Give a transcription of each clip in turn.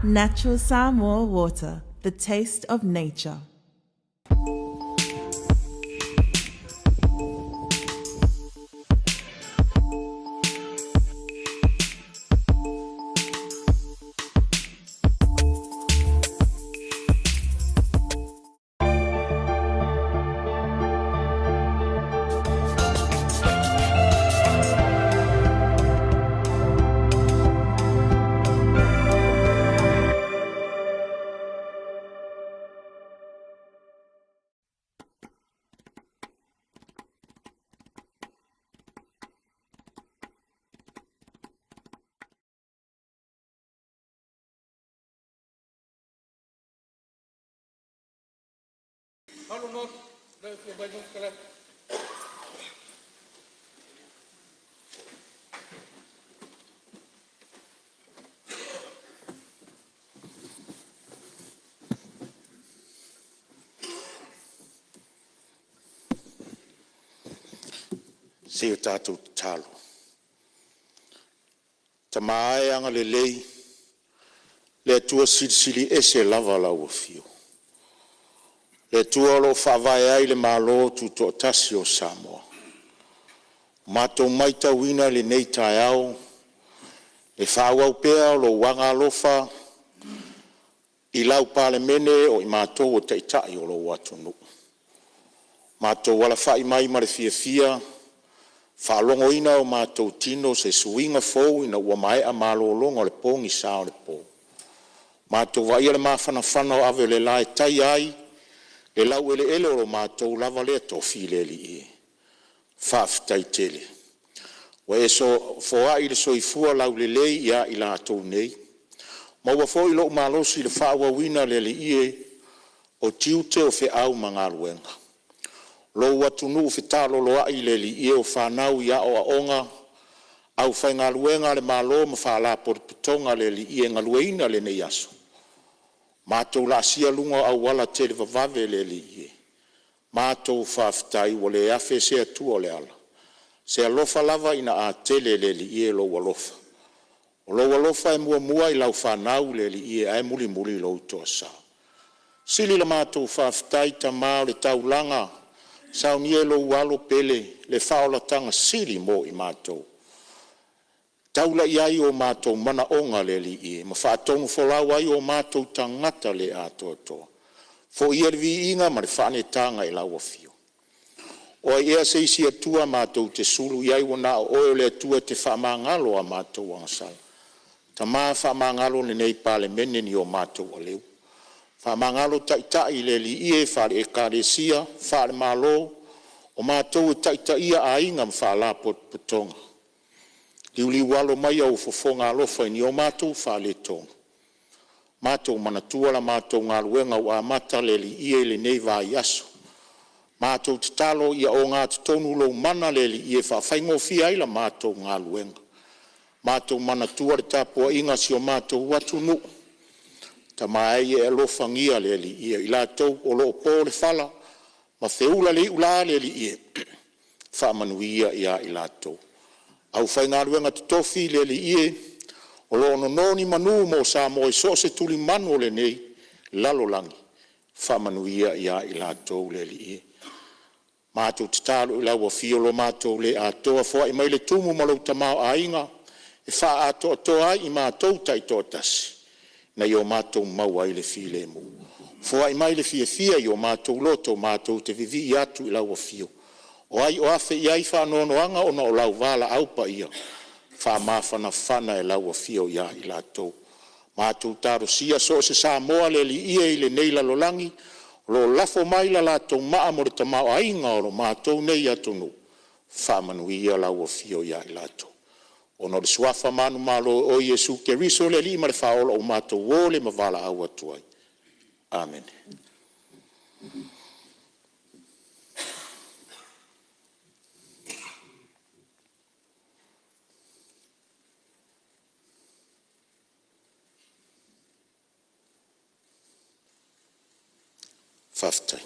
Natural Samoa water, the taste of nature. Se i o tatou tatalo. Tama e agalelei le Atua Silisili Ese lava lau afio, le Atua o lo o faavae ai le Malo Tutoatasi o Samoa. Ua matou matauina i lenei taeao le faaauau pea o lou agaalofa i lau Palemene o i matou o Taitai o lou atunuu. Matou alafai mai ma le fiafia, faalogoina e o matou tino se suiga fou ina ua maea malologa o le pogisa o le po. Matou vaaia le mafanafana o ave o le la e taia ai le laueleele o lo matou lava lea tofi le Alii e, faafetai tele. Ua e foai le soifua laulelei ia i latou nei, maua foi lou malosi i le faaauauina le Alii e o tiute o feau ma galuega. Lou atunuu fetaloloai le Alii e, o fanau i aoaoga, aufaigaluega a le Malo ma Faalapotopotoga le Alii e galueaiina lenei aso, matou laasia luga o auala televavave le Alii e, matou faafetai ua le afe se atua o le ala, se alofa lava ina a tele e le Alii e lou alofa. O lou alofa e muamua i lau fanau le Alii e, ae mulimuli lou toasa. Sili la matou faafetai Tama o le taulaga saunia e lou Alo pele le faaolataga sili mo i matou, taula i ai o matou manaoga le Alii e, ma faatonufolau ai o matou tagata le atoatoa. Foia le viiga ma le faaneetaga i lau Afio. O ai ea se isi Atua matou te sulu i ai ua na o Oe o le Atua e te faamagalo a matou agasala. Tama faamagalo lenei Palemene i ni o matou aleu, faamagalo Taitai le Alii e faale Ekalesia, faale-Malo, o matou e taitaia aiga ma faalapotopotoga. Liuliualo maia ou fofoga alofa i ni o matou faaletonu, matou manatua la matou galuega ua amata le Alii e i lenei vaiaso. Matou tatalo ia ogatotonu lou mana le Alii e faafaigofie ai la matou galuega. Matou manatua le tapuaiga a si o matou atunuu, Tama e, ia e alofagia le Alii e, i latou o lo o po le fala ma feula le iula le Alii e, faamanuia ia i latou. Aufaigaluega totofi le Alii e, o lo o nono ni manu mo Samoa i so o se tulimanu o lenei lalolagi, faamanuia ia i latou le Alii e. Matou tatalo i lau afio lo matou le atoa, foai mai le tumu ma lou tamaoaiga e faaatoatoa ai i matou taitoatasi ina ia o matou maua ai le filemu. Foai mai le fiafia i o matou loto matou te vivii atu i lau afio. O ai o afe i ai faanoanoaga ona o lau valaau paia, faamafanafana e lau afio ia i latou. Matou talosia so o se Samoa le Alii e i lenei lalolagi o lo o lafo mai la latou maa mo le tamaoaiga o lo matou nei atunuu, faamanuia lau Afio ia i latou. Ona o le suafa manumalo o oe Iesu Keriso le Alii ma le Faaola ua matou o lea ma valaau atu ai. Amene. Faafetai.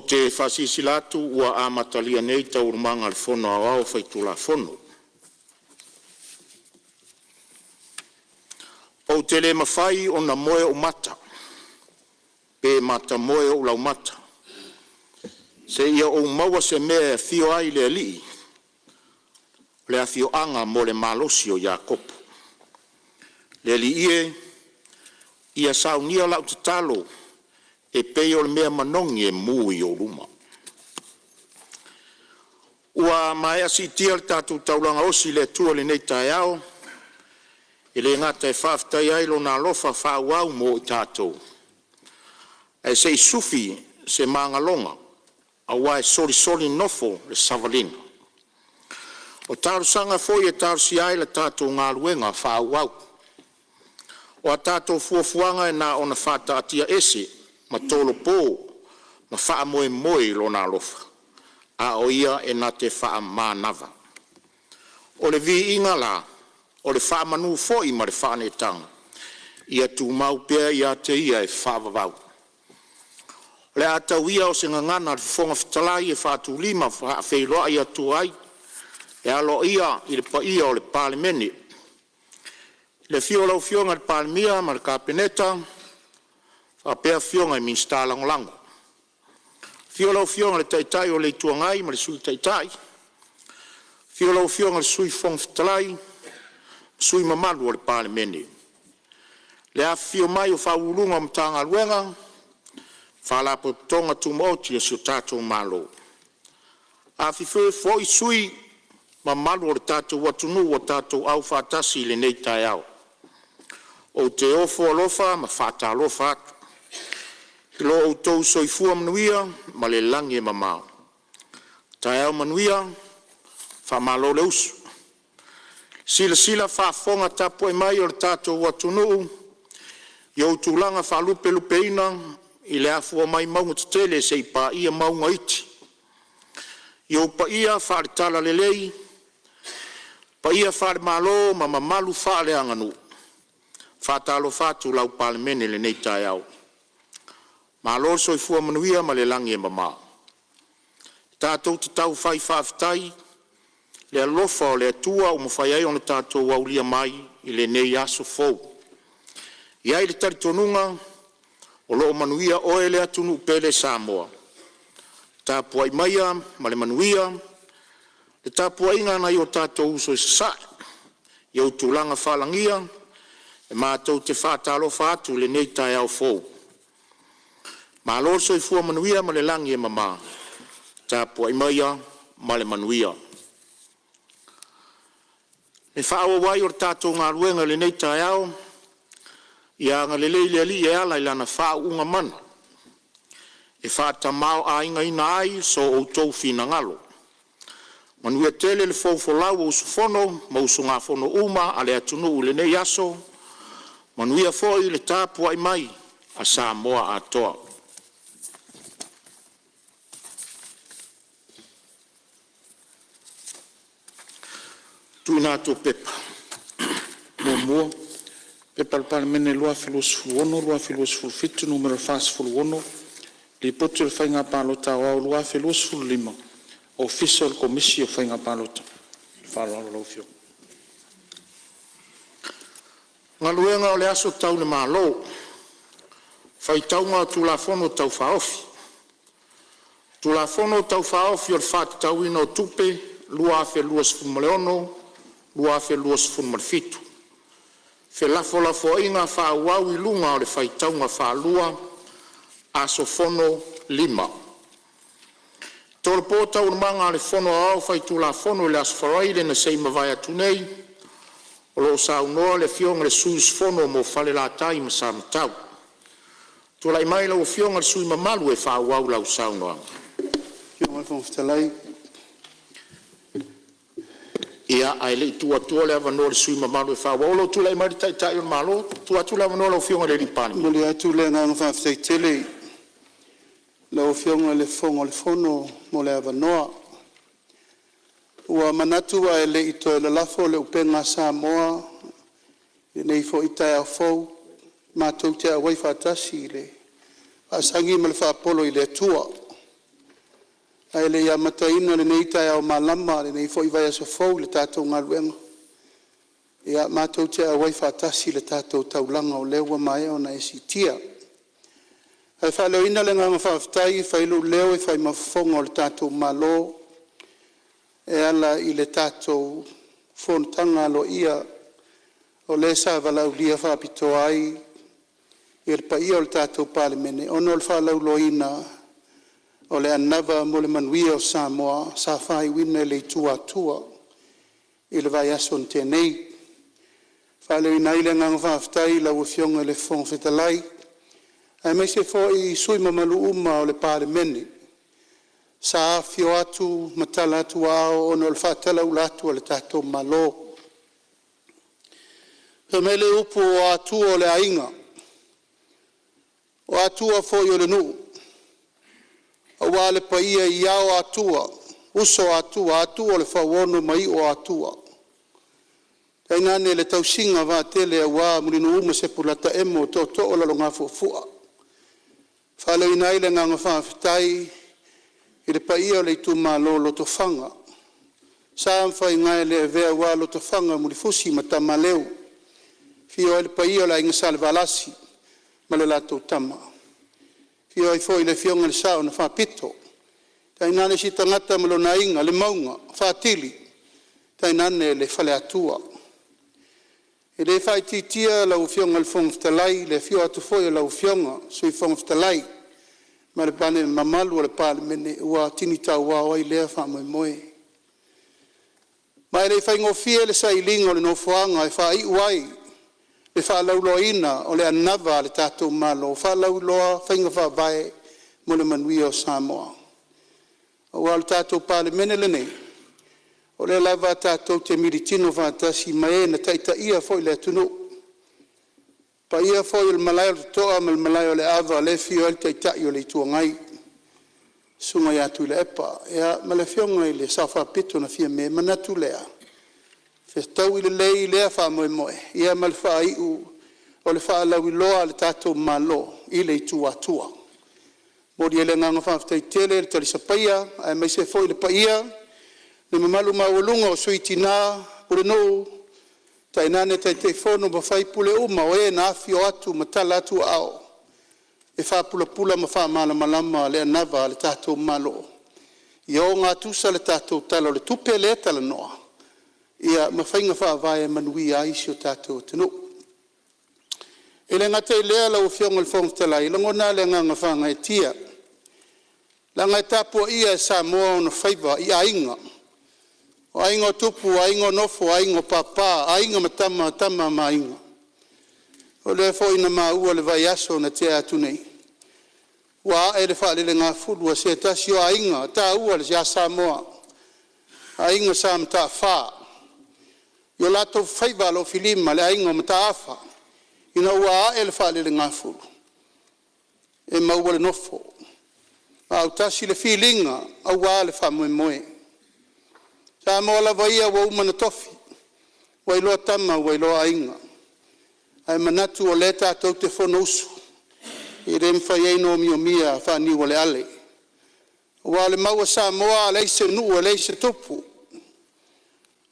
te faasilasila atu ua amatalia nei Taualumaga a le Fono Aoao Faitulafono. Ou te le mafai ona moe ou mata pe matamoe ou laumata seia ou maua se mea e afio ai le Alii, o le afioaga mo le malosi o Iakopo. Le Alii e, ia saunia lau tatalo e pei o le mea manogi e mu i ou luma. Ua maea siitia le tatou taulaga osi i le Atua i lenei taeao, e le gata e faafetaia ai Lona alofa faaauau mo i tatou, ae se i sufi se magaloga aua e solisoli nofo le savaliga. O talosaga foi e talosia ai le tatou galuega faaauau. O a tatou fuafuaga na ona faataatiaese ma tolopo ma faamoemoe i Lona alofa, a o Ia e na te faamanava. O le viiga la, o le faamanu foi ma le faaneetaga, ia tumau pea ia te Ia e faavavau. O le a tau ia o se gagana a le Fofoga Fetalai e faatulima ma faafeiloai atu ai i le paia o le Palemene, i le afio o lau Afioga i le Palemia ma le Kapeneta faapea afioga i Minisita Lagolago. Afio lau Afioga i le Taitai o le Itu Agai ma le Sui Taitai, afio lau Afioga i le Sui Fofoga Fetalai ma sui usufono mamalu o le Palemene. Le afifio mai o Ofisa Sili o Pulega o Matagaluega ma Faalapotopotoga Tumaoti a le tatou Malo. Afifio foi sui usufono mamalu o le tatou atunuu ua tatou auai i lenei taeao. Ou te ofo alofa ma faatalofa atu i lo outou soifua manuia ma le lagi e mama. Taeao manuia, faamalo le usu. I le silasila faafofoga tapuai mai a lo tatou atunuu i ona tulaga faalupelupeina i le afua mai mauga tetele seia paia mauga iti, i ou paia faale-Talalelei, paia faale-Malo ma mamalu faaleaganuu, e faatalofa atu lau Palemene i lenei taeao. Malo le soifua manuia ma le lagi e mama. E tatou te tau fai faafetai i le alofa o le Atua ua mafai ai ona tatou aulia mai lenei aso fou. E i ai le talitonuga o lo o manuia oe le atunuu pele Samoa. Tapuai maia ma le manuia, le tapuaiga a nai o tatou uso i Sasae, i ou tulaga faalagia, e matou te faatalofa atu i lenei taeao fou. Malo le soifua manuia ma le lagi e mama. Tapuai maia ma le manuia. Le faaauau ai o le tatou galuega i lenei taeao, ia agalelei le Alii e ala i Lana faauuga mana e faatamaoaigaina ai so outou finagalo. Manuia tele le folau a usufono ma usugafono uma a le atunuu i lenei aso. Manuia foi le tapuai mai a Samoa atoa. 1. P.P.2026/2027 Nu.46, Lipoti o le Faiga Palota Aoao 2025 – Ofisa o le Komisi o Faiga Palota. Ma le faaaloalo lau Afioga. Galuega o le Aso Tau le Malo, Faitauga o Tulafono Tau Faaofi. Tulafono Tau Faaofi o le Faatatauina o Tupe 2026/2027. Felafolafoaiga faaauau i luga o le faitauga faalua – Aso Fono 5. E tolopo Taualumaga a le Fono Aoao Faitulafono i le aso Faraile na se i mavae atu nei, o lo o saunoa le Afioga i le sui usufono mo Falelatai ma Samatau. Tulai mai lau Afioga i le sui usufono mamalu e faaauau lau saunoaga. Lau Afioga i le Fofoga Fetalai… Ia, ae le i tuu atua le avanoa i le sui usufono mamalu e faaauau, o lo o tulai mai le Taitai o le Malo. Tuu atu le avanoa i lau Afioga i le E Palemia. momoli atu le agaga faafetai tele i lau Afioga i le Fofoga o le Fono mo le avanoa. Ua manatu ae le i toe lalafo le upega a Samoa i lenei foi taeao fou, matou te auai faatasi i le faasagi ma le faapolo i le Atua. Ae le i amataina lenei taeao malama lenei foi vaiaso fou i le tatou galuega, ia matou te auai faatasi i le tatou taulaga o lea ua maea ona e siitia. Ae faaleoina le agaga faafetai e fai ai lou leo e fai ma fofoga o le tatou Malo e ala i le tatou fonotaga aloaia o lea sa valaaulia faapitoa ai le paia o le tatou Palemene ona o le faalauiloaina o le Anava mo le Manuia o Samoa sa faaiuina i le itu Atua i le vaiaso na tea nei. E faaleoina ai le agaga faafetai i lau Afioga i le Fofoga Fetalai aemaise foi sui usufono mamalu uma o le Palemene sa afifio atu ma tala atu aao ona o le faatalauula atu a le tatou Malo. Fai mai le upu o Atua o le aiga, o Atua foi o le nuu, aua le paia i Ao o Atua, Uso o Atua, Atua o le Fauono ma Iu o Atua, tainane le tausiga vaatele aua Mulinuu ma Sepolataemo maua ma tootoo o Lalogafuafua. E faaleoina ai le agaga faafetai i le paia o le itumalo o Lotofaga, sa ma faiga e le avea aua Lotofaga, Mulifusi ma Tamaleu, afio ai le paia o le Aiga Salevalasi ma le latou Tama, afio ai foi le afioga i le Sao na Faapito, tainane si tagata ma lona aiga, Lemauga, Faatili tainane le Faleatua. E le faaitiitia lau Afioga i le Fofoga Fetalai i le afio atu foi o lau Afioga i le Sui Fofoga Fetalai ma le mamalu o le Palemene ua atinitauao ai lea faamoemoe. Ma e le i faigofie le sailiga o le nofoaga e faaiu ai le faalauiloaina o le anava a le tatou Malo, faalauiloa faiga faavae mo le manuia o Samoa. Aua o le tatou Palemene lenei, o lea lava tatou te militino faatasi ma e na taitaia foi le atunuu. Le paia foi o le Malae o le Totoa ma le Malae o le Aava lea e afio ai le Taitai o le Itu Agai, le Susuga ia Tuilaepa ma le Afioga i le Sao Faapito na Fiame. Ona manatu lea, e fetaui lelei lea faamoemoe ma le faaiu o le faalauiloa a le tatou Malo i le itu Atua. E momoli ai le agaga faafetai tele i le talisapaia aemaise foi le paia, le mamalu maualuga o Sui Tina, Pulenuu tainane Taitaifono ma sui usufono uma o e na afifio atu ma tala atu aao e faapulapula ma faamalamalama le anava a le tatou Malo ia ogatusa le tatou Tala o le Tupe lea e talanoa ma faiga faavae e manuia ai si o tatou atunuu. E le gata i lea lau Afioga i le Fofoga Fetalai, e lagona lava le agaga faagaeetia, leaga e tapuaia e Samoa ona faiva i aiga, o aiga o tupu o aiga o nofo, o aiga o papa, aiga ma tama, o tama ma aiga. O lea foi na maua i le vaiaso na tea atu nei, ua ae le faalelegafulu a se tasi o aiga taua ia Samoa, aiga Sa Mataafa i o latou faiva alofilima le aiga o Mataafa ina ua ae le faalelegafulu, e maua le nofo a autasi le filiga aua le faamoemoe. O Samoa lava ia ua uma ona tofi, ua iloa tama ua iloa aiga, ae manatu o lea tatou te fonousu, e le mafai ai ona omiomia faaniualeale. Aua o le mau a Samoa a leai se nuu e leai se tupu.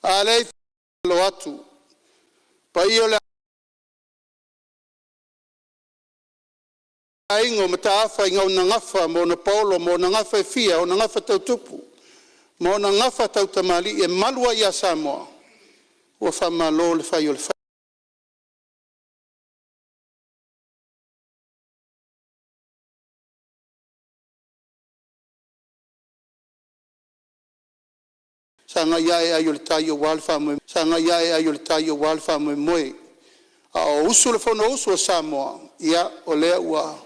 A lea e atu paia o le aiga o Mataafa ina ona gafa ma ona paolo ma ona gafa e fia, ona gafa tau tupu ma ona gafa tau tamalii e malu ai ia Samoa, ua faamalo le fai o le faiva. Sagai ane ai o le tai aua le faamoemoe, sagai ane ai o le tai aua le faamoemoe, a o usu le fonousu a Samoa, ia o lea ua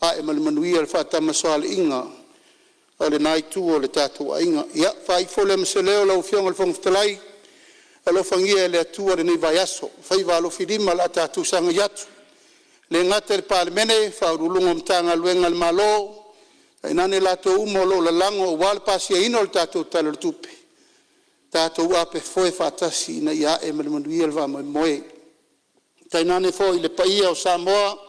ae ma le manuia le faatamasoaliiga a lena itu o le tatou aiga. Ia faaiu foi lea ma se leo lau Afioga i le Fofoga Fetalai, alofagia e le Atua lenei vaiaso, faiva alofilima o le a tatou sagai atu, e le gata i le Palemene, Ofisa Sili o Pulega o Matagaluega a le Malo, tainane i latou uma o lo o lalago aua le pasiaina o le tatou Tala o le Tupe, tatou apefoe faatasi ina ia ae ma le manuia le faamoemoe. Tainane foi le paia o Samoa ua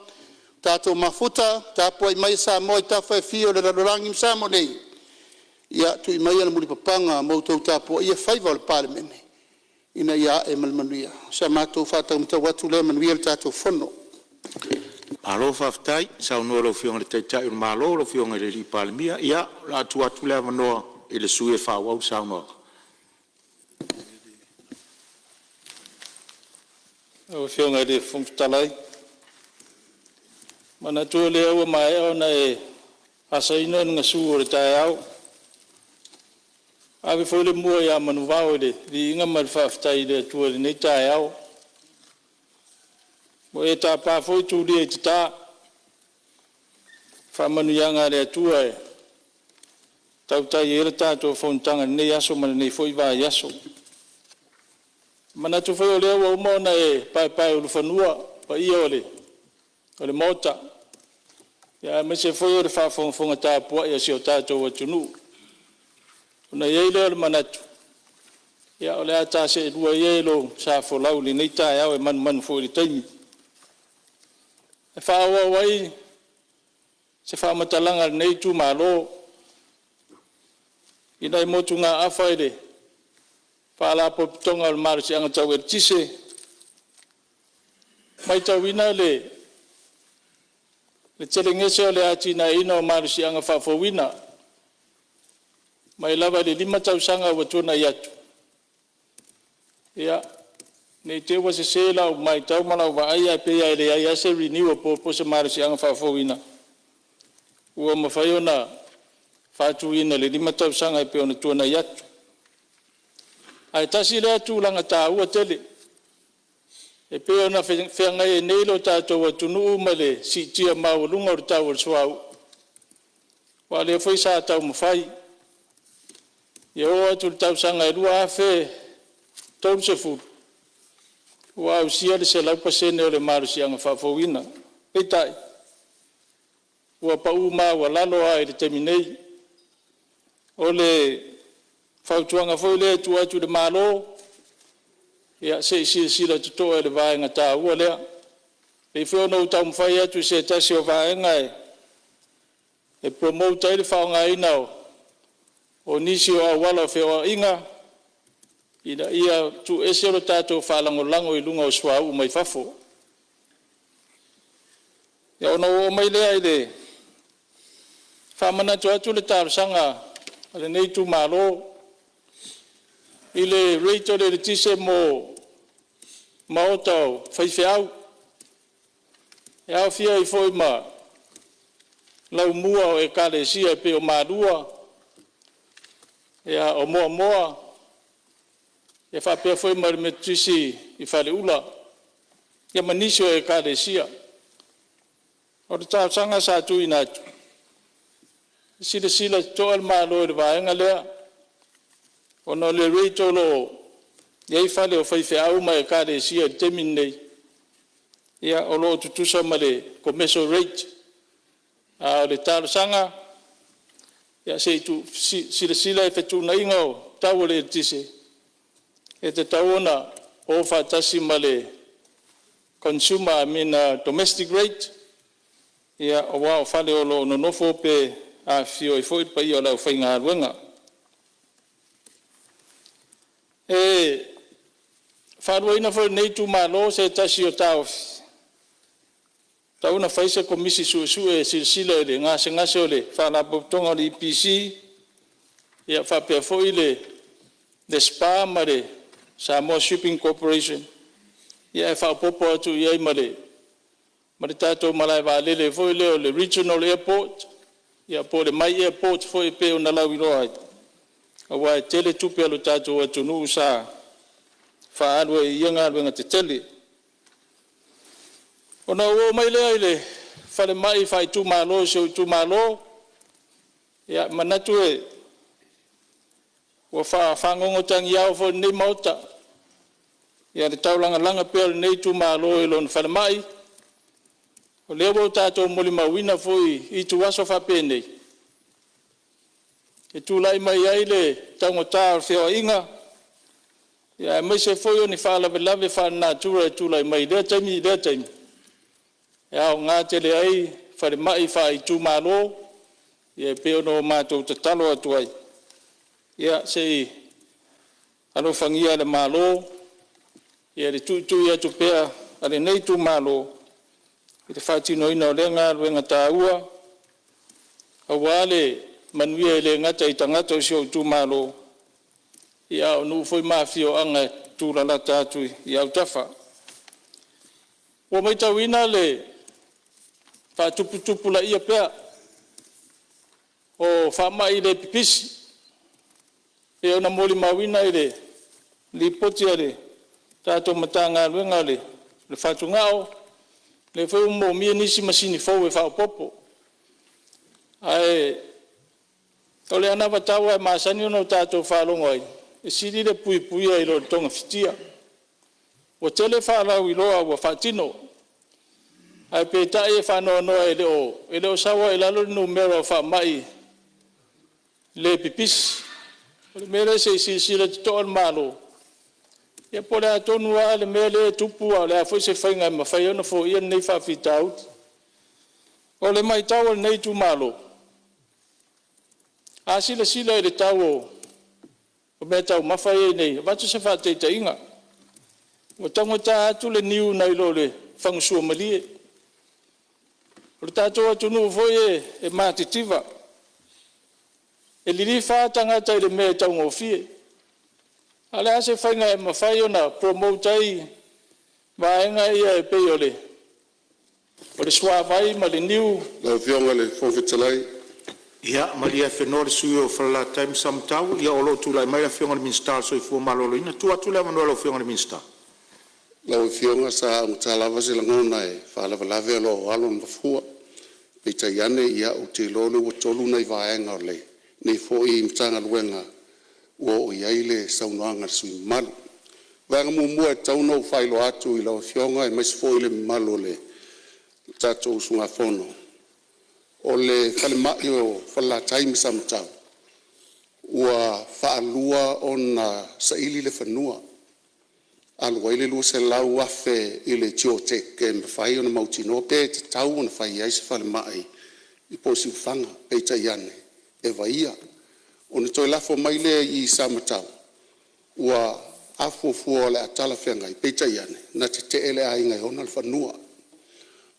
tatou mafuta, tapuai mai Samoa i tafa e fia o le lalolagi ma Samoa nei, Ia tui maia le mulipapaga ma outou tapuaia faiva o le Palemene ina ia ae ma le manuia. O sa matou faataumatau atu lea, manuia le tatou Fono. Malo faafetai saunoa i lau Afioga i le Taitai o le Malo lau Afioga i le Palemia. Ia, o le a tuu atu le avanoa i le sui usufono e faaauau le saunoaga. Lau Afioga i le Fofoga Fetalai, e manatu o lea ua maea ona e asaina le gasu o le taeao, ua ave foi le mua ia manuvao i le viiga ma le faafetai i le Atua i lenei taeao. Ua e tapa foi tulia i tata i faamanuiaga a le Atua e tautai ai le tatou fonotaga i lenei aso ma lenei foi vaiaso. E manatu foi o lea ua uma ona e paepaeulufanua paia o le Maota, aemaise foi o le faafogafoga tapuai a si o tatou atunuu. Ona i ai lea o le manatu, ia o le a ta seelua ia i lou sa folau i lenei taeao e manumanu foi i le taimi. E faaauau ai se faamatalaga a lenei itumalo i nai motugaafa i le Faalapotopotoga o le Malosiaga Tau Eletise. E matauina le telegese o le atinaeina o malosiaga faafouina mai lava i le 5 tausaga ua tuanai atu. Ia, ne i te i ua sese lau matau ma lau vaai, ae pei lava e leai lava se renewable po o se malosiaga faafouina ua mafai ona faatuina i le 5 tausaga e pei ona tuanai atu. Ae tasi lea tulaga taua tele e pei ona feagai ai nei lo tatou atunuu ma le siitia maualuga o le tau o le suauu, aua o lea foi sa taumafai ia oo atu i le tausaga 2030 ua ausia le 100% o le malosiaga faafouina. Peitai, ua pau maualalo lava i le taimi nei. O le fautuaga foi lea e tuu atu i le Malo, ia se i silasila totoa i le vaega taua lea. E pei foi ona ou taumafai atu i se tasi o vaega e promote ai le faaaogaina o nisi o auala o feoaiga ina ia tuuese lo tatou faalagolago i luga o suauu mai fafo. Ia ona ou oo mai lea i le faamanatu atu le talosaga a lenei itumalo i le rate o le eletise mo maota o faifeau, e aofia ai foi ma laumua o ekalesia e pei o Malua, o Moamoa faapea foi ma le Metotisi i Faleula, ia ma nisi o ekalesia. O le talosaga sa tuuina atu, se i silasila totoa le Malo i le vaega lea, ona o le rate o lo o i ai fale o faifeau ma ekalesia i le taimi lenei, ia o lo o tutusa ma le commercial rate. A o le talosaga, ia se i silasila i fetuunaiga o tau o le eletise, e tatau ona o faatasi ma le consumer, I mean domestic rate, aua o fale o lo o nonofo pe afifio ai foi le paia o le aufaigaluega. E faaluaina foi e lenei itumalo se tasi o taofi, e tatau ona fai se Komisi Suesue e silasila i le gasegase o le Faalapotopotoga o le EPC, ia faapea foi le SPA ma le Samoa Shipping Corporation, ae faaopoopo atu i ai ma le tatou malaevaalele foi lea o le Regional Airport, po o le my Airport foi e pei ona lauiloa ai, aua e tele tupe a lo tatou atunuu sa faaalu ai i ia galuega tetele. Ona ou oo mai lea i le falemai faaitumalo i si ou itumalo. Ia, e manatu ua faafagogotagiao foi i lenei Maota le taulagalaga pea o lenei itumalo i lona falemai. O lea ua tatou molimauina foi i ituaso faapenei, e tulai mai ai le taugata o feoaiga, aemaise foi o ni faalavelave faalenatura e tulai mai i lea taimi i lea taimi, e aoga tele ai falemai faaitumalo, e pei ona matou tatalo atu ai. Ia se i alofagia e le Malo le tuitui atu pea a lenei itumalo i le faatinoina o lea galuega taua aua le manuia e le gata i tagata o si ou itumalo, a o nuu foi ma afioaga e tulalata atu i autafa. Ua matauina le faatuputupulaia pea o faamai le pipisi pei ona molimauina i le lipoti a le tatou Matagaluega o Fatugao, lea foi ua moomia nisi masini fou e faaopoopo. Ae o le anavatau lava e masani ona tatou faalogo ai, e sili le puipuia i lo le togafitia. Ua tele faalauiloa ua faatino, ae peitai e faanoanoa e le o sau lava i lalo le numera o faamai le pipisi. O le mea lea se i silasila totoa le Malo ia po o le a tonu lava le mea lea e tupu a o le a foi se faiga e mafai ai ona foia lenei faafitauli. O le maitau a lenei itumalo, a silasila i le tau o meataumafa ia e i ai nei, e avatu se faataitaiga, ua taugata atu le niu nai lo le fagu suamalie. O le tatou atunuu foi e matitiva, e lilifa lava tagata i le mea e taugofie. A o le a se faiga e mafai ona promote ai vaega ia e pei o le suavai ma le niu? Lau Afioga i le Fofoga Fetalai… Ia malie afenoa le sui usufono mo Falelatai ma Samatau o lo o tulai mai le Afioga i le Minisita o le Soifua Maloloina. E tuu atu le avanoa i lau Afioga i le Minisita. Lau Afioga sa augata lava se lagona e faalavelave a o alo le mafua. Peitai ane ou te iloa o lea ua tolu nai vaega o lenei foi Matagaluega ua oo i ai le saunoaga a le sui usufono mamalu. O le vaega muamua e tatau ona ou faailoa atu i lau Afioga aemaise foi le mamalu o le tatou usugafono, o le falemai o Falelatai ma Samatau ua faalua ona saili le fanua, alu ai le $200,000 i le CHOGTC e mafai ona mautinoa pe tatau ona fai ai se falemai po o Siufaga. Peitai ane, e vaia. Ona toe lafo mai lea i Samatau ua afuafua o le a talafeagai, peitai ane na tete'e le aiga e ona le fanua.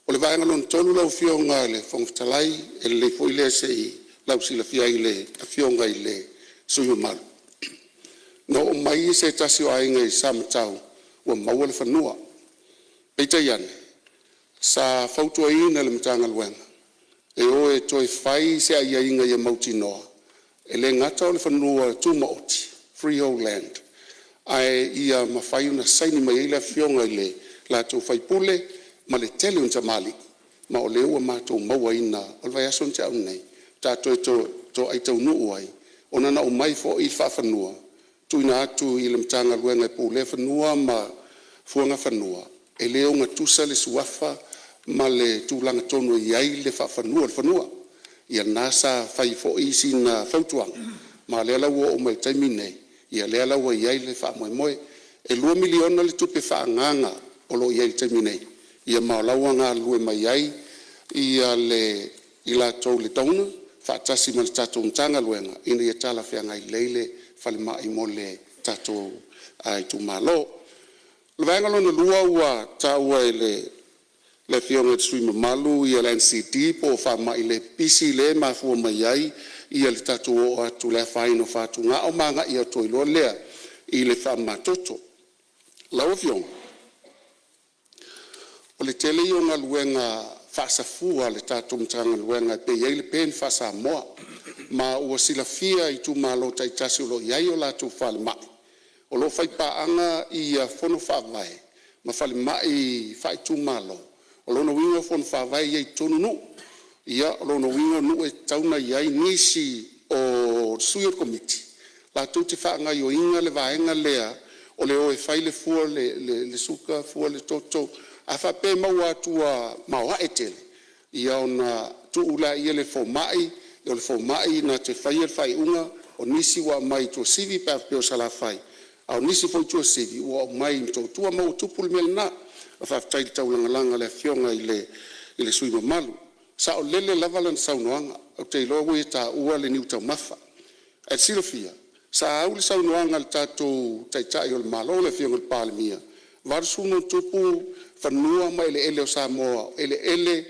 O le vaega lona tolu lau Afioga i le Fofoga Fetalai, e lelei foi lea se i lausilafia ai e le Afioga i le sui usufono mamalu, na oo mai se tasi o aiga i Samatau ua maua le fanua, peitai ane sa fautuaina e le Matagaluega e o e toe fai se aiaiga ia mautinoa e le gata o le fanua tumaoti (freehold land) ae ia mafai ona saini mai ai le afioga i le latou faipule ma le tele o ni tamalii. Ma o lea ua matou mauaina o le vaiaso na tea atu nei sa toe toai taunuu ai ona na aumai foi le faafanua tuuina atu i le Matagaluega e Pulea Fanua ma Fuagafanua, e le ogatusa le suafa ma le tulaga tonu e i ai le faafanua o le fanua. Ia lena sa fai ai foi sina fautuaga ma o lea la ua oo mai le taimi lenei, ia lea la ua i ai le faamoemoe. E $2 miliona le tupe faaagaaga o lo o i ai i le taimi nei, ia ma o la ua galulue mai ai i latou le donor faatasi ma le tatou Matagaluega ina ia talafeagai lelei le falemai mo le tatou itumalo. O le vaega lona lua ua taua e le Afioga i le sui usufono mamalu le NCD po o faamai le pipisi lea e mafua mai ai le tatou oo atu i le afaina o fatugao ma agai atu ai loa lea i le faamamatoto. Lau Afioga, o le tele ia o galuega faasafua a le tatou Matagaluega e pei e i ai le PEN faa-Samoa, ma ua silafia e itumalo taitasi o lo o i ai o latou falemai, o lo o faipaaga ia fono faavae ma falemai faaitumalo. O lona uiga o fono faavae ia e i totonu o nuu. Ia o lona uiga o nuu e tatau ona i ai nisi o sui o le komiti latou te faagaoioiga le vaega lea o le o e fai le fua o le suka, fua le toto. A faapea e maua atu ua maoae tele, ia ona tuu lea i le fomai, o le fomai na te faia le faaiuga. O nisi ua aumai i Tuasivi pe a faapea o Salafai, a o nisi foi o Tuasivi ua aumai i Motootua ma ua tupu le mea lena. Faafetai i le taulagalaga a le Afioga i le sui usufono mamalu. E saolele lava lana saunoaga. Ou te iloa ua ia taua le niu taumafa. Ae silafia Sa au le saunoaga a le tatou Taitai o le Malo le Afioga i le Palemia, e 80+ fanua ma eleele o Samoa o eleele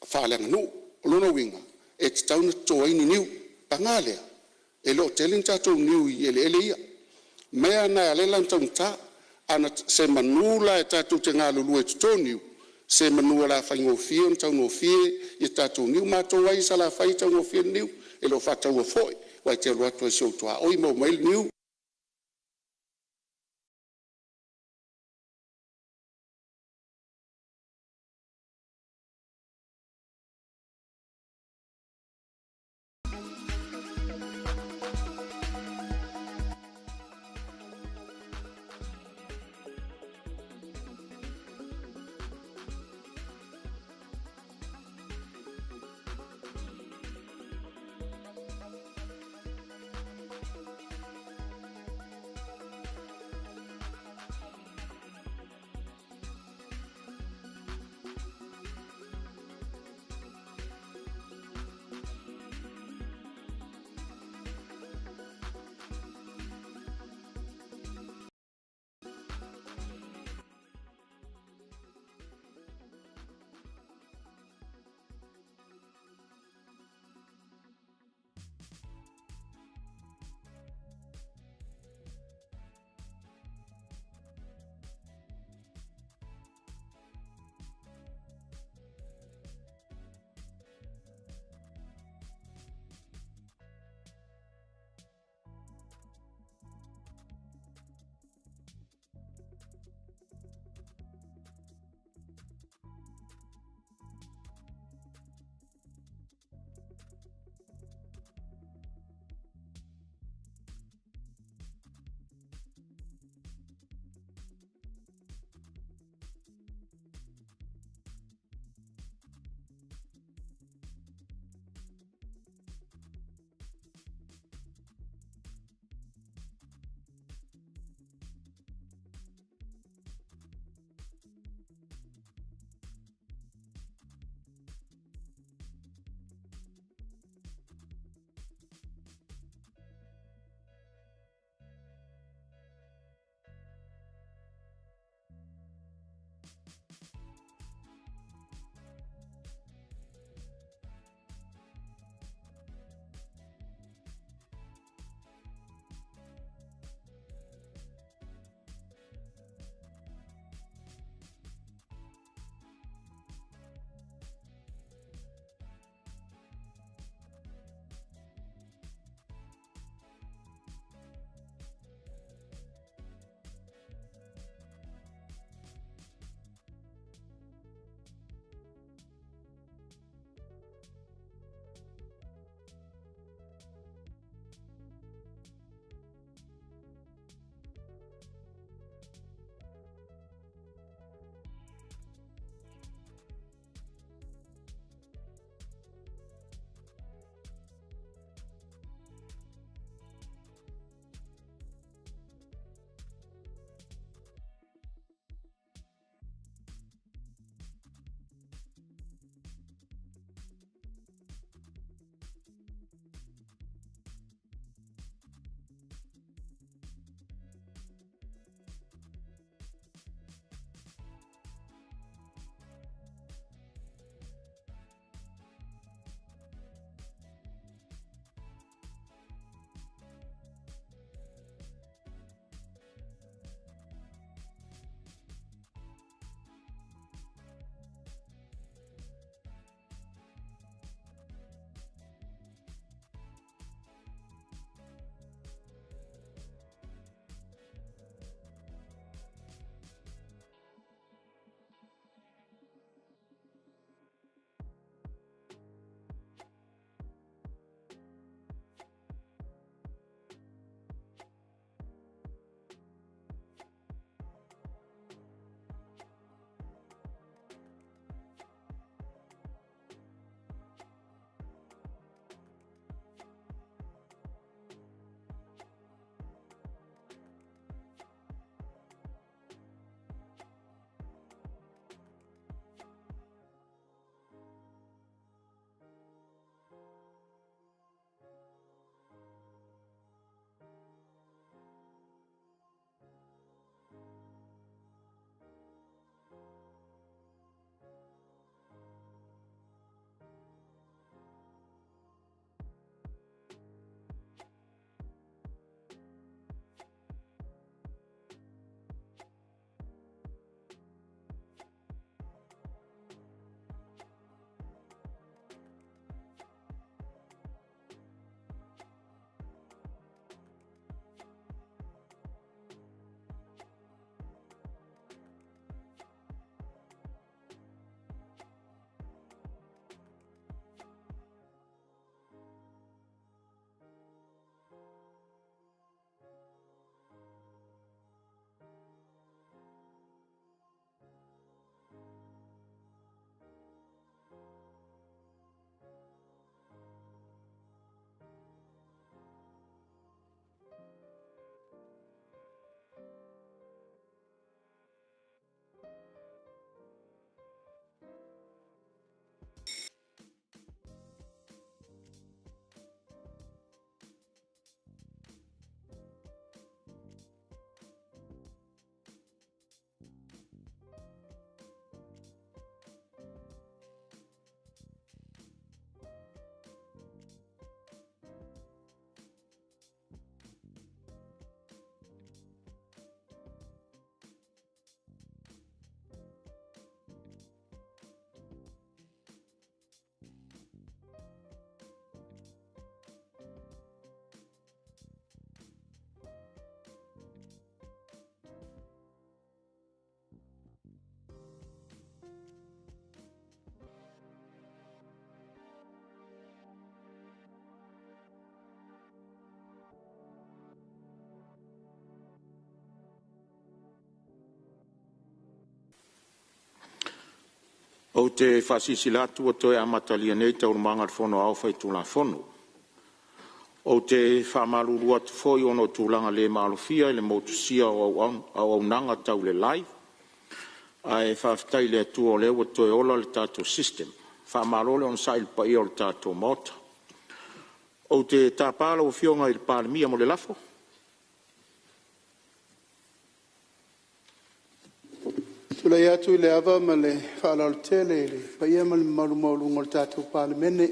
faaleaganuu. O lona uiga e tatau ona toto ai ni niu. Paga lea, e le o tele ni tatou niu i eleele ia. O le mea lena e ala ai la ona taugata. Semanu la tatou te galulue e toto niu, semanu o le a faigofie ona taugofie ia tatou niu. O matou lava ia i Salafai e taugofie le niu, e le o faataua foi, aua e te alu atu lava i si ou tuaoi maua mai ai le niu. Ou te faasilasila atu ua toe amatalia nei Taualumaga a le Fono Aoao Faitulafono. Ou te faamalulu atu foi ona o tulaga le maalofia i le motusia o auaunaga tau le live, ae faafetai i le Atua o lea ua toe ola le tatou system. Faamalo le onosai i le paia o le tatou Maota. Ou te tapa lau Afioga i le Palemia mo le lafo. Ou te tulai atu i le ava ma le faaaloalo tele i le paia ma le mamalu maualuga o le tatou Palemene,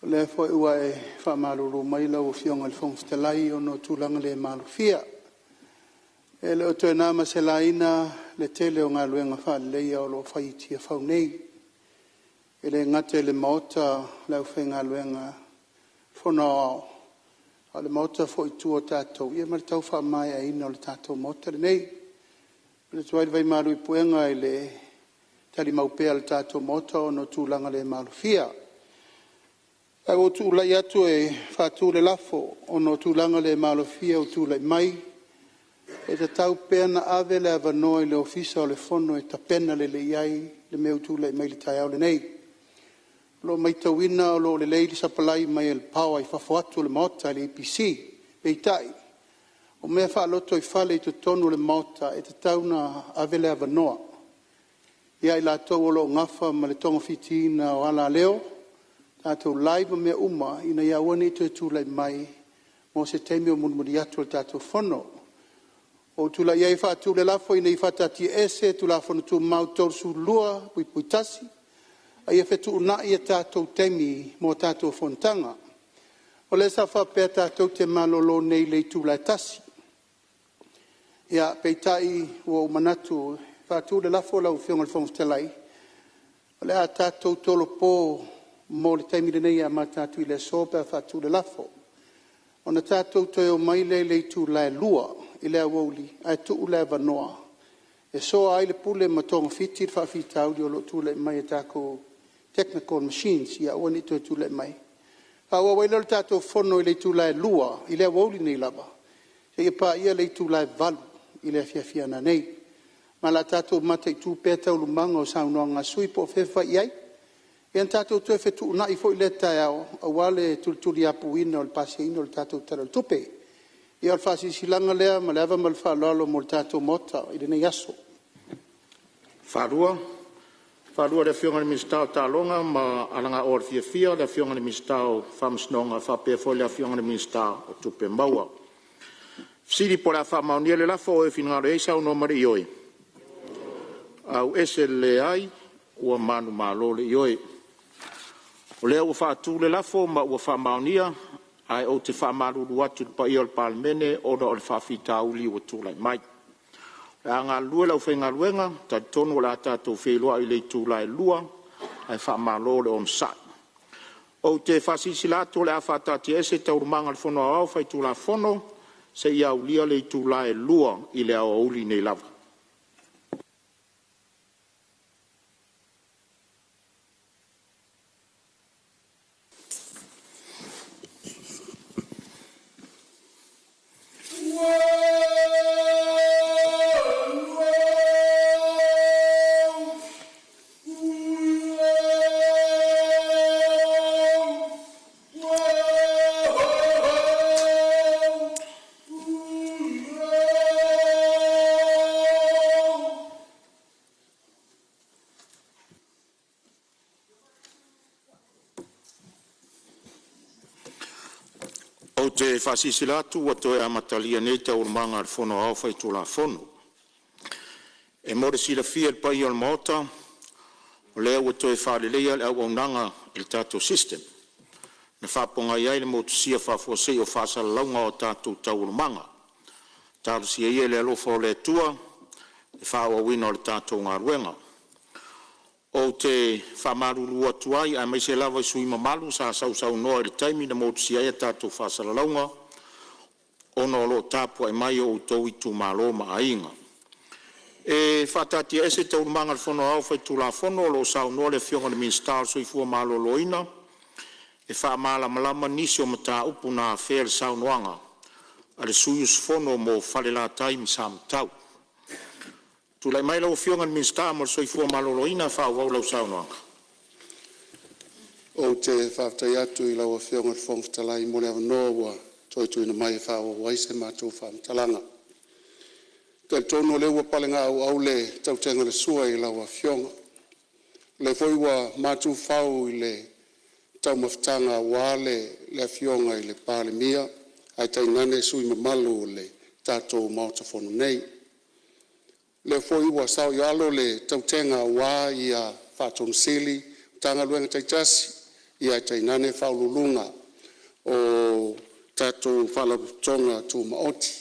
o lea foi ua e faamalulu mai lau Afioga i le Fofoga Fetalai ona o tulaga le maalofia. E le o toe na ma se laina le tele o galuega faaleleia o lo o fai i Tiafau nei, e le gata i le Maota o le aufaigaluega o le Fono Aoao, a o le Maota foi i tua o tatou, ia ma le tau faamaeaina o le tatou Maota lenei. E momoli atu ai le vaimalu i puega i le talimau pea o le tatou Maota ona o tulaga le maalofia. Ae ua ou tulai atu e faatu le lafo, Ona o tulaga le maalofia ua tulai mai, e tatau pea ona ave le avanoa i le Ofisa o le Fono e tapena lelei ai le mea ua tulai mai i le taeao lenei. O lo o matauina o lo o lelei le sapalai mai o le power i fafo atu o le Maota i le EPC. Peitai, o mea faalotoifale i totonu o le Maota, e tatau ona ave le avanoa ia i latou o lo o nafa ma le togafitiina o alaleo, tatou live ma mea uma ina ia aua ne i toe tulai mai mo se taimi o mulimuli atu o le tatou Fono. Ua ou tulai ai e faatu le lafo, Ina ia faataatiaese Tulafono Tumau 32(1), a ia fetuunai a tatou taimi mo tatou fonotaga. O lea sa faapea tatou te malolo nei i le itula e 1:00, peitai ua ou manatu e faatu le lafo lau Afioga i le Fofoga Fetalai, O le a tatou tolopo mo le taimi lenei e amata atu i le aso pe a faatu le lafo. Ona tatou toe omai lea i le itula e 2:00 i le aoauli ae tuu le avanoa e soa ai le pule ma togafiti le faafitauli o lo o tulai mai i tatou technical machines ia aua ne i toe tulai mai. Faaauau ai lea o le tatou Fono i le itula e 2:00 i le aoauli nei lava seia paia le itula e 8:00 i le afiafi a nanei. Ma o le a tatou mataitu pea taualumaga o saunoaga a sui usufono po o fea e fai i ai. Ia ona tatou toe fetuunai foi lea taeao aua le tulituliapuina o le pasiaina o le tatou Tala o le Tupe. Ia o le faasilasilaga lea ma le ava ma le faaaloalo mo le tatou Maota i lenei aso. E faataloa i le Afioga i le Minisita o Taaloga ma Aganoa li le Afioga i le Minisita o Faamasinoga faapea foi le Afioga i le Minisita o Tupe Maua. Po o le a faamaonia le lafo, o e finagalo ai saunoa ma le ioe. Ua manumalo le Ioe. O lea ua faatu le lafo ma ua faamaonia, ae ou te faamalulu atu i le paia o le Palemene ona o le faafitauli ua tulai mai. O le a galulue le aufaigaluega, talitonu o le a tatou feiloai i le itula e 2:00 ae faamalo le onosai. Ou te faasilasila atu o le a faataatiaese Taualumaga a le Fono Aoao Faitulafono seia aulia le itula e 2:00 i le aoauli nei lava. Ou te faasilasila atu ua toe amatalia nei Taualumaga a le Fono Aoao Faitulafono. E mo le silafia e le paia o le Maota, o lea ua toe faaleleia le auaunaga i le tatou system na faapogai ai le motusia faafuasei o faasalalauga o a tatou taualumaga. Talosia ia i le alofa o le Atua le faaauauina o le tatou galuega. Ou te faamalulu atu ai aemaise lava i sui usufono mamalu sa sausaunoa i le taimi na motusia ai a tatou faasalalauga ona o lo o tapuai mai o outou itumalo ma aiga. E faataatiaese Taualumaga a le Fono Aoao Faitulafono o lo o saunoa le Afioga i le Minisita o le Soifua Maloloina e faamalamalama nisi o mataupu na afea i le saunoaga a le sui usufono mo Falelatai ma Samatau. Tulai mai lau Afioga i le Minisita mo le Soifua Maloloina e faaauau lau saunoaga. Ou te faafetai atu i lau Afioga i le Fofoga Fetalai mo le avanoa ua toe tuuina mai e faaauau ai se matou faamatalaga. E talitonu o lea ua palegaauau le tautega o le sua i lau Afioga, o lea foi ua matuifau i le taumafataga aua le Afioga i le Palemia ae tainane sui usufono mamalu o le tatou Maota Fono nei. O lea foi ua saoialo le tautega aua Ofisa Sili o Matagaluega taitasi ae tainane Ofisa Sili o Pulega o tatou Faalapotopotoga Tumaoti,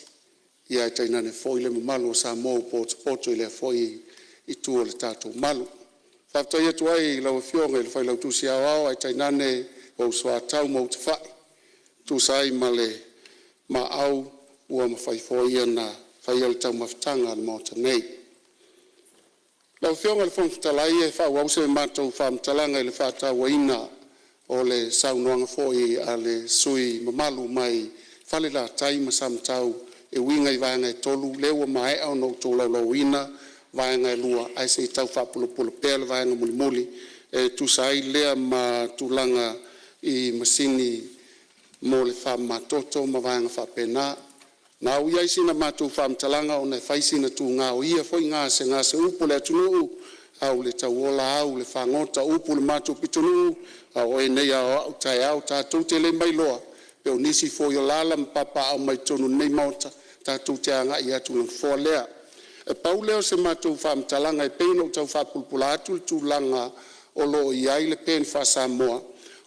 ae tainane foi le mamalu o Samoa ua potopoto i lea foi itu o le tatou malu. E faafetai atu ai i lau Afioga i le Failautusi Aoao ae tainane ou soatau ma ou tafai e tusa ai ma le maau ua mafai foi ona faia le taumafataga a le Maota nei. Lau Afioga i le Fofoga Fetalai e faaauau se matou faamatalaga i le faatauaina o le saunoaga foi a le sui usufono mamalu mai Falelatai ma Samatau e uiga i vaega e tolu lea ua maea ona ou tolaulauina vaega e lua, ae se i tau faapulapula pea le vaega mulimuli e tusa ai lea ma tulaga i masini mo le faamamatoto ma vaega faapena. Na oo i ai sina matou faamatalaga ona e fai sina tuga o ia foi gasegase, o upu a le atunuu, au i le tauola au i le fagota, o upu i le matou pitonuu, a o oe nei a o au taeao. Tatou te le mailoa pe o nisi foi o alaala ma papaaao mai totonu o lenei Maota tatou te agai atu i le nofoa lea. E pau lea o se matou faamatalaga e pei ona ou tau faapulapula atu le tulaga o lo o i ai le PEN faa-Samoa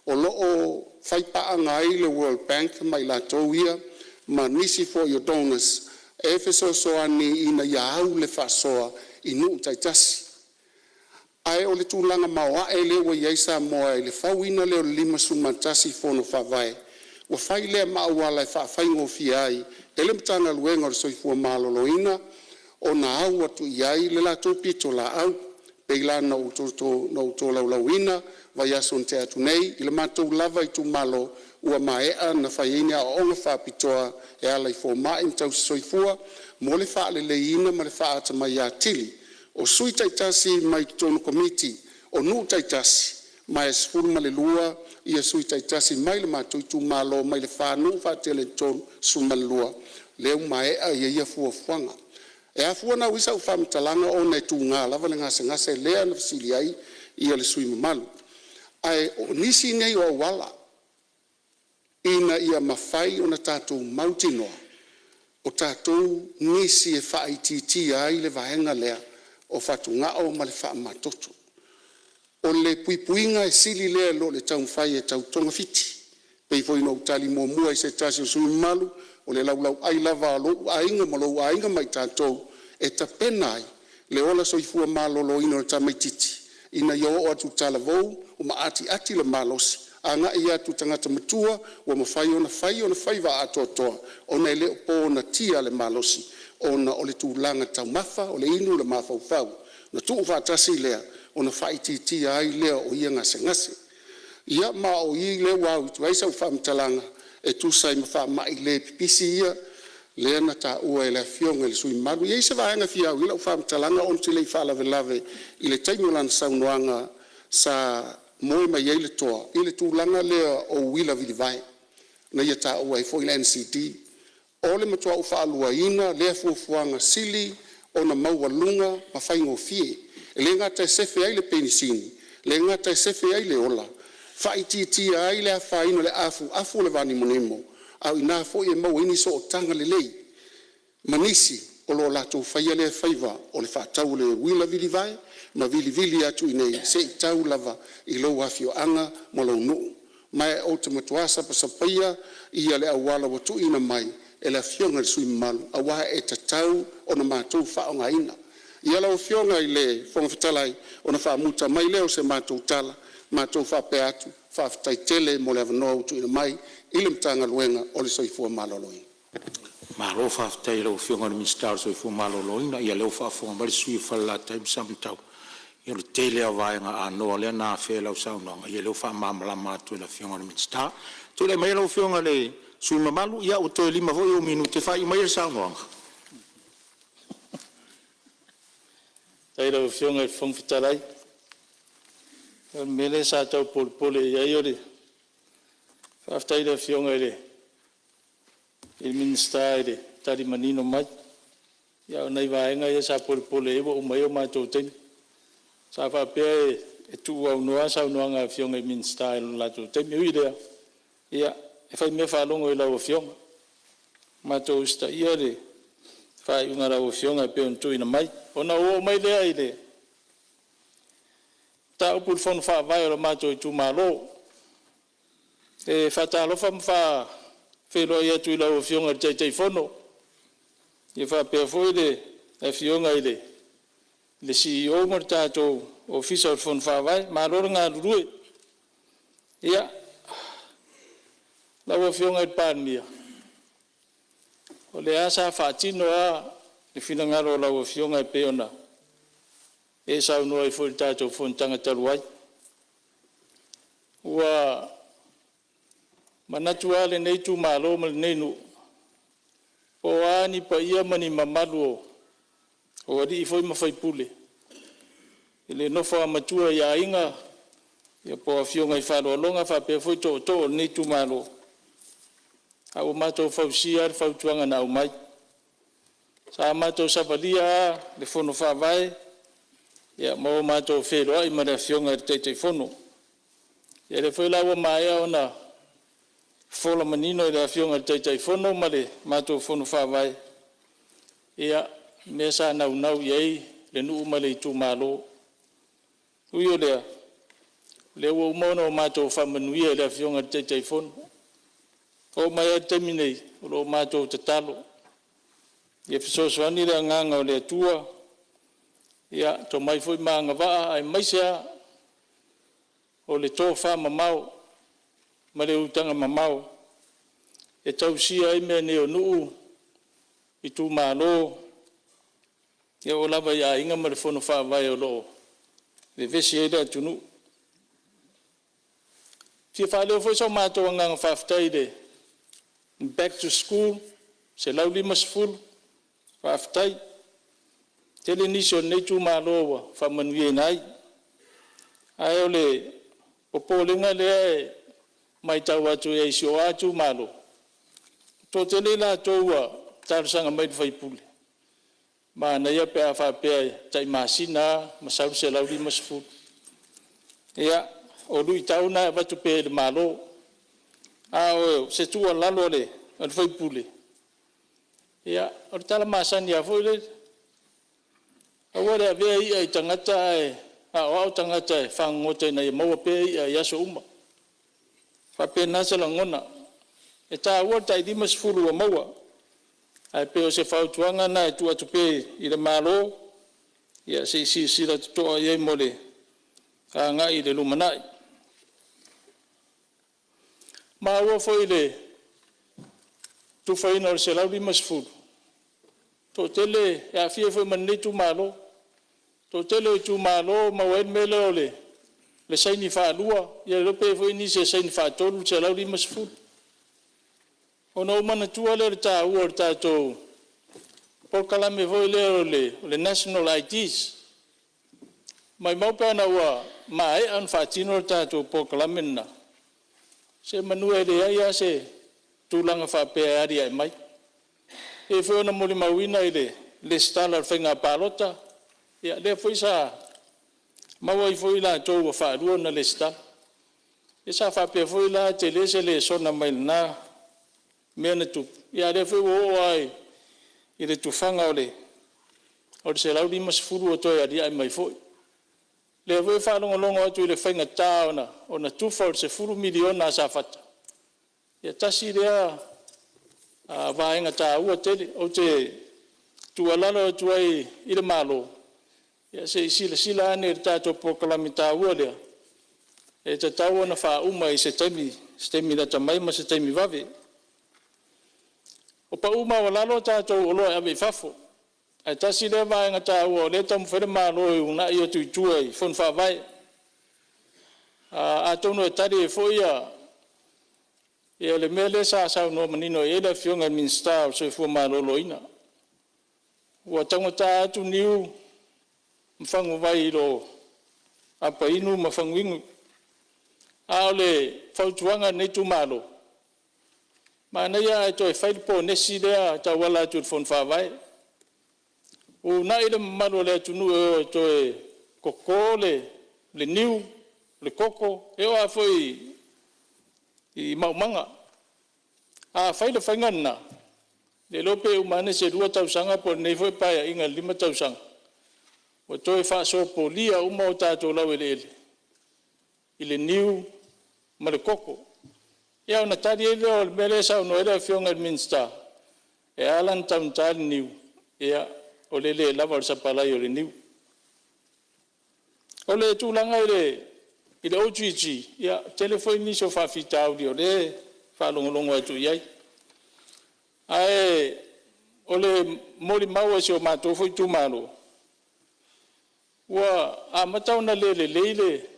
o lo o faipaaga ai le World Bank ma i latou ia ma nisi foi o donors e fesoasoani ina ia au le faasoa i nuu taitasi. Ae o le tulaga maoae lea ua i ai Samoa i le fauina lea o le 51 Fono Faavae, ua fai lea ma auala e faafaigofie ai e le Matagaluega o le Soifua Maloloina ona au atu i ai le latou pitolaau. E pei la ona ou tolaulauina i le vaiaso na tea atu nei i le matou lava itumalo ua maea ona fai ai ni aoaoga faapitoa e ala i fomai ma tausisoifua mo le faaleleiina ma le faaatamalai atili o sui taitasi mai totonu o Komiti o nuu taitasi, ma e 12 ia sui taitasi mai le matou itumalo mai le fa nuu faatele e tolu 12 lea ua maea ia fuafuaga. E afua ona au ai sau faamatalaga ona e tuga lava le gasegase lea na fesili ai le sui usufono mamalu. Ae o nisi nei o auala ina ia mafai ona tatou mautinoa o tatou nisi e faaitiitia ai le vaega lea o fatugao ma le faamamatoto. O le puipuiga e sili lea i lo le taumafai e tau togafiti. E pei foi ona ou tali muamua i se tasi o sui usufono mamalu, o le laulauai lava a lou aiga ma lou aiga ma i tatou e tapena ai le ola soifua maloloina o le tamaitiiti ina ia oo atu i talavou ua maatiati le malosi, agai atu i tagata matua ua mafai ona fai ona faiva atoatoa ona e le o ponatia le malosi ona o le tulaga taumafa, o le inu, o le mafaufau ona tuufaatasi lea ona faaitiitia ai lea o ia gasegase. Ia ma o i lea ua autu ai sau faamatalaga e tusa ai ma faamai le pipisi ia lea na taua e le Afioga i le sui usufono mamalu. E i ai se vaega e fia au i ai lau faamatalaga ou te le i faalavelave i le taimi o lana saunoaga sa moe mai ai le toa i le tulaga lea o uila vilivae na ia taua ai foi le NCD. O le matuai ou faaluaina lea fuafuaga sili ona maualuga ma faigofie, e le gata e sefe ai le penisini, e le gata e sefe ai le ola, faaitiitia ai le afaina o le afuafu o le vanimonimo, a o i ina foi e maua ai ni sootaga lelei ma nisi o lo o latou faia lea faiva o le faatau o le uila vilivae ma vilivili atu i inei seia tau lava i lou afioaga ma lou nuu. Ma ou te matua sapasapaia le auala ua tuuina mai e le Afioga i le sui usufono mamalu aua e tatau ona matou faaaogaina. Ia lau Afioga i le Fofoga Fetalai, ona faamuta mai lea o se matou tala matou faapea atu, faafetai tele mo le avanoa ua tuuina mai i le Matagaluega o le Soifua Maloloina. Malo faafetai i lau Afioga i le Minisita o le Soifua Maloloina. Ia o lea ua faafofoga mai le sui usufono mo Falelatai ma Samatau, ia o le tele lava o vaega anoa lea na afea i lau saunoaga, ia o lea ua faamalamalama atu e le Afioga i le Minisita. Tulai maia lau Afioga i le sui usufono mamalu, ua toe lima foi ou minute e faaiu mai ai le saunoaga. Faafetai i lau Afioga i le Fofoga Fetalai. O le mea lea sa tau polepole i ai o le faafetai i le Afioga i le Minisita i le tali manino mai. A o nai vaega ia sa polepole i ai ua uma ai o matou taimi. Sa faapea e tuuaunoa saunoaga a Afioga i Minisita i lo latou taimi. Ui i lea, ia e faimea faalogo i lau Afioga, matou usitaia le faaiuga a lau Afioga e pei ona tuuina mai. Ona ou oo mai lea i le mataupu i le Fono Faavae o le matou itumalo. E faatalofa ma faafeiloai atu i lau Afioga i le Taitaifono, faapea foi le Afioga i le CEO ma le tatou Ofisa o le Fono Faavae. Malo le galulue. Ia, lau Afioga i le Palemia, o lea lava sa faatino lava le finagalo o lau Afioga e pei ona e saunoa ai foi i le tatou fonotaga talu ai. Ua manatu lava lenei itumalo ma lenei nuu, po o a ni paia ma ni mamalu o alii foi ma faipule i le nofo a matua i aiga po o afioga i faaaloaloga faapea foi tootoo o lenei itumalo, ae ua matou fausia lava le fautuaga na aumai. Sa matou savalia lava le Fono Faavae ma o matou feiloai ma le Afioga i le Taitaifono. Ia lea foi la ua maea ona fofola manino e le Afioga i le Taitaifono ma le matou Fono Faavae ia mea sa naunau i ai le nuu ma le itumalo. Ui o lea, o lea ua uma ona matou faamanuia i le Afioga i le Taitaifono. E oo mai lava i le taimi nei, o lo o matou tatalo ia fesoasoani le agaga o le Atua, ia tomai foi ma agavaa aemaise lava o le tofamamao ma le utaga mamao e tausia ai mea nei o nuu, itumalo, e oo lava i aiga ma le Fono Faavae o lo o vevesi ai le atunuu. E fia faaleo foi so matou agaga faafetai i le Back to School $150,000, faafetai. Tele nisi o lenei itumalo ua faamanuiaina ai. Ae o le popolega lea e matau atu i si ou lava itumalo, e toatele i latou ua talosaga mai i le sui usufono, manaia pe a faapea e tai masina lava ma sau le $150,000. Ia, o luitau na e avatu pea i le Malo. A o se tuualalo a le sui usufono, ia o le tala masani lava foi lele, aua le avea i'a i tagata ae aoao tagata e fagogota ina ia maua pea i'a i aso uma. E faapena se lagona. E taua le tai $50 ua maua, ae pei o se fautuaga lena e tuu atu pea i le Malo, ia se i silasila totoa i ai mo le agai i le lumanai. Maua foi i le tufaina o le $150,000, toatele, e aafia ai foi ma lenei itumalo. Toatele o itumalo e maua ai le mea lea o le saini faalua, ia le iloa pe i ai foi nisi e saini faatolu le $150,000. Ona ou manatua lea o le taua o le tatou polokalame foi lea o le National IDs. Maimau pe ana ua maea ona faatino le tatou polokalame lena, semeamanu e leai lava se tulaga faapea e alia'e mai. E pei foi ona molimauina i le resitala o le faiga palota, ia lea foi sa maua ai foi i latou ua faalua ona resitala. Ia sa faapea foi la e tele se lesona mai lena mea na tupu, a o lea foi ua oo lava i le tufaga o le $150,000 ua toe aliae mai foi. O lea foi e faalogologo atu i le faigata ona tufa o le $10 miliona a Safata, ia tasi lea vaega taua tele. Ou te tuualalo atu ai i le Malo, ia se i silasila ane i le tatou polokalame taua lea, e tatau ona faauma i se taimi lata mai ma se taimi vave. Ua pau maualalo a tatou oloa e ave i fafo, ae tasi lea vaega taua o lea e taumafai le Malo e uunai atu i tua i Fono Faavae. Atonu e tali ai foi le mea lea sa saunoa manino i ai le Afioga i le Minisita o le Soifua Maloloina. Ua taugata atu niu ma faguvai i lo Apainu ma Faguinu. A o le fautuaga a lenei itumalo, manaia ae toe fai le ponesi lea e tauala atu i le Fono Faavae. Uunai le mamalu o le atunuu e o e toe toto le niu, le koko, e oo lava foi i maumaga. A fai le faiga lena, le iloa pe uma ane se 2 tausaga po o lenei foi Paeaiga i le 5 tausaga, ua toe faasopolia uma o tatou laueleele i le niu ma le koko. Ia ona tali ai lea o le mea lea e saunoa ai le Afioga i le Minisita, e ala ona taugata le niu, ia, o le le lava o le sapalai o le niu. O le tulaga i le OGG, ia, e tele foi nisi o faafitauli o lea e faalogologo atu i ai. Ae o le molimau a si o matou foi itumalo, ua amata ona le lelei le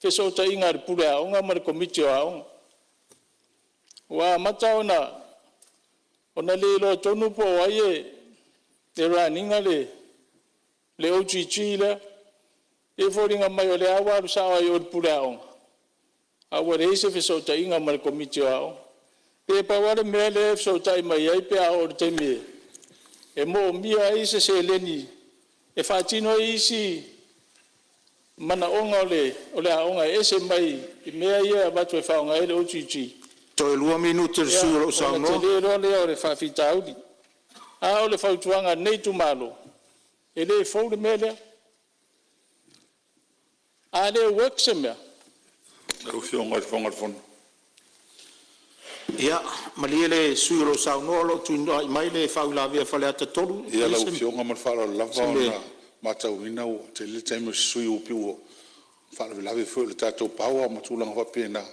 fesootaiga a le Pule Aoga ma le Komiti o Aoga. Ua amata ona le iloa tonu po o ai e run ina le OGG lea. E pei e foliga mai o lea lava ua alu sao lava i o i le Pule Aoga, ae ua leai se fesootaiga ma le Komiti o Aoga. E pei e pau lava le mea lea e fesootai mai ai pe a oo i le taimi e moomia ai se seleni e faatino ai isi manaoga o le aoga e ese mai i mea ia e avatu e faaaoga ai le OGG, Toe 2 minute o le sui usufono o lo o ona saunoa. tele loa lea o le faafitauli. A o le fautuaga a lenei itumalo, e le fou le mea lea. A le work se mea, Ia, malie le sui usufono o lo o saunoa o lo o tulai mai le faauilavea a Faleata 3. E Ia i ai lau se Afioga ma le faaaloalo lava, mea... ona matauina ua tele le taimi o le sui usufono ua pei ua faalavelave foi i le tatou power ma tulaga faapena. E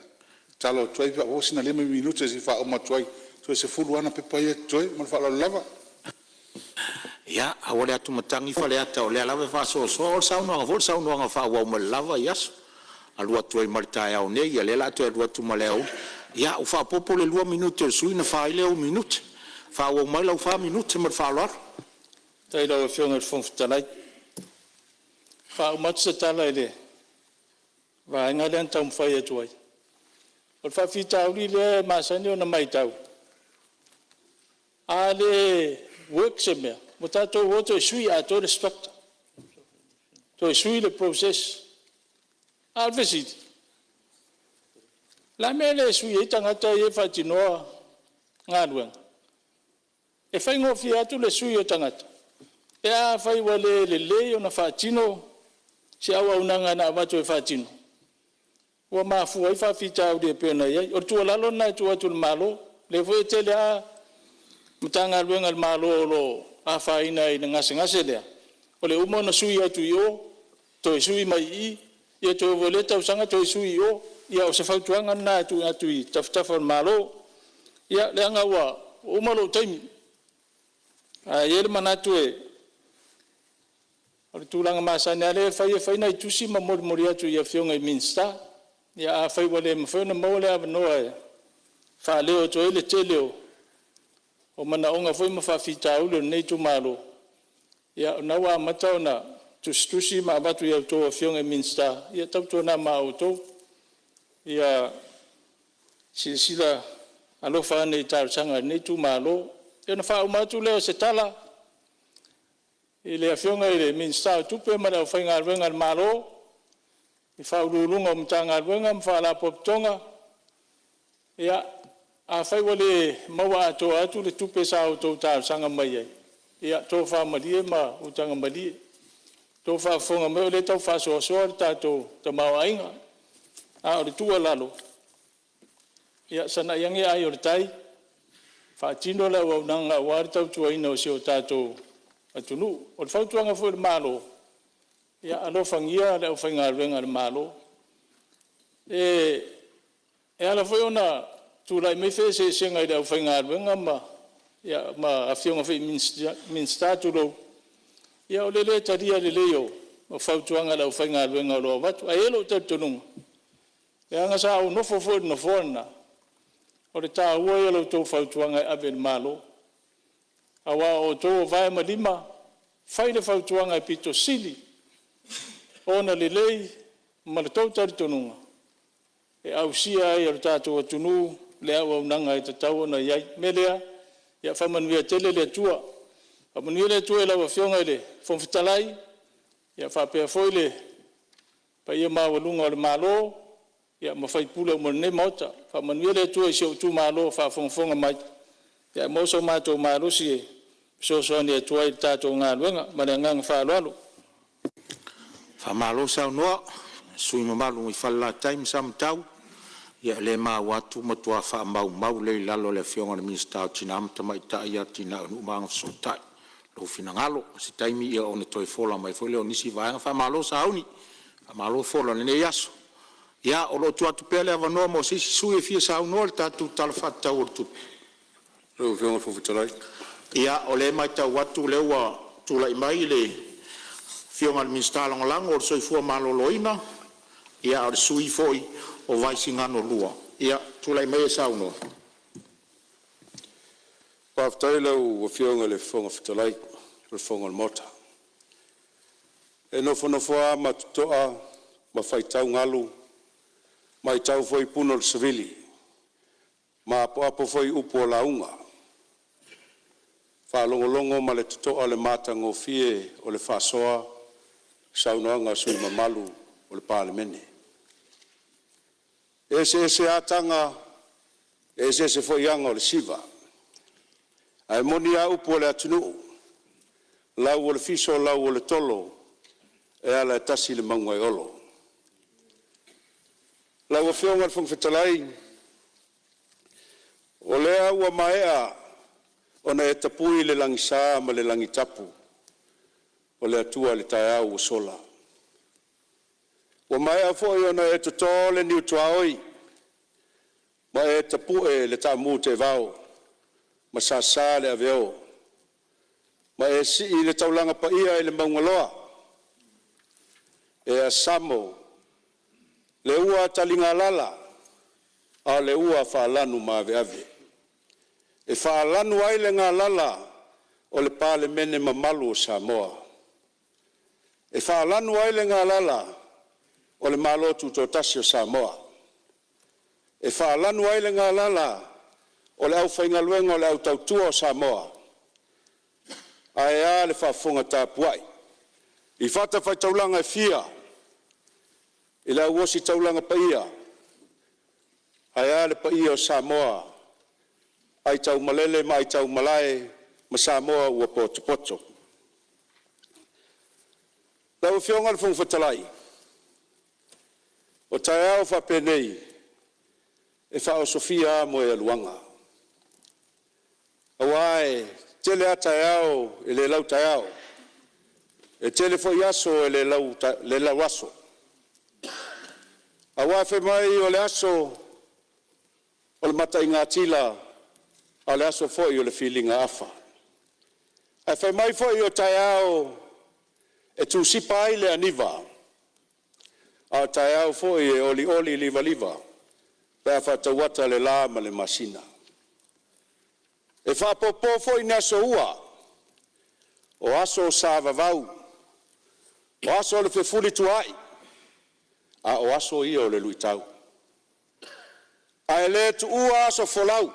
tatalo atu ai pe a maua sina 5 minute se i faauma atu ai, toe 10 lava ana pepa ia e totoe. Ma le faaaloalo lava. Ia, aua le atumatagi Faleata o lea lava e faasoasoa. O le saunoaga foi o le saunoaga e faaauau mai i le lava aso, alu atu ai ma le taeao nei, ia lea o le a toe alu atu ma le aoauli. Ia, ua faaopoopo le 2 minute o le sui usufono ona fa ai lea o ou minute. Faaauau mai lau 4 minute ma le faaaloalo. Faafetai i lau Afioga i le Fofoga Fetalai. E faauma atu se tala i le vaega lea na taumafai atu ai. O le faafitauli lea e masani ona matau, a le work se mea, ua tatou o toe sui atoa le structure, toe sui le process. A o le fesili; o le a le mea e le sui ai tagata ia e faatinoa galuega? E faigofie atu le sui o tagata pe afai ua le lelei ona faatino se auaunaga na avatu e faatino ua mafua ai faafitauli e pei ona i ai. O le tuualalo lena e tuu atu i le Malo, o lea foi e tele lava Matagaluega a le Malo o lo o afaina i le gasegase lea, o le uma ona sui atu i o, toe sui mai i i, ia toe oo foi i lea tausaga toe sui i o. Ia o se fautuaga lena e tuu atu i tafatafa o le Malo. Ia, leaga ua uma lou taimi, ae i ai le manatu o le tulaga masani lava lea e fai, e fai nai tusi ma molimoli atu i Afioga i Minisita. Ia afai ua le mafai ona maua le avanoa e faaleo atu ai le tele o manaoga foi ma faafitauli o lenei itumalo, ia o lena ua amata ona tusitusi ma avatu i a outou Afioga i Minisita, ia tautuana ma outou ia silasila alofa ane i talosaga a lenei itumalo. Ia ona faauma atu lea o se tala i le Afioga i le Minisita o Tupe ma le aufaigaluega a le Malo, i Ofisa Sili o Pulega o Matagaluega ma Faalapotopotoga, ia, afai ua le maua atoa atu le tupe sa outou talosaga mai ai, ia tofa malie ma utaga malie, outou faafofoga mai o lea e tau faasoasoa le tatou tamaoaiga. A o le tuualalo, ia sagai ane ai o le tai, faatino le auaunaga aua le tautuaina o si o tatou atunuu. O le fautuaga foi i le Malo, ia alofagia le aufaigaluega a le Malo. E ala foi ona tulai mai feeseeseaiga i le aufaigaluega ma afioga foi i Minisita tulou, ia o le lē talia lelei o fautuaga a le aufaigaluega o lo o avatu. Ae i ai lou talitonuga, leaga sa ou nofo foi i le nofoa lena, o le taua ia o la outou fautuaga e ave i le Malo, aua o outou o vae ma lima, fai le fautuaga e aupito sili ona lelei ma le tou talitonuga e ausia ai e le tatou atunuu le auaunaga e tatau ona i ai. O le mea lea, ia faamanuia tele le Atua. Faamanuia le Atua i lau Afioga i le Fofoga Fetalai, faapea foi le paia maualuga o le Malo ma sui usufono uma o lenei Maota. Faamanuia le Atua i si ou itumalo o faafogafoga mai, ae maua so matou malosi e fesoasoani atu ai i le tatou galuega. Ma le agaga faaaloalo. Faamalo saunoa i le sui usufono mamalu mai Falelatai ma Samatau. Ia o lea ua maua atu ua matua faamaumau lelei i lalo e le Afioga i le Minisita o Tina ma Tamaitai, Atinae o Nuu ma Agafesootai lou finagalo. O se taimi ona toe fola mai foi lea o nisi vaega. Faamalo sauni, faamalo fola i lenei aso. Ia, o lo o tuu atu pea le avanoa mo se isi sui usufono e fia saunoa i le tatou Tala Faatatau o le Tupe. Lau Afioga i le Fofoga Fetalai. Ia, o lea ua matau atu o lea ua tulai mai le Afioga i le Minisita Lagolago o le Soifua Maloloina, a o le sui usufono foi o Vaisigano 2. Ia, tulai maia e saunoa. Faafetai i lau Afioga i le Fofoga Fetalai o le Fono a le Maota. E nofonofo lava ma totoa ma faitau galu, matau foi puna o le savili ma apoapo foi upu a lauga, faalogologo ma le totoa i le matagofie o le faasoa a saunoaga a sui usufono mamalu o le Palemene. E eseese lava taga, e eseese foi aga o le siva, ae moni a upu a le atunuu, lau o le fiso lau o le tolo, e ala e tasi le mauga e olo. Lau Afioga i le Fofoga Fetalai, o lea ua maea ona e tapui le lagisa ma le lagitapu o le Atua i le taeao ua sola. Ua maea foi ona e toto le niu tuaoi ma e tapue le taamu teevao ma sasa le aveo ma e sii le taulaga paia i le mauga loa e asamo le ua taligalala a o le ua faalanumaveave e faalanu ai le galala o le Palemene mamalu o Samoa, e faalanu ai le galala o le Malo Tutoatasi o Samoa, e faalanu ai le galala o le aufaigaluega o le au tautua o Samoa. Ae a le faafofoga tapuai i fatafaitaulaga e fia i le au ositaulaga paia, ae a le paia o Samoa aitaumalele ma aitaumalae ma Samoa ua potopoto. Lau Afioga i le Fofoga Fetalai, o taeao faapenei e faaosofia a moegaluaga, aua e tele a taeao e le lautaeao, e tele foi aso e le lauaso. Aua fai mai o le aso o le mataigatila a o le aso foi o le filigaafa. Ae fai mai foi o taeao e tusipa ai le aniva, a o taeao foi e olioli livaliva pe a faatauata le la ma le masina. E faapopo foi ni aso ua, o aso sa vavau, o aso o le feufulituaai a o aso ia o le luitau. Ae le tuua aso folau,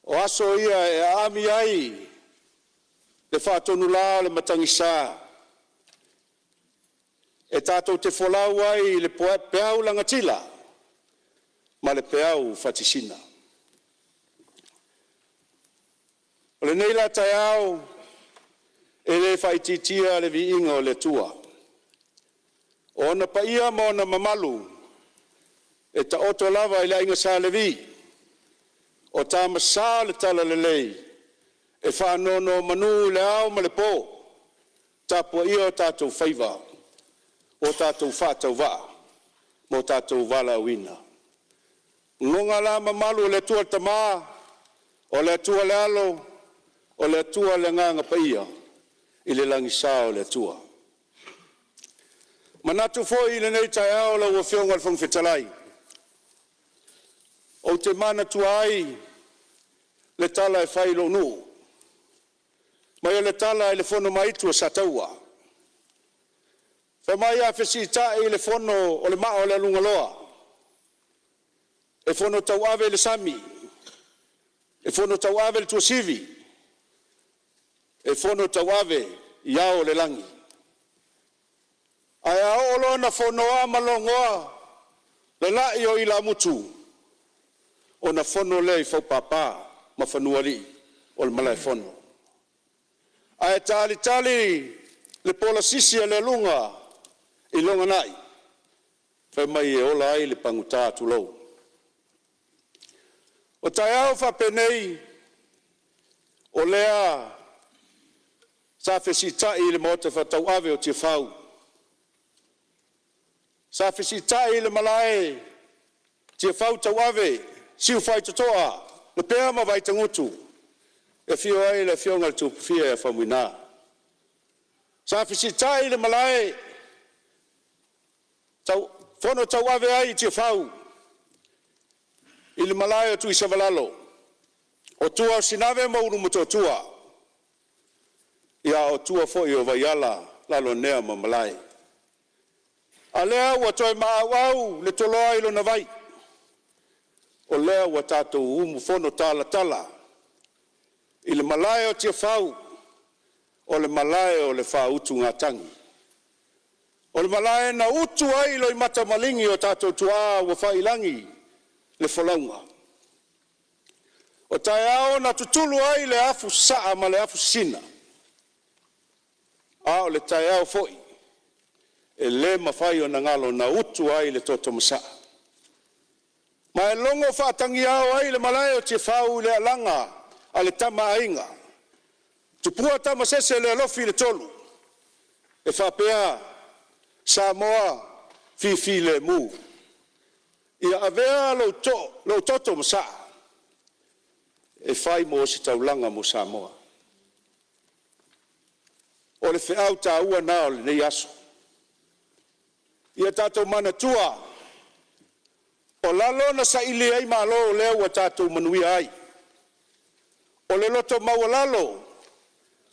o aso ia e aami ai le faatonula o le matagisa e tatou te folau ai i le peau lagatila ma le peau fatisina. O lenei la taeao, e le faaitiitia le viiga o le Atua, o ona paia ma ona mamalu e taoto lava i le aiga Sa Levi, o tama sa o le talalelei e faanonomanu i le ao ma le po, tapuaia o tatou faiva ua tatou faatauvaa ma o tatou valaauina. Goga la mamalu o le Atua le Tama, o le Atua le Alo, o le Atua le Agaga Paia i le lagisa o le Atua. E manatu foi i lenei taeao lau Afioga i le Fofoga Fetalai, ou te manatua ai le tala e fai i lou nuu. Fai mai o le tala i le fono ma aitu a Sataua. Fai mai a fesiitai i le fono o le maa o le aluganoa, e fono tauave i le sami, e fono tauave i le tuasivi, e fono tauave i ao o le lagi. Ae a oo loa ina fonoa ma logoa le lai o ilamutu, ona fono lea i faupapa ma fanuaalii o le malaefono. Ae talitali le pola sisi a le aluga i lona nai, fai mai e ola ai le pagota, tulou. O taeao faapenei, o lea sa fesiitai i le maota faatauave o Tiafau, sa fesiitai i le malae Tiafau tauave Siufaitotoa Lepea ma Vaitagutu e afio ai le afioga i le Tupufia ia Faumuina. Sa fesiitai i le malae fono tauave ai i Tiafau i le malae o Tuisavalalo, o tua o Sinave ma Ulumotootua, a o tua foi o Vaiala, Laloanea ma Malae. A lea ua toe maauau le toloa i lona vai, o lea ua tatou umufono talatala i le malae o Tiafau, o le malae o le faautugatagi, o le malae na utu ai loimata maligi o tatou tuaa ua fai i lagi le folauga. O taeao na tutulu ai le afusaa ma le afusina, a o le taeao foi e le mafai ona galo na utu ai le toto masaa. Ma e logo faatagiao ai le malae o Tiafau i le alaga a le Tama a Aiga, Tupua Tamasese le alofi i le tolu, e faapea, Samoa fifilemu, ia avea lou toto masaa e fai mo ositaulaga mo Samoa. O le feau taua lena o lenei aso. Ia tatou manatua, o lalo na saili ai malo o lea ua tatou manuia ai. O le loto maualalo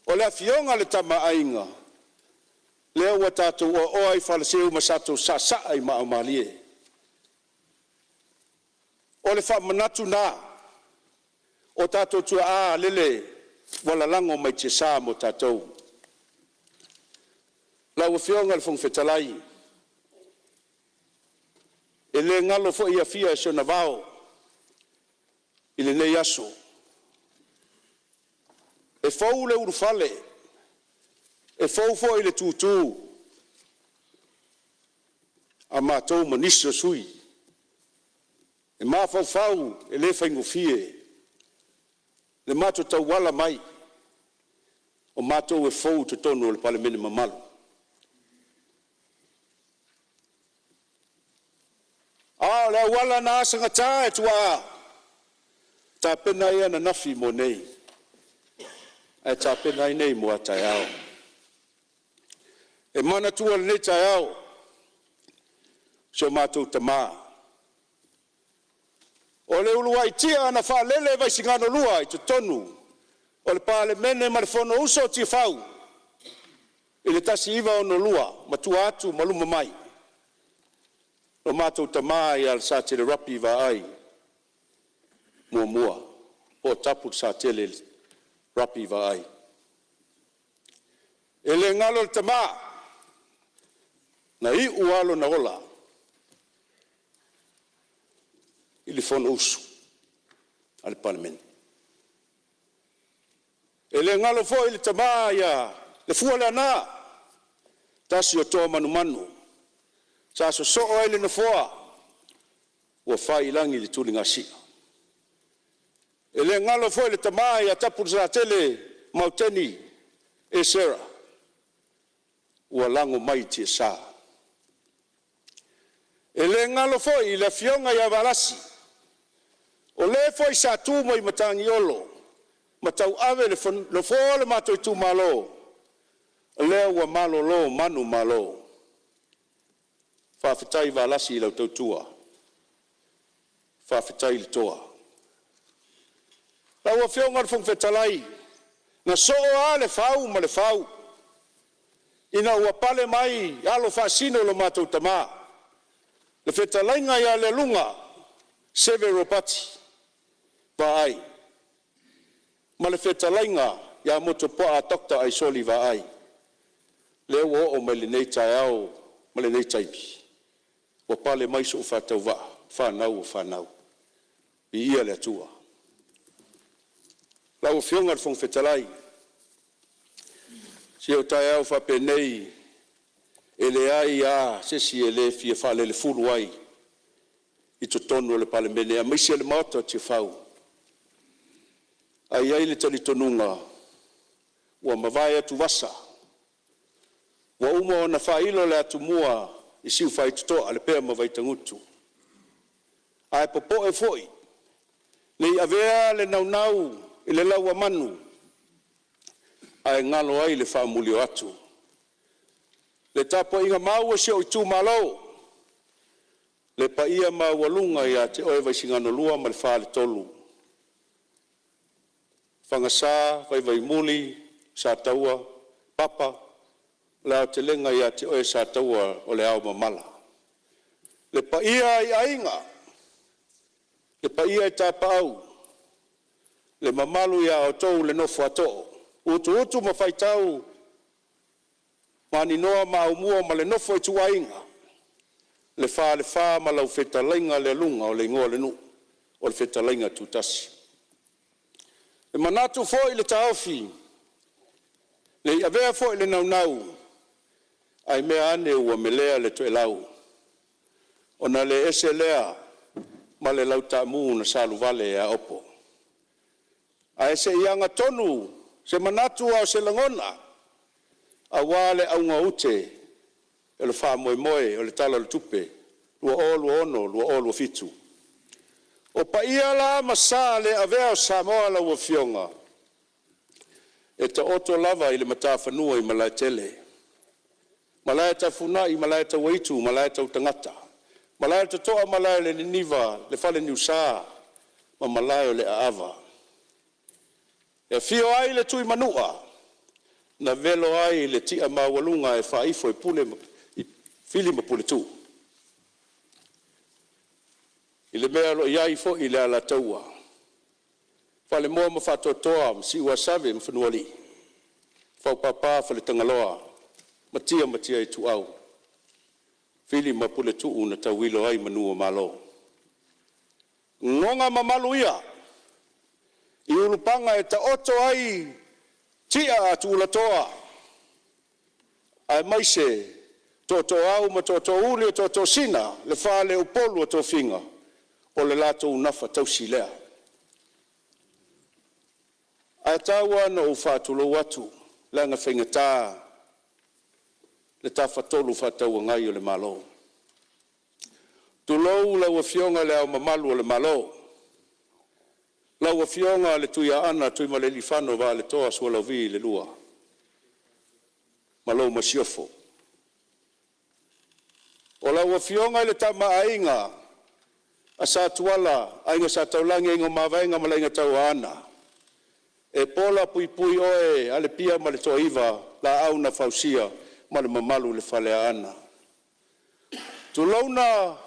o le afioga i le Tama a Aiga, lea ua tatou oaoa ai i faleseu ma tatou saasaa i maaomalie. O le faamanatu lena o tatou tuaa lele ua lalago mai tiasa mo tatou. Lau Afioga i le Fofoga Fetalai, e le galo foi Afia i si ona vao i lenei aso. E fou le ulufale, e fou foi le tutu a matou ma nisi o sui usufono e mafaufau e le faigofie le matou tauala mai o matou e fou i totonu o le Palemene mamalu. A o le auala na asagata e tuaa tapena ai ananafi mo nei, ae tapena ai nei mo a taeao. E manatua i lenei taeao si o matou tama, o le uluai tia na faalele i Vaisigano 2 i totonu o le Palemene ma le Fonousu a Tiafau i le 1962 ma tua atu ma luma mai, lo matou tama ia Lasatele Rapi Vaai Muamua po o Tapulesatele Rapi Vaai. E le galo le tama, na iu lava lona ola i le Fonousu a le Palemene. E le galo foi le tama ia Lefua Leaana, tasi o toa manumanu sa sosoo ai le nofoa ua fai i lagi le tuligasia. E le galo foi le tama ia Tapulesatele Mauteni Esera ua lago mai i tiasa. E le galo foi le afioga ia Valasi, o le foi sa tu mai matagiolo ma tauave le nofoa o le matou itumalo, o lea ua malolo manumalo. Faafetai Valasi i lau tautua, faafetai le toa. Lau Afioga i le Fofoga Fetalai, na soo lava le fau ma le fau. Ina ua pale mai alo faasino i lo matou tama, le fetalaiga ia Lealuga Seve Ropati Vaai ma le fetalaiga ia Motuopuaa Dr. Aisoli Vaai, lea ua oo mai lenei taeao ma lenei taimi ua pale mai sou faatauvaa, o fanau a fanau. Viia le Atua. Lau Afioga i le Fofoga Fetalai, se o taeao faapenei e leai lava se isi e le fia faalelefulu ai i totonu o le Palemene aemaise le Maota o Tiafau. Ae i ai le talitonuga ua mavae atuvasa, ua uma ona faailo le atumua i siufaitotoa le pea ma Vaitagutu. Ae popoe foi ne i avea le naunau i le lau a manu ae galo ai le faamulioatu. Le tapuaiga mau a si ou itumalo, le paia maualuga ia te oe Vaisigano 2 ma le Faletolu, Fagasa, Vaivaimuli, Sataua, Papa, o le aotelega ia te oe Sataua o le aomamala. Le paia i Aiga, le paia i Tapaau, le mamalu ia outou le nofo a too, Utuutu ma Faitau, Maninoa ma Aumua ma le nofo a ituaiga, le Falefa ma lau fetalaiga Lealuga o le igoa o le nuu, o le fetalaiga Tutasi. E manatu foi le taofi, ne i avea foi le naunau, ae mea ane ua melea le toelau, ona le ese lea ma le lautaamu na saluvale ea Aopo. Ae se i agatonu se manatu a o se lagona aua le augaute o le faamoemoe o le Tala o le Tupe 2026/2027. O paia la ma sa le avea o Samoa lau Afioga, e taoto lava i le matafanua i Malaetele, Malaetafunai, Malaetauaitu ma Malaetautagata, Malaetotoa ma Malaeleleniva, le Faleniusa ma Malae o le Aava. E afio ai le Tuimanua na velo ai le tiamaualuga e faaifo e Pule ma Fili ma Puletuu i le mea o lo o i ai foi le Alataua, Falemoa ma Faatoatoa ma Siuasave ma Fanualii, Faupapa Faletagaloa ma Tia ma Tia Ituau, Fili ma Puletuu na tauilo ai manu o Malo. Goga mamalu ia i ulupaga e taoto ai tia a tulatoa aemaise tootooau ma tootoouli, o tootoosina le faleupolu o tofiga, o le latou nafa tausi lea. Ae tau lava ina ou faatulou atu leaga e faigata le Tafatolu Fefaatauagai o le Malo. Tulou lau Afioga i Le Ao Mamalu o le Malo, lau Afioga Tuiaana Tuimalealiifano Vaaletoa Sualauvi II ma lau Masiofo. O lau Afioga i le Tama a Aiga Sa Tuala, Aiga Sa Taulagi, Aiga o Mavaega ma le Aiga Tauaana, e pola puipui oe Alepia ma le Toaiva, Laau na Fausia ma le mamalu i le Faleaana. Tulouna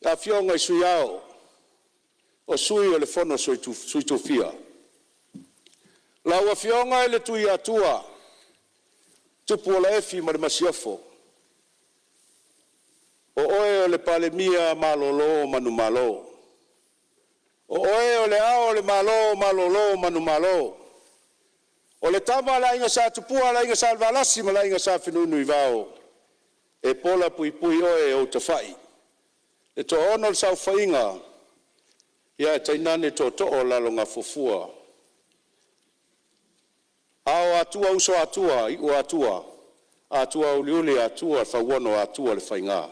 le Afioga i le Sui Ao, o Sui o le Fono a Sui Tofia, lau Afioga i le Tuiatua Tupuola Efi ma le Masiofo, o oe o le Palemia malolo manumalo. O oe o le Ao o le Malo malolo manumalo. O le tama a le aiga Sa Tupua, le aiga Sa Valasi ma le aiga Sa Fenunuivao, e pola puipui oe e ou tafai, le toaono o le saofaiga ae tainane tootoo o Lalogafuafua. Ao o Atua, Uso o Atua, Iu o Atua, Atua uliuli, Atua le fauono, Atua le faiga.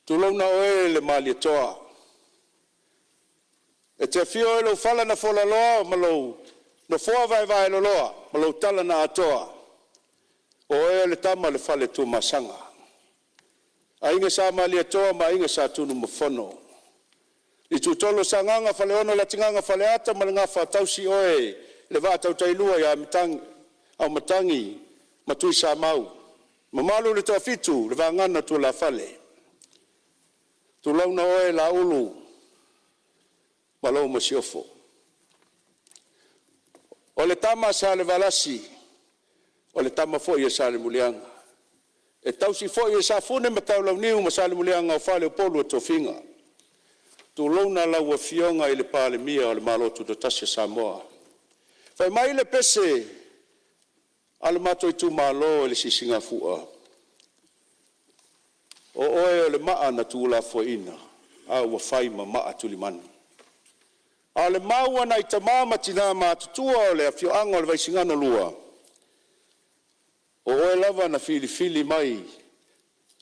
Tulouna oe le Malietoa, e te afio i lou fala na folaloa ma lou nofoa vaevaeloloa ma lou tala na atoa, o oe o le tama a le Faletuamasaga, aiga Sa Malietoa ma aiga Sa Tunumafono. Itutolu o Sagaga, Faleono o Latigaga, Faleata ma le Gafa, tausi oe le vaa tautailua ia Auimatagi ma Tuisamau. Mamalu le Toafitu le Vagana o Tulafale. Tulouna oe Laulu ma lou masiofo. O le tama a Salevalasi o le tama foi a Salemuliaga, e tausi foi e Safune ma Taulauniu ma Salemuliaga o faleupolu o tofiga. Tulouna lau Afioga i le Palemia o le Malo Tutoatasi o Samoa. Fai mai le pese a lo matou itumalo i le Sisigafua, o oe o le maa na tuulafoaiina a ua fai ma maa tulimanu. A o le mau a nai tama ma tina matutua o le afioaga o le Vaisigano 2, o oe lava na filifili mai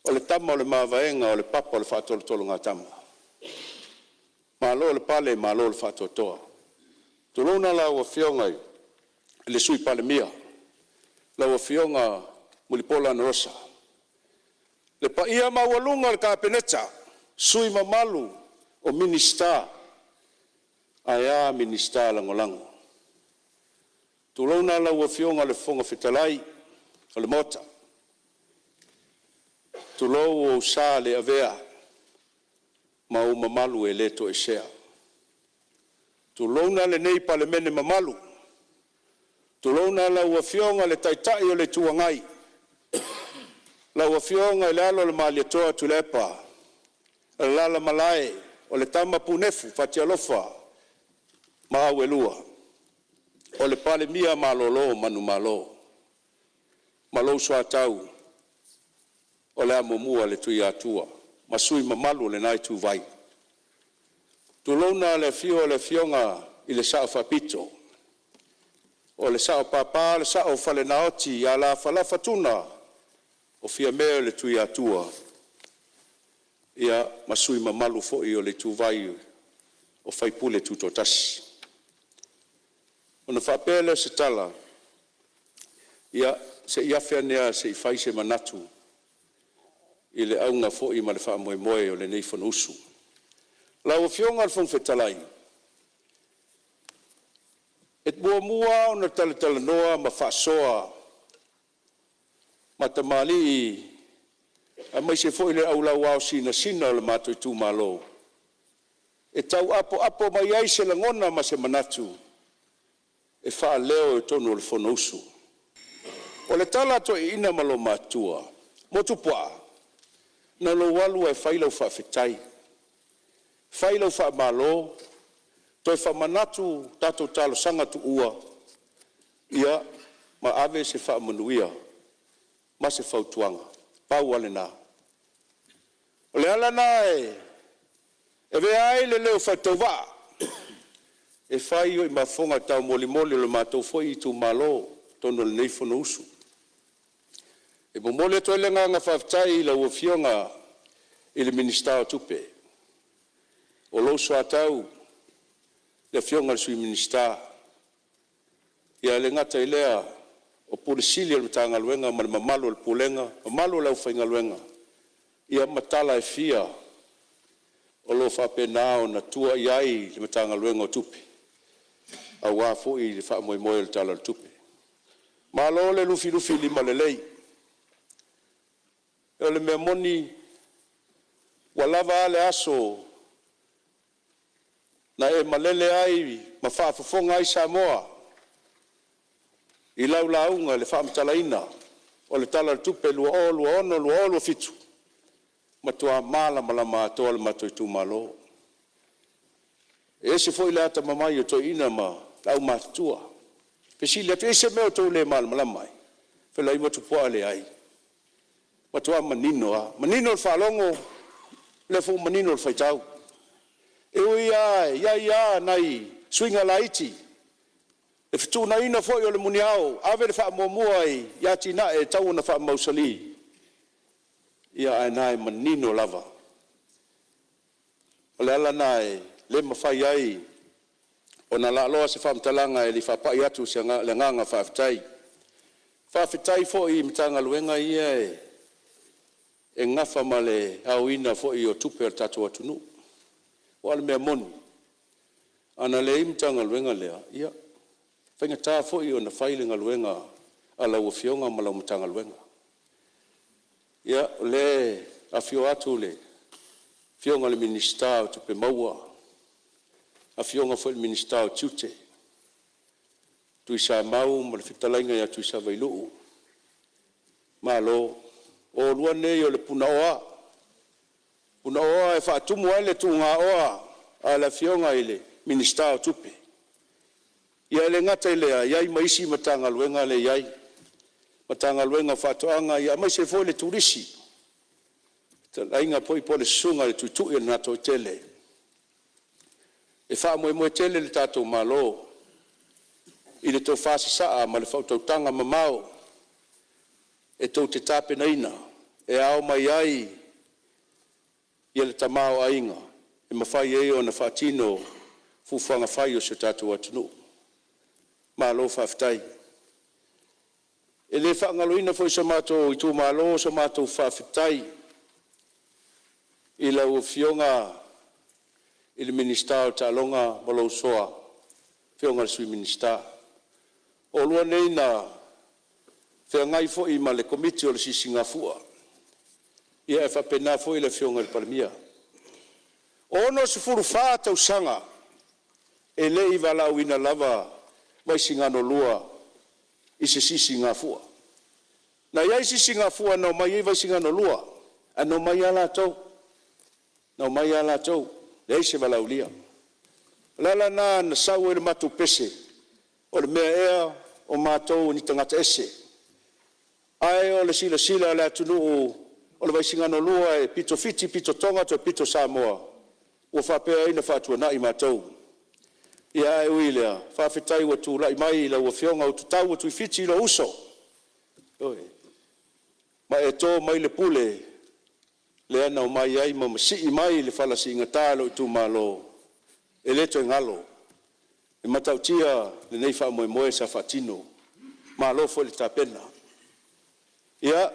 o le tama o le mavaega o le papa o le faatolotologatama. Malo le pale malo le faatoatoa. Tulouna lau Afioga i le Sui Palemia, lau Afioga Mulipola Anarosa. Le paia maualuga i le Kapeneta, sui mamalu o Minisita ae a Minisita Lagolago. Tulouna lau Afioga i le Fofoga Fetalai o le Maota, tulou ou sa le avea ma ou mamalu e le toesea. Tulouna lenei Palemene mamalu, tulouna lau Afioga i le Taitai o le Itu Agai, lau Afioga i le Alo o le Malietoa Tuilaepa Alalamalae o le tama punefu Fatialofa ma Auelua, o le Palemia malolo manumalo ma lou soatau o le amomua a le Tuiatua ma sui mamalu o lena ituvai. Tulouna le afio o le Afioga i le Sao Faapito, o le Sao Papa, o le Sao o Falenaoti ia Lafalafa Tuna o Fiame o le Tuiatua ma sui mamalu foi o le ituvai o faipule tutoatasi. Ona faapea lea o se tala, ia se i afe ane lava se i fai se manatu i le auga foi ma le faamoemoe o lenei fonousu. Lau Afioga i le Fofoga Fetalai, e muamua lava ona talatalanoa ma faasoa ma tamalii aemaise foi le au lauao sinasina o le matou itumalo e tau apoapo mai ai se lagona ma se manatu e faaleo i totonu o le Fonousu. O le tala a toeaiina ma loomatutua, “Motuopuaa, na lou alu ae fai lau faafetai, fai lau faamalo, toe faamanatu tatou talosaga tuua, ia ma ave se faamanuia ma se fautuaga. Pau lava lena. O le ala lena e avea ai le leo faitauvaa e fai o ma fofoga taumolimoli o le matou foi itumalo i totonu o lenei Fonousu. E momoli atu ai le agaga faafetai i lau Afioga i le Minisita o Tupe, o lou soatau le Afioga i le Sui Minisita, ae le gata i lea o Ofisa Sili o le Matagaluega ma le mamalu o le Pulega, mamalu o le aufaigaluega, ia ma tala e fia o lo o faapena ona tua i ai le Matagaluega o Tupe aua foi le faamoemoe o le Tala o le Tupe. Malo le lufilufi limalelei. O le mea moni ua lava a le aso na e malele ai ma faafofoga ai Samoa i lau lauga i le faamatalaina o le Tala o le Tupe 2026/2027, matua malamalama atoa lo matou itumalo. E ese foi le atamamai o toeaiina ma le aumatutua. E fesili atu, e i ai se mea o tou le malamalama ai? Fai mai, Motuopuaa, e leai, matua manino lava, manino le faalogo, o lea foi ua manino le faitau. E ui lava e i ai lava nai suiga laiti, le fetuunaiga foi o le muniao, ave le faamuamua i atinae e tatau ona faamausali, ia ae o lena e manino lava. O le ala lena e le mafai ai ona laaloa se faamatalaga e le i faapai atu le agaga faafetai. Faafetai foi i Matagaluega ia e nafa ma le aoina foi o tupe a le tatou atunuu. Aua o le mea moni, ana leai le Matagaluega lea, ia e faigata foi ona fai le galuega a lau Afioga ma lau Matagaluega. Ia, o lea e afio atu le Afioga i le Minisita o Tupe Maua, afioga foi i le Minisita o Tiute, Tuisamau ma le fetalaiga ia Tuisavailuu. Malo. O oulua nei o le punaoa, punaoa e faatumu ai le tugaoa a le Afioga i le Minisita o Tupe. Ia e le gata i lea, e i ai ma isi Matagaluega lea e i ai, Matagaluega o Faatoaga aemaise foi le Turisi, fetalaiga foi po o le susuga i le Tuitui o le Gatoaitele. E faamoemoe tele le tatou Malo i le tofa sasaa ma le faautautaga mamao e tou te tapenaina e ao mai ai le tamaoaiga e mafai ai ona faatino fuafuaga fai a si o tatou atunuu. Malo faafetai. E le faagaloina foi e si o matou itumalo so matou faafetai i lau Afioga i le Minisita o Taaloga ma lou uso, a afioga i le Sui Minisita. O oulua nei na feagai foi ma le Komiti o le Sisigafua ae faapena foi le Afioga i le Palemia. E 64 tausaga e le i valaauina lava Vaisigano 2 i se Sisigafua. Na i ai Sisigafua na omai ai Vaisigano 2, ae na omai lava latou, na omai lava latou, leai se valaaulia. O le ala lena na sau ai le matou pese, o le mea ea o matou o ni tagata ese? Ae o le silasila a le atunuu o le Vaisigano 2 e pito Fiti pito Toga toe pito Samoa, ua faapea ai ona faatuanai matou. Ia ae ui i lea, faafetai ua tulai mai lau Afioga Utuitau o Tuifiti lou uso, ioe, ma e to mai le pule lea na omai ai ma masii mai le fala siigata o lou itumalo. E le toe galo, e matautia lenei faamoemoe sa faatino, malo foi le tapena. Ia,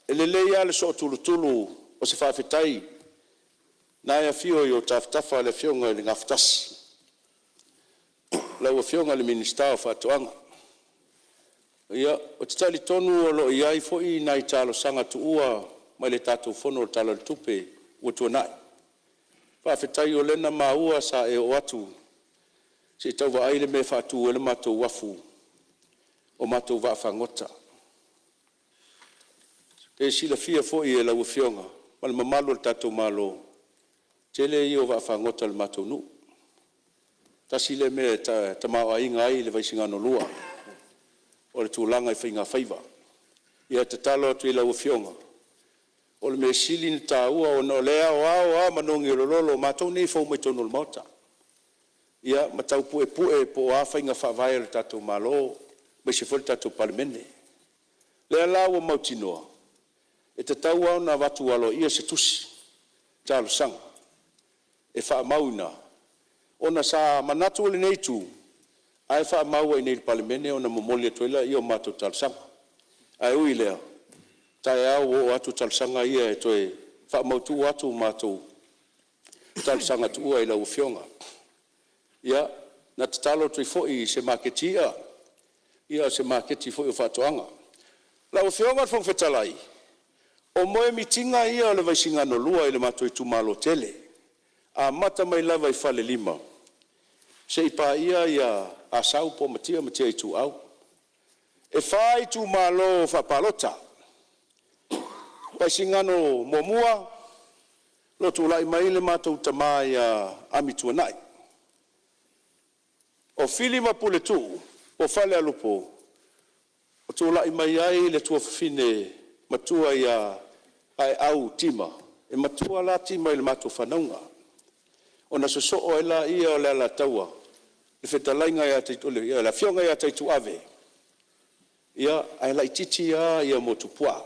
e lelei lava le sootulutulu o se faafetai, o lena e afio i ou tafatafa le Afioga i le Gafatasi, lau Afioga i le Minisita o Faatoaga. Ia, ou te talitonu o lo o i ai foi nai talosaga tuua mai le tatou Fono i le Tala o le Tupe ua tuanai. Faafetai o lea na maua sa e oo atu se i tau vaai le mea e faatu ai le matou uafu o matou vaafagota. E silafia foi e lau Afioga ma le mamalu o le tatou Malo, o le tele ia o vaafagota a le matou nuu. Tasi lea mea e tamaoaiga ai le Vaisigano 2 o le tulaga i faigafaiva. Ia e tatalo atu i lau Afioga, o le mea sili ona taua ona o lea e aoao lava manogi o le lolo, o matou nei e fou mai totonu o le Maota, ia ma tau puepue po o a faiga faavae a le tatou Malo aemaise foi le tatou Palemene. O lea la ua mautinoa e tatau lava ona avatu aloaia se tusi talosaga e faamau i ina, ona sa manatu lenei itu, a e faamau lava i inei i le Palemene ona momoli atu ai lea o matou talosaga. Ae ui i lea, o taeao ua oo atu talosaga ia e toe faamautu atu matou talosaga tuua i lau Afioga. Ia, na tatalo atu ai foi i se maketi i'a, ia o se maketi foi o faatoaga. Lau Afioga i le Fofoga Fetalai, o moemitiga ia o le Vaisigano 2 i le matou itumalo tele, amata mai lava i Falelima seia paia Asau po o Matia ma Matia Ituau. E fa itumalo faapalota: Vaisigano 1, o lo o tulai mai le matou tama ia Amituanai. O Fili ma Puletuu po o Falealupo, o tulai mai ai le tuafafine matua ia Aeau Tima, e matua la Tima i le matou fanauga, ona sosoo ai lea o le Alataua, le fetalaiga ia le Afioga ia Taituave, ia ae laitiiti lava Motuopuaa.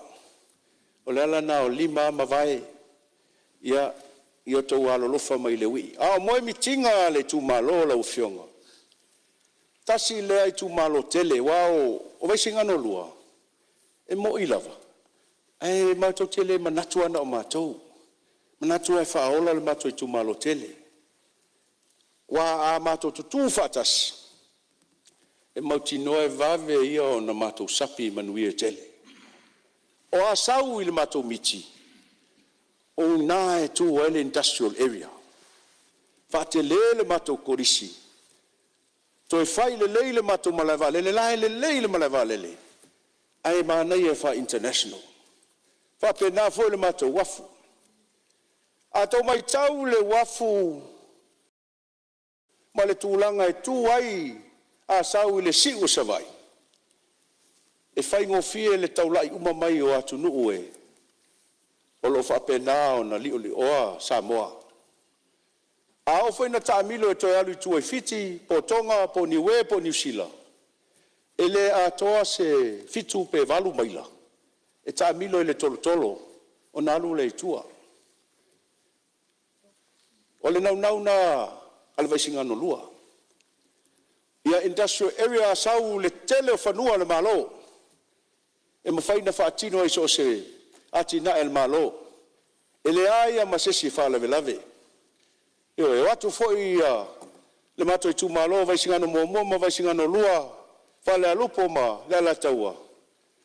O le ala lena o lima lava mavae, ia outou alolofa mai i le uii. A o moemitiga a le itumalo lau Afioga, tasi lea itumalo tele aua o Vaisigano 2, e moni lava ae matou te le manatu lava na o matou, e manatu lava e faaola le matou itumalo tele, aua a matou tutu faatasi, e E mautinoa e vave ia ona matou sapi manuia tele. O Asau i le matou miti, o i ina e tu ai le industrial area, faatele le matou kolisi, toe fai lelei le matou malaevaalele la e lelei le malaevaalele, ae manaia e faa-international. E faapena foi le matou uafu. A outou matau i le uafu ma le tulaga e tu ai Asau i le siu o Savaii, e faigofie le taulai uma mai o atunuu o lo o faapena ona liolioa Samoa. A oo foi ina taamilo e toe alu i tua i Fiti po o Toga po o Niue po o Niu Sila, e le atoa se 7 pe 8 maila e taamilo ai i le tolotolo ona alu lea i tua. O le naunau lena a le Vaisigano 2, ia Industrial Area Asau i le tele o fanua o le Malo e mafai ona faatino ai so o se atinae a le Malo. E leai lava ma se isi e faalavelave. Ioe, e o atu foi le matou itumalo o Vaisigano 1 ma Vaisigano 2, Falealupo ma le Alataua,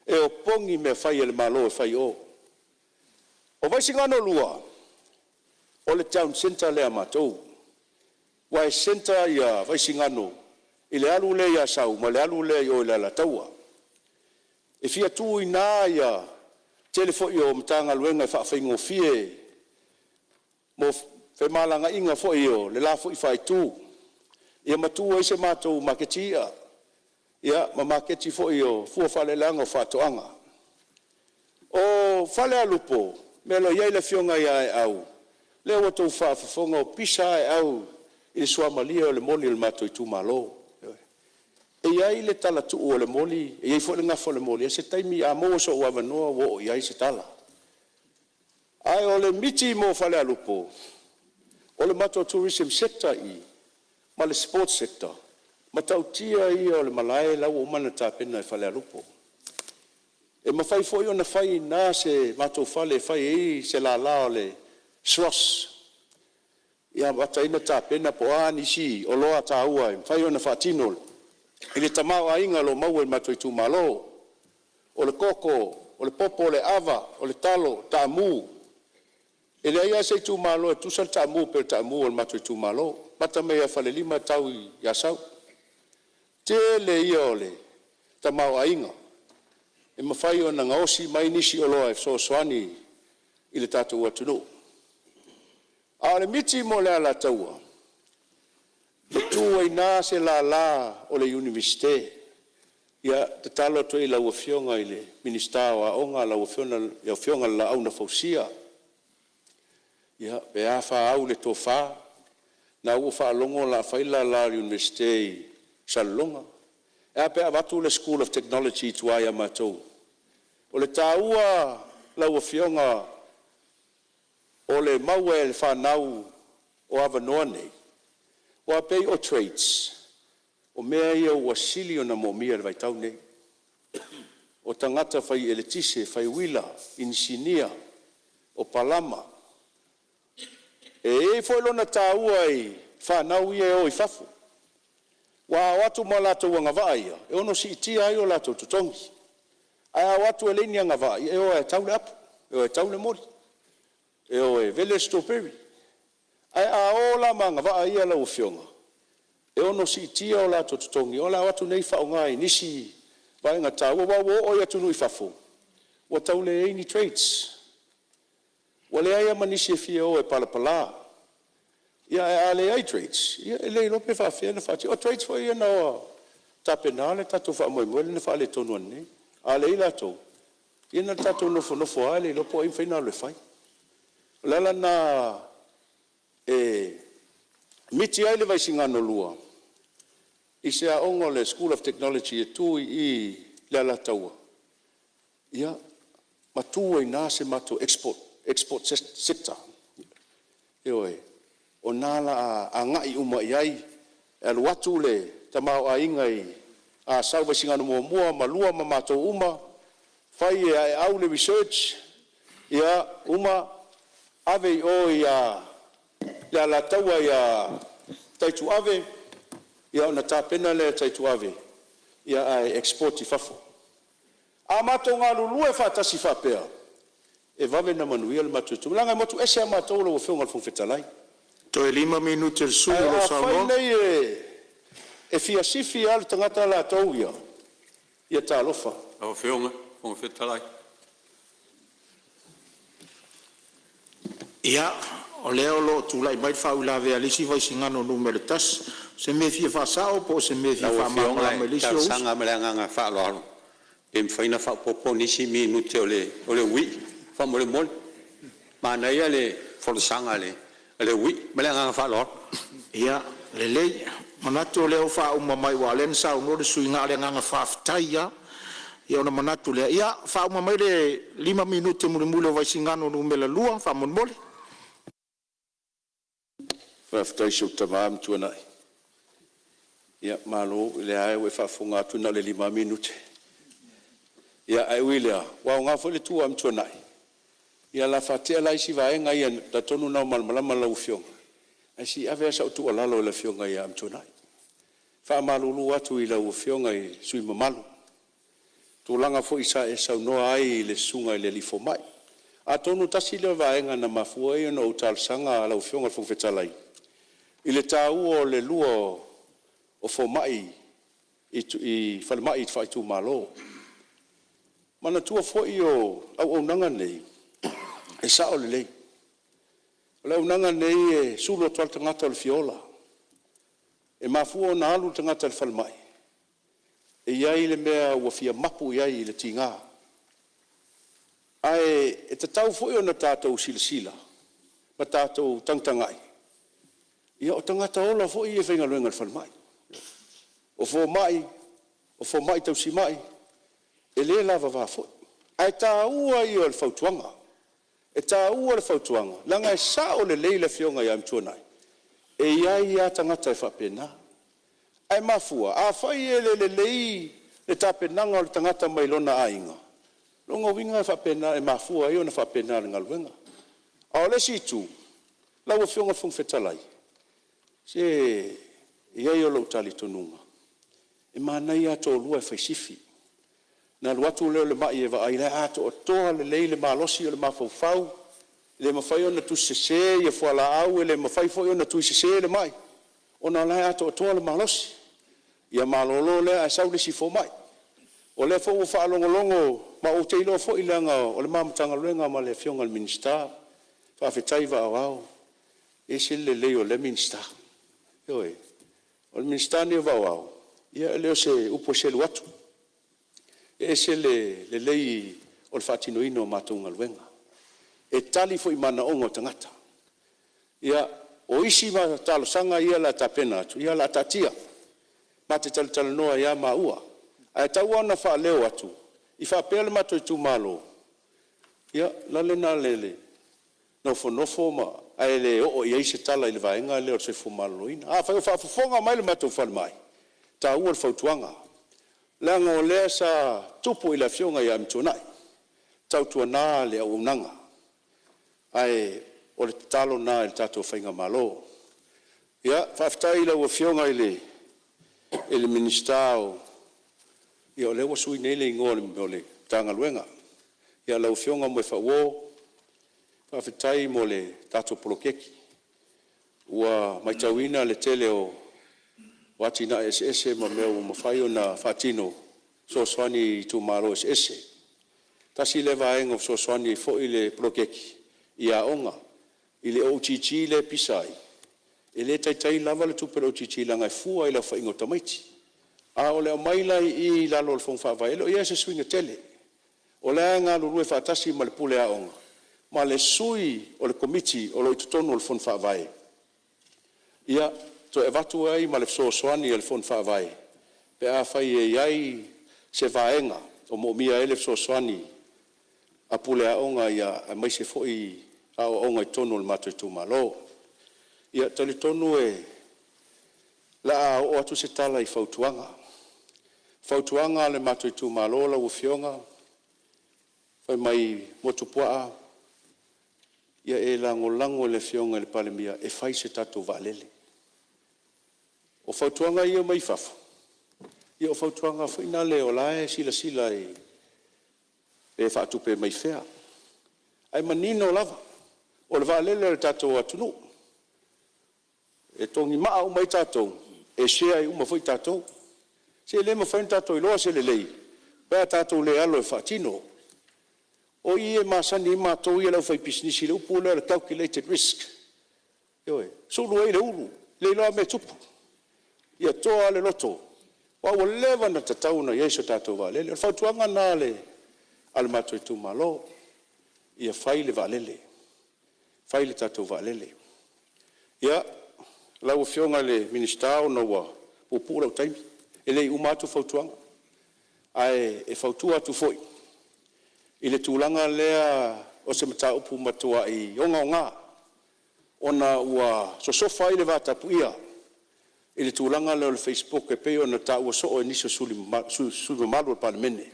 e opogi mea fai a le Malo e fai i o. O Vaisigano 2, o le town centre lea a matou, aua e centre ia Vaisigano i le alu lea i Asau ma le alu lea i o i le Alataua. E fia tu i ina ia tele foi o Matagaluega e faafaigofie mo femalagaaiga foi o le la foi faaitu, ia ma tu ai se matou maketi i'a, ia ma maketi foi o fua o faaeleeleaga o faatoaga. O Falealupo, le mea o lo o i ai le afioga ia Aeau, lea ua outou faafofoga, ua pisa lava Aeau i le suamalie o le moli o le matou itumalo. E i ai le talatuu o le moli, e i ai foi le gafa o le moli. O se taimi a maua sou avanoa ua oo i ai se tala. Ae o le miti mo Falealupo, o le matou tourism sector i i ma le sports sector, o le matautia ia o le malae la ua uma ona tapena i Falealupo. E mafai foi ona fai i ina se matou fale e fai ai se lala o le SROS e amata ai ona tapena po o a nisi oloa taua e mafai ona faatino i le tamaoaiga o lo o maua i le matou itumalo. O le koko, o le popo, o le ava, o le talo, taamu. E leai lava se itumalo e tusa le taamu pei o le taamu a le matou itumalo, amata mai ia Falelima e tau i Asau. Tele ia o le tamaoaiga e mafai ona gaosi mai nisi oloa e fesoasoani i le tatou atunuu. A o le miti mo le Alataua, e tu ai i ina se lala o le Iunivesite. Ia, e tatalo atu ai i lau Afioga i le Minisita o Aoga lau Afioga i le Laau na Fausia, ia, pe a fa au le tofa, o lena ua ou faalogo o le a fai le lala o le Iunivesite i Salelologa. Ae a pe a avatu le School of Technology i tua ia matou? O le taua lau Afioga o le maua e le fanau o avanoa nei, aua e pei o trades, o mea ia ua sili ona moomia i le vaitau lenei. O tagata fai eletise, fai uila, inisinia, o palama. E i ai foi lona taua i fanau ia e o i fafo, aua a o atu ma latou agavaa ia, e ono siitia ai o latou totogi. Ae a o atu e leai ni agavaa, ia e o lava e tau le apu, e o lava e tau le moli, e o e vele le strawberry. Ae a o la ma agavaa ia lau afioga, e ono siitia o latou totogi, o le a o atu nei faaaoga i nisi vaega taua. Aua ua oo lava i atunuu i fafo ua tau leai ni trades, ua leai lava ma nisi e fia o e palapala. Ia ae a leai trades, ia e le iloa pe faafefea ona faatino. O trades foi ia na tapena le tatou faamoemoe lea na faaletonu atu nei. A leai latou, ia na o tatou nofonofo lava le iloa po o ai e mafai ona alu e fai. O le ala lena e miti ai le Vaisigano 2 i se aoga o le School of Technology e tu i i le Alataua, ia ma tu ai i ina se matou export sector. Ioe, o i ina o le a agai uma i ai, e alu atu le tamaoaiga i Asau, Vaisigano 1 ma 2 ma matou uma, fai e Aeau le research, ia uma ave i o i le Alataua ia Taituave ona tapena lea e Taituave. Ae export i fafo. A matou galulue faatasi faapea, e vave ona manuia le matou itumalo, leaga e motu ese lava matou lau Afioga i le Fofoga Fetalai. Toe 5 minute o le sui Ae usufono o lo o afai saunoa. nei e fia sifi lava le tagata latou ia, ia talofa. Lau Afioga i le Fofoga Fetalai… Ia, o lea o lo o tulai mai le faauilavea a le isi Vaisigano Nu.1. O se mea e fia faasao po o se mea e fia Lau Afioga faamalamalama i le e isi ou uso? talosaga lava ma le agaga faaaloalo pe mafai ona faaopoopo nisi minute o le alii faamolemole. Manaia le folasaga a le alii ma le agaga faaaloalo. Ia lelei, manatu o lea ua faauma mai aua o lea na saunoa le sui usufono na o le agaga faafetai lava. Ia ona manatu lea, ia faauma mai le 5 minute mulimuli o Vaisigano Nu.2 faamolemole. Faafetai i si ou tama Amituanai, ia malo o lea lava ua e faafofoga atu na o le 5 lava minute. Ae ui i lea, ua aoga foi le tu a Amituanai, ia o le a faatea la isi vaega ia, ou te talitonu o lena ua malamalama lau Afioga, ae se i ave lava sau tuualalo i le Afioga ia Amituanai. E faamalulu atu i lau Afioga i le sui usufono mamalu, i tulaga foi sa e saunoa ai i le susuga i le alii fomai. Atonu tasi lea o vaega na mafua ai ona ou talosaga lau Afioga i le Fofoga Fetalai, i le taua o le lua o fomai i falemai faaitumalo. Manatua foi o auaunaga nei, e sao lelei, o le auaunaga lenei e sulu atu lava le tagata o le fia ola. E mafua ona alu le tagata i le falemai, e i ai le mea ua fia mapu i ai i le tiga. Ae e tatau foi ona tatou silasila ma tatou tagatagai, ia o tagata ola foi ia e faigaluega i le falemai. O fomai, o fomai tausimai, e le lavava foi. Ae taua ia o le fautuaga. E taua le fautuaga, leaga e sao lelei le Afioga ia Amituanai, e i ai lava tagata e faapena. Ae mafua, afai e le lelei le tapenaga o le tagata mai lona aiga, o lona uiga e faapena, e mafua ai ona faapena i le galuega. A o le isi itu, lau Afioga i le Fofoga Fetalai, se e i ai lou talitonuga, e manaia lava le toalua e fai sifi, ona alu atu lea o le mai e vaai o la e atoatoa lelei le malosi o le mafaufau, e le mafai ona tusi sese fualaau, e le mafai foi ona tusi sese le mai, ona o la e atoatoa le malosi. Ia malolo lea ae sau le isi fomai. O lea foi ua faalogologo ma ou te iloa foi leaga o le ma Matagaluega ma le Afioga i le Minisita, faafetai vaa o Ao, e ese le lelei o lea Minisita. Ioe. O le Minisita lenei o Vaa o Ao, ia e le o se upu e selu atu, e ese le lelei o le faatinoina o matou galuega. E tali foi i manaoga o tagata. Ia, o isi talosaga ia o le a tapena atu, ia o le a taatia, ma te talatalanoa ai lava maua. Ae tau lava ina faaleo atu, i faapea le matou itumalo, ia o le ala lena o le nofonofo ae le oo i ai se tala i le vaega lea o le soifua maloloina. Afai o faafofoga mai le matou falemai, e taua le fautuaga, leaga o lea sa tupu i le afioga ia Amituanai, tautuana le auaunaga, ae o le tatalo lena i le tatou faigamalo. Ia faafetai i lau Afioga i le Minisita o… ia o lea ua sui nei le igoa o le Matagaluega, lau Afioga Moefaauo, faafetai mo le tatou poloketi. Ua matauina le tele o atinae eseese ma mea ua mafai ona faatino e fesoasoani i itumalo eseese. Tasi lea vaega ua fesoasoani ai foi le poloketi i aoga, i le OGG lea e pisa ai, e le taitai lava le tupe a le OGG leaga e fua i le aofaiga o tamaiti. A o le aumai la i i i lalo o le Fono Faavae, e le o i ai se suiga tele. O la e galulue faatasi ma le pule aoga ma le sui o le Komiti o lo o i totonu o le Fono Faavae, ia toe avatu ai ma le fesoasoani a le Fono Faavae pe afai e i ai se vaega o moomia ai le fesoasoani a pule aoga aemaise foi aoaoga i totonu o le matou itumalo. Ia, e talitonu o le a oo atu se tala i fautuaga. O fautuaga a le matou itumalo lau Afioga, fai mai Motuopuaa, ia e lagolago i le Afioga i le Palemia e fai se tatou vaalele. O fautuaga ia mai fafo, Ia o fautuaga foi na lea o la e silasila pe faatupe mai fea, ae manino lava, o le vaalele a le tatou atunuu, e togimaa uma ai tatou, e share ai uma foi tatou. Se le mafai ona tatou iloa se lelei pe a tatou le alo e faatino. O i e masani ai matou ia le aufaipisinisi i le upu lea o le calculated risk. Ioe, sulu ai le ulu, le iloa lava le mea e tupu. Ia toa lava le loto, aua ua leva ona tatau ona i ai se tatou vaalele. O le fautuaga lena a le matou itumalo, ia fai le vaalele, fai le tatou vaalele. Ia, lau Afioga i le Minisita ona ua puupuu lou taimi, e le i uma atu fautuaga, ae fautua atu foi i le tulaga lea o se mataupu matuai ogaoga ona ua sosofa ai le vatapuia i le tulaga lea o le facebook e pei ona taua soo e nisi o sui usufono mamalu o le Palemene.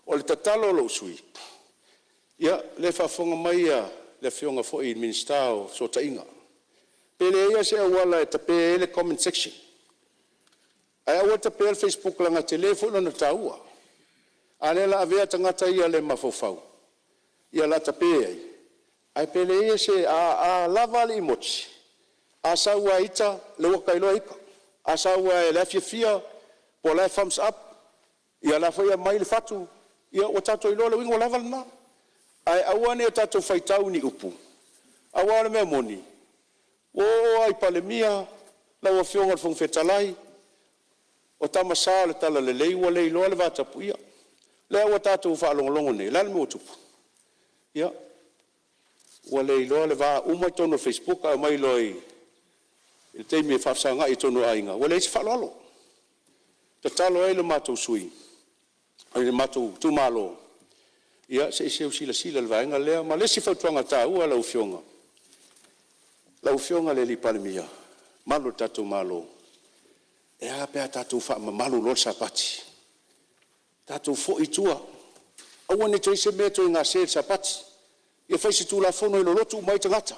O le tatalo a lou sui usufono, ia o lea e faafofoga mai le Afioga foi i le Minisita o Fesootaiga, pe leai lava se auala e tape ai le comment section, ae aua le tapeina le facebook leaga e tele foi lona taua. A o lea o le a avea tagata ia le mafaufau o le a tape ai, ae pe leai se… a lava le emoji, a sau lava e ita, o lea ua ta iloa e ita. A sau lava o la e fiafia po o la e thumbs up, ia o la foi e aumai le fatu, ia ua tatou iloa le uiga, ua lava lena. Ae aua ne i o tatou faitau i ni upu, aua o le mea moni, ua oo lava i Palemia, lau Afioga i le Fofoga Fetalai, o tama sa o le talalelei ua le iloa le vatapuia. O lea ua tatou faalogologo nei, o le a le mea ua tupu? Ia, ua le iloa le va, uma i totonu o le facebook ae omai loa i le taimi e faafesagai i totonu o aiga, ua leai se faaaloalo. E tatalo ai lo matou sui usufono, le matou itumalo, ia se i seu silasila i le vaega lea. Ma le isi fautuaga taua lau Afioga, lau Afioga i le Palemia ma le mamalu o le tatou Malo, e a pe a tatou faamamalu loa le Sapati, tatou foi i tua, aua ne i toe i ai se mea e toe gase i le Sapati. Ia fai se Tulafono e lolotu uma ai tagata,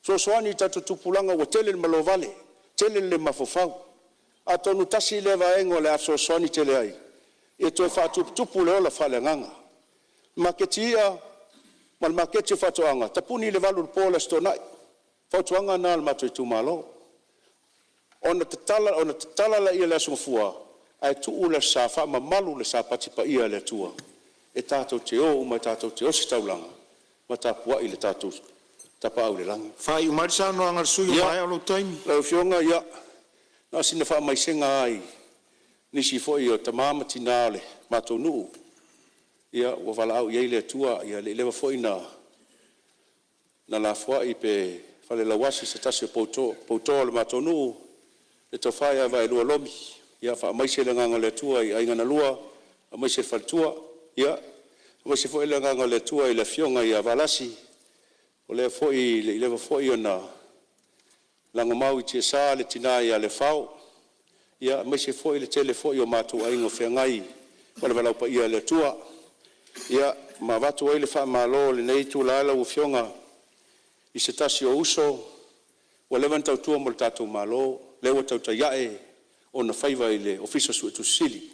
fesoasoani i tatou tupulaga ua tele le malovale, tele le le mafaufau. Atonu tasi lea vaega o le a fesoasoani tele ai e toe faatuputupu le ola faaleagaga. Maketi i'a ma le maketi o faatoaga, tapuni i le 8 i le po le Aso Toonai. O fautuaga na a le matou itumalo, ona tatala lea i le Aso Gafua ae tuu le Aso Sa e faamamalu le Sapati paia a le Atua e tatou te o uma tatou te ositaulaga ma tapuai i le tatou Tapaau i le Lagi. Faaiu mai le saunoaga a le sui usufono ua maea lou taimi. Lau Afioga, ia, na o sina faamaisega lava i nisi foi o tama ma tina o le matou nuu ua valaau i ai le Atua, e le i leva foi ona lafoai pe falelauasi se tasi o poutoa o le matou nuu, le Tofa ia Vaelua Lomi. Ia faamaise le agaga o le Atua i aiga na lua aemaise le faletua. Ia faamaise foi le agaga o le Atua i le afioga ia Valasi, o lea foi e le i leva foi ona lagomau i tiasa le tina ia Lefao, aemaise foi le tele foi o matou aiga o feagai ma le valaau paia a le Atua. Ia ma avatu ai le faamalo i lenei itula lau Afioga i se tasi o uso ua leva ona tautua mo le tatou Malo, lea ua tautai ae ona faiva i le Ofisa Suetusi Sili,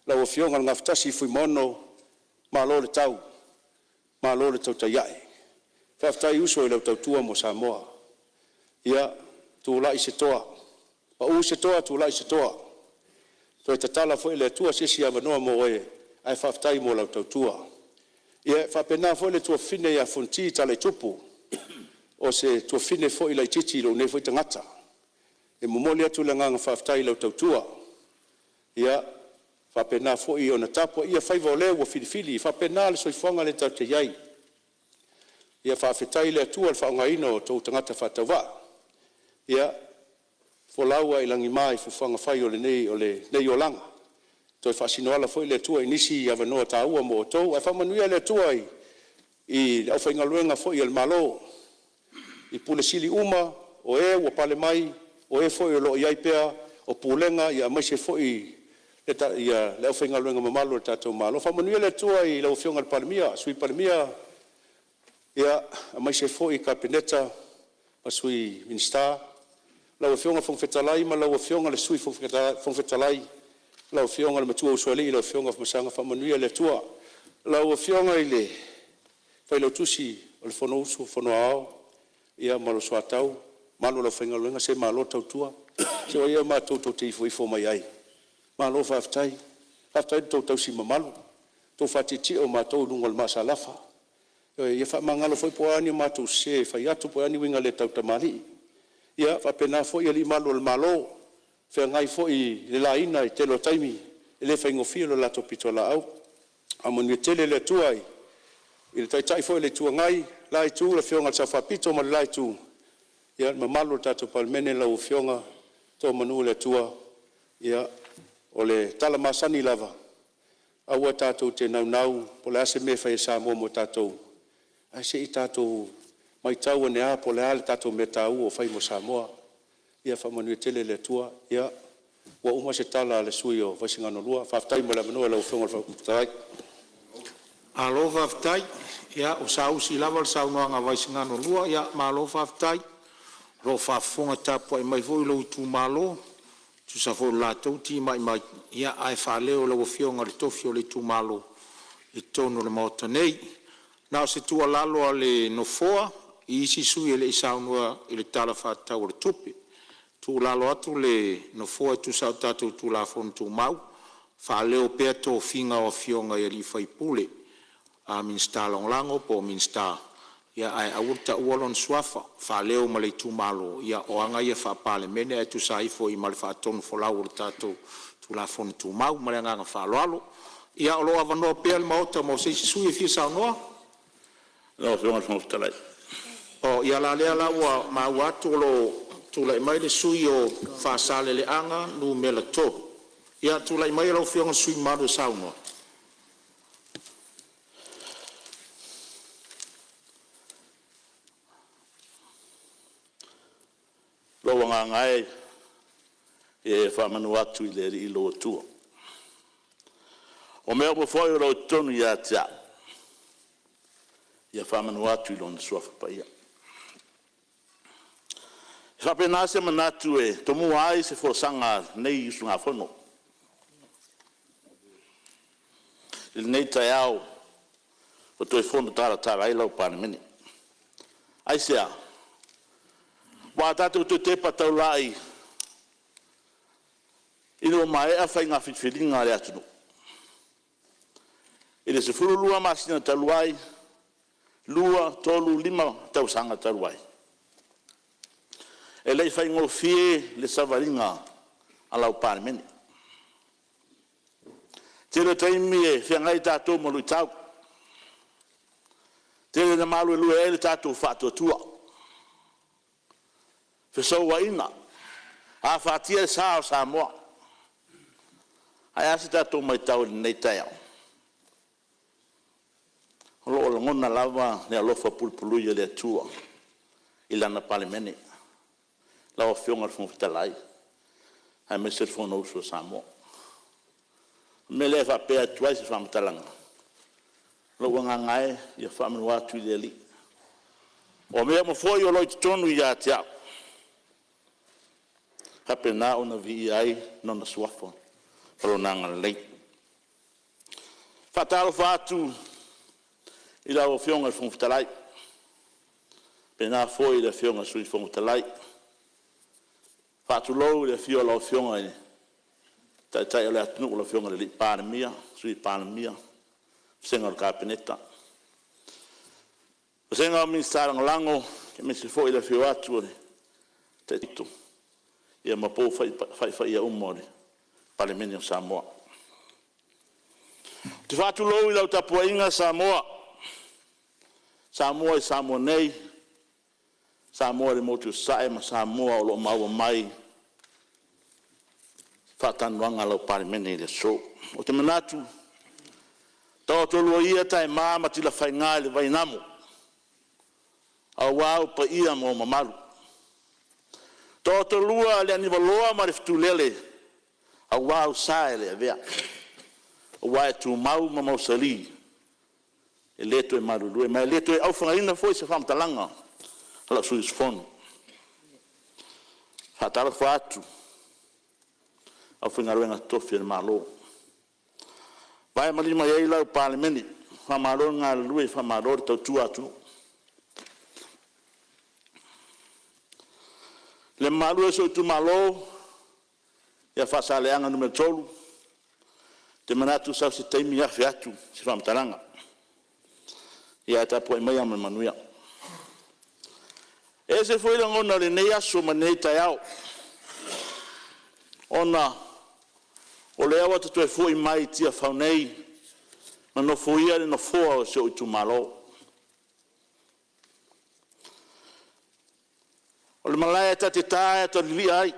lau Afioga i le Gafatasi Fuimaono, malo le tau, malo le tautai ae. Faafetai uso i lau tautua mo Samoa. Ia tulai se toa, pau se toa tulai se toa, toe tatala foi e le Atua se isi avanoa mo oe, ae faafetai mo lau tautua. Ia e faapena foi le tuafafine ia Fonoti Talaitupu, o se tuafafine foi laitiiti i lou nei foi tagata. E momoli atu le agaga faafetai i lau tautua, ia faapena foi ona tapuaia faiva o le ua filifili, e faapena le soifuaga lea tatou te i ai. Ia faafetai i le Atua i le faaaogaina o outou tagata faatauvaa. Ia folau lava i lagima i fuafuaga fai o lenei olaga, toe faasinoala foi le Atua i nisi avanoa taua mo outou. Ae faamanuia le Atua i le aufaigaluega foi a le Malo i Pule Sili uma o e ua pale mai, o e foi o lo o i ai pea o Pulega aemaise foi le aufaigaluega mamalu a le tatou Malo. Faamanuia le Atua i lau Afioga i le Palemia, Sui Palemia, aemaise foi le Kapeneta ma Sui Minisita. Lau Afioga i le Fofoga Fetalai ma lau Afioga i le Sui Fofoga Fetalai, lau Afioga i le Matuausoalii lau Afioga Afamasaga faamanuia le Atua. Lau Afioga i le Failautusi o le Fonousu Fono Aoao ia ma lou soatau, mamalu o le aufaigaluega, se malo le tautua. Se o ai ea matou tou te ifoifo mai ai? Malo faafetai. Faafetai i le tou tausi mamalu, tou faatietie o matou i luga o le maasalafa. Ioe, ia faamagalo foi po o a ni matou sese e fai atu po o a ni uiga le tautamalii. Ia faapena foi alii malu o le Malo, o feagai foi i le laina i le tele o taimi, e le faigofie le latou pitolaau. Faamanuia tele le Atua i le Taitai foi o le Itu Agai, le la itu, le Afioga i le Sao Faapito ma le la itu, ia le mamalu o le tatou Palemene, lau Afioga semeamanu le Atua. Ia o le tala masani lava, aua tatou te naunau po o le a se mea e fai e Samoa mo tatou, ae se i tatou matau ane lava po o le a le tatou mea taua o fai mo Samoa. Ia faamanuia tele le Atua. Ia ua uma se tala a le sui usufono o Vaisigano 2, faafetai mo le avanoa i lau Afioga i le Fofoga Fetalai. Malo faafetai, ia ua saausi lava le saunoaga a Vaisigano 2, ia malo faafetai. O lo o faafofoga tapuai mai foi lou itumalo e tusa foi o le latou timai mai, ae faaleo e lau Afioga le tofi o le itumalo i totonu o le Maota nei. Na o se tuualalo a le Nofoa i isi sui usufono e le i saunoa i le Tala Faatatau o le Tupe, e tuualalo atu le Nofoa e tusa o tatou Tulafono Tumau, faaleo pea tofiga o afioga i sui usufono, a Minisita Lagolago po o Minisita, ae aua le taua lona suafa, faaleo ma le itumalo. Ia o aga ia faa-Palemene ae tusa ai foi ma le faatonufolau o le tatou Tulafono Tumau. Ma le agaga faaaloalo. Ia o lo o avanoa pea le Maota mo se isi sui usufono e fia saunoa. Lau Afioga i le Fofoga Fetalai. O ia la lea la ua maua atu o lo o tulai mai le sui usufono mo Faasaleleaga 3. Ia tulai maia lau Afioga i le sui usufono mamalu e saunoa. Lou agaga e, ia e faamanu atu i le Alii lou Atua. O mea uma foi o lo o i totonu ia te au, ia faamanu atu i Lona Suafa Paia. E faapena se manatu e tomua ai se folasaga a lenei usugafono i lenei taeao ua toe fono talatala ai lau Palemene. Aisea? Aua a tatou toe tepa taulai ina ua maea faiga filifiliga a le atunuu i le 12 masina talu ai, 2, 3, 5 tausaga talu ai, e le i faigofie le savaliga a lau Palemene. E tele taimi e feagai tatou ma luitau, tele ina maluelue ai lo tatou faatuatua, fesouaina, afatia le sa o Samoa. Ae a se tatou matau i lenei taeao? O lo o lagona lava le alofa pulepuleia o le Atua i Lana Palemene, lau Afioga i le Fofoga Fetalai aemaise le Fonousu a Samoa. O le mea lea e faapea atu ai se faamatalaga, lou agaga e, ia faamanu atu i le Alii. O mea uma foi o lo o i totonu ia te au, faapena ona viia ai Lona Suafa ma Lona agalelei. E faatalofa atu i lau Afioga i le Fofoga Fetalai, faapena foi le Afioga i le Sui Fofoga Fetalai. Faatulou i le afio o lau Afioga i le Taitai o le atunuu, lau Afioga i le Palemia, Sui Palemia, Vasega o le Kapeneta, Vasega o Minisita Lagolago, aemaise foi le afio atu o le Taitai ma faifaia uma o le Palemene o Samoa. Ou te faatulou i lau tapuaiga Samoa, Samoa i Samoa nei, Samoa i le Motu i Sasae ma Samoa o lo o maua mai faatalanoaga a lau Palemene i le aso. Ou te manatu, taoto lua ia taema ma tilafaiga i le vainamo aua ou paia ma ou mamalu. Taoto lua le aniuvaloa ma le fetulele aua ou sa e le avea, aua e tumau ma mausali e le toe malulue ma e le toe aufagaina foi se faamatalaga a lou sui usufono. Faatalofa atu i le aufaigaluega totofi a le Malo, vae ma lima i ai lau Palemene, faamalo le galulue, faamalo le tautua atunuu. Le mamalu e o si ou itumalo ia Faasaleleaga 3, ou te manatu sau se taimi afe atu se faamatalaga, ae tapuai maia ma le manuia. E ese foi lagona o lenei aso ma lenei taeao, ona o lea ua ta toe foi mai i Tiafau nei ma nofoia le nofoa o si ou itumalo. O le malae ta te ta ae ta lilia ai,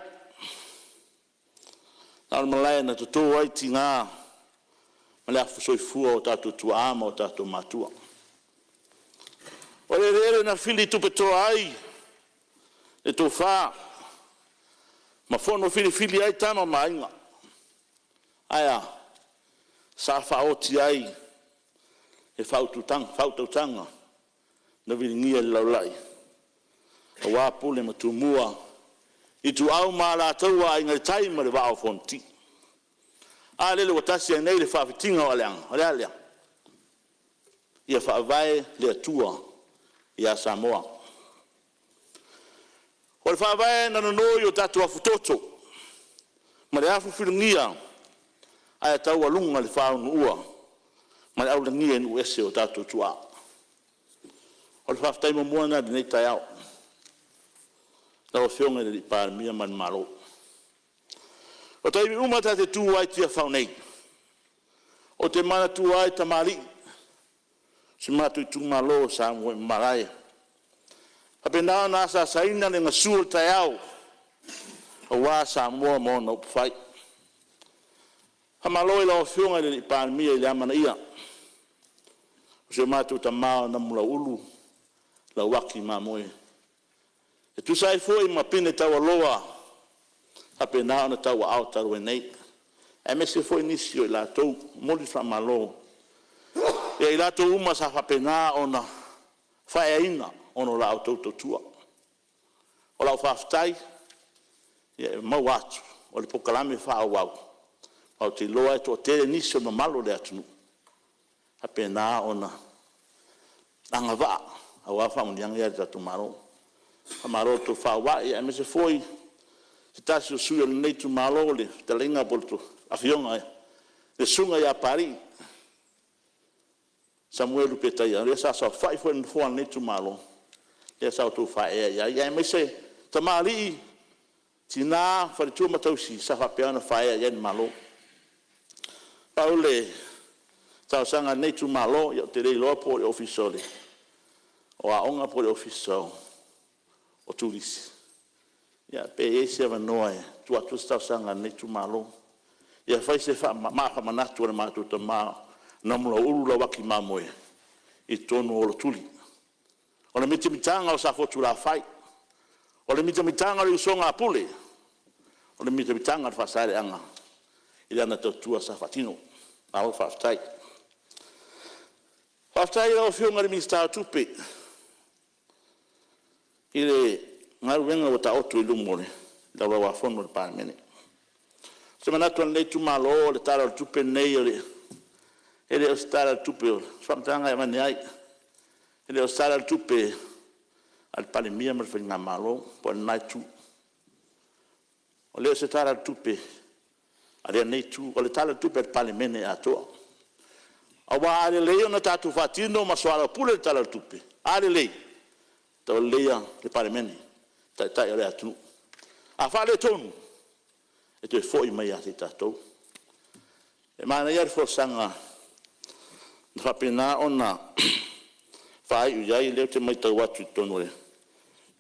a o le malae na toto ai tiga ma le afu soifua o tatou tuaa ma o tatou matua. O le eleele na fili tupetoa ai le tofa ma fono filifili ai Tama ma Aiga. Ae a? Sa faaoti ai le faautautaga na viligia i le laulai aua Pule ma Tumua, Ituau ma Alataua, Aiga i le Tai ma le Vaa o Fonoti. A lele ua tasi ai nei le faafitiga o aleaga, o le a lea? Ia faavae le Atua ia Samoa. O le Faavae na nono i o tatou afutoto ma le afufulugia ae taualuga i le faaunuua ma le aulagia i nuu ese e o tatou tuaa. O le faafetai muamua lena i lenei taeao i lau Afioga i le Palemia ma le Malo. O taimi uma ta te tu ai i Tiafau nei, ou te manatua ai tamalii o si o matou itumalo sa muaimalae, faapena ona asaasaina le gasu o le taeao aua Samoa ma ona upufai. Faamalo i lau Afioga i le Palemia i le amanaia o si o matou tama o Namulauulu Lauaki Mamoe e tusa ai foi ma pine taualoa ua faapena ona tauaao talu ai nei, aemaise foi nisi o i latou. E momoli le faamalo ia i latou uma sa faapena ona faaeaina ona o la outou tautua. O lau faafetai, ia e maua atu o le polokalame faaauau, aua ou te iloa e toatele nisi o le mamalu o le atunuu e faapena ona agavaa aua faamanuiaga ia a le tatou Malo. Faamalo le tofa ua ae, aemaise foi se tasi o sui usufono o lenei itumalo le fetalaiga po o le Afioga le Susuga ia Papalii Samuelu Petaia, lea sa saofai foi i le nofoa o lenei itumalo, lea sa outou faaeaea i ai, aemaise tamalii, tina, faletua ma tausi sa faapea ona faaee i ai le Malo. Pau le talosaga a lenei itumalo, ia ou te le iloa po o le Ofisa o Aoga po o le Ofisa o Turisi, pe i ai se avanoa e tuu atu ai se talosaga a lenei itumalo, ia fai se maa faamanatu a le matou tama o Namulauulu Lauaki Mamoe i totonu o Oliotuli. O le mitamitaga o Safotulafai, o le mitamitaga o le usoga a Pule, o le mitamitaga a le Faasaleleaga i lana tautua sa faatino. Malo faafetai. Faafetai i lau Afioga i le Minisita o Tupe i le galuega ua taoto i luma o le Laulau-a-Fono a le Palemene. O se manatu o lenei itumalo o le Tala o le Tupe lenei, e le o se Tala o le Tupe, o se faamatalaga e avane ai, e le o se Tala o le Tupe a le Palemia ma le Faigamalo po o lena Itu. E le o se Tala o le Tupe a lenei Itu, o le Tala o le Tupe a le Palemene atoa. Aua a lelei ona tatou faatino ma soalaupule le Tala o le Tupe, a lelei, e tauleleia le Palemene, Taitai o le atunuu. A faaletonu, e toe foi mai ia i tatou. E manaia le folasaga na faapena ona faaiu i ai, lea ou te matau atu i totonu o le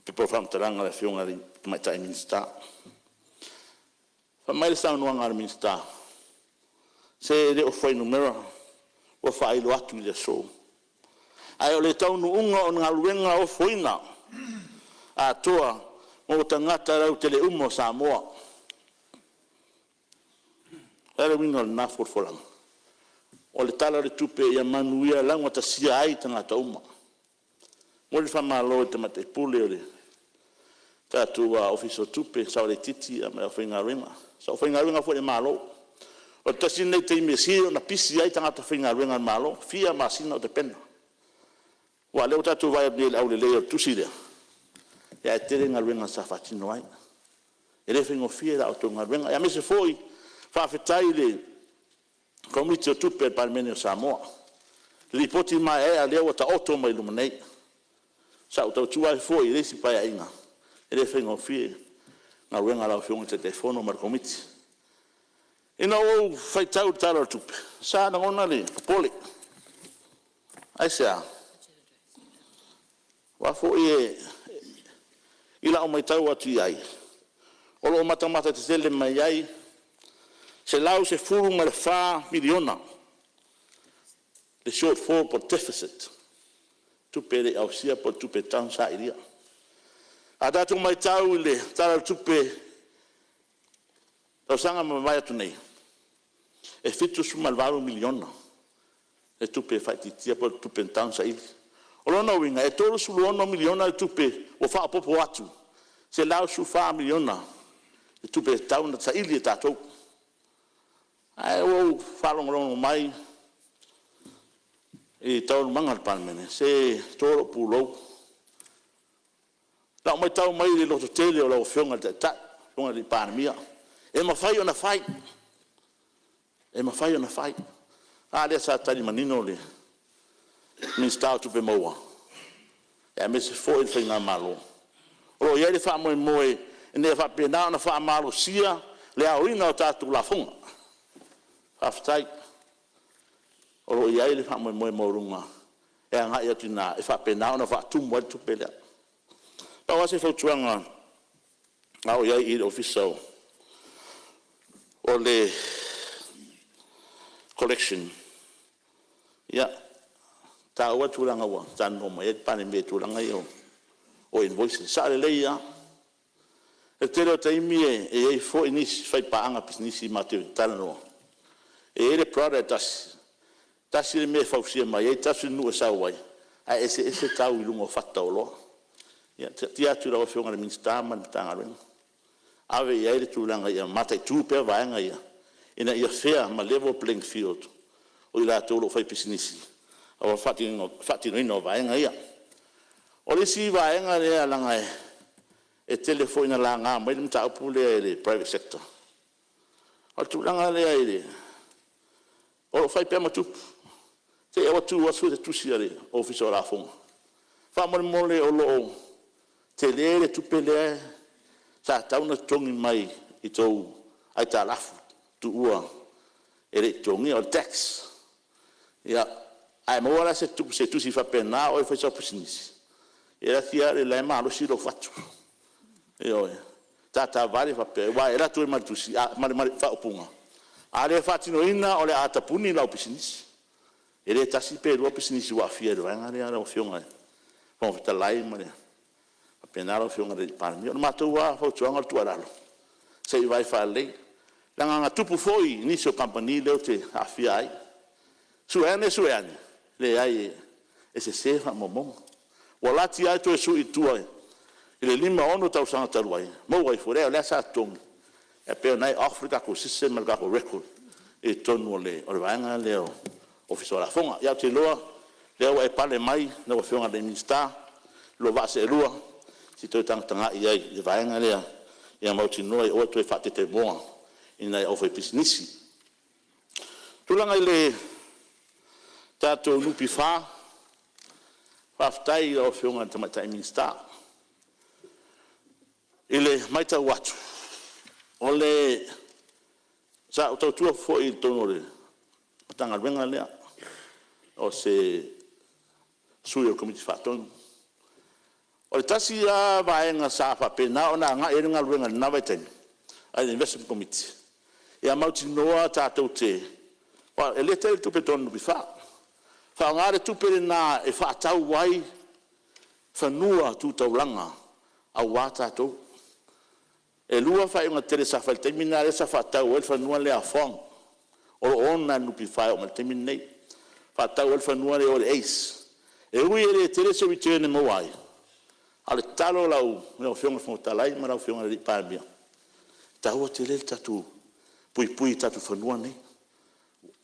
pepa o faamatalaga a le Afioga i le Tamaitai Minisita. Fai mai le saunoaga a le Minisita, se e le o fuainumera ua faailoa atu i le aso, ae o le taunuuga o galuega ofoina atoa mo tagata lautele uma o Samoa. O le a le uiga o lena folafolaga? O le Tala o le Tupe ia manuia laugatasia ai tagata uma. E momoli le faamalo i le Tamaitai Pule o le tatou Ofisa o Tupe, le saoa laitiiti ma le aufaigaluega. O aufaigaluega foi a le Malo. O le tasi lenei taimi e sili ona pisi ai tagata faigaluega a le Malo, e fia masina o tapena. Aua o lea ua tatou vaai atu nei i le aulelei o le tusi lea, ae tele galuega sa faatino ai. E le faigofie la outou galuega, aemaise foi faafetai i le Komiti o Tupe a le Palemene o Samoa i le Lipoti maeaea lea ua taoto mai luma nei. Sa ou tautua ai foi i le isi Paeaiga, e le faigofie galuega a lau Afioga i le Taitaifono ma le Komiti. Ina ua ou faitau i le Tala o le Tupe, sa lagona le popole. Aisea? Aua foi i lau matau atu i ai, o lo o matamata tetele mai ai $114 miliona le shortfall po o le deficit, tupe e le i ausia po o le tupe e tatau ona sailia. A tatou matau i le Tala o le Tupe i le tausaga na mavae atu nei, e $78 miliona le tupe e faaitiitia po o le tupe e tatau ona saili. O lona uiga, e $36 miliona le tupe ua faaopoopo atu, $114 miliona le tupe e tatau ona saili e tatou. Ae ua ou faalogologo mai i taualumaga a le Palemene, se e to lou pulou. I lau matau mai i le lototele o lau Afioga i le Taitai, lau Afioga i le Palemia, e mafai ona fai, e mafai ona fai. A lea sa tali manino le Minisita o Tupe Maua aemaise foi le Faigamalo, o lo o i ai le faamoemoe ina ia faapena ona faamalosia le aoina o tatou lafoga. Faafetai. O lo o i ai le faamoemoe maualuga e agai atu i ina e faapena ona faatumu ai le tupe lea. Pau lava se fautuaga a o i ai i le Ofisa o le Collection, ia, e taua le tulaga ua saunoa mai ai le Palemia i tulaga ia o invoices. E sao lelei lava. O le tele o taimi e i ai foi nisi faipaaga pisinisi matou te talanoa, e i ai le product e tasi, tasi le mea e fausia mai ai, tasi le nuu e sau ai, ae eseese tau i luga o fata o oloa. Ia, e taatia atu i lau Afioga i le Minisita ma le Matagaluega, ave i ai le tulaga ia mataitu pea vaega ia, ina ia fair ma level playing field o i latou o lo o faipisinisi aua le faatinoina o vaega ia. O le isi vaega lea leaga e tele foi ina laga mai le mataupu lea e le private sector, o le tulaga lea o lo o fai pea ma tupu, se i avatu atu se tusi a le Ofisa o Lafoga, faamolemole o lo o tele le tupe lea sa tatau ona totogi mai i tou aitalafu tuua e le i totogia, o le tax. Ia, a e maua la se tusi faapena a o oe e fai sau pisinisi, e laki a oe o la e malosi lou fatu, ioe, tata vale faapea, aua e alu atu ai ma le tusi ma le faaupuga, a le faatinoina o le a tapuni lau pisinisi. E le tasi pe lua pisinisi ua aafia i le vaega lea lau Afioga i le Fofoga Fetalai ma faapena lau Afioga i le Palemia. O le matou lava fautuaga o le tuualalo, se i vaai faalelei, leaga na tupu foi i nisi o kamupani lea ou te aafia ai, sue ane sue ane, leai e sese faamaumauga. Ua lati lava le toe sui i tua i le 5, 6 tausaga talu ai, maua ifo, leai o la e sa totogi, ae pei o lena e off le tatou system ma le tatou record i totonu o le vaega lea o le Ofisa o Lafoga. Ia, ou te iloa o lea ua e pale mai lau Afioga i le Minisita, lua vaa seelua, se i toe tagatagai i ai i le vaega lea ia mautinoa aua le toe faatetemoa i nai aufaipisinisi. O le tulaga i le tatou NPF, faafetai i lau Afioga i le Tamaitai Minisita. I le matau atu, sa ou tautua foi i totonu o le Matagaluega lea, o se sui o le Komiti Faatonu. O le tasi lava vaega sa faapena ona agai i ai le galuega i lena vaitaimi a le Investment Committee, ia mautinoa tatou te... aua e le tele le tupe i totonu o le NPF, faaaoga le tupe lena e faatau ai fanua tu taulaga aua tatou. E 2 faaiuga tetele sa fai i le taimi lena lea sa faatau ai le fanua lea a Fong o lo o ona e le NPF e oo mai i le taimi lenei, faatau ai le fanua lea i o i le ACE. E ui e le tele se return e maua ai, A o le tatalo i lau Afioga i le Fofoga Fetalai ma lau Afioga i le Palemia, e taua tele le tatou puipui i tatou fanua nei,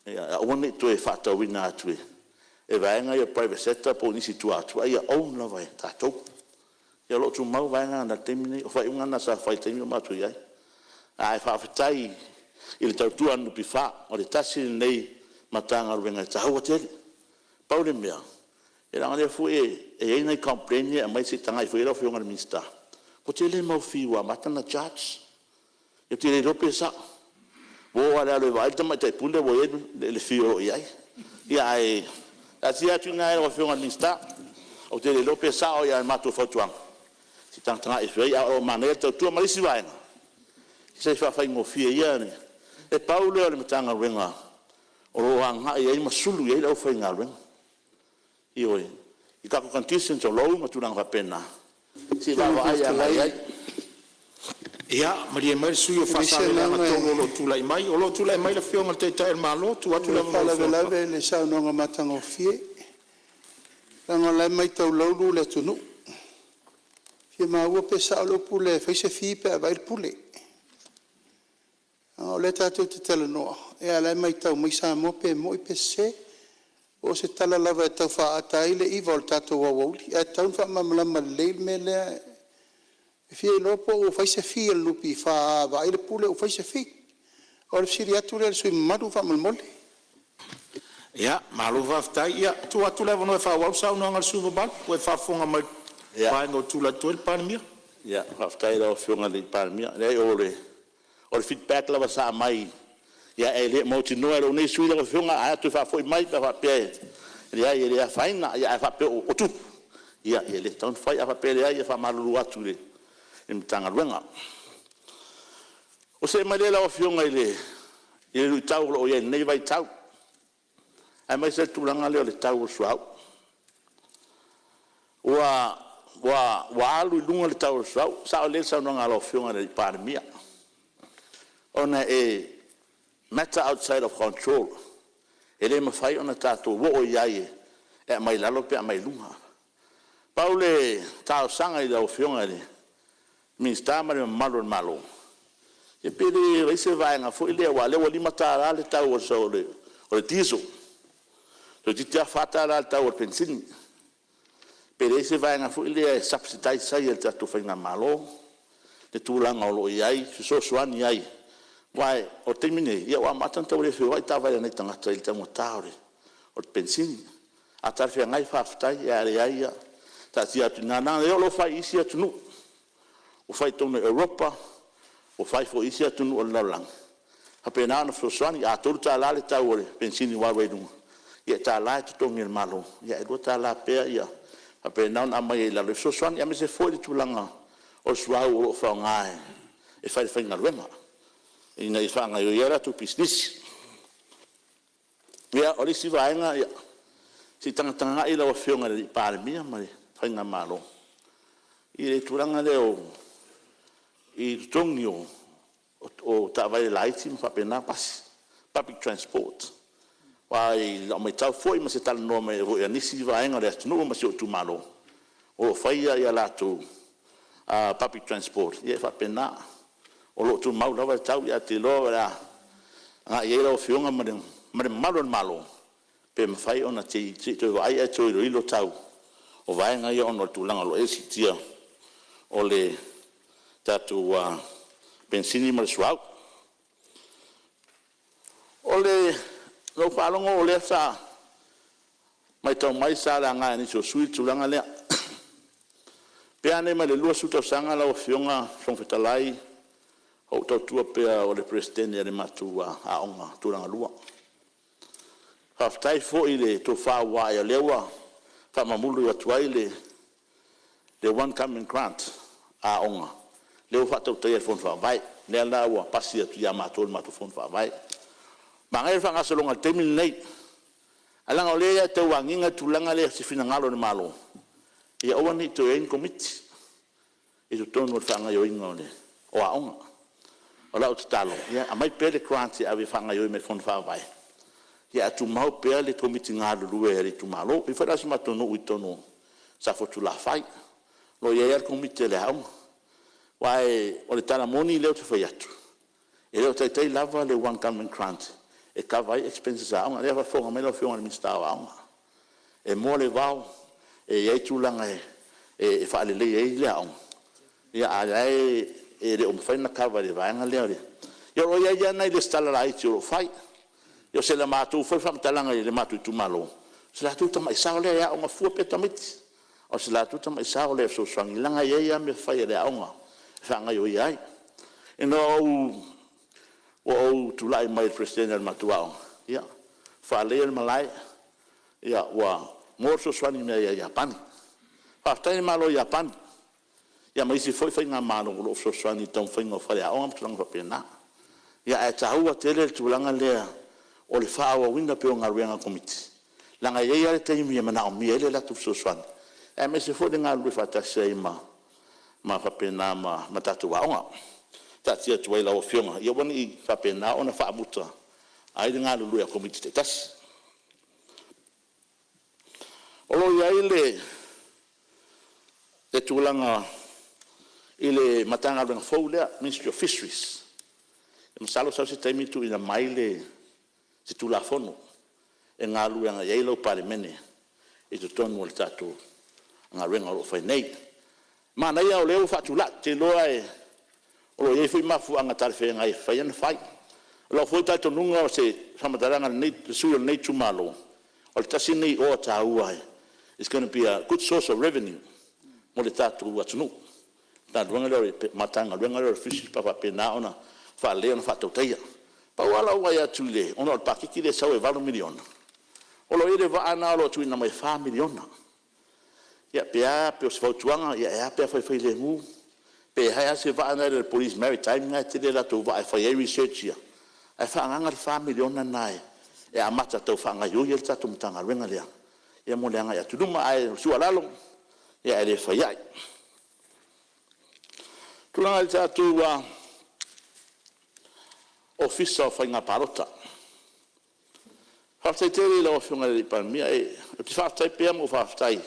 ia aua ne i toe faatauina atu e vaega ia o le private sector po o nisi i tua atu, a ia own lava e tatou. Ia o lo o tumau vaega na i le taimi nei. O faaiuga na sa fai i le taimi a o matou i ai. Ae faafetai i le tautua a le NPF, o le tasi lenei Matagaluega e taua tele. Pau le mea, leaga o lea foi e i ai nai complain ia e aumai se i tagai ifo i ai lau Afioga i le Minisita, ua tele mau fee ua amata ona charge. Ou te le iloa pe sao. Ua oo lava i le alu e vaai le tamaitai pule ua i ai le fee o lo o i ai. Ia ae taatia atu i ina i lau Afioga i le Minisita. Ou te le iloa pe sao, ae o le matou fautuaga, se i tagatagai ifo i ai, ae o lo o manaia le tautua. Ma le isi vaega, se i faafaigofie ia. E pau lea o le Matagaluega o lo o agai i ai ma sulu i ai le aufaigaluega, ioe, i tatou conditions o loan ma tulaga faapena, se i vaavaai agai i ai. Ia malie mai le sui usufono mo E leai se Faasaleleaga agaga 3 o lo o tulai mai. O lo o tulai mai le Afioga i le Taitai o le Malo. E tuu e atu le avanoa i lau Afioga. faalavelave i le saunoaga matagofie, leaga o la e matau laulu le atunuu. E fia maua pe sao le upu lea e fai se fee pe a vaai le Pule. Leaga o lea tatou te talanoa, a o la e matau mai Samoa pe moni pe sese. Po o se tala lava e tau faaata ai le iva o le tatou aoauli, ae tatau ona faamalamalama lelei le mea lea. E fia iloa po ua fai se fee a le NPF a vaai le Pule ua fai se fee. O le fesili atu lea i le sui usufono mamalu faamolemole. Ia, malo faafetai. Ia, e tuu atu le avanoa e faaauau le saunoaga a le sui usufono mamalu, ua e faafofoga mai i le vaega ua tulai atu ai le Palemia. Ia, faafetai i lau Afioga i le Palemia. Leai o le feedback lava sa aumai, ae le mautinoa e lou nei sui usufono lau Afioga, ae a toe faafoi mai pe a faapea e leai e le afaina. Ae a faapea o tupu, ia e le tatau ona fai. Ae a faapea e leai, ia faamalulu atu i le Matagaluega. Ona see mai lea lau Afioga i le luitau o lo o i ai i lenei vaitau, aemaise le tulaga lea o le tau o le suauu. Ua alu i luga le tau o le suauu, e sao lelei le saunoaga a lau Afioga i le Palemia, ona e matter outside of control, e le mafai ona tatou oo i ai e aumai lalo pe aumai luga. Pau le talosaga i lau Afioga i le Minisita ma le mamalu o le Malo, ia pe le i ai se vaega foi lea aua o lea ua $5 le tau o le diesel, toeitiiti lava $4 le tau o le penisini. Pe leai se vaega foi lea e subsidise ai e le tatou faigamalo le tulaga o lo o i ai e fesoasoani ai, aua o le taimi nei, ua amata ona tau le feoai taavale a nai tagata i le taugata o le penisini. A talafeagai faafetai, ae a leai, ia taatia atu i ina, leaga o lea o lo o fai i isi atunuu, ua fai i totonu o Europa, ua fai foi i isi atunuu o le lalolagi, e faapena ona fesoasoani. A $3 le tau o le penisini ua alu ai i luga, ia e $1 e totogi e le Malo, ae $2 pea ia faapena ona aumai ai i lalo e fesoasoani, aemaise foi le tulaga o le suauu o lo o faaaoga e fai falefaigaluega ina ia faagaoioi ai latou pisinisi. Ia, o le isi vaega, se i tagatagai lau Afioga i le Palemia ma le faigamalo i le tulaga lea i totogi o taavale laiti ma faapena pasi, public transport. Aua i lau maitau foi ma se talanoa mai foi a nisi vaega o le atunuu ma si ou itumalo, o lo o fai a latou public transport, ia e faapena. O lo o tumau lava le tau, ae ou te iloa o le a agai i ai lau Afioga ma le mamalu o le Malo, pe mafai ona se i toe vaai ae toe iloilo tau o vaega ia ona o le tulaga o lo o i ai le siitia o le tatou penisini ma le suauu. Na ou faalogo o lea sa matau mai sa laga e nisi o sui usufono le tulaga lea, pe a nei ma le 20 tausaga lau Afioga i le Fofoga Fetalai o ou tautua pea o le Peresetene o le matou Aoga Tulagalua. Faafetai foi i le tofa ua ae o lea ua faamamulu atu ai le one government grant a aoga, lea ua faatautaia e le Fono Faavae, lea la ua pasi atu ia matou i le matou Fono Faavae. Manaia le faagasologa i le taimi lenei, ae leaga o lea e tau agiga le tulaga lea i se finagalo o le Malo ia aua ne i toe i ai ni Komiti i totonu o le faagaoioiga o aoga. O lau tatalo, ia aumai pea le grant e ave e faagaoioi mai i le Fono Faavae, ae tumau pea le Komiti galulue a le itumalo. E pei foi la o si matou nuu i totonu o Safotulafai, o O lo o i ai lava le Komiti a le aoga. Aua o le tala moni lea ou te fai atu, e le o taitai lava le one government grant e kava ai expenses a aoga. O lea e faafofoga mai lau Afioga i le Minisita o Aoga, e moa le vao, e i ai tulaga e faaleleia ai le aoga, a o la e le o mafai ona kava e le vaega lea. Ia o lo o i ai lava nai resitala laiti o lo o fai. Ia o si a matou foi faamatalaga i le matou itumalo, o si o latou tamai sao lea e aooga fua pea tamaiti, a o si latou tamai sao lea e fesoasoani, leaga e i ai lava mea fai a le aoga e faagaoioi ai. Ina ua ou tulai mai i le Peresetene o le matou aoga, ia, faaleleia le malae, ua maua le fesoasoani mai ia Iapani. Faafetai i le Malo o Iapani, ia ma isi foi faigamalo o lo o fesoasoani i le taumafaiga o faleaoga ma tulaga faapena. Ae taua tele le tulaga lea o le faaauauina pea o galuega a le Komiti, leaga e i ai lava le taimi e manaomia ai le latou fesoasoani, aemaise foi o le galulue faatasi ai ma faapena ma tatou aoga. Taatia atu ai i lau Afioga, ia aua ne i faapena ona faamuta ai le galulue a Komiti taitasi. O lo o i ai le tulaga i le Matagaluega fou lea, Ministry of Fisheries. Masalo sau se taimi tuuina mai se Tulafono e galulue agai ai lau Palemene i totonu o le tatou galuega o lo o fai nei. Manaia o lea ua faatulai, ou te iloa o lo o i ai foi mafuaaga talafeagai e mafai ai ona fai. O lou foi talitonuga o se faamatalaga a le sui usufono o lenei itumalo, o le tasi lenei oa taua, it's gonna be a good source of revenue mo le tatou atunuu, le Matagaluega lea o le Fisheries pe a faapena ona faalelei ona faatautaia. Pau lava lau vaai atu ona o le paketi lea e sau e $8 miliona, o lo o i ai le vaa lena o lo o tuuina mai e $4 miliona. Ia pe a pe o se fautuaga, ae a pe a fai filemu, pe fai lava se vaa lea a le Police Maritime lena e tele a latou vaa e fai ai research ia, ae faaagaaga le $4 miliona lena e amata tau faagaoioi ai le tatou Matagaluega lea mo le agai atu i luma. Ae o le tuualalo, ae le fai ai. O le tulaga i le tatou Ofisa o Faiga Palota, faafetai tele i lau Afioga i le Palemia. Ou te faafetai pea ma ou faafetai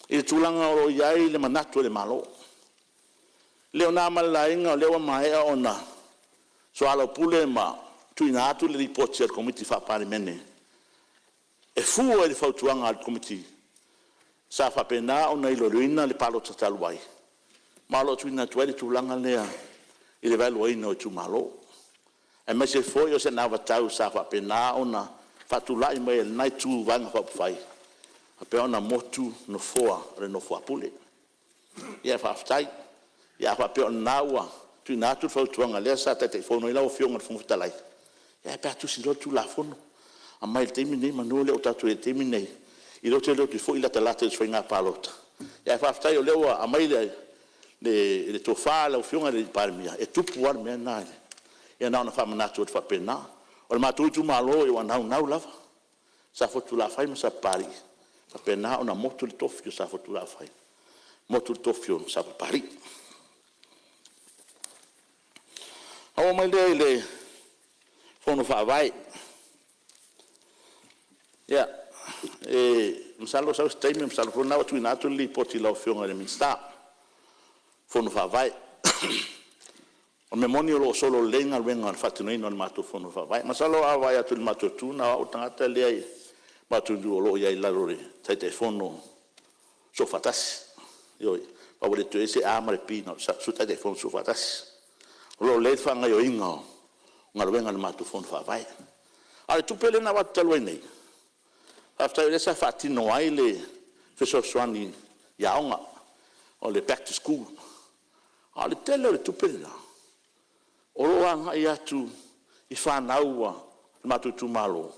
i le tulaga o lo o i ai le manatu o le Malo. E le o na ma le laina o lea ua maea ona soalaupule ma tuuina atu le Lipoti a le Komiti Faa-Palemene e fua i le fautuaga a le Komiti sa faapena ona iloiloina le palota talu ai, ma o lo o tuuina atu ai le tulaga lea i le vaeluaina o itumalo, aemaise foi o se anavatau sa faapena ona faatulai mai e lena Itu o Vaega Faaupufai, e faapea ona motu nofoa o le nofo a Pule. Ia faafetai. Ia a faapea o lena ua tuuina atu le fautuaga lea sa Taitaifono ai lau Afioga i le Fofoga Fetalai, e a pe a tusi loa le Tulafono, aumai i le taimi lenei meamanu o lea ua tatou i ai i le taimi lenei, o lea ou te alu atu foi latalata i se faiga palota. Ae faafetai o lea ua aumai le tofa a lau Afioga i le Palemia, e tupu lava le mea lena. Ia na ona faamanatu atu faapena. O le matou itumalo ua naunau lava Safotulafai ma Sapapalii ia faapena ona motu le tofi o Safotulafai, motu le tofi o Sapapalii. Ona ou oo mai lea i le Fono Faavae. Ia, masalo sau se taimi, masalo foi o lena ua tuuina atu le Lipoti i lau Afioga i le Minisita o Fono Faavae. O le mea moni o lo o solo lelei galuega i le faatinoina o le matou Fono Faavae. Masalo a vaai atu i le matou itu, na o au le tagata lea i le matou itu o lo o i ai i lalo o le Taitaifono Soofaatasi. Ioe. Ma ua le toe i ai se A ma le P, na o le Sui Taitaifono Soofaatasi. O lo o lelei le faagaoioiga o galuega a le matou Fono Faavae. A o le tupe lea na avatu talu ai nei, faafetai o lea sa faatino ai le fesoasoani i aoga, o le back to school. A o le tele o le tupe lena, o lo o agai atu i fanau a le matou itumalo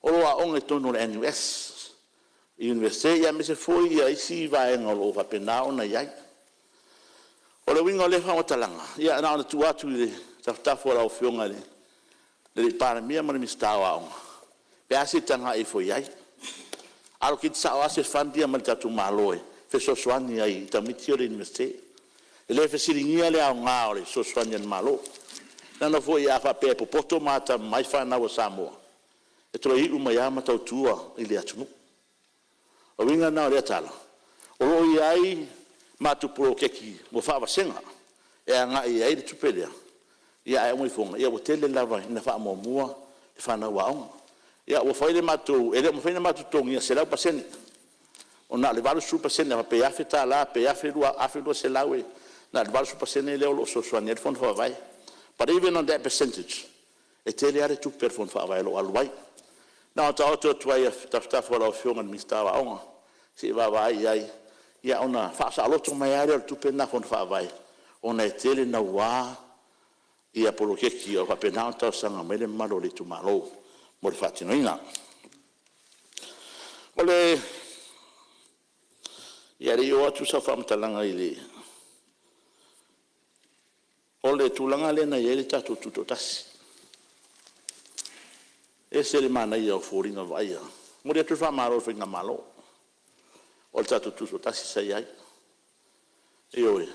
o lo o aooga i totonu o le NUS, Iunivesite aemaise foi isi vaega o lo o faapena ona i ai. O le uiga o lea faamatalaga, ia na ona tuu atu i tafatafa o lau Afioga i le Palemia ma le Minisita o Aoga, pe a se i tagai ifo i ai, allocate sao lava se fund ia mai le tatou Malo e fesoasoani ai i tamaiti ia o le Iunivesite. E le fesiligia le aoga o le fesoasoani a le Malo, leaga foi a faapea e popoto ma atamamai fanau a Samoa, e toe iu mai lava ma tautua i le atunuu. O le uiga lena o lea tala, o lo o i ai matou poloketi ua faavasega e agai i ai le tupe lea, ae uma ifoga ua tele lava ina faamuamua le fanau aoga. Ia ua fai le matou… e le o mafai ona matou totogiina 100%, na o le 80% a faapea e $1,000 pe $1,200, na o le 80% lea o lo o fesoasoani ai le Fono Faavae. But even on that percentage, e tele lava le tupe a le Fono Faavae o lo o alu ai. Na ona taoto atu lava i tafatafa o lau Afioga i le Minisita o Aoga, se i vaavaai i ai, ona faasaoloto mai lava lea o le tupe lena a le Fono Faavae, ona e tele naua poloketi o lo o faapena ona talosaga mai le mamalu o le itumalo mo le faatinoina. Ia, a o le i oo atu sau faamatalaga i le… O le tulaga lea na i ai le tatou Tutoatasi, e ese le manaia o foliga vaaia. E momoli atu le faamalo i le Faigamalo, o le tatou Tutoatasi sa i ai. Ioe. I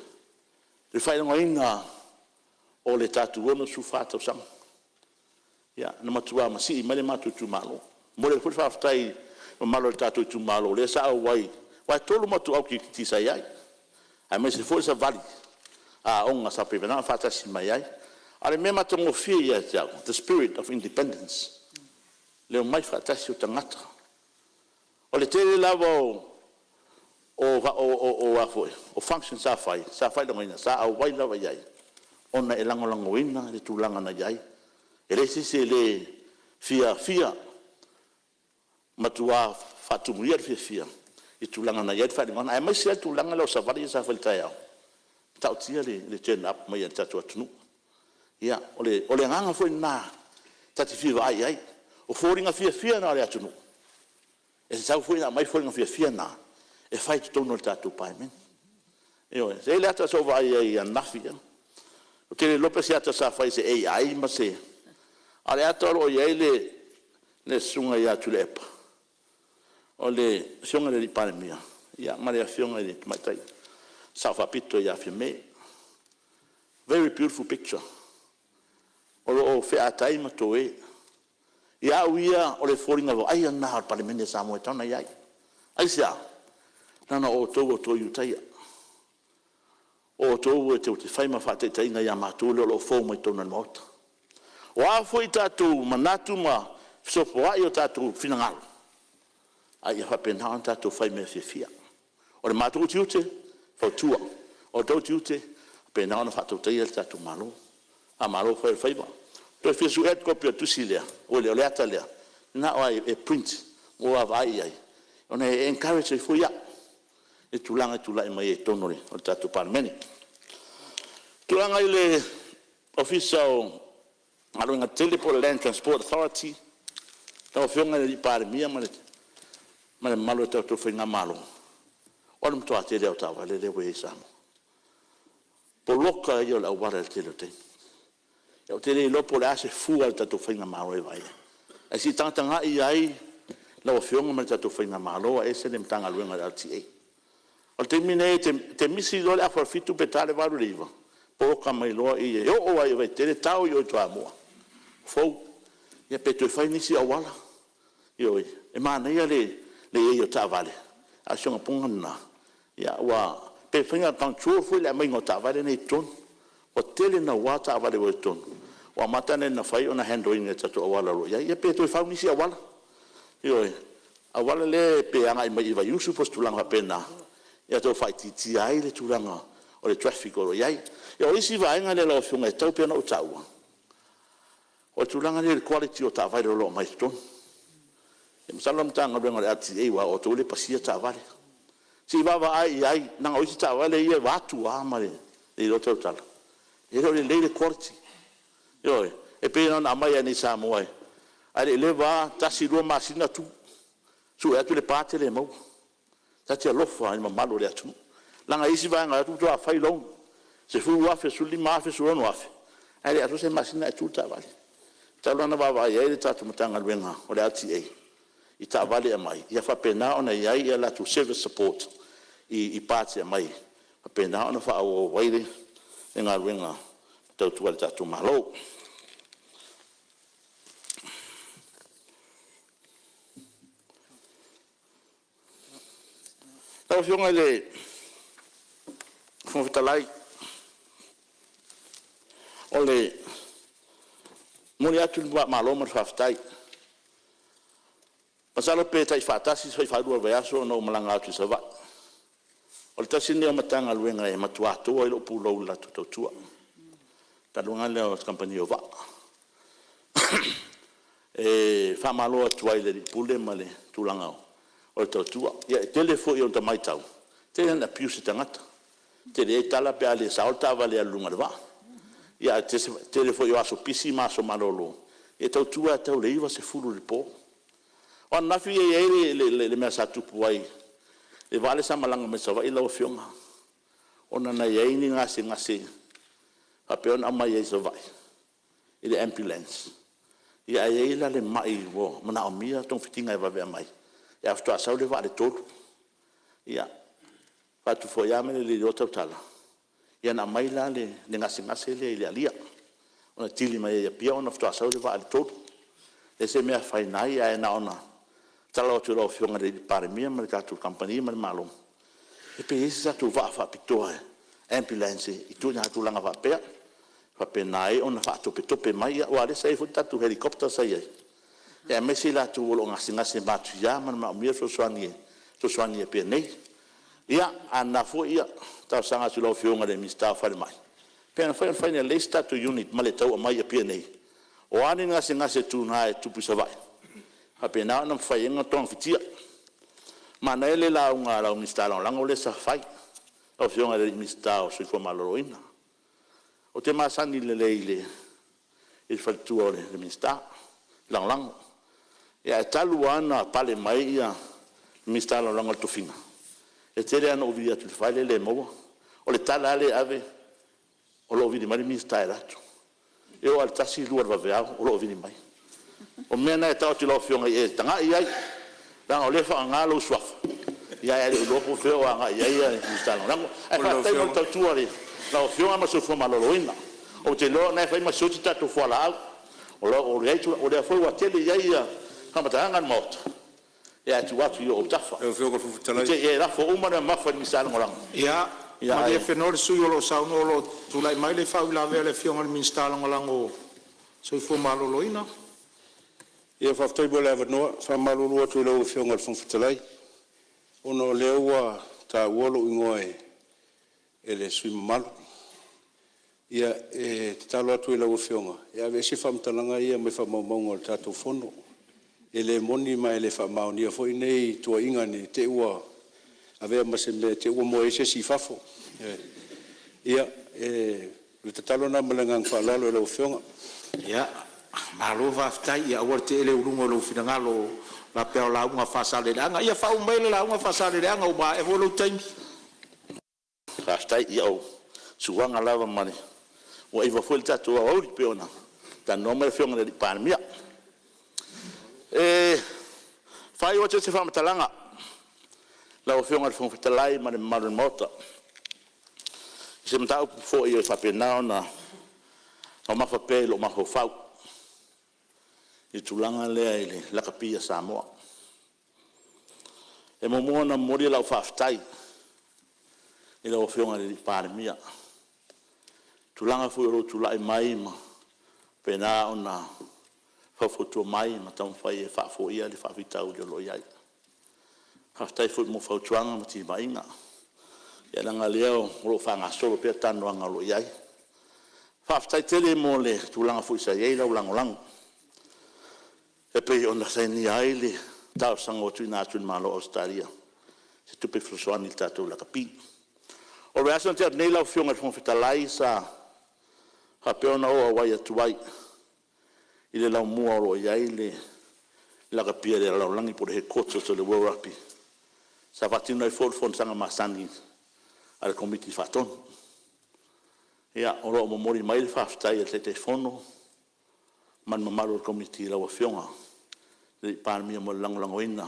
le faailogaina o le tatou 64 tausaga. Ia, na matua masii mai le matou itumalo. E momoli atu foi le faafetai i le mamalu o le tatou itumalo lea sa auai, aua e 3 matou alu kirikiti sa i ai, aemaise foi le savali a aoga sa faapena ona faatasi mai ai. A o le mea matagofie ia te au, the spirit of independence, le omai faatasi o tagata. O le tele lava o functions sa fai, sa faailogaina, sa auai lava i ai, ona e lagolagoina le tulaga na i ai. E leai se isi e le fiafia, matua faatumulia le fiafia i le tulaga na i ai le faailogaga, aemaise lava le tulaga lea o savali ia sa fai i le taeao, e matautia le turn up mai o le tatou atunuu. Ia, o le agaga foi lena ta te fia vaai i ai. O foliga fiafia na o le atunuu, e tatau foi ona aumai foliga fiafia na e fai i totonu o le tatou Palemene. Ioe. E i ai le ata sa ou vaai ai ananafi ea, ou te le iloa po o se ata sa fai i se AI ma se… A o le ata o lo o i ai le Susuga ia Tuilaepa, o le Afioga i le Palemia ma le Afioga i le Tamaitai Sao Faapito ia Fiame. Very beautiful picture. O lo o featai ma toe. Ia au ia, o le foliga vaaia lena o le Palemene a Samoa e tatau ona i ai. Aisea? Leaga o outou o toe Ulutaia, o outou tou te fai ma faataitaiga ia matou lea o lo o fou mai totonu o le Maota. O a foi tatou manatu ma fesopoai o tatou finagalo, a ia faapena ona tatou fai i mea fiafia. O le matou tiute, e fautua. O outou tiute, ia faapena ona faatautaia le tatou Malo. Faamalo fai o le faiva. Toe fia sue le kopi o le tusi lea, oi le ata lea, manao lava e print mo le vaavaai i ai, ona e encourage ai foi au i le tulaga e tulai mai ai i totonu o le tatou Palemene. O le tulaga i le Ofisa o Galuega Tetele po o le Land Transport Authority, lau Afioga i le Palemia ma le mamalu o le tatou faigamalo, o le matua tele lava o taavale lea ua i ai i Samoa. O le poloka ia o le auala i le tele o taimi. Ou te le iloa po o le a se fua a le tatou faigamalo e vaai ai, ae se i tagatagai i ai lau Afioga ma le tatou faigamalo aemaise le Matagaluega o le LTA. O le taimi lenei, e te misi loa le afa o le 7 pe ta le 8 i le 9, poloka mai loa i i, e oo lava i Vaitele tao i o i Toamua, Fou. Ia pe toe fai nisi auala. Ioe. E manaia le i ai o taavale, a o si ona pona lena, pe mafai ona control foi le aumaiga o taavale nei i totonu. Ua tele naua taavale ua i totonu, ua amata ona fai ona handle ina i tatou auala o lo o i ai. Ia pe toe fau nisi auala, ioe, auala lea pe agai mai i Vaiusu po o se tulaga faapena, ia tau faaitiitia ai le tulaga o le traffic o lo o i ai. Ia o isi vaega ia lau Afioga e tatau pea ona ou taua, o le tulaga lea i le quality o taavale o lo o aumai totonu. Masalo o le Matagaluega o le LTA aua o outou lea e pasia taavale. Se i vaavaai i ai, leaga o isi taavale ia vaeatu lava ma le le iloa tautala, e le o lelei le quality. Ioe. E pei na ona aumai lava i inei i Samoa, ae le i leva lava, tasi lua masina tu, sue atu le part e le maua. Ta te alofa i le mamalu o le atunuu, leaga e i ai isi vaega e o atu faatoa fai loan, $10,000, $15,000, $16,000, ae le atoa se masina ae tu le taavale. E tatau la ona vaavaai i ai le tatou Matagaluega o le LTA i taavale e aumai, ia faapena ona i ai a latou service support i parts e aumai e faapena ona faaauau ai le galuega e tautua i le tatou Malo. Lau Afioga i le Fofoga Fetalai, o le momoli atu o le faamalo ma le faafetai. Masalo pe tai faatasi pe fai faalua i le vaiaso ona ou malaga atu i Savaii. O le tasi lenei o Matagaluega e matua toa ai lou pulou i le latou tautua, le Matagaluega lea o le Kamupani o Vaa. E faamalo atu ai i le Alii Pule ma le tulaga o le tautua. Ia e tele foi ina ota matau, e tele ina abuse e tagata, e tele ai tala pe a le sao le taavale e alu i luga o le vaa. Ae o le tele foi o aso pisi ma aso malolo, e tautua lava e tau i le 9, 10 i le po. O ananafi e i ai le mea sa tupu ai i le vaa lea sa malaga mai Savaii lau Afioga, ona na i ai ni gasegase faapea ona aumai ai i Savaii i le ambulance, ae i ai la le mai ua manaomia togafitiga e vave aumai, ae faatoa sau le vaa i le 3. Ia, fai atu foi lava ma le le iloa tautala, ia na aumai la le gasegase lea i le alia, na kili mai ai i Apia ona faatoa sau le vaa i le 3. E le o se mea e afaina ai, ae na ona tatalo atu i lau Afioga i le Palemia ma le tatou kamupani ma le Malo, pe i ai se tatou vaa faapitoa ambulance i ituaiga tulaga faapea, e faapena ai ona faatopetope mai, aua o lea sa i ai foi le tatou helicopter sa i ai, aemaise i latou o lo o gasegase matuia ma manaomia le fesoasoani i Apia nei. Ia, a na foi e talosaga atu i lau Afioga i le Minisita o Falemai, pe mafai ona fai lelei se tatou unit ma le tau aumai i Apia nei, o a ni gasegase tuga e tupu i Savaii, e faapena ona mafai ai ona togafitia. Manaia le lauga a lau Minisita Lagolago lea sa fai, lau Afioga i le Minisita o le Soifua Maloloina. Ou te masani lelei i le faletua o le Minisita Lagolago. Ae talu lava ona pale mai le Minisita Lagolago i le tofiga, e tele lava ina ou vili atu i le fale e le maua. O le tala lava lea e ave, o lo o vili mai le Minisita e alu atu. E oo lava i le 1, 2 o le vaveao o lo o vili mai. O mea na e tau atu i lau Afioga ia e tagai i ai, leaga o lea e faaaoga lou suafa, ae le o iloa po o fea o agai i ai Minisita Lagolago. Ae faafetai mo le tautua i lau Afioga ma le soifua maloloina. Ou te iloa o lena e fai ma sioti tatou fualaau, o lea foi ua tele i ai faamatalaga a le Maota, ae tuu atu i ou autafa. Ne i te i e lafo uma le mamafa i le Minisita Lagolago, Ia malie Fenoa le sui usufono o lo o saunoa o lo o tulai mai le faauilavea a le Afioga i le Minisita Lagolago o le Soifua Maloloina. Ia faafetai mo le avanoa. E faamalulu atu i lau Afioga i le Fofoga Fetalai, ona o lea ua taua lou igoa e le sui usufono mamalu. Ia, e tatalo atu i lau Afioga e aveese faamatalaga ia mai faamaumauga o le tatou Fono. E le moni ma e le faamaonia foi nei tuuaiga ne i te i ua avea ma se mea i te i ua moe ai se isi i fafo. Ia, o le tatalo lena ma le agaga faaaloalo i lau Afioga. Ia, malo faafetai. Ia aua le tee lea i luga o lou finagalo faapea o lauga a Faasaleleaga. Ia faauma maia le lauga Faasaleleaga ua maea foi lou taimi. Faafetai. Ia o suaga lava ma le… ua iva foi le tatou aoauli pei ona talanoa mai le Afioga i le Palemia. E faaiu atu ai se faamatalaga lau Afioga i le Fofoga Fetalai ma le mamalu o le Maota, i se mataupu foi e faapena ona mamafa pea i lou mafaufau i le tulaga lea i le lakapi a Samoa. E muamua ona momoli lau faafetai i lau Afioga i le Palemia i le tulaga foi o lou tulai mai ma faapena ona faufautua mai ma taumafai e faafoia le faafitauli o lo o i ai. Faafetai foi mo fautuaga ma timaiga, ia leaga o lea o lo o faagasolo pea talanoaga o lo o i ai. Faafetai tele mo le tulaga foi sa i ai lau lagolago e pei ona sainia ai le talosaga ua tuuina atu i le Malo o Ausetalia i se tupe fesoasoani i le tatou lakapi. O le vaiaso na tea atu nei lau Afioga i le Fofoga Fetalai sa faapea ona ou auai atu ai i le laumua o lo o i ai le lakapi a le lalolagi po o le Headquarters o le World Rugby, sa faatino ai foi le fonotaga masani a le Komiti Faatonu. Ia, o lo o momoli mai le faafetai a le Taitaifono ma le mamalu o le Komiti i lau Afioga i le Palemia mo le lagolagoina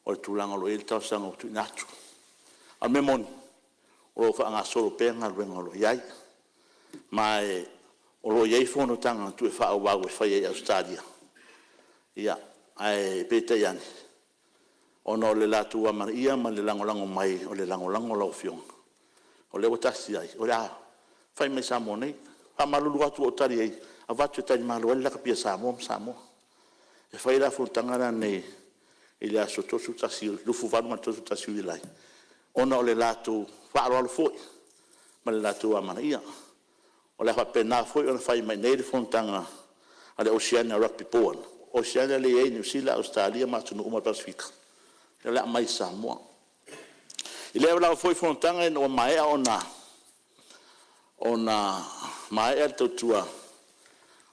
o le tulaga o lo o i ai le talosaga ua tuuina atu. A o le mea moni, o lo o faagasolo pea galuega o lo o i ai, ma o lo o i ai fonotaga na toe faaauau e faia i Ausetalia, ae peitai ane, ona o le latou amanaia ma le lagolago mai o le lagolago a lau Afioga, O lea ua tasi ai, o le a fai mai Samoa nei. E faamalulu atu ua ou tali e avatu e talimalo ai le lakapi a Samoa ma Samoa. E fai la fonotaga lenei i le aso 31, 28 ma le 31 o Iulai, ona o le latou faaaloalo foi ma le latou amanaia. O le a faapena foi ona fai mai i inei le fonotaga a le Oceania Rugby Board, Oceania lea e i ai Niu Sila, Ausetalia ma atunuu uma o le Pasefika, lea o le a aumai i Samoa. I lea lava foi fonotaga ina ua maea ona maea le tautua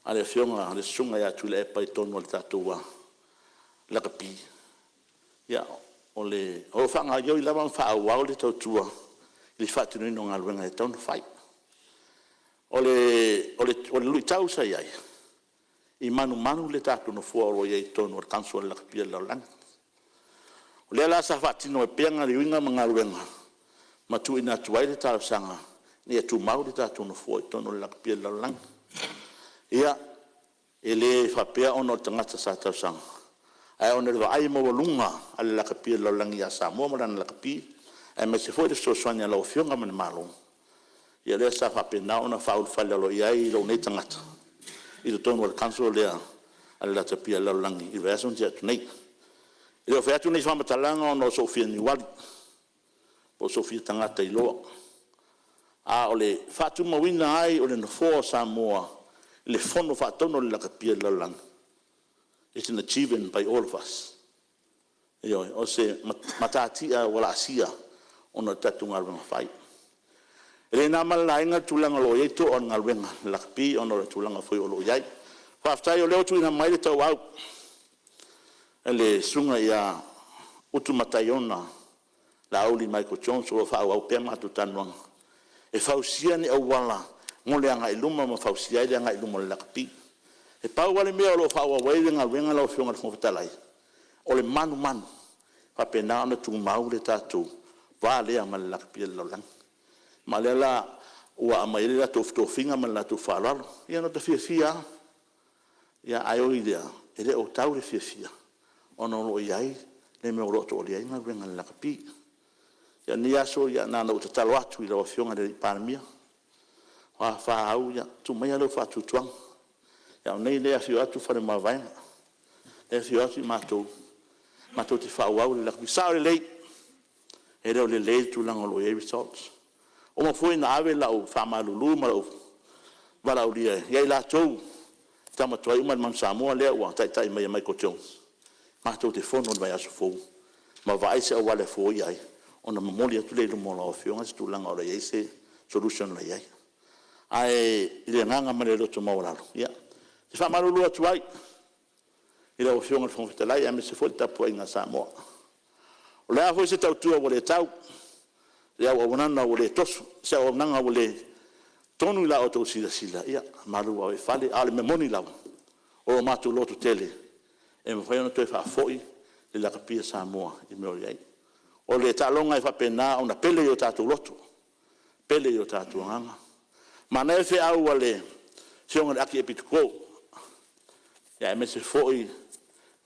a le Afioga le Susuga ia Tuilaepa i totonu o le tatou Lakapi, ia, o lo o faagaoioi lava ma faaauau le tautua i le faatinoina o galuega e tatau ona fai. O le luitau sa i ai, e manumanu i le tatou nofoa o lo o i ai i totonu o le Council a le Lakapi o le Lalolagi. O lea la sa faatino ai pea galuega ma tuuina atu ai le talosaga ina ia tumau le tatou nofoa i totonu o le Lakapi o le Lalolagi. Ia, e le faapea ona o le tagata sa talosaga, ae ona o le vaai maualuga a le Lakapi o le Lalolagi ia Samoa ma lana Lakapi, aemaise foi le fesoasoani a lau Afioga ma le Malo, ia lea sa faapena ona faaulufale aloaia ai lou nei tagata i totonu o le Council lea a le Lakapi a le Lalolagi i le vaiaso na tea atu nei. E le o fai atu nei faamatalaga ona o sou fia niuali po o sou fia tagata iloa, a o le faatumauina ai o le Nofoa o Samoa i le Fono Faatonu a le Lakapi o le Lalolagi, it's an achievement by all of us. Ioe. O se matatia ua laasia ona o le tatou galuega fai. E le na ma le laina le tulaga o lo o i ai toa o le galuega a le lakapi ona o le tulaga foi o lo o i ai. Faafetai o lea ua tuuina mai le tauau e le Susuga ia Utumataiona Laauli Michael Jones, o lo o faaauau pea matou talanoaga e fausia ni auala mo le agai i luma ma fausia ai le agai i luma o le lakapi. E pau lava le mea o lo o faaauau ai le galuega lau Afioga i le Fofoga Fetalai, o le manumanu e faapena ona tumau le tatou va lea ma le lakapi o le lalolagi. Ma o lea la ua aumai ai le latou tofiga ma le latou faaaloalo. Ia na ota fiafia lava, ae ui i lea, e le o tau le fiafia ona o lo o i ai le mea o lo o to'alia ai galuega a le lakapi. Ia o lenei aso, na ona ou tatalo atu i lau Afioga i le Palemia, o a fa au, ia tuu maia lou faatuatuaga. A o nei o lea e afio atu Faleomavaega, o lea e afio atu matou, matou te faaauau le lakapi. E sao lelei, e le o lelei le tulaga o lo o i ai results. Ua uma foi ona ave lau faamalulu ma lou valaaulia ia i latou tama tuai uma i le Manu Samoa lea ua taitai mai e Michael Jones, matou te fono i le vaiaso fou ma vaai se auala e foia ai, ona momoli atu lea i luma o lau Afioga se tulaga o le a i ai se solution o le a i ai. Ae i le agaga ma le loto maualalo, ia, e faamalulu atu ai i lau Afioga i le Fofoga Fetalai aemaise foi le tapuaiga a Samoa. O le a foi se tautua ua le tau, se auaunaga ua le toso, se auaunaga ua le tonu i la outou silasila, ia malu ave i fale. A o le mea moni lava, o lo matou lototele e mafai ona toe faafoi le lakapi a Samoa i le mea o i ai. O le taaloga e faapena ona pele i o tatou loto, pele i o tatou agaga. Manaia le feau a le Afioga i le Akiepikopo aemaise foi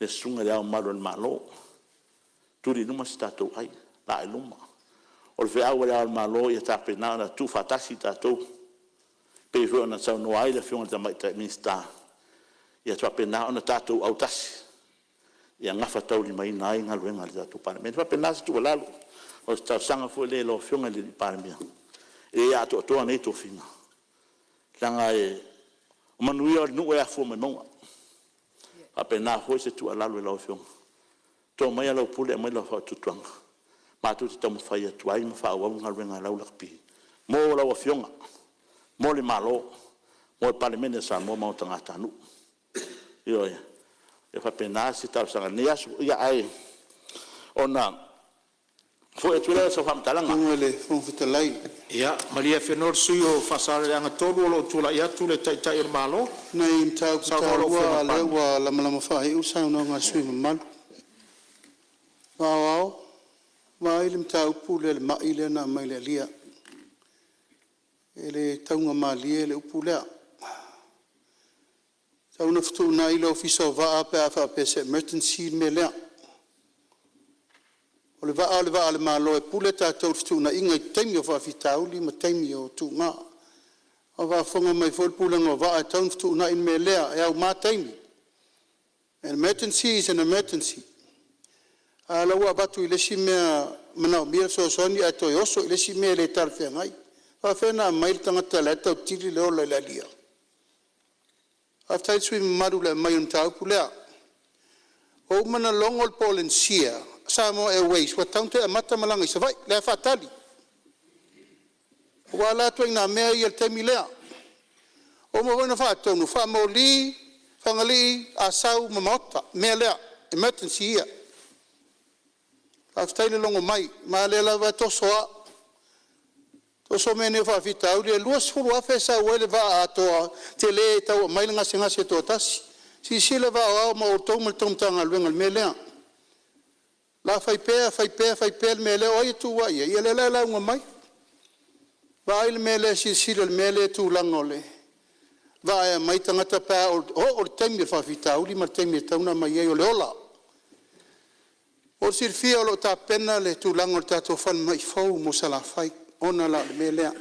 le Susuga i Le Ao Mamalu o le Malo, tuli i luma so tatou ai, laa i luma. O le feau a Le Ao o le Malo ia faapena ona tuufaatasi tatou, pei foi ona saunoa ai le Afioga i le Tamaitai Minisita, ia faapena ona tatou autasi ia gafataulimaina ai galuega a le tatou Palemene. E faapena se tuualalo, o se talosaga foi lea i lau Afioga i le Palemia, e le atoatoa nei tofiga, leaga o manuia o le nuu e afua mai mauga. E faapena foi se tuualalo i lau Afioga, to maia lau pule aumai lau faatuatuaga, matou te taumafai atu ai ma faaauau galuega a lau lakapi mo lau Afioga, mo le Malo, mo le Palemene o Samoa ma ona tagatanuu. Ioe. E faapena se talosaga i lenei aso. Ia, ae ona foi atu lea o sau faamatalaga… Lau Afioga i le Fofoga Fetalai… Ia malie Afenoa le sui usufono mo Faasaleleaga 3, o lo o tulai atu le Taitai o le Malo. Nai mataupu Saunoa lau taua Afioga i a le o lea Palemia. ua lamalama faaiu le saunoaga a le sui usufono mamalu. Aoao, vaai le mataupu lea i le mai lea na aumai le alia, e le taugamalie le upu lea. E tatau ona fetuunai le Ofisa o Vaa pe a faapea o se emergency le mea lea. O le vaa o le vaa a le Malo e pule tatou i fetuunaiga i taimi o faafitauli ma taimi o tuga. A o faafofoga mai foi le Pulega o Vaa e tatau ona fetuunai le mea lea, e auma taimi. Emergency is an emergency. A o lea ua avatu i le isi mea e manaomia le fesoasoani ae toe oso i le isi mea le talafeagai. E faapefea ona aumai le tagata o la e tau tili le ola i le alia? Faafetai i le sui usufono mamalu i le aumai o le mataupu lea. Ua uma ona logo le Polenisia Samoa Airways ua tatau ona toe amata malaga i Savaii, la e faatali. Aua la ituaiga mea ia i le taimi lea. Ua uma foi ona faatonu, faamoli Fagalii Asau ma Maota le mea lea, emergency ia. Faafetai le logo mai, ma o lea lava e toso a, toso mea nei o faafitauli. E $20,000 e sau ai le vaa atoa tele e tau aumai le gasegase e toatasi. Silasila le vaa o Ao ma outou ma le tou Matagaluega i le mea lea. O le a fai pea fai pea fai pea le mea lea, o ai e tuuai i ai? Ia lea la e lauga mai. Vaai le mea lea, silasila i le mea lea i le tulaga o le vaa e aumai tagata pe a oo i le taimi o le faafitauli ma le taimi e tatau ona aumai ai, o le ola. Mo le silafia o lo o tapena le tulaga o le tatou falemai fou mo Salafai ona la o le mea lea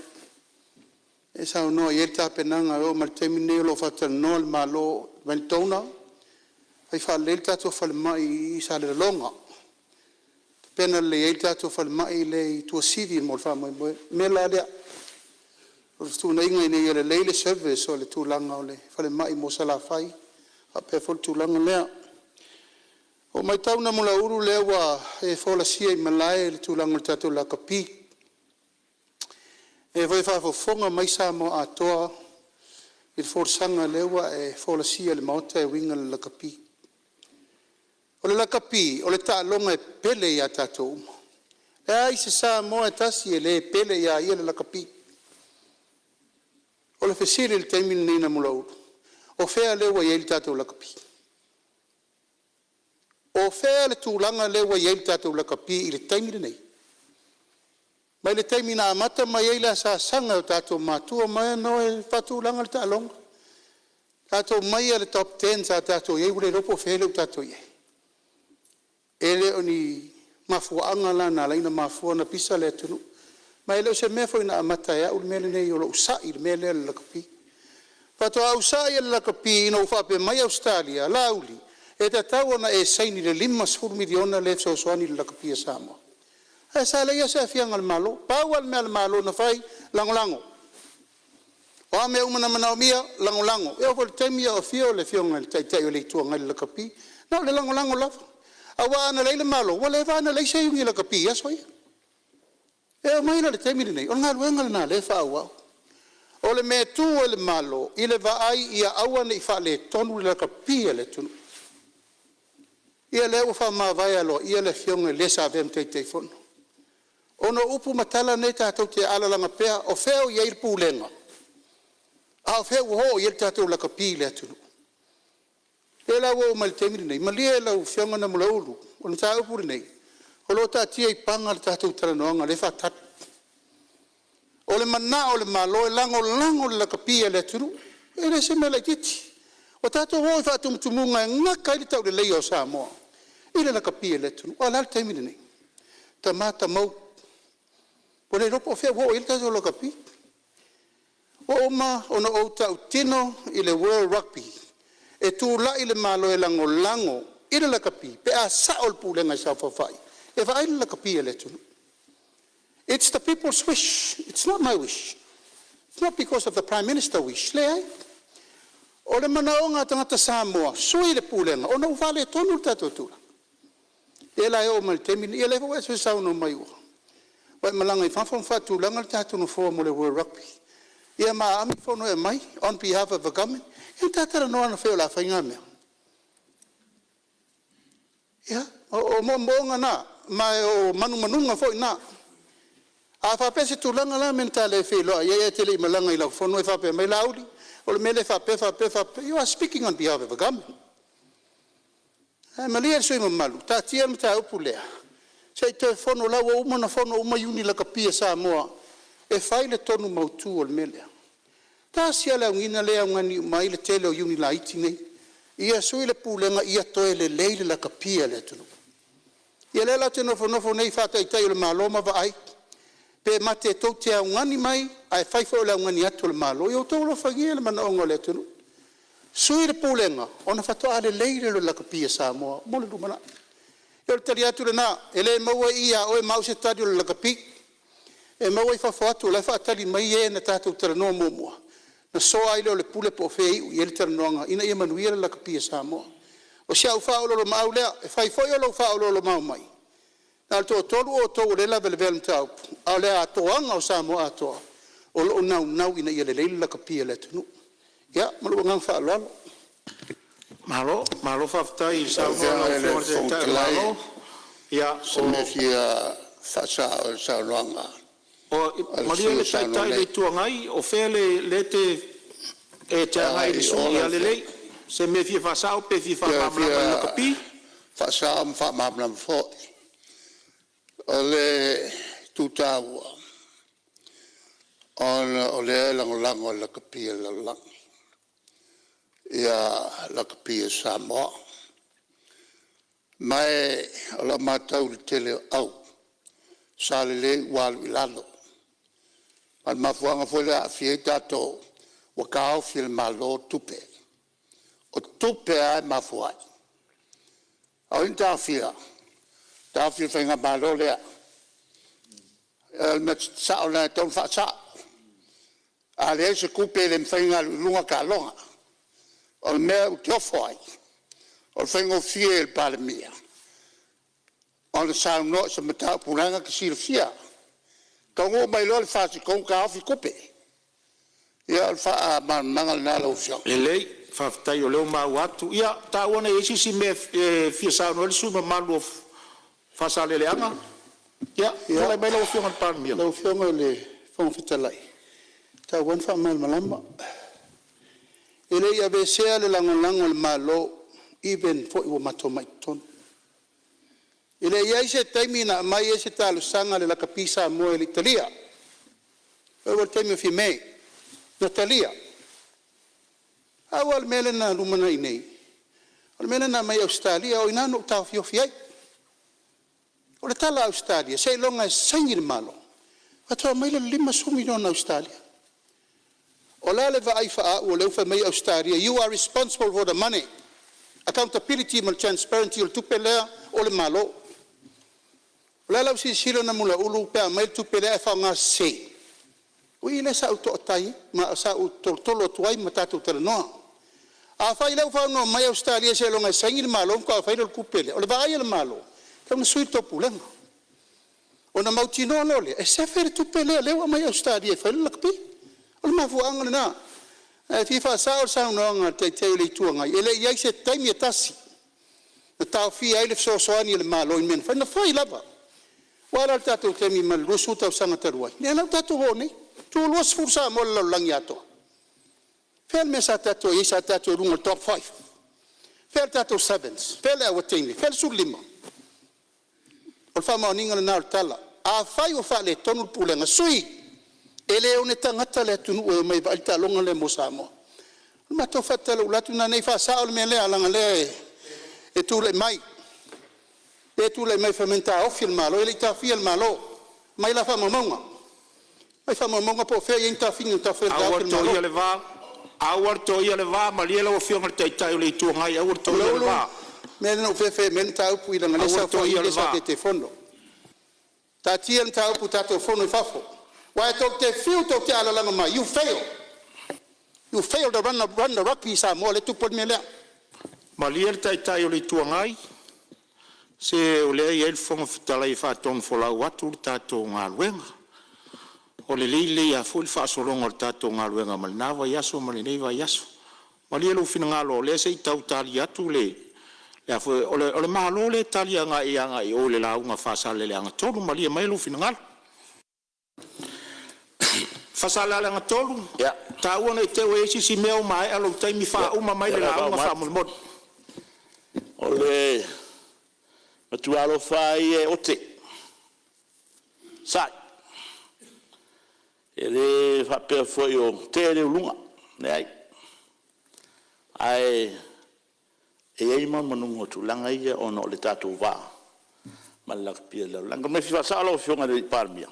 e saunoa i ai le tapenaga. E oo mai i le taimi lenei o lo o faatalanoa le Malo ma ni donor e fai faalelei le tatou falemai i Salelologa, tapena lelei ai le tatou falemai lea i Tuasivi mo le faamoemoe. O le mea la lea, o le fetuunaiga ina ia lelei le service o le tulaga o le falemai mo Salafai faapea foi le tulaga lea. Ua ou matau Namulauulu o lea ua e folasia i malae le tulaga o le tatou lakapi. O lea foi e faafofoga mai Samoa atoa i le folasaga lea ua e folasia i le Maota e uiga i le lakapi. O le lakapi o le taaloga e pele ia tatou uma. E leai se Samoa e tasi e le pele ia ia le lakapi. O le fesili i le taimi lenei Namulauulu, o fea lea ua i ai le tatou lakapi? O fea le tulaga lea ua i ai le tatou lakapi i le taimi lenei? Mai le taimi na amata mai ai le asaasaga e o tatou matua ma e na o e faatulaga le taaloga, tatou aumaia le top ten sa tatou i ai ua le iloa po o fea lea ua tatou i ai. E le o ni mafuaaga la na ala ai ona mafua ona pisa le atunuu. Ma e le o se mea foi na amata e au le mea lenei o lou sai i le mea lea o le lakapi. Faatoa ou sai i le lakapi ina ua faapea mai Ausetalia, Laauli, e tatau ona e saini i le $50 miliona lea e fesoasoani i le lakapi a Samoa. Ae sa leai lava se aafiaga o le Malo. Pau lava le mea a le Malo na fai, lagolago. O a mea uma na manaomia, lagolago. E oo foi i le taimi a o afio le Afioga i le Taitai o le Itu Agai i le lakapi, na o le lagolago lava. Aua ana leai le Malo, ua leva lava ona leai se iuni lakapi i aso ia. E oo mai la i le taimi lenei, o le galuega lena o lea e faaauau. O le mea e tu ai le Malo i le vaai ia aua ne i faaletonu le lakapi a le atunuu. Ia lea ua faamavae aloaia le afioga i le sa avea ma Taitaifono. Ona o upu ma tala nei tatou te alalaga pea, o fea o i ai le pulega? A o fea ua oo i ai le tatou lakapi i le atunuu? O lea la ua oo mai i le taimi lenei, malie lau Afioga Namulauulu, o le mataupu lenei o lo o taatia i Paga le tatou talanoaga o lea e faatali. O le manao o le Malo e lagolago le lakapi a le atunuu, e le o se mea laitiiti. Ua tatou oo i faatumutumuga e gaga ai le tauleleia o Samoa i le lakapi a le atunuu. A o le a le taimi lenei? Tama tamou, ua le iloa po o fea ua oo i ai le tatou lakapi. Ua uma ona ou tautino i le World Rugby, e tulai le Malo e lagolago i le lakapi pe a sao le pulega i saofafai e vaai le lakapi a le atunuu. It's the people's wish, it's not my wish, it's not because of the Prime Minister's wish, leai. O le manaoga a tagata Samoa, sui le pulega ona ua faaletonu le tatou tulaga. Lea la e oo mai le taimi lenei, ia lea foi ua e saunoa mai ua e malaga i fafo ma faatulaga le tatou nofoa mo le World Rugby, ia ma aami fono e aumai on behalf of the government. Ia na ta talanoa ananafi o le a fai na mea. Ia, o moomooga na, ma o manumanuga foi na. A faapea o se tulaga la le mea na ta le feiloai ai ae te le i malaga i lau fono e faapea mai, Laauli, o le mea lea e faapea, faapea, faapea, you are speaking on behalf of the Government. Ae malie le sui usufono mamalu, taatia le mataupu lea se i toe fono o la ua uma ona fono uma Iuni Lakapi a Samoa e fai le tonu mautu o le mea lea. Tasi lava le augina lea e augani uma ai le tele o Iuni laiti nei, ia sui le pulega ia toe lelei le lakapi a le atunuu. Ia lea la ou te nofonofo nei faa-Taitai o le Malo ma vaai pe mate tou te augani mai ae fai foi o le augani atu a le Malo. Ia outou alofagia le manaoga o le atunuu, sui le Pulega ona faatoa lelei lea o le lakapi a Samoa mo le lumanai. Ia o le tali atu lena, e le maua i i ia oe ma au se tali o le lakapi, e maua i fafo atu o la e faatali mai e na tatou talanoa muamua ona soa ai lea o le pule po o fea e iu i ai le talanoaga ina ia manuia le lakapi a Samoa. O si au faaoloolomaau lea, e fai foi o lou faaoloolomaau mai, na o le toatolu outou o lea e lavelavea i le mataupu, a o le atoaga o Samoa atoa o lo o naunau ina ia lelei le lakapi o le atunuu. Ia ma lou agaga faaaloalo. Malo, malo faafetai i Lau Afioga i le Fofoga Fetalai, o se mea e fia faasao i le saunoaga a le Malie sui usufono le o saunoa Taitai o le nei. Itu Agai, o fea lea e te E agai i agai le i o sui usufono? lau Ia Afioga. lelei, o se mea e fia faasao pe fia E faamalamalama fia i le lakapi? faasao ma faamalamalama foi. O le itu taua, ona o lea e lagolago e le lakapi a le lalolagi lakapi a Samoa. Ma o lau matau i le tele o au sa lelei ua alu i lalo. A o le mafuaaga foi lea e aafia ai tatou ua taofi e le Malo tupe. O tupe lava e mafua ai. A o ai na taofia? Na taofi e le Faigamalo lea. O le mea sao lena e tatau ona faasao. A leai se tupe e le mafai ona alu i luga taaloga. O le mea ou te ofo ai, o le faigofie i le Palemia ona saunoa i se mataupu la e na te silafia. E taunuu mai loa le FAST taofi tupe. Ia o le faamalamalamaga lena lau Afioga. Lelei, faafetai o lea ua maua atu. Ia, taua ne i i ai se isi mea e fia saunoa ai le sui usufono mamalu o Faasaleleaga. Ia, tulai mai lau Afioga i le Palemia. Lau Afioga i le Fofoga Fetalai, e tatau lava ona faamalamalama. E le i aveesea le lagolago a le Malo even foi ua matou omai i totonu. E le i i ai se taimi na aumai ai se talosaga a le Lakapi Samoa e le i talia. E oo foi i le taimi o Fiame, na talia. Pau lava le mea lea na lumanai nei, o le mea lea na aumai e Ausetalia, o i ina na ou taofiofi ai. O le tala a Ausetalia, seiloga e saini le Malo faatoa aumai lea o le $50 miliona Ausetalia. O le a le vaai faau o lea ua fai mai Ausetalia, you are responsible for the money, accountability ma le transparency o le tupe lea o le Malo. O le a lau silasila Namulauulu pe a aumai le tupe lea ae faaaogasese? O i lea sa ou toatai ai ma sa ou tolotolo atu ai ma tatou talanoa. Afai o lea ua faunoa mai Ausetalia seiloga e saini le Malo ona faatoa fai lea o le tupe lea, o le vaai a le Malo, e tatau ona sui le tou Pulega ona mautinoa loa lea e sefe le tupe lea ua aumai e Ausetalia e fai ai le lakapi. O le mafuaaga lena. Ae fia faasao le saunoaga a le Taitai o le Itu Agai, e le i i ai se taimi e tasi na taofia ai le fesoasoani a le Malo i mea na fai, na fai lava. Ua a la le tatou taimi mai le 20 tausaga talu ai? Lea la ua tatou oo nei, e toa-20 Samoa i le lalolagi atoa. Fea le mea sa tatou i ai? Sa tatou i luga o le top 5. Fea le tatou sevens? Fea le auateine? Fea le 15? O le faamaoniga lena o le tala. Afai o faaletonu le pulega, sui. E le one tagata le atunuu e omai e vaai le taaloga lea mo Samoa. O le matou faatalaula atu lena, ne i faasao le mea lea leaga o lea e tulai mai, lea e tulai mai fai mai na taofi e le Malo. E le i taofia e le Malo, aumai la faamaumauga, aumai faamaumauga po o fea e i ai ni taofiga na taofi ai Aua e le le toia Malo. le va, aua le toia le va, malie lau Afioga i le Taitai o le Itu Agai, aua le toia le Faleulu, va. o le mea lea na ou fefe ai i le mataupu leaga o lea Aua sa le toia saofai le ai sa va. Taitaifono. Taatia le mataupu i le tatou fono i fafo, aua tou te fiu tou te alalaga mai, you fail, you fail to run the rugby in Samoa lea e tupu ai le mea lea. Malie le Taitai o le Itu Agai, se o lea e i ai le Fofoga Fetalai e faatonufolau atu le tatou galuega. Ua lelei lelei lava foi le faasologa o le tatou galuega mai lena vaiaso ma lenei vaiaso. Malie lou finagalo o lea se i tau tali atu le a o le Malo lea e tali agai i o i le lauga a Faasaleleaga 3. Malie maia lou finagalo. Faasaleleaga 3, taua ne i te i ua i ai se isi mea ua maea lou taimi, faauma mai le Ia, o le a lauga faauma atu. faamolemole. O le matua alofa lava ia e ote, sa'i. E le faapea foi o tea le uluga, leai. Ae i ai manumanuga o tulaga ia ona o le tatou va ma le lakapi a le lalolagi. O le mea e fia faasao lau Afioga i le Palemia,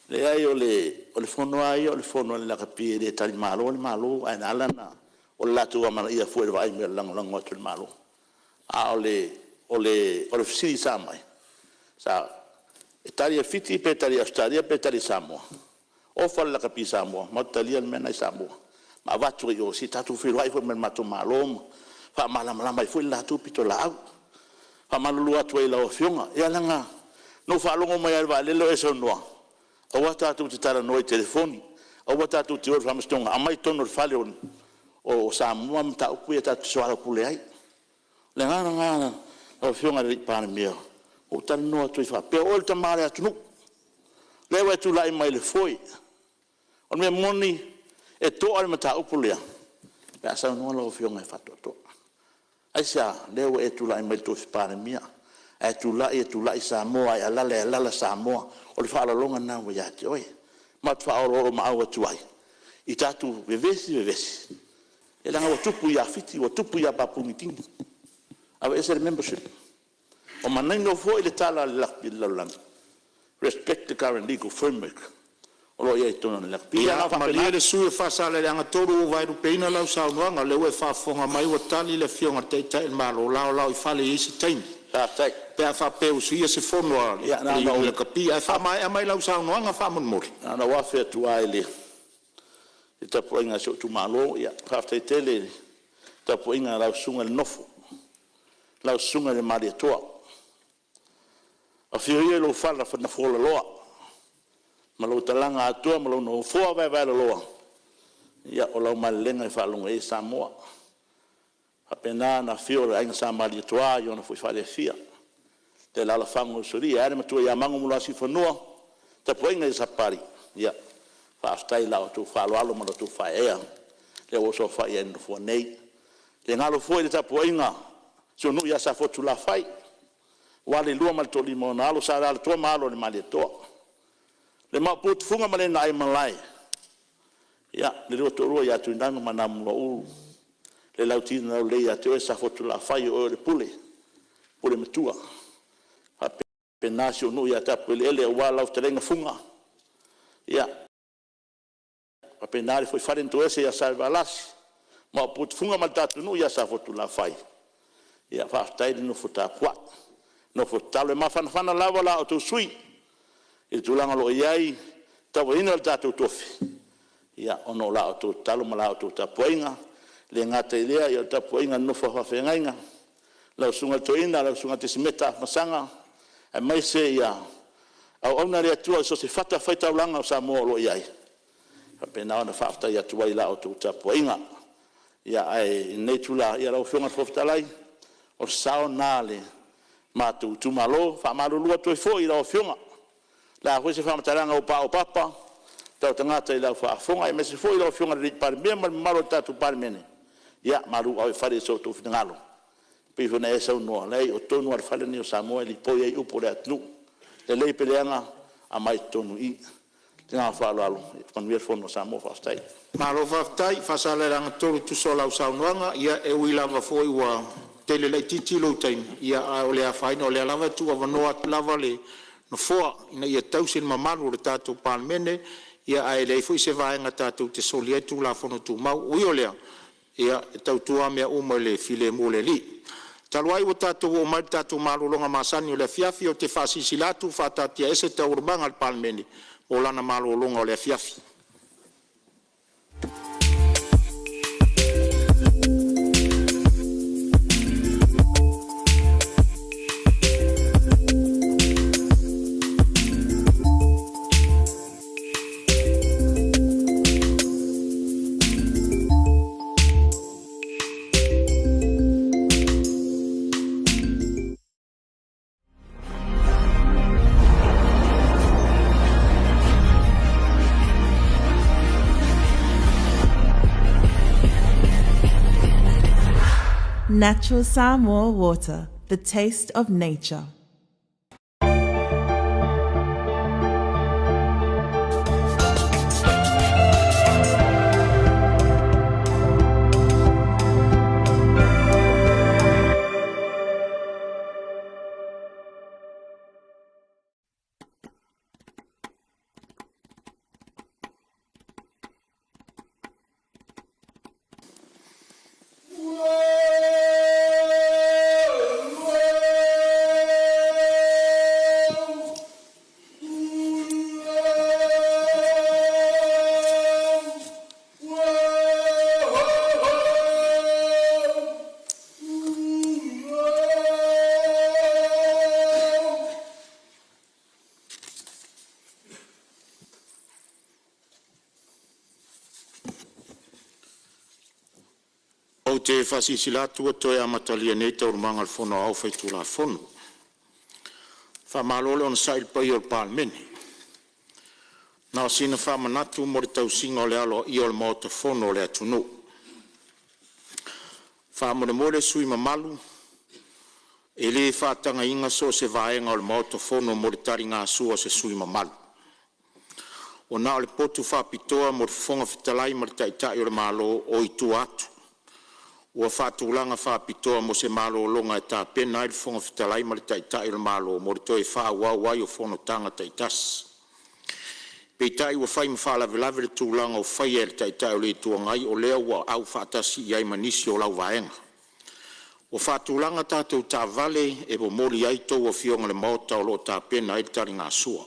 leai o le fono lava ia o le fono a le lakapi e le talimalo le Malo, ae na ala ona… o le latou amanaia foi i le vaai mai o le lagolago atu a le Malo. A o le fesili sa aumai, e tali e Fiti pe tali e Ausetalia pe tali e Samoa? Ofa le lakapi Samoa, matou te talia le mea lena i Samoa ma avatu ai i o, se i tatou feiloai foi ma le matou Malo ma faamalamalama ai foi le latou pitolaau. E faamalulu atu ai i lau Afioga, ia leaga na ou faalogo mai lava i le vaalele o e saunoa, aua tatou te talanoa i telefoni, aua tatou te o i le Faamasinoga, aumai i totonu o le fale o Samoa mataupu ia tatou te soalaupule ai. O le agaga lena lau Afioga i le Palemia, ua ou talanoa atu ai faapea, o oe o le tama o le atunuu, o lea ua e tulai mai i le foe. O le mea moni, e toa le mataupu lea pe a saunoa lau Afioga e faatoatoa. Aisea? O lea ua e tulai mai i le tofi Palemia, a e tulai e tulai Samoa, a e alaala e alaala Samoa. O le faaaloaloga lena ua ia te oe. Matou te faaoloolomaau atu ai, i tatou vevesi vevesi, ia leaga ua tupu ia Fiti, ua tupu ia Papua Niu Kini, aveese le membership. Ua manino foi le tala a le lakapi a le lalolagi, respect the current legal framework o lo o i ai i totonu o le lakapi. Ia, na ona faapena. Ia malie le sui usufono mo Faasaleleaga 3, ua ou vaelupeina lau saunoaga, o lea ua e faafofoga mai ua tali le Afioga i le Taitai o le Malo, laolao i fale e i ai se taimi pe a faapea ua suia se fono a le Iuni Lakapi. Ae faamaea mai lau saunoaga faamolemole. Ia, na ona ou afe atu lava i le tapuaiga a si ou itumalo. Faafetai tele i le tapuaiga a lau Susuga i le Nofo, lau Susuga i le Malietoa. Afio ia i lou fala na fualaloa ma lou talaga atoa ma lou nofoa vaevaeloloa, ia o lau malelega e faalogo i ai Samoa. E faapena ona afio le Aiga Sa Malietoa i ona foi fale e fia, le alaalafaga o usoalii, ae a le matua ia Mago ma Luasiufanua, le tapuaiga i Sapapalii, ia faafetai i la outou faaaloalo ma la outou faaeaea lea ua ou saofai ai i le nofoa nei. E le galo foi le tapuaiga a si ou nuu ia Safotulafai, aua Leilua ma le Toalima o ona alo, Sa Alalatoa ma alo o le Malietoa, le Maopu o Tufuga ma le na aimalae, ia, le lua toalua ia Tuigano ma Namugauu, le Lauti na Laulelei ia te oe Safotulafai o oe o le Pule, Pule Matua. E faapena si ou nuu ia Tapueleele aua lau Fetalaiga Fuga, ia, faapena le fale na toese ia Salevalasi, Maopu o Tufuga ma le tatou nuu ia Safotulafai, ia faafetai le nofo tapuai, nofo tatalo. E mafanafana lava la outou sui usufono i le tulaga o lo o i ai le tauaveina o le tatou tofi, ona o la outou tatalo ma la outou tapuaiga. E le gata i lea o le tapuaiga a le nofo a faafeagaiga, lau Susuga i le Toeaina lau Susuga Tesimeta Afamasaga, aemaise auauna a le Atua i so o se fatafaitaulaga o Samoa o lo o i ai, e faapena ona faafetai atu ai i la outou tapuaiga. Ae i lenei itula lau Afioga i le Fofoga Fetalai, o le sao lena o le matou itumalo. E faamalulu atu ai foi i lau Afioga, o le a foi se faamatalaga ua paopapa a o tautagata i lau faafofoga, aemaise foi lau Afioga i le Palemia ma le mamalu o le tatou Palemene, ia malu ave fale i so outou finagalo. E pei foi ona e saunoa, e leai o totonu lava o le fale lenei o Samoa e lipoi ai upu o le atunuu, lelei pe leaga, aumai i totonu i i. Ma le agaga faaaloalo, manuia le fono a Samoa. Faafetai. Malo faafetai Faasaleleaga 3 i tusa o lau saunoaga. Ia e ui lava foi ua tele laitiiti lou taimi, ia ae ua le afaina o lea lava e tuuavanoa atu lava le nofoa ina ia tausi le mamalu o le tatou Palemene, ia ae leai foi se vaega tatou te solia ai Tulafono Tumau. Ui o lea, ia e tautua lava mea uma i le filemu o le Alii. Talu ai ua tatou oo mai i le tatou malologa masani o le afiafi, ou te faasilasila atu ua faataatiaese Taualumaga a le Palemene mo lana malologa o le afiafi. Natural Samoa water, the taste of nature. Ou te faasilasila atu ua toe amatalia nei Taualumaga a le Fono Aoao Faitulafono. Faamalo le onosai i le paia o le Palemene. Na o sina faamanatu mo le tausiga o le aloaia o le Maota Fono o le atunuu. Faamolemole sui usufono mamalu, e le faatagaina so o se vaega o le Maota Fono mo le taligasua a se sui usufono mamalu. Ua na o le potu faapitoa mo le Fofoga Fetalai ma le Taitai o le Malo o i tua atu ua faatulaga faapitoa mo se malologa e tapena ai le Fofoga Fetalai ma le Taitai o le Malo mo le toe faaauau ai o fonotaga taitasi. Peitai ua fai ma faalavelave le tulaga ua faia e le Taitai o le Itu Agai, o lea ua aufaatasi i ai ma nisi o lau vaega. Ua faatulaga tatou taavale e momoli ai a outou afioga i le Maota o lo o tapena ai le taligasua.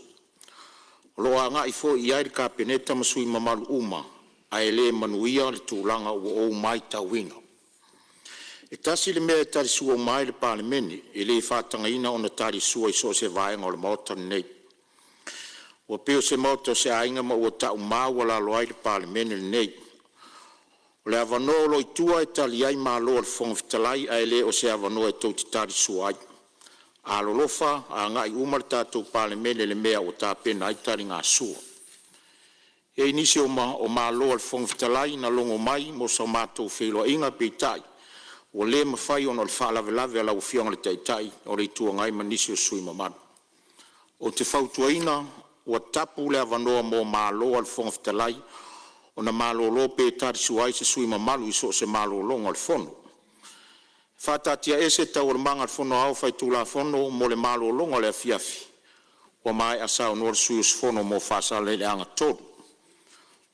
O lo o agai foi i ai le Kapeneta ma sui usufono mamalu uma, ae le manuia le tulaga ua ou matauina. E tasi le mea e talisua uma ai le Palemene, e le faatagaina ona talisua i so o se vaega o le Maota lenei. Ua pei o se maota o se aiga ma ua taumaualalo ai le Palemene lenei. O le avanoa o lo o i tua e tali ai malo a le Fofoga Fetalai, ae le o se avanoa tou te talisua ai. Alolofa agai uma le tatou Palemene i le mea ua tapena ai le taligasua. E i ai nisi o malo a le Fofoga Fetalai na logo mai mo sa matou feiloaiga, peitai ua le mafai ona o le faalavelave a lau Afioga i le Taitai o le Itu Agai ma nisi o sui usufono mamalu. Ou te fautuaina, ua tapu le avanoa mo malo a le Fofoga Fetalai ona malolo pe talisua ai se sui usufono mamalu i so o se malologa o le Fono. E faataatiaese Taualumaga a le Fono Aoao Faitulafono mo le malologa o le afiafi ua maea saunoa le sui usufono mo Faasaleleaga 3.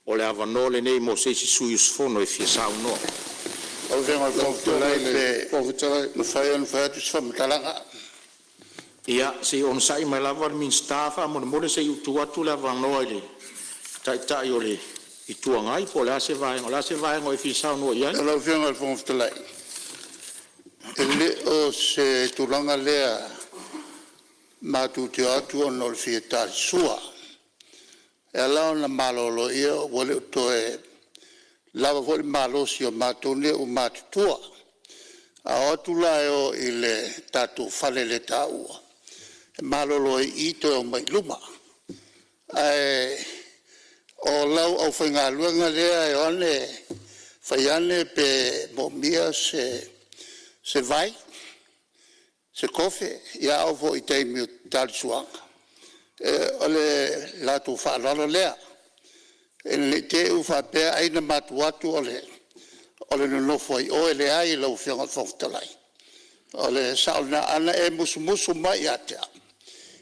O le avanoa lenei mo se isi sui usufono e fia saunoa. Lau Afioga i le Fofoga Fetalai pe mafai ona fai atu se faamatalaga. Ia, se i onosai mai lava le Minisita faamolemole se i ou tuu atu le avanoa i le Taitai o le Itu Agai po o le a se vaega o e fia saunoa i ai. Lau Afioga i le Fofoga Fetalai, e le o se tulaga lea matou te o atu ona o le fia talisua. E ala ona malolo ia ua le o toe lava foi le malosi o matou nei ua matutua. A o atu la e o i le tatou faleletaua e malolo ai i i toe omai i luma. Ae o lau aufaigaluega lea e o ane fai ane pe moomia se vai, se kofe, ia a oo foi i taimi o talisuaga, o le latou faaaloalo lea. Ina ne i te i ua faapea ai na matou o atu o le nonofo ai i o, e leai lau Afioga i le Fofoga Fetalai, o le sao lena. A na e musumusu mai ia te au,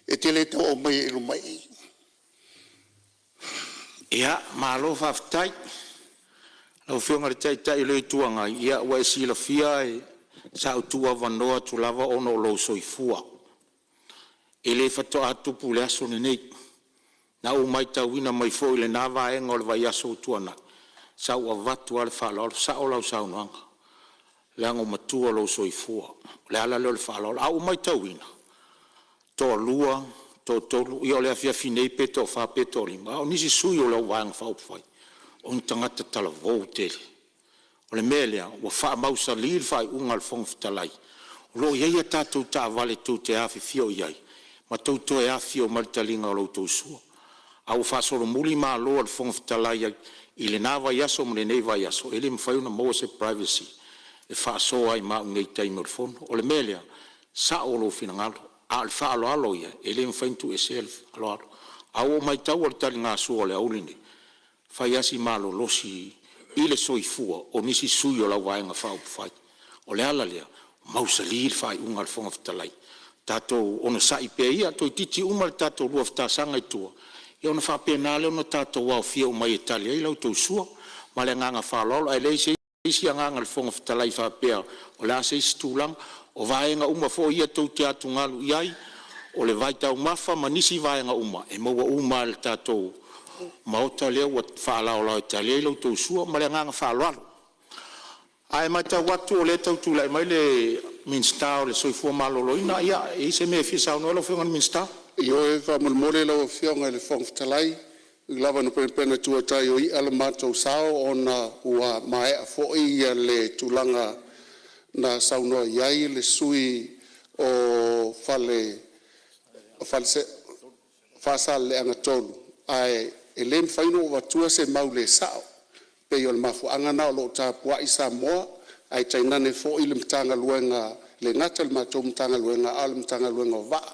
e te le tau aumaia i luma i i. Ia, malo faafetai. Lau Afioga i le Taitai o le Itu Agai, ia ua e silafia sa ou tuuavanoa atu lava ona o lou soifua. E le faatoa tupu i le aso lenei. Na ou matauina mai foi i lena vaega o le vaiaso ua tuanai, sa ou avatu lava le faaaloalo. E sao lau saunoaga, leaga ua matua lou soifua. O le ala lea o le faaaloalo. Ae ua ou matauina, toalua, toatolu, ia o le afiafi nei pe toafa pe toalima, a o nisi sui o lau Vaega Faaupufai, o ni tagata talavou tele. O le mea lea ua faamausali le faaiuga a le Fofoga Fetalai, o lo o i ai a tatou taavale tou te afifio i ai ma tou toe afifio mai i le taliga o la outou sua. A ua faasolomuli malo a le Fofoga Fetalai i lena vaiaso ma lenei vaiaso, e le mafai ona maua se privacy e faasoa ai ma au nei i taimi o le fono. O le mea lea, e sao lou finagalo, a o le faaaloalo ia, e le mafai ona tuuesea le faaaloalo. Ae ua ou mataua i le taligasua i le aoauli lenei, e fai lava si malolosi i le soifua o nisi sui o lau Vaega Faaupufai. O le ala lea, mausali le faaiuga a le Fofoga Fetalai, tatou onosai pea ia, toeitiiti uma le tatou 2 tausaga i tua ia ona faapena lea ona tatou aofia uma ai e tali ai la outou sua. Ma le agaga faaaloalo. Ae leai se isi agaga o le Fofoga Fetalai faapea o le a se isi tulaga. O vaega uma foi ia tou te atugalu i ai, o le vaitaumafa ma nisi vaega uma, e maua uma lava e le tatou Maota lea ua faalaolao e tali ai la outou sua. Ma le agaga faaaloalo. Ae matau atu o lea e tau tulai mai le Minisita o le Soifua Maloloina. Ia, e i ai se mea e fia saunoa ai lau Afioga i le Minisita? Ioe, faamolemole lau Afioga i le Fofoga Fetalai Ui lava ina penapena tua i tai o i'a lo matou sao ona ua maea foi le tulaga na saunoa i ai le sui usufono o Faasaleleaga 3, ae le mafai ona ou avatua se mau le sao. E pei o le mafuaaga lena o lo o tapuai Samoa ae tainane foi le Matagaluega, e le gata i le matou Matagaluega a o le Matagaluega o Vaa.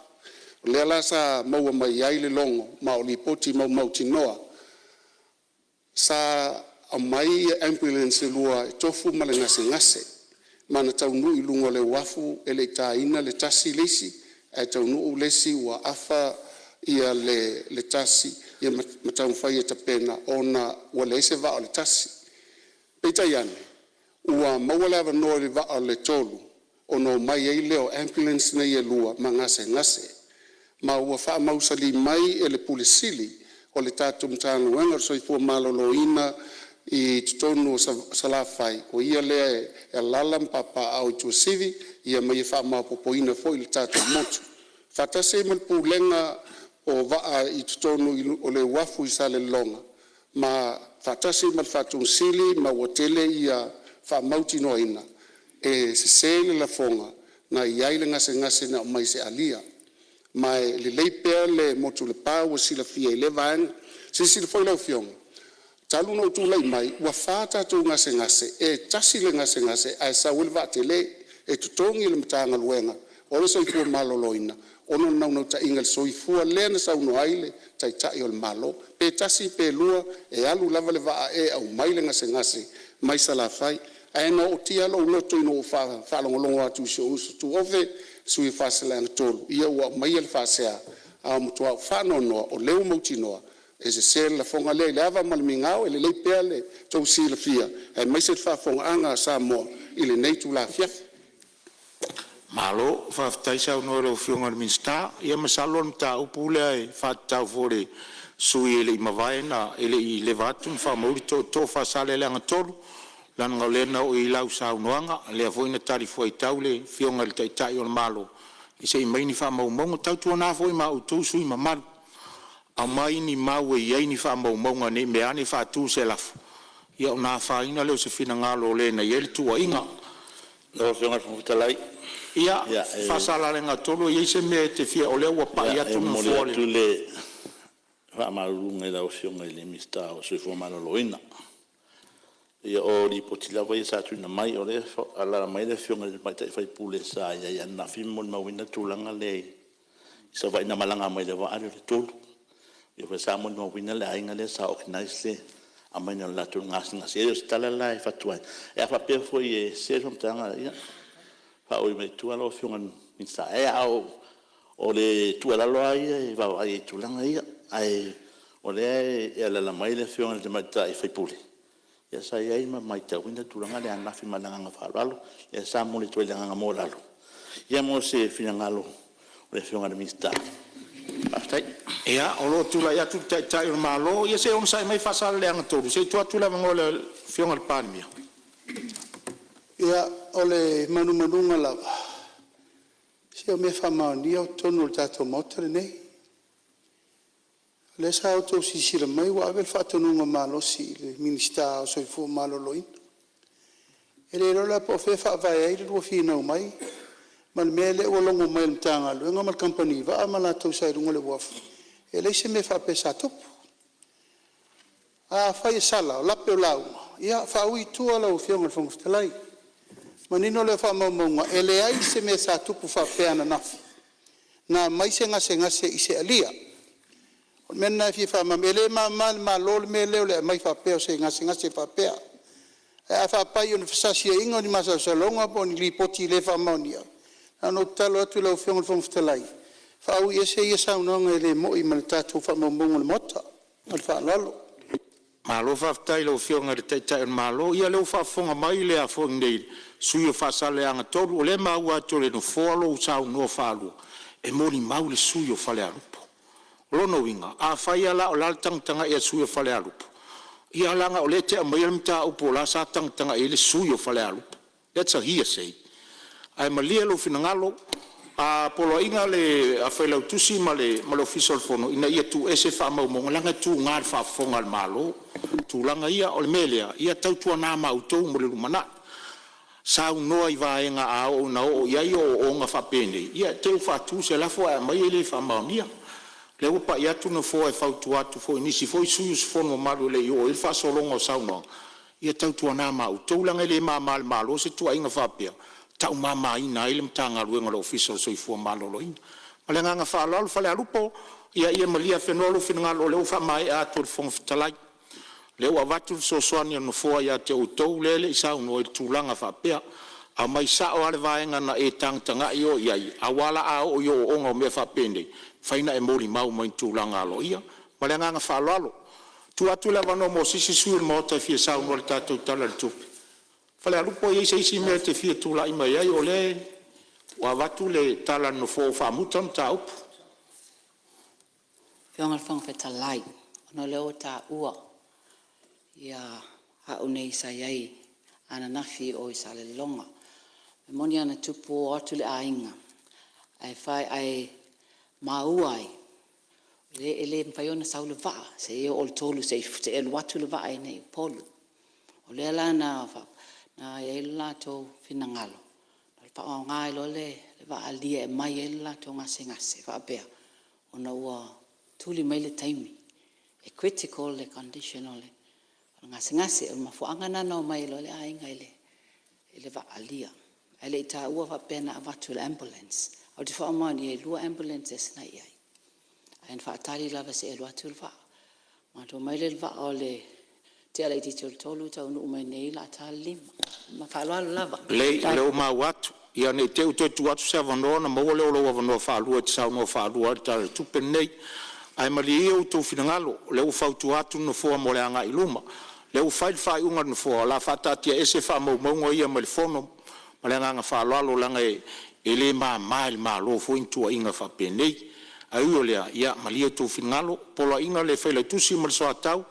O lea la sa maua mai ai le logo ma o lipoti mautinoa sa aumai ambulance e lua e tofu ma le gasegase ma na taunuu i luga o le uafu e le i taina le tasi le isi ae taunuu le isi ua afa le tasi ma taumafai e tapena ona ua leai se vaa o le tasi. Peitai ane, ua maua le avanoa i le vaa o le tolu ona omai ai lea o ambulance nei e lua ma gasegase, ma ua faamausali mai e le Pule Sili o le tatou Matagaluega o le Soifua Maloloina i totonu o Salafai, o ia lea e alaala ma papaaao i Tuasivi ma ia faamaopoopoina foi le tatou motu, faatasi ai ma le Pulega o Vaa i totonu o le uafu i Salelologa ma faatasi ai ma le Faatonusili, ma ua tele ia faamautinoaina e sese le lafoga na i ai le gasegase na aumai se alia. Ma e lelei pea le motu i Lepa ua silafia i lea vaega. Silasila foi lau Afioga talu ona ou tulai mai ua fa a tatou gasegase, e tasi le gasegase ae sau ai le vaa tele. E totogi e le Matagaluega o le Soifua Maloloina ona o le naunautaiga i le soifua lea na saunoa ai le Taitai o le Malo, pe tasi pe lua, e alu lava le vaa e aumai le gasegase mai Salafai. Ae na ootia lava lou loto ina ua ou faalogologo atu i si ou uso tuofe, le sui usufono mo Faasaleleaga 3, ia ua aumaia le faasea, ae ua matua ou faanoanoa o lea ua mautinoa e sese le lafoga lea. I le ava ma le migao e lelei pea le tou silafia aemaise le faafofogaaga a Samoa i lenei itula afiafi. Malo faafetai saunoa i lau Afioga i le Minisita. Ia masalo o le mataupu lea e faatatau foi i le sui usufono e le i mavae na e le i leva atu na faamauli tootoo Faasaleleaga 3, leaga o lea na oo i ai lau saunoaga, lea foi na talifuaitau le Afioga i le Taitai o le Malo se i aumai ni faamaumauga. Tautuana foi ma outou sui usufono mamalu, aumai ni mau e i ai ni faamaumauga ne i meaane faatu se lafo, ia ona afaina lea o se finagalo o le na i ai le tuuaiga. Lau Afioga i le Fofoga Fetalai… Ia, Faasaleleaga 3, e i ai se mea e te fia… o lea ua pai atu le E momoli Nofoa i le… atu le faamaluluga i lau Afioga i le Minisita o le Soifua Maloloina. Ia o Lipoti lava ia sa tuuina mai, o lea e alaala mai le Afioga i le tamaitai sui usufono sa i ai ananafi ma molimauina le tulaga lea i Savaii na malaga mai i le vaa lea o le Tolu. Lea foi sa molimauina le aiga lea sa organize le aumaiga o le latou gasegase. E le o se tala la e avatu ai, ae a faapea foi e sese le faamatalaga, ia faaui mai tua lau Afioga i le Minisita. A o le tuualalo lava ia e vaavaai i ai i tulaga ia. Ae o lea e alaala mai le Afioga i le tamaitai sui usufono, ia sa i ai ma matauina le tulaga lea ananafi. Ma le agaga faaaloalo. Lea sa momoli atu ai le agaga maualalo mo se finagalo o le Afioga i le Minisita. Faafetai. Ia, o lo o tulai atu le Taitai o le Malo. Ia se i onosai mai Faasaleleaga 3 se i tuu atu le avanoa i le Afioga i le Palemia. Ia, o le manumanuga lava, se o mea faamaonia o totonu o le tatou Maota lenei. O lea sa outou silasila mai ua ave le faatonuga malosi i le Minisita o le Soifua Maloloina. E le iloa la po o fea e faavae ai le lua finau mai ma le mea lea ua logo mai e le Matagaluega ma le Kamupani Vaa ma latou sa i luga o le uafu, e leai se mea faapea sa tupu. Afai e sala, o lape o lauga, ia faaui i tua lau Afioga i le Fofoga Fetalai. Manino lea o faamaumauga, e leai se mea sa tupu faapea ananafi na aumai se gasegase i se alia. O le mea lena e fia faamalamalama. E le mama i le Malo le mea lea o le aumai faapea o se gasegase faapea. Ae a faapai o ni fesasiaiga o ni masalosaloga po o ni lipoti le faamaonia, na ona ou tatalo atu i lau Afioga i le Fofoga Fetalai, faaui ese ia saunoaga e le moni ma tatou faamaumauga o le Maota. Ma le faaaloalo. Malo faafetai i lau Afioga i le Taitai o le Malo. Ia o lea ua faafofoga mai le sui usufono mo Faasaleleaga 3, o lea e maua atu e le Nofoa lou saunoa faalua, e molimau le sui usufono o Falealupo. O lona uiga, afai lava la o le a le tagatagai a le sui usufono o Falealupo, ia leaga o lea e te aumaia le mataupu o la e sa tagatagai i ai le sui usufono o Falealupo. That's a hearsay. Ae malie lou finagalo, Poloaiga le Failautusi ma le Ofisa o le Fono ina ia tuuese faamaumauga, leaga e tuga i le faafofoga a le Malo tulaga ia. O le mea lea, ia tautuana ma outou mo le lumanai, saunoa i vaega a oo ina oo i ai ooooga faapenei, ia te i ua faatu se lafo ae aumai e le faamaonia. O lea ua pai atu le Nofoa e fautua atu foi i nisi foi sui usufono mamalu e le i oo i ai le faasologa o saunoaga, ia tautuana ma outou, leaga e le mama i le Malo se tuuaiga faapea e taumamaina ai le Matagaluega o le Ofisa o le Soifua Maloloina. Ma le agaga faaaloalo. Falealupo, ia malie afenoa lou finagalo o lea ua faamaea atu e le Fofoga Fetalai. O lea ua avatu le fesoasoani a le Nofoa ia te outou lea e le i saunoa i le tulaga faapea. Aumai sao lava le vaega na e tagatagai i ai, aua la a oo i ooooga o mea faapenei, e mafai ona e molimau mai i tulaga aloaia. Ma le agaga faaaloalo. Tuu atu le avanoa mo se isi sui usufono o le Maota e fia saunoa i le tatou Tala o le Tupe. Falealupo e i ai se isi mea e te fia tulai mai ai, o lea ua avatu le tala a le Nofoa ua faamuta le mataupu. Lau Afioga i le Fofoga Fetalai, ona o lea ua taua au nei sa i ai ananafi i o i Salelologa. E moni lava na tupu ua o atu le aiga ae maua ai e le mafai ona sau le vaa seia oo i le 3 seia alu atu le vaa i inei i Upolu. O lea la na i ai lo latou finagalo e faaaoga ai loa le vaa alia e aumai ai le latou gasegase faapea, ona ua tuli mai le taimi e critical le condition o le gasegase. O le mafuaaga lena na omai ai loa le aiga i le vaa alia, ae le i taua faapea na avatu e le ambulance. Ou te faamaonia e 2 ambulances na i ai, ae na faatali lava seia alu atu le vaa. Na matou omai lea i le vaa i le tea laitiiti o le 3:00 taunuu mai i inei o le a ta le 5:00. Ma le faaaloalo lava. Lelei o lea ua maua atu. Ia, ne i te i ua toe tuu atu se avanoa ona maua lea o lou avanoa faalua e te saunoa faalua ai i le Tala o le Tupe lenei. Ae malie ia outou finagalo, o lea ua fautua atu le Nofoa mo le agai i luma. O lea ua fai le faaiuga a le Nofoa o le a faataatiaese faamaumauga ia mai le Fono. Ma le agaga faaaloalo leaga e le mama i le Malo foi ni tuuaiga faapenei. Ae ui o lea, ia malie outou finagalo. E poloaiga le Failautusi ma le Soatau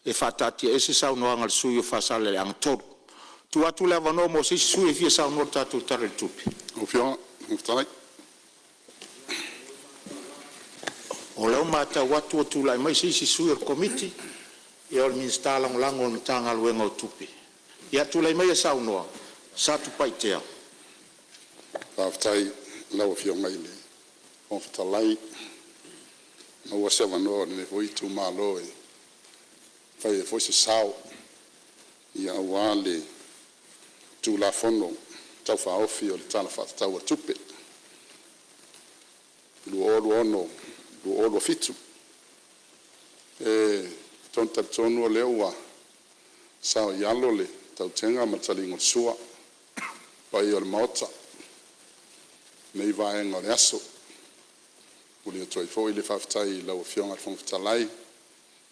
e faataatiaese saunoaga a le sui usufono mo Faasaleleaga 3. Tuu atu le avanoa mo se isi sui usufono e fia saunoa i le tatou Tala i le Tupe. O lea ua matau atu ua tulai mai se isi sui o le Komiti, o le Minisita Lagolago o le Matagaluega o Tupe. Ia tulai maia e saunoa Satupaitea. Faafetai i lau Afioga i le Fofoga Fetalai ua maua se avanoa o lenei foi itumalo e fai ai foi se sao aua le Tulafono Tau Faaofi o le Tala Faatatau o le Tupe 2026/2027. E talitonu o lea ua saoialo le tautega ma le taliga o le sua i le paia o le Maota i lenei vaega o le aso. E momoli atu ai foi le faafetai i lau Afioga i le Fofoga Fetalai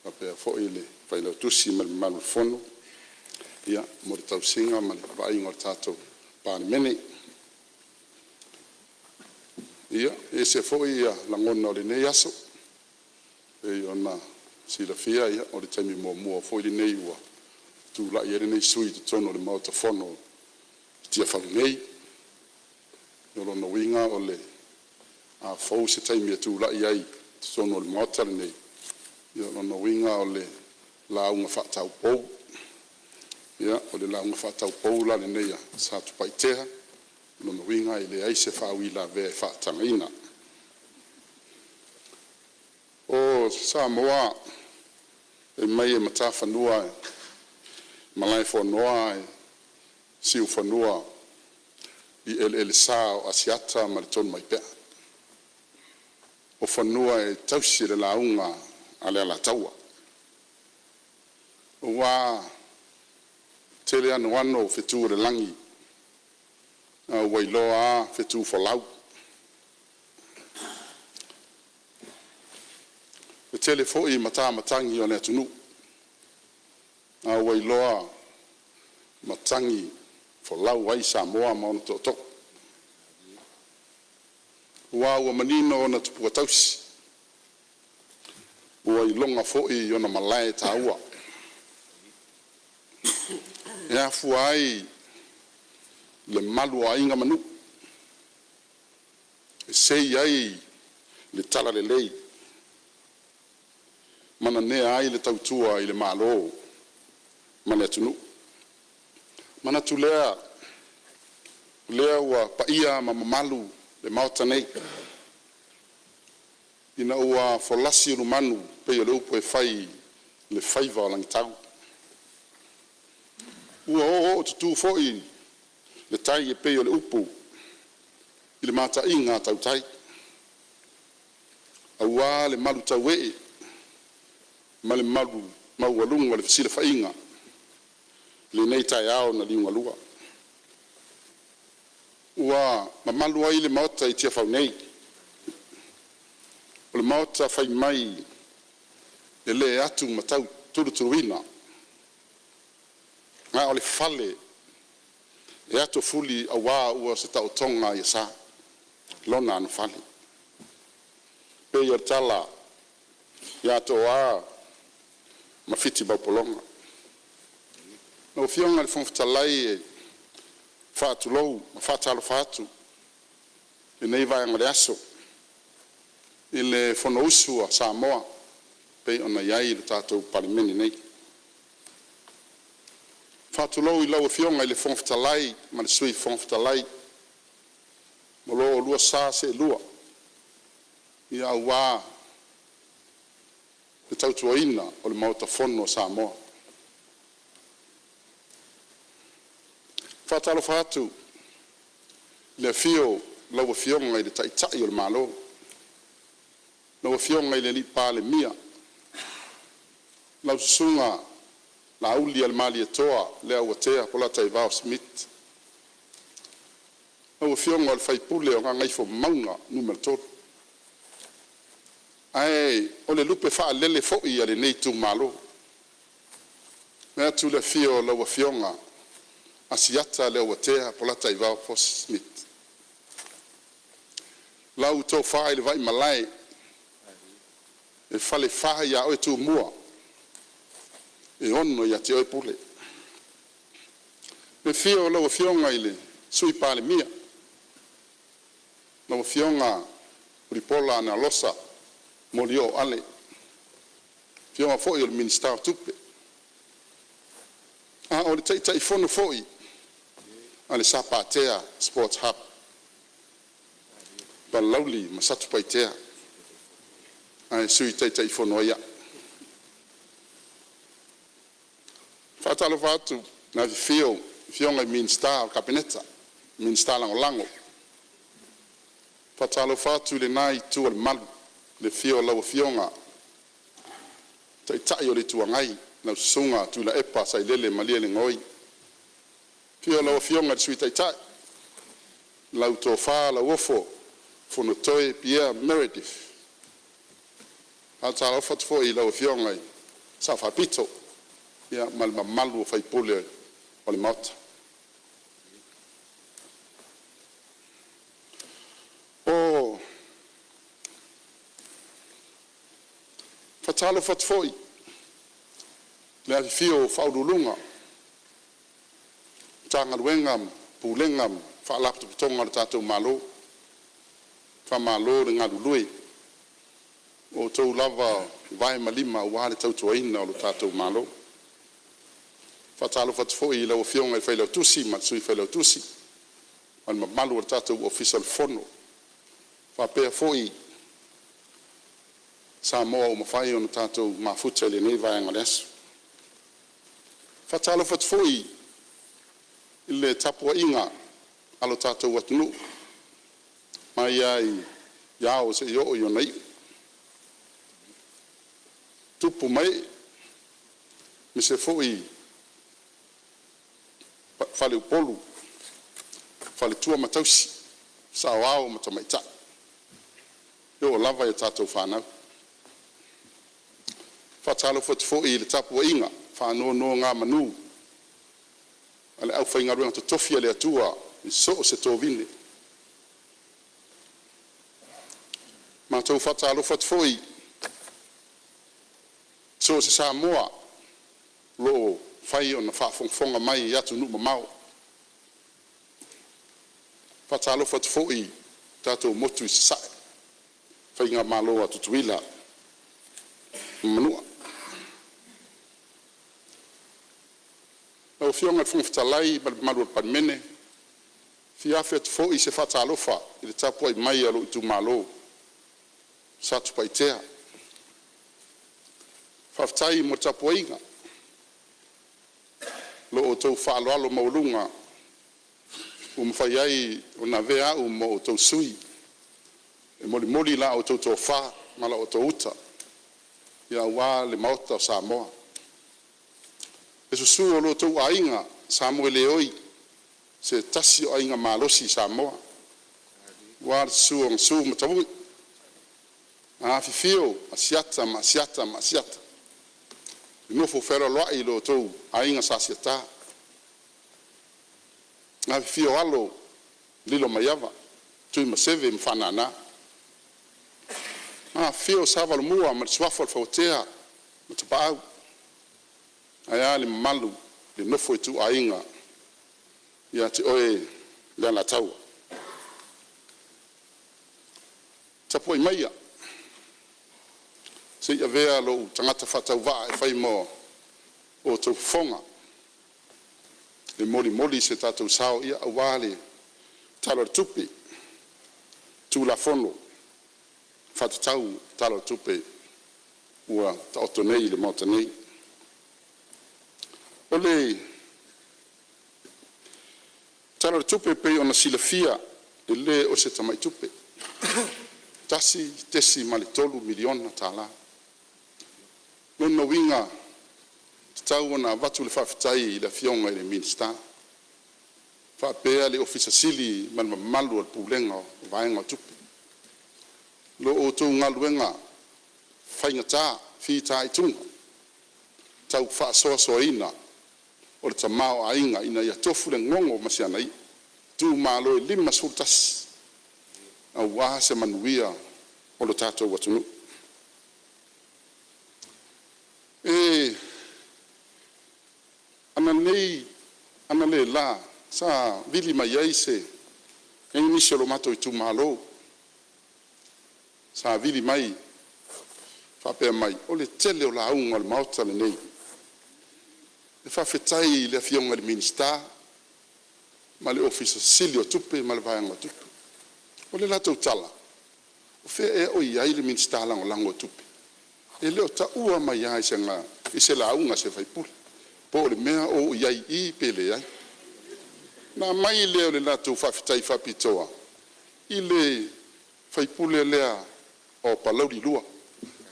faapea foi le Failautusi ma le mamalu o le Fono mo le tausiga ma le vaaiga o le tatou Palemene. Ia, e ese foi lagona o lenei aso e pei ona silafia o le taimi muamua foi lenei ua tulai ai lenei sui usufono i totonu o le Maota Fono i Tiafau nei. O lona uiga o le a fou se taimi e tulai ai i totonu o le Maota lenei, o lona uiga o le lauga faataupou. Ia, o le lauga faataupou la lenei a Satupaitea, o lona uiga e leai se faauilavea e faatagaina. O Samoa fai mai e matafanua i Malaefonoa ae siufanua i eleelesa o Asiata ma le Tonumaipea. O fanua e tausi e le lauga a le Alataua, aua le anoano o fetu o le lagi a ua iloa a fetu folau. E tele foi matamatagi o le atunuu, a ua iloa matagi folau ai Samoa ma ona tootoo, aua ua manino ona tupua tausi, ua iloga foi ona malae taua, e afua ai le malu o aiga ma nuu, sei ai le talalelei ma nanea ai le tautua i le Malo ma le atunuu. Ona manatu lea, o lea ua paia ma mamalu le Maota nei, ina ua folasi ulumanu e pei o le upu e fai i le faiva o Lagitau, ua ooootutu foi le tai e pei o le upu i le mataiga a tautai, aua le malutauee ma le maualuga o le fesilafaiga i lenei taeao na liugalua. Ua mamalu ai le Maota i Tiafau nei, o le Maota fai mai e le atu-ma-tautulutuluina, a o le fale e atofuli aua ua se taotoga a iasa lona anofale, e pei o le tala ia Toa ma Fiti-maupologa. Lau Afioga i le Fofoga Fetalai, e faatulou ma faatalofa atu i lenei vaega o le aso i le Fonousu a Samoa e pei ona i ai le tatou Palemene nei. E faatulou i lau Afioga i le Fofoga Fetalai ma le Sui Fofoga Fetalai ma lo oulua sa seelua aua le tautuaina o le Maota Fono o Samoa. E faatalofa atu i le afio o lau Afioga i le Taitai o le Malo, lau Afioga i le Palemia, lau Susuga Laaulialemalietoa Leauatea Polataivao Schmidt. Lau Afioga i le sui usufono o Gagaifomauga Nu.3, ae o le lupe faalele foi a lenei itumalo. Vaeatu le afio o lau Afioga Asiata Leauatea Polataivao Fosi Smith. Lau Tofa i le Vaimalae e Falefa ia oe Tumua, e ono ia te oe Pule. Le afio o lau Afioga i le Sui Palemia, lau Afioga Mulipola Anarosa Molioo Ale, afioga foi i le Minisita o Tupe, a o le Taitaifono foi a le Sapa Sports Hub o Palauli ma Satupaitea, ae sui Taitaifono ai au. E faatalofa atu i le afifio o Afioga i Minisita o le Kapeneta, Minisita Lagolago. E faatalofa atu i lena itu o le malu i le afio o lau Afioga i le Taitai o le Itu Agai, lau Susuga Tuilaepa Sailele Malielegaoi. Afio lau Afioga i le Sui Taitai, lau Tofa Lauofo Fonotoe Pierre Meredith. E faatalofa atu foi i lau Afioga i le Sao Faapito ma le mamalu o faipule o le Maota. E faatalofa atu foi i le afifio o Ofisa Sili o Pulega o Matagaluega ma Faalapotopotoga a le tatou Malo, faamalo le galulue, o outou lava o vae ma lima aua le tautuaina o le tatou Malo. E faatalofa atu foi i lau Afioga i le Failautusi ma le Sui Failautusi ma le mamalu o le tatou Ofisa o le Fono, faapea foi Samoa ua mafai ona tatou mafuta i lenei vaega o le aso. E faatalofa atu foi i le tapuaiga a lo tatou atunuu mai lava i ao seia oo i ona iu, tupu ma ee, aemaise foi faleupolu, faletua ma tausi, saoao ma tamaitai e oo lava i a tatou fanau. E faatalofa atu foi i le tapuaiga faanonogamanu a le aufaigaluega totofi a le Atua i so o se tovine. Matou te faatalofa atu foi i so o se Samoa o lo o mafai ona faafogafoga mai i atunuu mamao. E faatalofa atu foi i tatou motu i Sasae, faigamalo a Tutuila ma Manua. Lau Afioga i le Fofoga Fetalai ma le mamalu o le Palemene, e fia atu foi se faatalofa i le tapuai mai a lou itumalo o Satupaitea. Faafetai mo le tapuaiga, lo outou faaaloalo maualuga ua mafai ai ona avea au ma outou sui e molimoli la outou tofa ma la outou uta aua le Maota o Samoa. Le susu o lo outou Aiga Samoeleoi, o se tasi o aiga malosi i Samoa, aua le susu o Gasu ma Tavui, afifio Asiata ma Asiata ma Asiata, le nofo fealoaloai lo outou aiga Sa Asiata, afifio alo o Lilomaiava Tuimaseve ma Faanana, afifio Sa Valomua ma le Suafa o le Fauatea ma Tapaau, ae a le mamalu i le nofo a ituaiga ia te oe le Alataua. Tapuai maia se i avea lou tagata faatauvaa e fai ma outou fofoga e molimoli se tatou sao aua le Tala o le Tupe, Tulafono Faatatau Tala o Tupe ua taoto nei i le Maota nei. O le Tala o le Tupe e pei ona silafia e le o se tamai tupe, $1.3 miliona tala. O lona uiga e tatau ona avatu le faafetai i le Afioga i le Minisita faapea le Ofisa Sili ma le mamalu o le Pulega o le Vaega o Tupe. Lo outou galuega faigata fitaituga i le tau faasoasoaina o le tamaoaiga ina ia tofu le gogo ma si ana i'a i itumalo e 51 aua se manuia o lo tatou atunuu. E analeila sa vili mai ai se e i ai nisi o lo matou itumalo sa vili mai faapea mai, o le tele o lauga a le Maota lenei e faafetai i le Afioga i le Minisita ma le Ofisa Sili o Tupe ma le Vaega o Tupe. O le latou tala, o fea ea o i ai le Minisita Lagolago o Tupe? E le o taua mai lava i se lauga a se sui usufono. Po o le mea o i ai i i pe leai. Ona aumai lea o le latou faafetai faapitoa i le sui usufono lea o Palauli 2.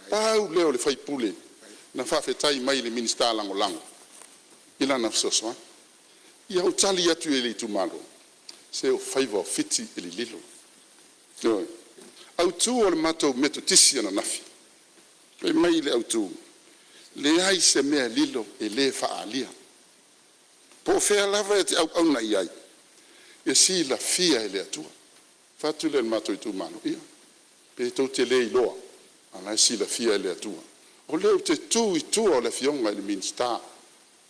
Pau lea o le sui usufono na faafetai mai i le Minisita Lagolago i lana fesoasoani. Ia ou tali atu i ai i le itumalo, se o faiva o Fiti e lililo. Ioe. O le autu o le matou Metotisi ananafi, fai mai le autu, leai se mea lilo e le faaalia. Po o fea lava e te auauna i ai, e silafia e le Atua. Ou fai atu lea i le matou itumalo, ia, pe tou te le iloa, a o la e silafia e le Atua. O lea ou te tu i tua o le Afioga i le Minisita,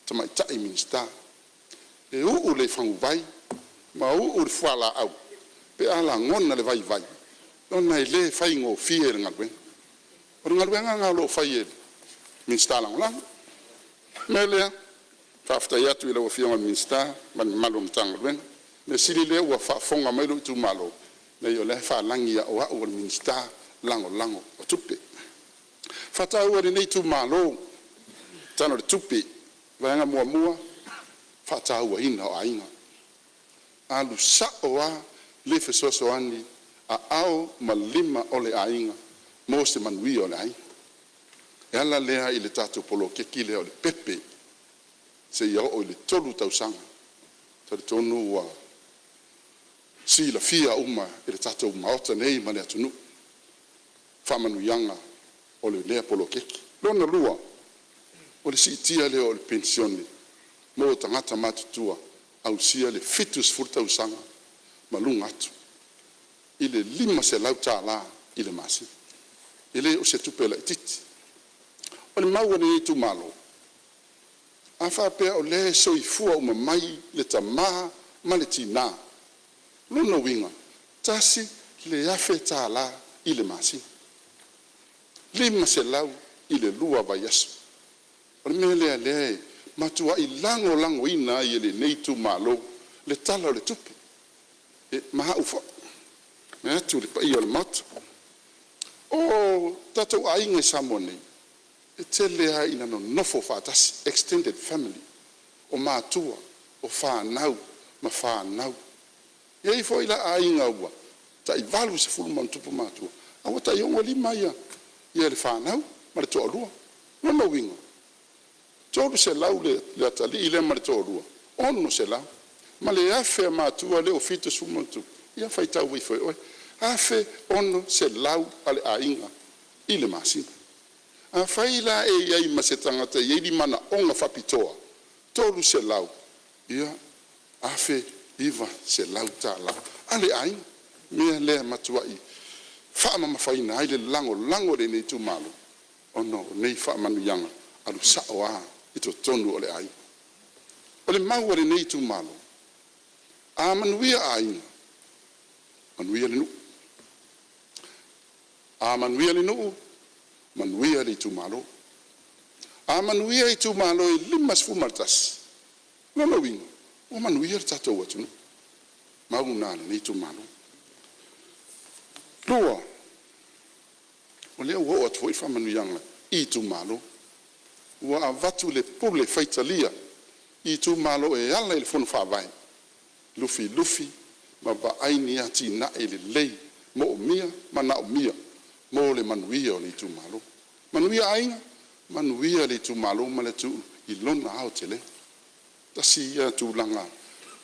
Tamaitai Minisita, e uu le faguvai ma uu le fualaau pe a lagona le vaivai ona e le faigofie le galuega. O le galuega lena o lo o fai e Minisita Lagolago. O le mea lea, faafetai atu i lau Afioga i le Minisita ma le mamalu o le Matagaluega. Mea sili o lea ua faafofoga mai lou itumalo, leai o la e faalagi o au o le Minisita Lagolago o Tupe. E faataua e lenei itumalo le Tala o le Tupe, Vaega 1 Faatauaina o Aiga, alu sao lava le fesoasoani a ao ma lima o le aiga mo se manuia o le aiga. E ala lea i le tatou poloketi lea o le pepe seia oo i le 3 tausaga. E talitonu ua silafia uma e le tatou Maota nei ma le atunuu faamanuiaga o lea poloketi. Lona lua, o le siitia lea o le penisione mo tagata matutua ausia le 70 tausaga ma luga atu i le $500 i le masina. E le o se tupe laitiiti. O le mau a lenei itumalo, a faapea o lea e soifua uma mai le tama ma le tina, lona uiga e le $1,000 i le masina, $500 i le 2 vaiaso. O le mea lea lea e matuai lagolagoina ai e lenei itumalo le Tala o le Tupe, ma a'u foi vaeatu le paia o le Maota. O tatou aiga i Samoa nei, e tele lava ina nonofo faatasi, extended family, o matua, o fanau ma fanau. E i ai foi la aiga ua tai 80+ matua a ua tai 65 le fanau ma le toalua. O lona uiga e 300 le atalii lea ma le toalua, 600 ma le 1,000 a matua lea ua 70+, ia faitau ifo e oe, e $1,600 a le aiga i le masina. Afai la e i ai ma se tagata e i ai ni manaoga faapitoa, $300 ia $1,900 a le aiga. O le mea lea e matuai faamamafaina ai le lagolago a lenei itumalo ona o nei faamanuiaga alu sao lava i totonu o le aiga. O le mau a lenei itumalo, a manuia aiga, manuia le nuu. A manuia le nuu, manuia le itumalo. A manuia itumalo e 51, o lona uiga ua manuia le tatou atunuu. O le mau lena a lenei itumalo. Lua, o lea ua oo atu foi faamanuiaga i itumalo, ua avatu le pule faitalia i itumalo e ala i le Fono Faavae, lufilufi ma vaai ni atinae lelei moomia ma manaomia mo le manuia o le itumalo. Manuia aiga, manuia le itumalo ma le atunuu i lona aotelega. Tasi ia tulaga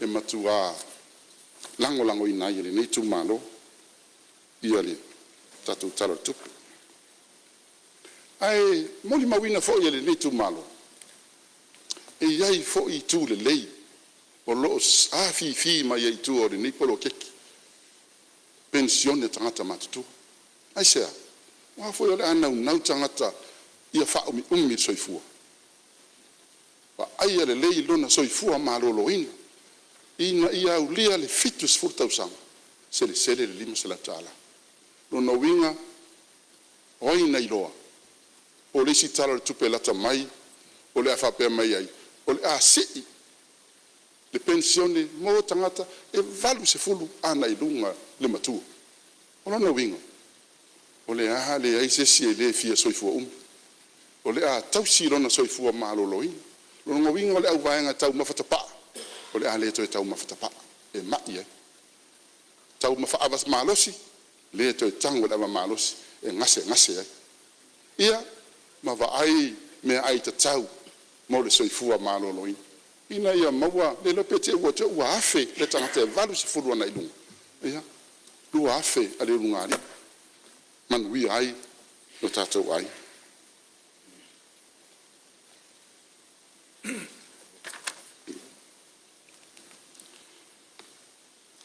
e matua lagolagoina ai e lenei itumalo le tatou Tala o le Tupe. Ae molimauina foi e lenei itumalo, e i ai foi itu lelei o lo o afifi mai ai i tua o lenei poloketi penisione a tagata matutua. Aisea? Aua foi o le a naunau tagata ia faaumiumi le soifua, vaaia lelei lona soifua maloloina ina ia aulia le 70 tausaga, selesele le $500. O lona uiga, o ai na iloa po o le isi Tala o le Tupe lata mai o le a faapea mai ai, o le a sii le penisione mo tagata e 80 agai i luga le matua. O lona uiga, o le a leai se isi e le fia soifua umi, o le a tausi lona soifua maloloina. O lona uiga o le auvaega taumafa tapaa o le a le toe taumafa tapaa e mai ai, taumafa ava malosi, le toe tago i le ava malosi e gasegase ai, ia ma vaai meaai tatau mo le soifua maloloina, ina ia maua le iloa pe te i ua 1000 le tagata e 80 agai i luga, ia $2,000 a le ulugalii e manuia ai o tatou aiga.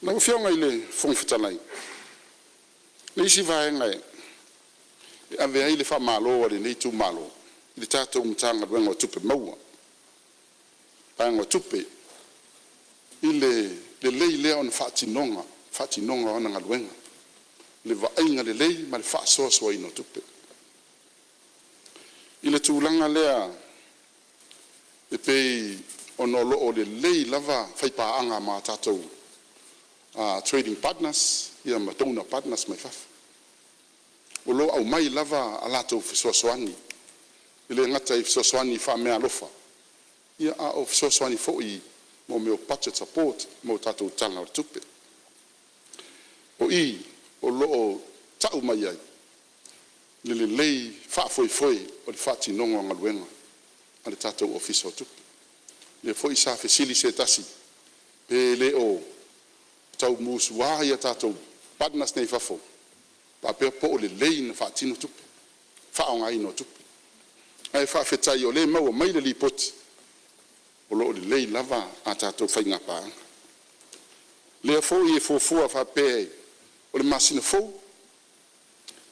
Lau Afioga i le Fofoga Fetalai, o le isi vaega e ave ai le faamalo a lenei itumalo i le tatou Matagaluega o Tupe Maua, vaega o Tupe, i le lelei lea ona faatinoga o ana galuega, le vaaiga lelei ma le faasoasoaina o tupe. I le tulaga lea e pei ona o lo o lelei lava faipaaga ma tatou trading partners ia ma donor partners mai fafo. O lo o aumai lava a latou fesoasoani, e le gata i fesoasoani faameaalofa, a o fesoasoani foi i mea o budget support mo tatou Tala o le Tupe. O i o lo o tau mai ai le lelei faafoefoe o le faatinoga o galuega a le tatou Ofisa o Tupe. O lea foi sa fesili se tasi pe le o tau musua tatou partners nei i fafo faapea po o lelei ona faatino tupe, le faaaogaina o tupe. Ae faafetai o lea e maua mai le lipoti o lo o lelei lava a tatou faiga paaga. O lea foi e fuafua faapea o le masina fou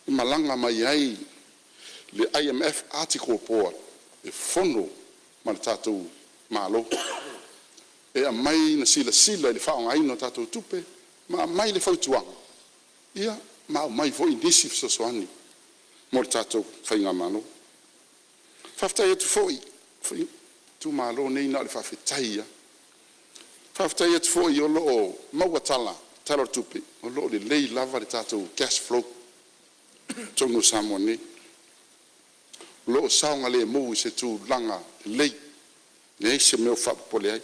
e malaga mai ai le IMF Article Board e fono ma le tatou Malo e aumai le silasila i le faaaogaina o tatou tupe ma aumai le fautuaga. Ia ma aumai foi nisi fesoasoani mo le tatou faigamalo. Faafetai atu foi, o le itumalo lenei na o le faafetai lava. Faafetai atu foi o lo o maua tala i le Tala o le Tupe o lo o lelei lava le tatou cash flow i totonu o Samoa nei, o lo o saogalemu i se tulaga lelei, leai se mea o faapopole ai.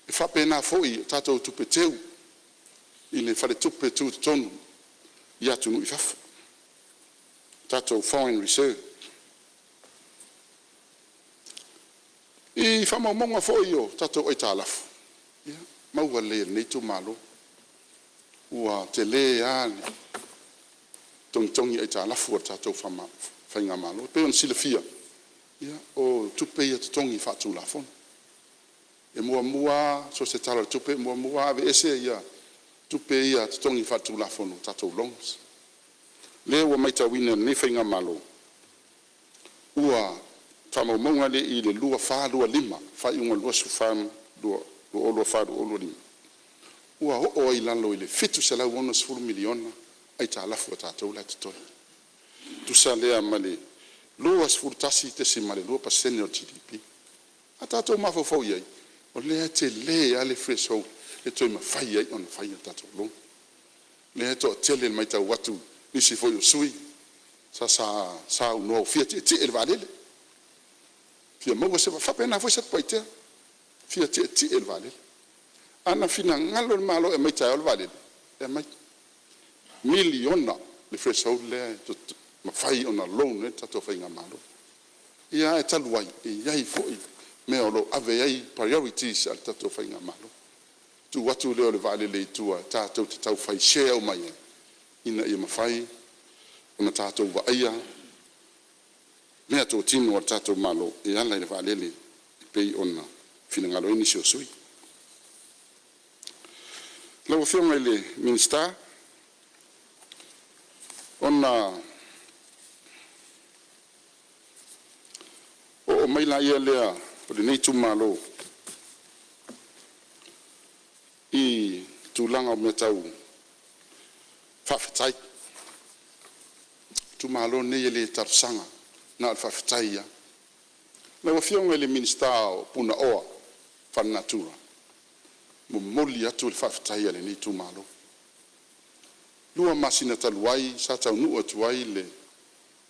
E faapena foi i tatou tupe teu i le Faletupe Tutotonu i atunuu i fafo, tatou foreign reserve. I faamaumauga foi o tatou aitalafu, ia, e maua lelei e lenei itumalo, ua tele lava le togitogi aitalafu a le tatou faigamalo. E pei ona silafia, o tupe ia totogi faatulafono. E muamua lava so o se Tala o le Tupe e muamua lava aveese tupe ia totogi faatulafono, tatou loans. O lea ua matauina e lenei faigamalo ua faamaumauga nei i le 24/25 faaiuga o le 24/2025 ua oo ai i lalo i le $760 miliona aitalafu a tatou la e totoe, e tusa lea ma le 21.2% o le GDP. A tatou mafaufau i ai, o lea e tele lava le threshold e toe mafai ai ona fai a tatou loan. O lea e toatele i le matau atu i nisi foi o sui usufono sa saunoa ua fia tietie i le vaalele, fia maua se… E faapena foi Satupaitea, fia tietie i le vaalele. Ana finagalo le Malo e aumai taeao le vaalele, e aumai. E miliona le threshold lea e mafai ona loan ai le tatou faigamalo. Ia ae talu ai, e i ai foi mea o lo o ave i ai priorities a le tatou faigamalo, tuu atu lea o le vaalele i tua tatou te tau fai share uma ai ina ia mafai ona tatou vaaia meatotino a le tatou Malo e ala i le vaalele e pei ona finagalo ai nisi o sui usufono. Lau Afioga i le Minisita, ona oo mai lea o lenei itumalo i tulaga o mea tau faafetai. O le itumalo lenei e le talosaga, na o le faafetai lava. Lau Afioga i le Minisita o Punaoa Faalenatura, e momoli atu le faafetai a lenei itumalo. 2 masina talu ai sa taunuu atu ai le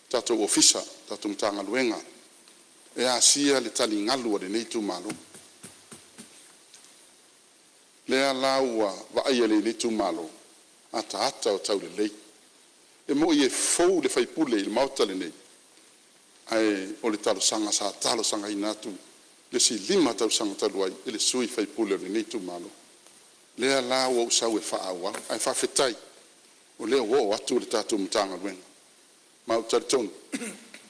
tatou ofisa, le tatou Matagaluega e asia le taligalu a lenei itumalo. Lea la ua vaaia e lenei itumalo ataata o taulelei. E moni e fou le sui usufono i le Maota lenei, ae o le talosaga sa talosagaina atu le isi 5 tausaga talu ai e le sui usufono o lenei itumalo. Lea la ua ou sau e faaauau, ae faafetai o lea ua oo atu le tatou Matagaluega, ma ou te talitonu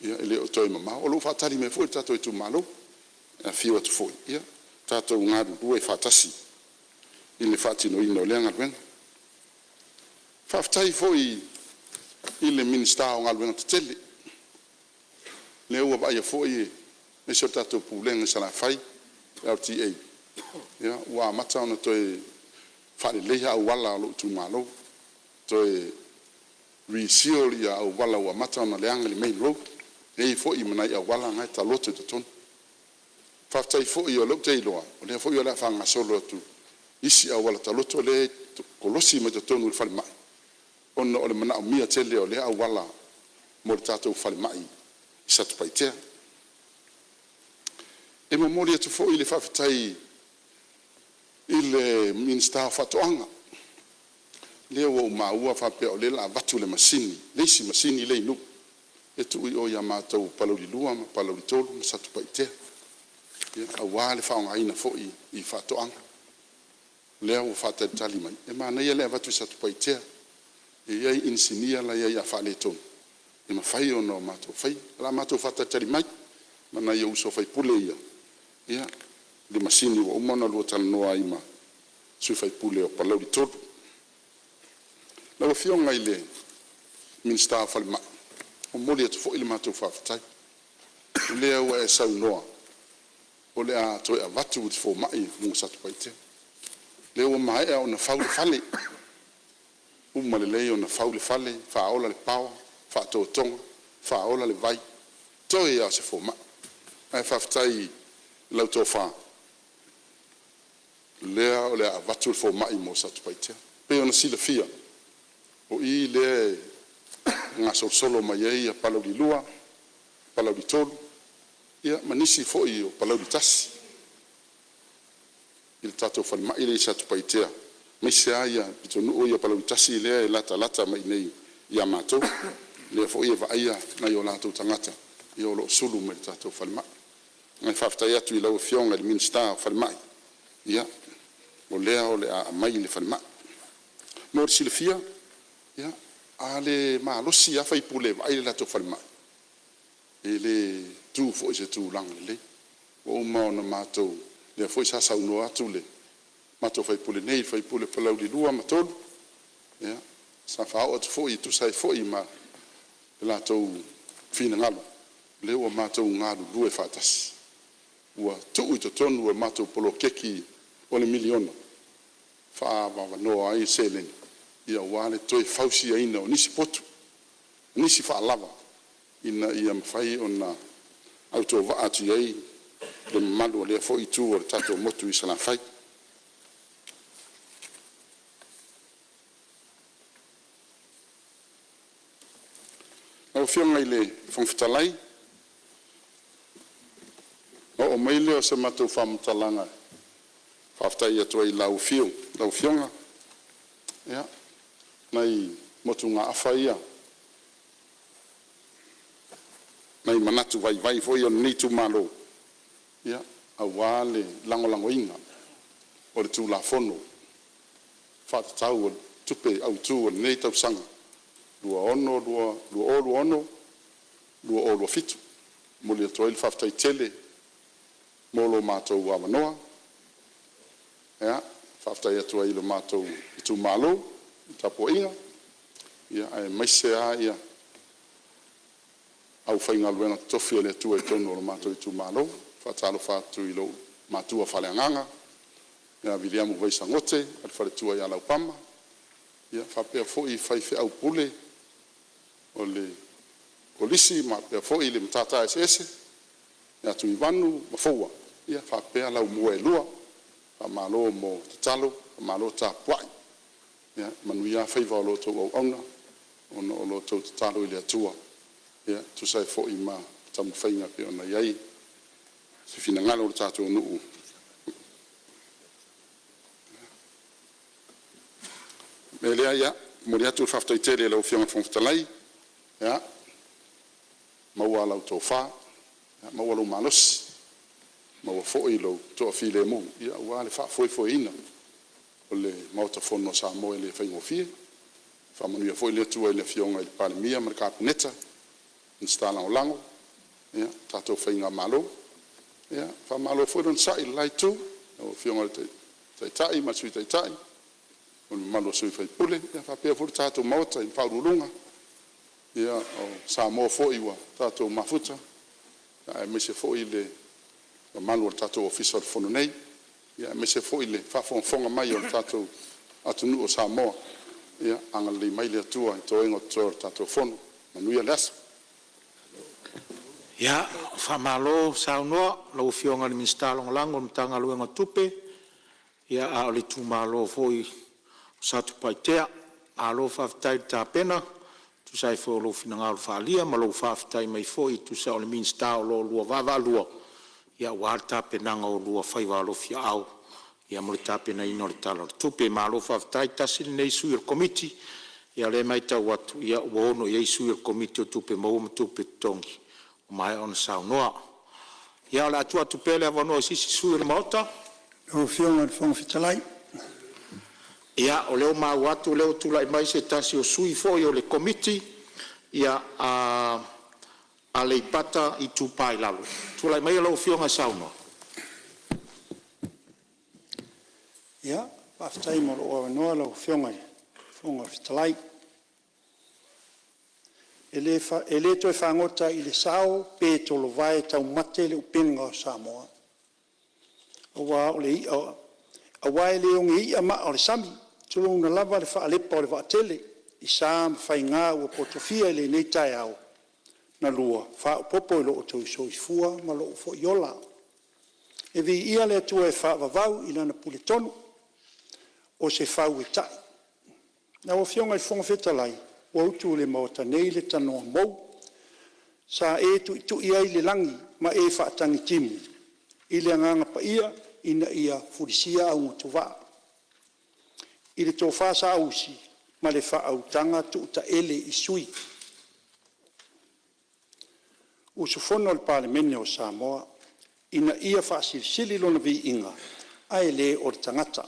e le o toe mamao. O lo o faatali mai foi le tatou itumalo, e afio atu foi tatou galulue faatasi i le faatinoina o lea galuega. Faafetai foi i le Minisita o Galuega Tetele, lea ua vaaia foi aemaise o le tatou Pulega i Salafai LTA, ua amata ona toe faaleleia auala o lou itumalo, toe reseal auala ua amata ona leaga i le main road. E i ai foi ma nai auala na e taloto i totonu. Faafetai foi o lea ou te iloa o lea foi o le a faagasolo atu isi auala taloto lea e kolosi mai totonu i le falemai ona o le manaomia tele o lea auala mo le tatou falemai i Satupaitea. E momoli atu foi le faafetai i le Minisita o Faatoaga, lea ua ou maua faapea o lea o le a avatu le masini, le isi masini lea i Nuu e tuu i o ia matou i Palauli 2 ma Palauli 3 ma Satupaitea, aua le faaaogaina foi i faatoaga. Lea ua faatalitali mai, e manaia le avatu i Satupaitea, e i ai inisinia la e i ai a faaletonu e mafai ona matou faia. O le a matou faatalitali mai ma nai ou uso sui usufono ia i le masini ua uma ona oulua talanoa ai ma le sui usufono o Palauli 3. Lau Afioga i le Minisita o le Falemai, e momoli atu foi le matou faafetai, o lea ua e saunoa o le a toe avatu le fomai mo Satupaitea. O lea ua maea ona fau le fale, uma lelei ona fau le fale, faaola le power, faatotoga, faaola le vai, toe lava o se fomai. Ae faafetai i lau tofa lea o le a avatu le fomai mo Satupaitea. E pei ona silafia, o i lea e gasolosolo mai ai Palauli 2, Palauli 3, ia ma nisi foi o Palauli 1 i le tatou falemai lea i Satupaitea, aemaise lava le pitonuu lea o Palauli 1 lea e latalata mai i ia matou, lea foi e vaaia nai o latou tagata o lo o sulu mai i le tatou falemai. Ae faafetai atu i lau Afioga i le Minisita o Falemai, o lea o le a aumai i le falemai. Mo le silafia, a le malosi lava sui usufono e vaai le latou falemai, e le tu foi i se tulaga lelei. Ua uma ona matou, lea foi sa saunoa atu le matou sui usufono nei, le sui usufono o Palauli 2 ma 3, ia, sa faaoo atu foi e tusa ai foi ma le latou finagalo, lea ua matou galulue faatasi, ua tuu i totonu o le matou poloketi o le miliona e faaavanoa ai seleni aua le toe fausiaina o nisi potu, nisi faalava ina ia mafai ona autovaa atu i ai le mamalu o lea foi itu o le tatou motu i Salafai. Lau Afioga i le Fofoga Fetalai, ona oo mai lea o se matou faamatalaga e faafetai atu ai i lau afio lau Afioga. Ia, nai motugaafa ia, nai manatu vaivai foi ia o lenei itumalo aua le lagolagoina o le Tulafono Faatatau o Tupe Autu o lenei tausaga 2026/2027. E momoli atu ai le faafetai tele mo lo matou avanoa. Faafetai atu ai i lo matou itumalo i le tapuaiga, aemaise lava aufaigaluega totofi a le Atua i totonu o lo matou itumalo. E faatalofa atu i lou matua faaleagaga ia Viliamu Vaisa Gote ma le faletua ia Laupama, faapea foi faifeau pule o le Kolisi faapea foi le Matata Eseese ia Tuivanu ma Foua, faapea laumua e lua. Faamalo mo tatalo, faamalo tapuai, manuia faiva o lo outou auauna ona o lo outou tatalo i le Atua e tusa ai foi ma taumafaiga e pei ona i ai se finagalo o le tatou nuu. O le mea lea, e momoli atu le faafetai tele i lau Afioga i le Fofoga Fetalai, maua lau tofa, maua lou malosi, maua foi lou toafilemu aua le faafoefoeina o le Maota Fono a Samoa e le faigofie. Faamanuia foi le Atua i le Afioga i le Palemia ma le Kapeneta, Minisita Lagolago, le tatou faigamalo. Faamalo foi le onosai i le la itu, lau Afioga i le Taitai ma le Sui Taitai ma le mamalu o sui usufono, faapea foi le tatou Maota i Ofisa Sili o Pulega, o Samoa foi ua tatou mafuta aemaise foi le mamalu o le tatou Ofisa o le Fono nei, aemaise foi le faafogafoga mai o le tatou atunuu o Samoa. Ia agalelei mai le Atua i toega o totoe o le tatou Fono. Manuia le aso. Ia, faamalo saunoa i lau Afioga i le Minisita Lagolago o le Matagaluega o Tupe, a o le itumalo foi o Satupaitea. Malo faafetai le tapena e tusa ai foi o lou finagalo faaalia ma lou faafetai mai foi e tusa o le Minisita o lo o oulua vaavaalua aua le tapenaga o oulua faiva alofiaao mo le tapenaina o le Tala o le Tupe. Malo faafetai. Tasi lenei sui o le Komiti, ia o lea e matau atu ua 6 i ai sui o le Komiti o Tupe Maua ma Tupe Totogi ua maea ona saunoa. Ia o le a tuu atu pea le avanoa i se isi sui o le Maota. Lau Afioga i le Fofoga Fetalai. Ia, o lea ua maua atu o lea ua tulai mai se tasi o sui foi o le Komiti o Aleipata Itupa i Lalo. Tulai maia lau Afioga e saunoa. Ia, faafetai mo lou avanoa lau Afioga i le Fofoga Fetalai. E le toe fagota i le sao pe tolovae taumate le upega o Samoa, aua e le oge ia maa o le sami. Tulouna lava le faalepa o le vaatele i sa ma faiga ua potofia i lenei taeao na lua, faaopoopo i lo outou soifua ma lou foi ola. E viia le Atua e faavavau i Lana puletonu o se fau e ta'i. Lau Afioga i le Fofoga Fetalai, ua utu i le Maota nei le tanoa mou sa e tuitui ai le lagi ma e faatagitimu i le Agaga Paia ina ia fulisia augatuvaa i le tofa saausi ma le faautaga tuutaele i sui usufono o le Palemene o Samoa ina ia faasilisili lona viiga ae le o le tagata.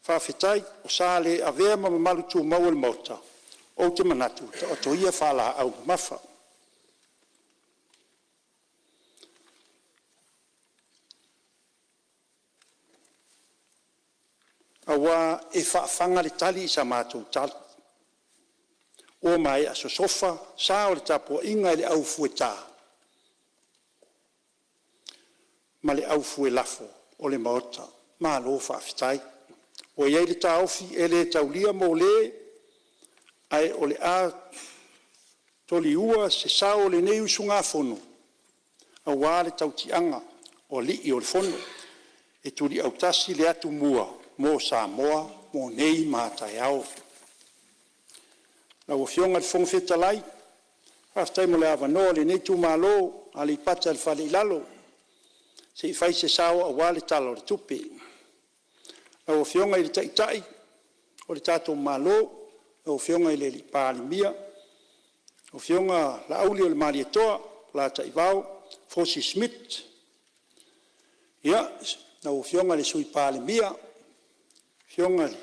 Faafetai. O sa le avea ma mamalu tumau o le Maota, ou te manatu, taoto ia faalaau mamafa. Aua e faafaga le tali i sa matou tala, ua maea sosofa sa o le tapuaiga i le au fueta ma le au fuelafo o le Maota. Malo faafetai. Ua i ai le taofi e le taulia mo le, ae o le a toliua se sao o lenei usugafono aua le tautiaga o alii o le Fono, e tuliautasi le atumua mo Samoa mo nei ma a taeao. Lau Afioga i le Fofoga Fetalai, faafetai mo le avanoa o lenei itumalo o Aleipata i le Fale i Lalo se i fai se sao aua le Tala o le Tupe. Lau Afioga i le Taitai o le tatou Malo, lau Afioga i le Palemia, lau Afioga Laaulialemalietoa Polataivao Fosi Smith. Ia, lau Afioga i le Sui Palemia, afioga i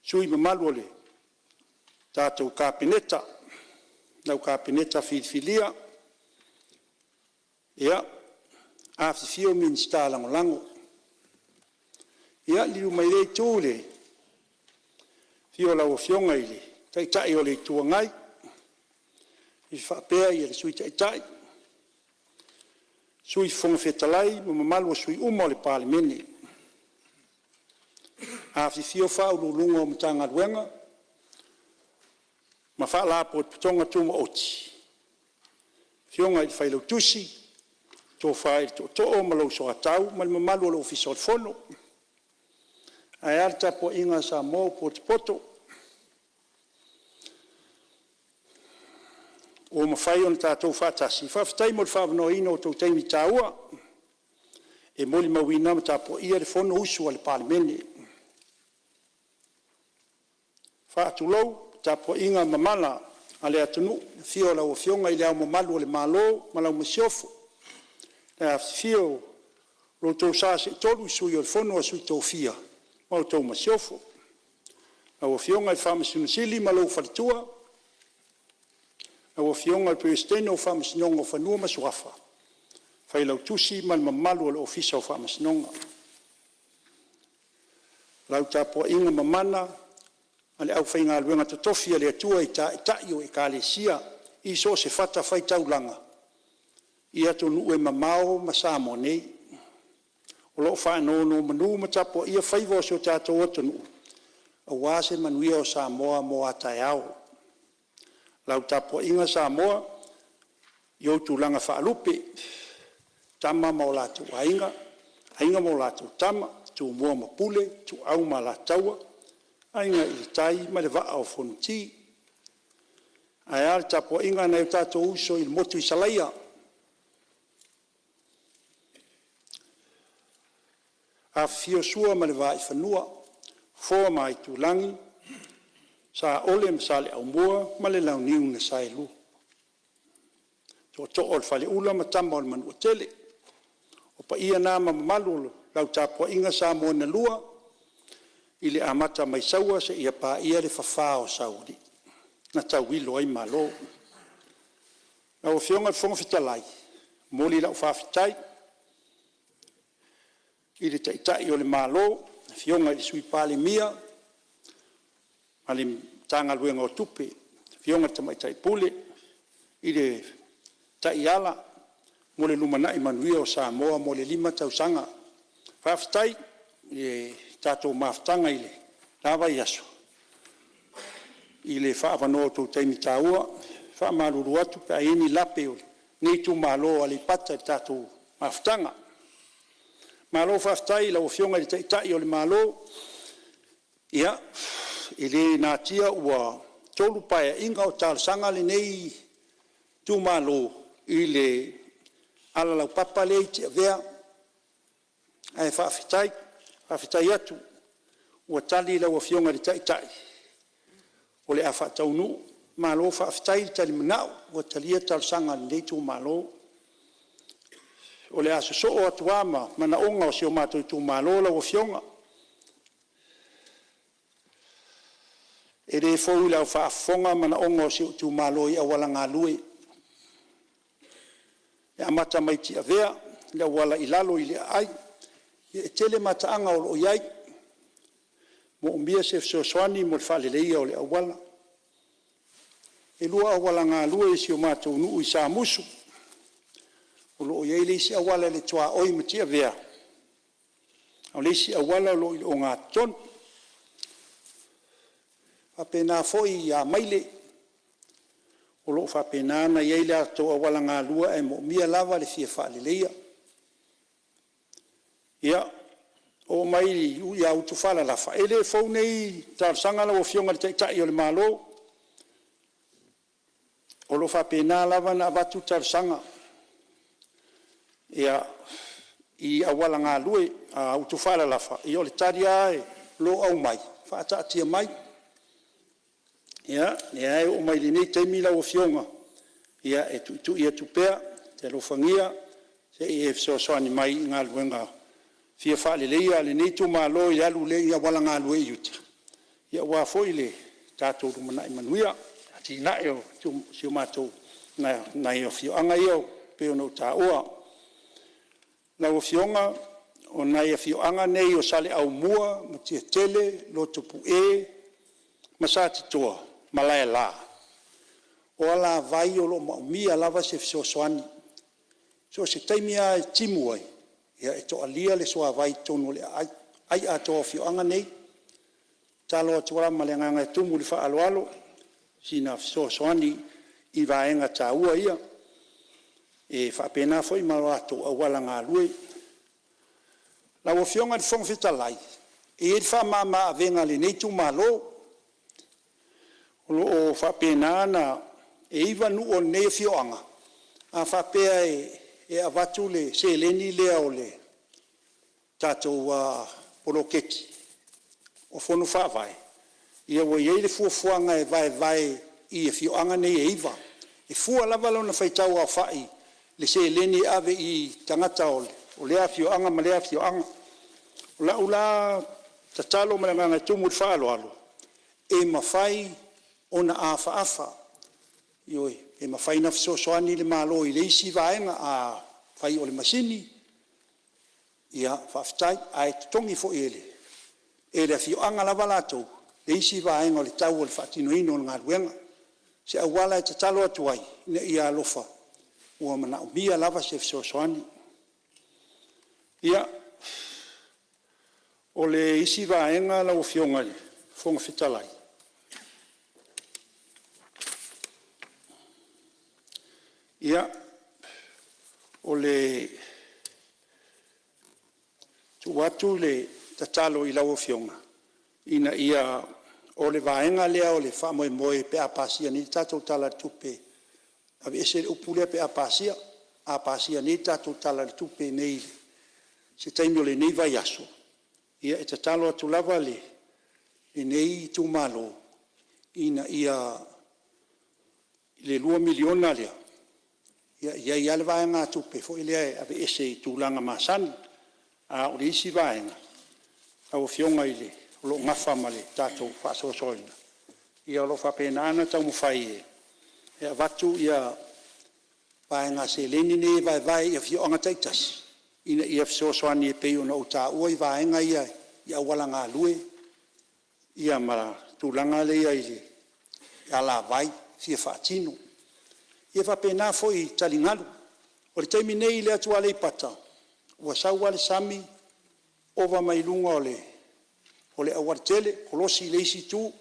sui usufono mamalu o le tatou Kapeneta, lau Kapeneta filifilia. Ia, afifio Minisita Lagolago. Ia, liliu mai i lea Itu i le afio o lau Afioga i le Taitai o le Itu Agai faapea le Sui Taitai, Sui Fofoga Fetalai ma le mamalu o sui usufono uma o le Palemene. Afifio Ofisa Sili o Pulega o Matagaluega ma Faalapotopotoga Tumaoti, afioga i le Failautusi, le Tofa i le Tootoo ma lou Soatau ma le mamalu o le Ofisa o le Fono. Ae a le tapuaiga a Samoa ua potopoto ua mafai ona tatou faatasi, faafetai mo le faaavanoaina o outou taimi taua e molimauina ma tapuaia le fonousu a le Palemene. E faatulou le tapuaiga mamana a le atunuu i le afio o lau Afioga i Le Ao Mamalu o le Malo ma lau Masiofo, le afifio o lo outou Sa Seetolu i Sui o le Fono a Sui Tofia ma la outou Masiofo. Lau Afioga i le Faamasino Sili ma lou faletua, lau Afioga i le Peresetene o Faamasinoga o Fanua ma Suafa, Failautusi ma le mamalu o le Ofisa o Faamasinoga. Lau tapuaiga mamana a le aufaigaluega totofi a le Atua i Taitai o Ekalesia i so o se fatafaitaulaga i atunuu e mamao ma Samoa nei, o lo o faanonomanu ma tapuaia faiva o si o tatou atunuu aua se manuia o Samoa mo a taeao. Lau tapuaiga Samoa i ou tulaga faalupe, Tama ma o latou Aiga, Aiga ma latou Tama, Tumua ma Pule, Ituau ma Alataua, Aiga i le Tai ma le Vaa o Fonoti. Ae a le tapuaiga a nai o tatou uso i le motu i Salaia, afifio Sua ma le Vaifanua, Fofo ma Aitulagi, Saole ma Saleaaumua ma le Launiu na Saelua, Tootoo o le Faleula ma Tama a le Manuatele. O paia na ma mamalu o lau tapuaiga Samoa na lua, i le amata mai Saua seia paia le fafa o Saualii na tauilo ai Malo. Lau Afioga i le Fofoga Fetalai, e momoli lau faafetai i le Taitai o le Malo, le Afioga i le Sui Palemia ma le Matagaluega o Tupe, le Afioga i le Tamaitai Pule i le taiala mo le lumanai manuia o Samoa mo le 5 tausaga. Faafetai i le tatou mafutaga i le la vaiaso i le faaavanoa o outou taimi taua. E faamalulu atu pe a i ai ni lape o lenei itumalo o Aleipata i le tatou mafutaga. Malo faafetai i lau Afioga i le Taitai o le Malo, ia, e le natia ua 3 Paeaiga o talosaga lenei itumalo i le auala laupapa lea i Tiavea, ae faafetai, faafetai atu ua tali lau Afioga i le Taitai o le a faataunuu. Malo faafetai le talimanao, ua talia le talosaga a lenei itumalo. O le a sosoo atu lava ma manaoga o si o matou itumalo lau Afioga. E le fou i lau faafofoga manaoga o si ou itumalo i auala galue, e amata mai Tiavea i le auala i lalo i le aai. Ia e tele mataaga o lo o i ai, e moomia se fesoasoani mo le faaleleia o le auala. E 2 auala galue i si o matou nuu i Samusu, o lo o i ai le isi auala i le tuaoi ma Tiavea, a o le isi auala o lo o i le ogatotonu. E faapena foi i Amaile, o lo o faapena ona i ai le latou auala galue ae moomia lava le fia faaleleia. Ia, oo mai ia Utufaalalafa, e le fou nei talosaga lau Afioga i le Taitai o le Malo, o lo o faapena lava ona avatu talosaga i auala galue a Utufaalalafa. Ia o le tali lava o lo o aumai, faataatia mai. Ia, o lea lava e oo mai lenei taimi lau Afioga, ia e tuitui atu pea, e te alofagia se i e fesoasoani mai i galuega fia faaleleia a lenei itumalo i le alu lea i auala galue i uta, aua foi le tatou lumanai manuia, atinae o nai afioaga ia pei ona ou taua. Lau Afioga, o nai afioaga nei o Saleaaumua, Matiatele, Lotopue ma Satitoa ma Malaela, o alavai o lo o moomia lava se fesoasoani. So o se taimi lava e timu ai, e toalia le suavai i totonu o le aai, ai atoa o afioaga nei. E tatalo atu lava ma le agaga e tumu i le faaaloalo sina fesoasoani i vaega taua ia. E faapena foi ma latou auala galue. Lau Afioga i le Fofoga Fetalai, e i ai le faamama-avega a lenei itumalo, o lo o faapena ona e 9 nuu o lenei afioaga, a faapea e avatu le seleni lea o le tatou poloketi o fono faavae, ia ua i ai le fuafuaga e vaevae i afioaga nei e 9. E fua lava lona faitau aofai i le seleni e ave i tagata o lea afioaga ma lea afioaga. O lau la tatalo ma le agaga e tumu i le faaaloalo, e mafai ona afaafa, ioe, e mafai ona fesoasoani le Malo i le isi vaega, afai o le masini, ia faafetai, ae totogi foi e le afioaga lava latou le isi vaega o le tau o le faatinoina o le galuega. O se auala e tatalo atu ai ina ia alofa, ua manaomia lava se fesoasoani. Ia, o le isi vaega lau Afioga i le Fofoga Fetalai, ia, o le tuu atu le tatalo i lau Afioga, ina ia… o le vaega lea o le faamoemoe pe a pasia nei le tatou Tala o le Tupe, aveese le upu lea pe a pasia. A pasia nei le tatou Tala o le Tupe nei i se taimi o lenei vaiaso, ia e tatalo atu lava lenei itumalo ina ia le $2 miliona lea, ia e i ai lava le vaegatupe foi lea e aveese i tulaga masani. A o le isi vaega, lau Afioga o lo o nafa ma le tatou faasoasoaina, ia o lo o faapena ona taumafai e avatu vaega seleni nei e vaevae i afioaga taitasi ina ia fesoasoani e pei ona ou taua vaega ia i auala galue ma le tulaga lea i le alavai fia faatino. Ia faapena foi i taligalu. O le taimi nei i le atu Aleipata, ua sau lava le sami ova mai luga o le o le aualatele, kolosi i le isi itu.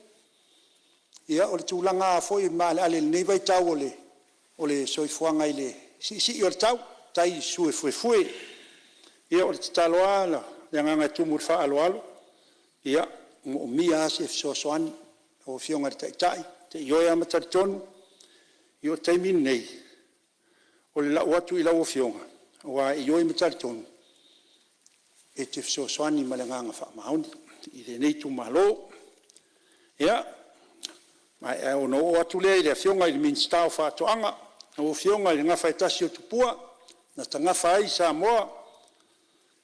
O le tulaga foi maaleale i lenei vaitau o le soifuaga i le siisii o le tau, tai suefuefue. O le tatalo lava le agaga e tumu i le faaaloalo, e moomia lava se fesoasoani lau Afioga i le Taitai, ou te ioe ma talitonu, o le taimi lenei, o le lau atu i lau Afioga, aua e ioe ma talitonu e te fesoasoani ma le agaga faamaoni i lenei itumalo. Ia, ona oo atu lea i le Afioga i le Minisita o Faatoaga, lau Afioga i le gafaetasi o Tupua na tagafa ai Samoa,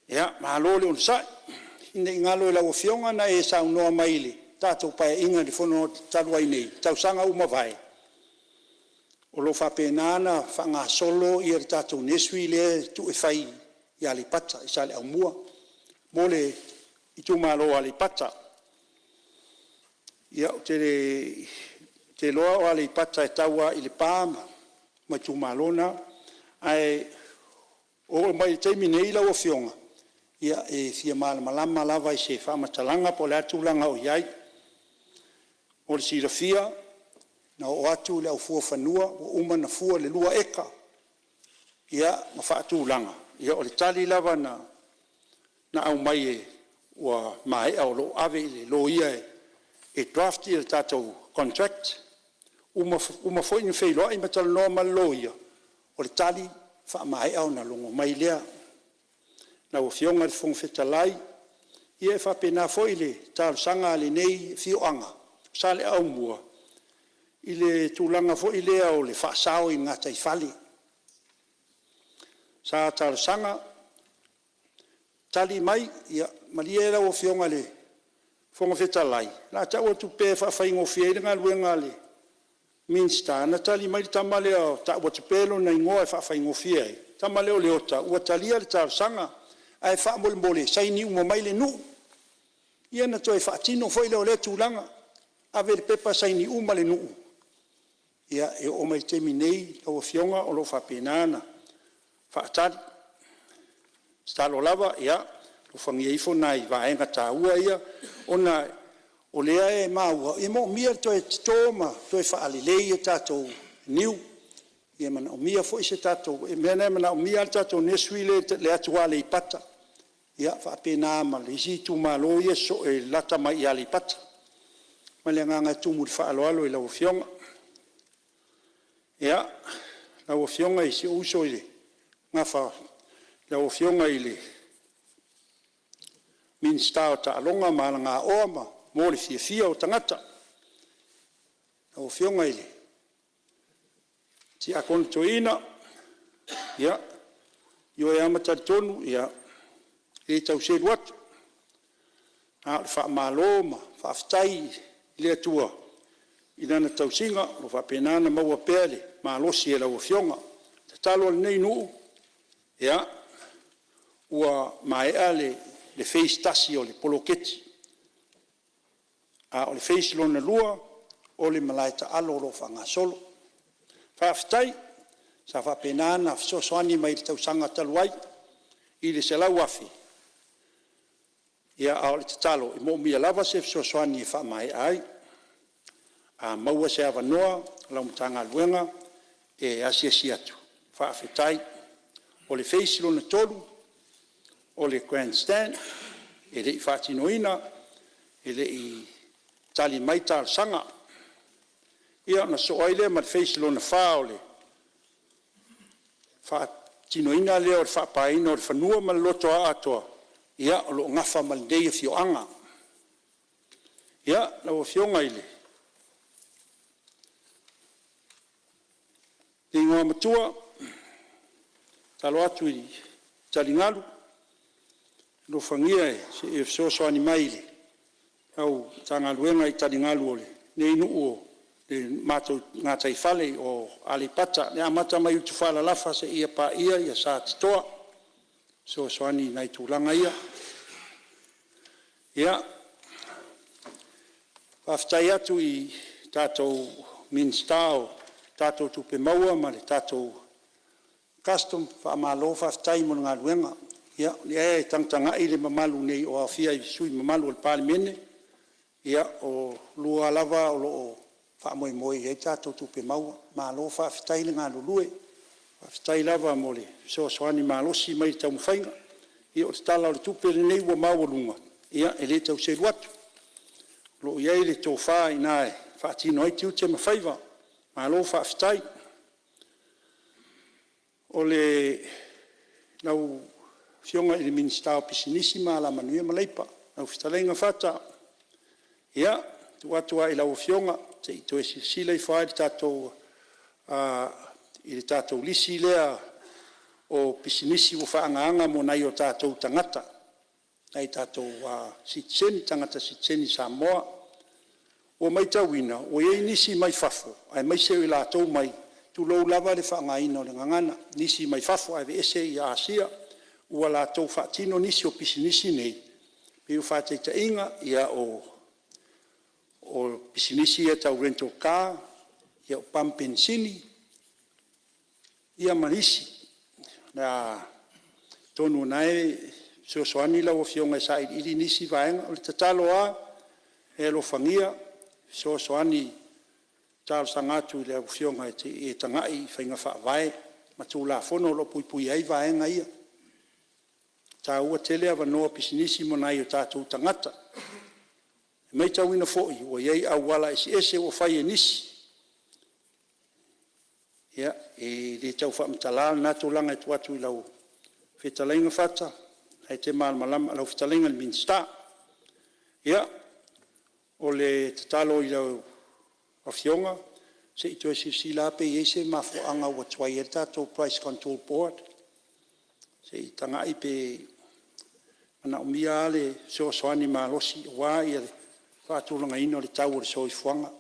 ia malo le onosai. Ina ne i galo i lau Afioga na e saunoa mai i le tatou Paeaiga i le Fono talu ai nei i tausaga ua mavae, o lo o faapena ona faagasolo le tatou nursery lea e tuu e fai i Aleipata i Saleaaumua mo le itumalo o Aleipata. Ia, ou te iloa o Aleipata e tau lava i Lepa ma itumalo na, ae oo mai i le taimi nei lau Afioga, e fia malamalama lava i se faamatalaga po o le a le tulaga o i ai. Mo le silafia na oo atu le au fua fanua ua uma ona fua le 2 eka ma faatulaga. O le tali lava na aumai ua maea o lo o ave i le loia e draft le tatou contract. Ua uma foi ona feiloai ma talanoa ma le loia, o le tali, faamaea ona logo mai lea. Lau Afioga i le Fofoga Fetalai, ia e faapena foi le talosaga a lenei afioaga o Saleaaumua i le tulaga foi lea o le faasao i gataifale. Sa talosaga, tali mai, ia malie lau Afioga i le Fofoga Fetalai, o le a tau atu pea e faafaigofie ai le galuega a le Minisita, na tali mai le tama lea e tau atu pea lona igoa e faafaigofie ai, le tama lea o Leota ua talia le talosaga, ae faamolemole saini uma mai le nuu. Ia ona toe faatino foi lea o lea tulaga, ave le pepa saini uma le nuu. Ia, e oo mai i le taimi nei lau Afioga o lo o faapena ona faatali. Tatalo lava, ia alofagia ifo nai vaega taua ia, ona o lea e maua e moomia le toe toto ma toe faalelei tatou niu. E manaomia foi se tatou… o le mea lena e manaomia lava le tatou nursery lea i le atu Aleipata, ia faapena ma le isi itumalo ia e sosoo e lalata mai i Aleipata. Ma le agaga e tumu i le faaaloalo i lau Afioga. Ia, lau Afioga i si ou uso i le Gafa, lau Afioga i le Minisita o Taaloga ma Alagaoa mo le Fiafia o Tagata, lau Afioga i le Tiakono Toeaina, ia, e ioe lava ma talitonu e le tau selu atu, na o le faamalo ma faafetai i le Atua i Lana tausiga o lo o faapena ona maua pea le malosi e lau Afioga. O le tatalo a lenei nuu, ia, ua maea le phase 1 o le poloketi, a o le phase lona lua o le malae taalo o lo o faagasolo. Faafetai. Sa faapena ona fesoasoani mai i le tausaga talu ai i le $100,000, a o le tatalo, e moomia lava se fesoasoani e faamaea ai. A maua se avanoa o lau Matagaluega e asiasi atu, faafetai. O le phase lona 3 o le grandstand, e le i faatinoina, e le i tali mai talosaga. Ia ona sosoo ai lea ma le phase lona 4 o le faatinoina lea o le faapaeina o le fanua ma le lotoa atoa, ia o lo o nafa ma lenei afioaga. Ia, lau Afioga i le Igoamatua, e tatalo atu i taligalu, alofagia se i e fesoasoani mai i lau Matagaluega i taligalu o lenei nuu o le matou gataifale o Aleipata, e amata mai Utufaalalafa seia paia Satitoa. E fesoasoani i nai tulaga ia. Ia, faafetai atu i le tatou Minisita o Tupe Maua ma le tatou Customs, faamalo faafetai mo le galuega. Ia, o lea e tagatagai le mamalu nei o aofia i sui usufono mamalu o le Palemene, ia o lua lava o lo o faamoemoe i ai tatou tupe maua. Malo faafetai le galulue, faafetai lava mo le fesoasoani malosi mai i le taumafaiga. Ia o le Tala o le Tupe lenei ua maualuga, ia e le tau selu atu, o lo o i ai le tofa i ina e faatino ai tiute ma faiva. Malo faafetai. Lau Afioga i le Minisita o Pisinisi ma Alamanuia ma Leipa, lau fetalaiga Fata, ia, e tuu atu lava i lau Afioga se i toe silasila ifo lava i le tatou lisi lea o pisinisi ua faaagaaga mo nai o tatou tagata tagata sitiseni Samoa. Ua matauina ua i ai nisi mai fafo aemaise o i latou mai, tulou lava le faaaogaina o le gagana, nisi mai fafo, aveese Asia, ua latou faatino nisi o pisinisi nei, pei o le faataitaiga, o pisinisi ia tau rental car, o pamu penisini ma isi. Atonu o lena e fesoasoani lau Afioga e sailiili nisi vaega. O le tatalo lava, e alofagia fesoasoani e talosaga atu i lau Afioga se i e tagai i faiga faavae ma Tulafono o lo o puipuia ai vaega ia. E taua tele avanoa o pisinisi mo nai o tatou tagata. E matauina foi ua i ai auala eseese ua fai e nisi. Ia, e le tau faamatala lena tulaga e tuu atu i lau fetalaiga Fata o lena e te malamalama lau fetalaiga i le Minisita. Ia, o le tatalo i lau Afioga, se i toe silasila lava pe i ai se mafuaaga ua tuai ai le tatou Price Control Board, se i tagai pe manaomia lava le fesoasoani malosi aua le faatulagaina o le tau o le soifuaga,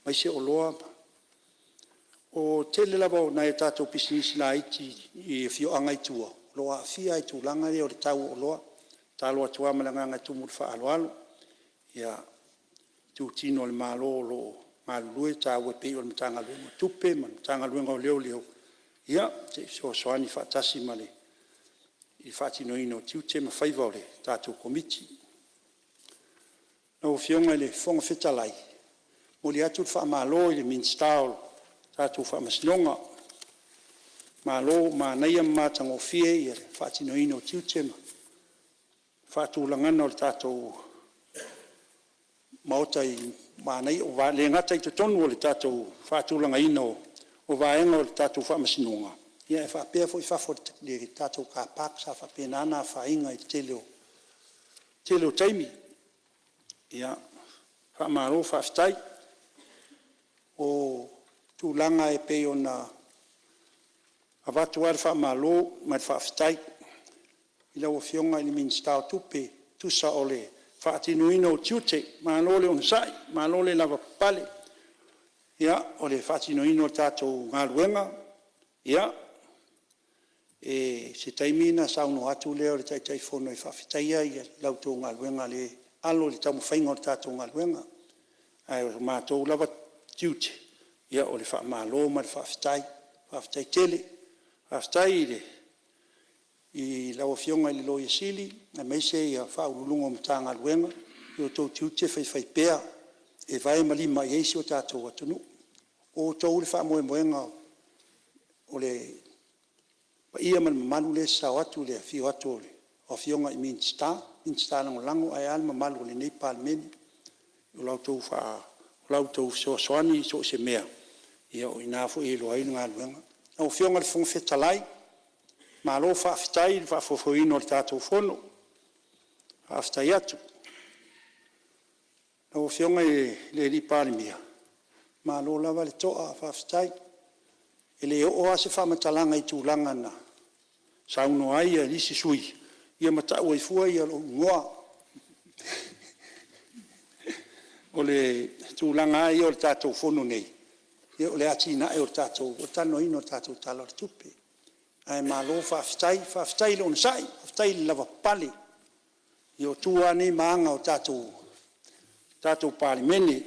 aemaise oloa. O le tele lava o nai a tatou pisinisi laiti i afioaga i tua, o lo o aafia lava i le tulaga lea o le tau o oloa. E tatalo atu lava ma le agaga e tumu i le faaaloalo itutino o le Malo o lo o galulue, taua pei o le Matagaluega o Tupe ma le Matagaluega o Leoleo, ia se i fesoasoani faatasi i le faatinoina o tiute ma faiva o le tatou Komiti. Lau Afioga i le Fofoga Fetalai, e momoli atu le faamalo i le Minisita o le tatou Faamasinoga, malo manaia ma matagofie le faatinoina o tiute ma le faatulagaga o le tatou Maota, e le gata i totonu o le tatou faatulagaina o vaega o le tatou Faamasinoga, ae faapea foi fafo i le tatou car park sa faapena ona afaina i le tele o taimi. Faamalo faafetai. O tulaga e pei ona avatu lava le faamalo ma le faafetai i lau Afioga i le Minisita o Tupe e tusa o le faatinoina o tiute, malo le onosai, malo le lavapapale. Ia, o le faatinoina o le tatou galuega, ia, se taimi ona saunoa atu lea o le Taitaifono e faafetaia la outou galuega i le alo i le taumafaiga o le tatou galuega. Ae o le matou lava tiute, o le faamalo ma le faafetai. Faafetai tele. Faafetai i lau Afioga i le Loia Sili aemaise Ofisa Sili o Pulega o Matagaluega i o outou tiute faifaipea e vae ma lima i ai si o tatou atunuu. O outou le faamoemoega o le paia ma le mamalu lea e sasao atu i le afio atu o Afioga i Minisita, Minisita Lagolago, ae a le mamalu o lenei Palemene. O la outou fesoasoani i so o se mea, o i ina foi e iloa ai le galuega. Lau Afioga i le Fofoga Fetalai, malo faafetai i le faafoefoeina o le tatou Fono. Faafetai atu. Lau Afioga i le Palemia, malo lava le toa faafetai. E le oo lava se faamatalaga i tulaga na saunoa ai nisi sui usufono ma tau ai fua lou igoa. O le tulaga lava ia o le tatou Fono nei, o le atinae o le talanoaina o le tatou Tala o le Tupe. Ae malo faafetai, faafetai le onosai, faafetai le lavapapale. Ia o tu lava nei ma aga o le tatou Palemene,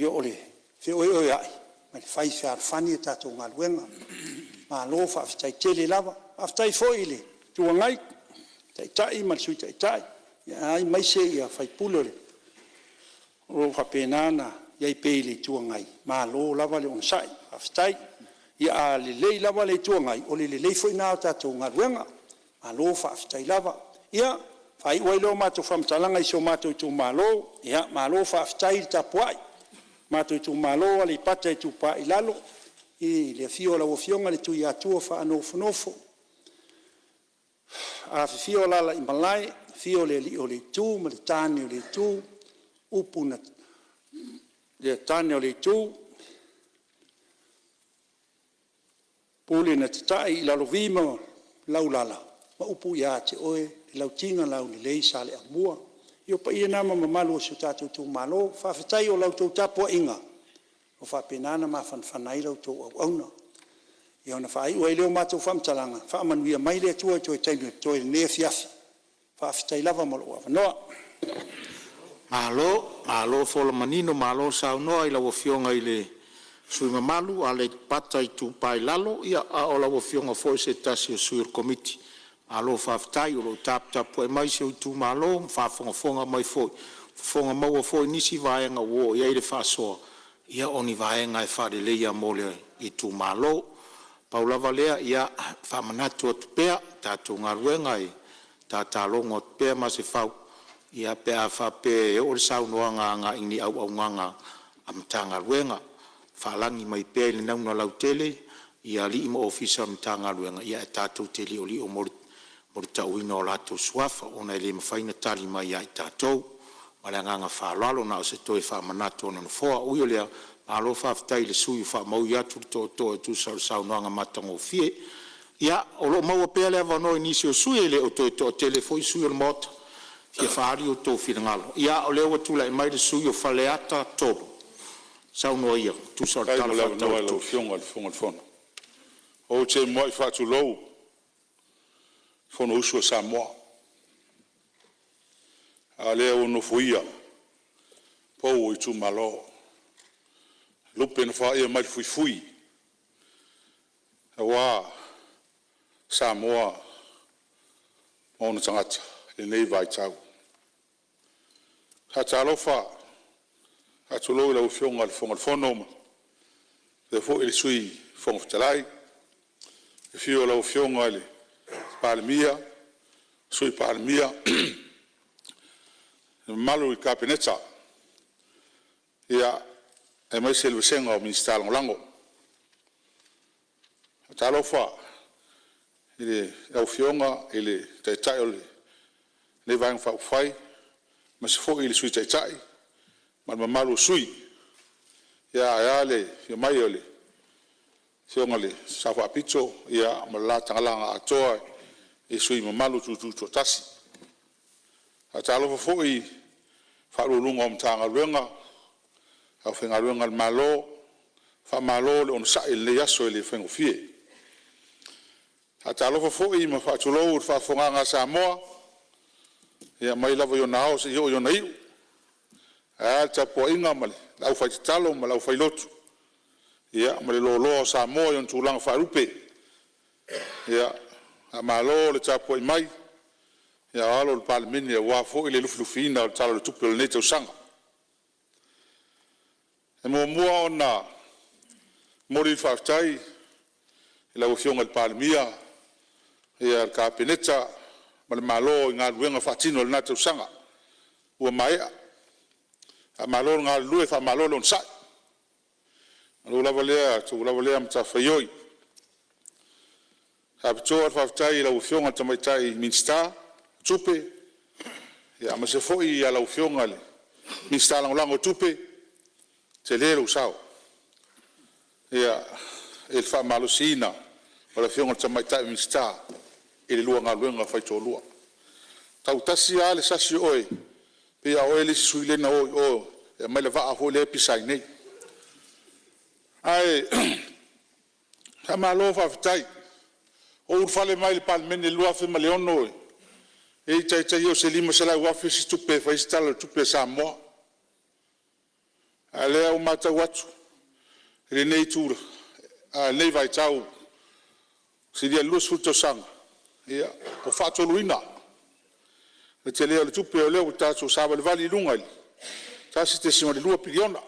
o le feoeoeai ma le fai fealofani a tatou galuega. Malo faafetai tele lava. Faafetai foi i le Itu Agai, Taitai ma le Sui Taitai, aemaise sui usufono o lo o faapena ona i ai pea i le Itu Agai, malo lava le onosai, faafetai. Ia a lelei lava le Itu Agai, o le lelei foi lena o le tatou galuega. Malo faafetai lava. Ia, ona faaiu ai lea o matou faamatalaga i si o matou itumalo, malo faafetai le tapuai. Le matou itumalo o Aleipata Itupa i Lalo, i le afio o lau Afioga i le Tuiatua Faanofonofo, afifio Alaalaimalae, afio le Alii o le Itu ma le Tane o le Itu, upu na tane o le Itu, Pule na tatai i Lalovi ma Laulala ma upu ia te oe le Lauti na Laulelei Saleaaumua. Ia o paia na ma mamalu o si o tatou itumalo, faafetai o la outou tapuaiga ua faapena ona mafanafana ai la outou auauna. Ia ona faaiu ai lea o matou faamatalaga, faamanuia mai le Atua i toe taimi o totoe i lenei afiafi. Faafetai lava mo lou avanoa. Malo, malo fola manino, malo saunoa i lau Afioga i le sui usufono mamalu mo Aleipata Itupa i Lalo, a o lau Afioga foi o se tasi o sui o le Komiti. Malo faafetai o lo o taputapuai mai si ou itumalo ma faafogafoga mai foi, fofoga maua foi i nisi vaega ua oo i ai le faasoa, ia o ni vaega e faaleleia mo le itumalo. Pau lava lea, ia faamanatu atu pea, tatou galuega e tata logo atu pea Masefau pe a faapea e oo le saunoaga agai i ni auaunaga a Matagaluega, faalagi mai pea i le nauna lautele ia alii ma ofisa o le Matagaluega ae tatou te liolio mo le tauina o latou suafa ona e le mafai ona tali mai ia i tatou. Ma le agaga faaaloalo, na o se toe faamanatu a le Nofoa. Ui o lea, malo faafetai i le sui usufono ua faamaui atu le tootoo e tusa o le saunoaga matagofie. Ia, o lo o maua pea le avanoa i nisi o sui usufono, e le o toe toatele foi sui usufono o le Maota e fia faaali o outou finagalo. Ia o lea ua tulai mai le sui usufono mo Faleata 3, saunoa ia e tusa o le Faafetai Tala mo le Faatatau avanoa o i le lau Tupe. Afioga i le Fofoga o le Fono. Ou te muai faatulou i le Fonousu a Samoa, a o lea ua nofoia pou o itumalo, lupe na faia mai le fuifui aua Samoa ma ona tagata i lenei vaitau. E faatalofa, faatulou i lau Afioga i le Fofoga Fetalai faapea foi le Sui Fofoga Fetalai. Le afio o lau Afioga i le Palemia, Sui Palemia, le mamalu i le Kapeneta aemaise le vasega o Minisita Lagolago. E faatalofa i lau Afioga i le Taitai o lenei Vaega Faaupufai, aemaise foi le Sui Taitai ma le mamalu o sui. Ae a le afio mai o le Afioga i le Sao Faapito ma le la talaga atoa i sui usufono mamalu o itu toatasi. E faatalofa foi i Ofisa Sili o Pulega o Matagaluega, le aufaigaluega a le Malo, faamalo le onosai i lenei aso e le faigofie. E faatalofa foi ma faatulou i le faafofogaaga a Samoa, ia mai lava i ona ao seia oo i ona iu. Ae a le tapuaiga ma le aufaitatalo ma le aufailotu ma le loaloa o Samoa i ona tulaga faalupe. Ia, faamalo le tapuai mai a o alo o le Palemene aua foi le lufilufiina o le Tala o le Tupe o lenei tausaga. E muamua ona momoli le faafetai i lau Afioga i le Palemia, le Kapeneta ma le Malo i galuega faatino i lena tausaga ua maea. Faamalo le galulue, faamalo le onosai. O la outou lava lea matafaioi. E faapitoa le faafetai i lau Afioga i le Tamaitai Minisita o Tupe, aemaise foi lau Afioga i le Minisita Lagolago o Tupe, tele lou sao i le faamalosiina o le Afioga i le Tamaitai Minisita i le lua galuega faitoalua. E tautasi lava le sasi o oe, pei lava o oe le isi sui lea na o i o e aumai le vaa foi lea e pisa ai nei. Ae faamalo faafetai. Na ou ulufale mai i le Palemene i le 2006, e le i taitai oo i se $500,000 se tupe e fai ai se Tala o le Tupe a Samoa. A o lea ua matau atu i lenei vaitau, silia i le 20 tausaga, Ia, ua faatoluina le tele o le tupe o lea ua tatou savalivali i luga i le $1.2 piliona.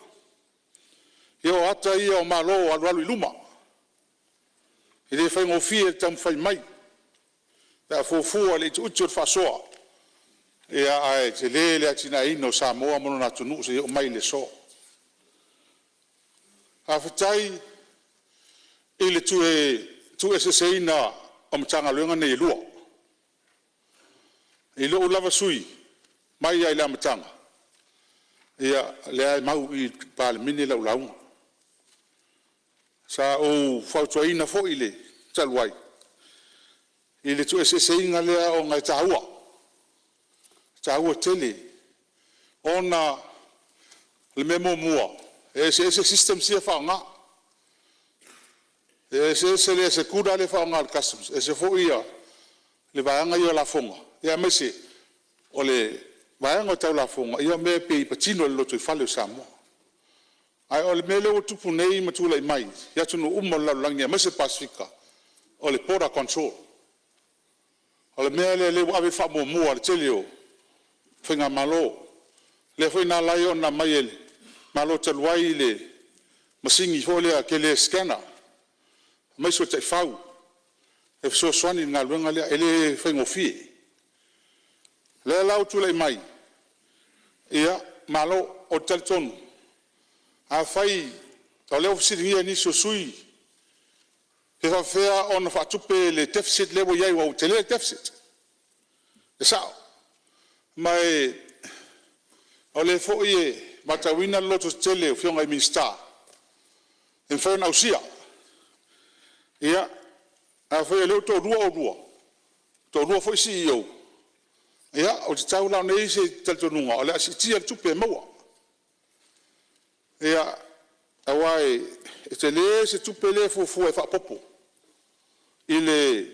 Ia o ata ia o Malo o alualu i luma, e le faigofie le taumafai mai pe a fuafua i le utiuti o le faasoa, ae tele le atiaeina o Samoa ma lona atunuu seia oo mai i le aso. Faafetai i le tuueseeseina o Matagaluega nei e lua. I lou lava sui usufono mai lava i le amataga, ia o lea lava e mau i i le Palemene lau lauga. Sa ou fautuaina foi le talu ai i le tuueseeseina lea ona e taua, e taua tele ona o le mea muamua e eseese systems ia e faaaoga. E eseese le ASYCUDA lea e faaaoga e le Customs, ese foi le vaega lea o lafoga, aemaise o le vaega tau lafoga, ia o mea e pei e patino i le lotoifale o Samoa. A o le mea lea ua tupu nei ma tulai mai i atunuu uma o le lalolagi aemaise le Pasefika, o le border control. O le mea lea ua ave i ai le faamuamua a le tele o faigamalo. Lea foi na ala ai ona aumai e le Malo talu ai le masini foi lea tele scanner aemaise o taifau e fesoasoani i le galuega lea, e le faigofie. O lea la ua tulai mai, ia malo. Ou te talitonu, afai o lea ua fesiligia e nisi o sui usufono pe faapefea ona faatupe le deficit lea ua i ai aua ua tele le deficit. E sao, ma o lea foi e matauina le lototetele o Afioga i Minisita e mafai ona ausia. Ia, afai o lea ua toalua oulua, toalua foi CEOs, ia ua tatau la ona i ai se talitonuga o le a siitia le tupe e maua. Ia, aua e tele se tupe lea e fuafua e faaopoopo i le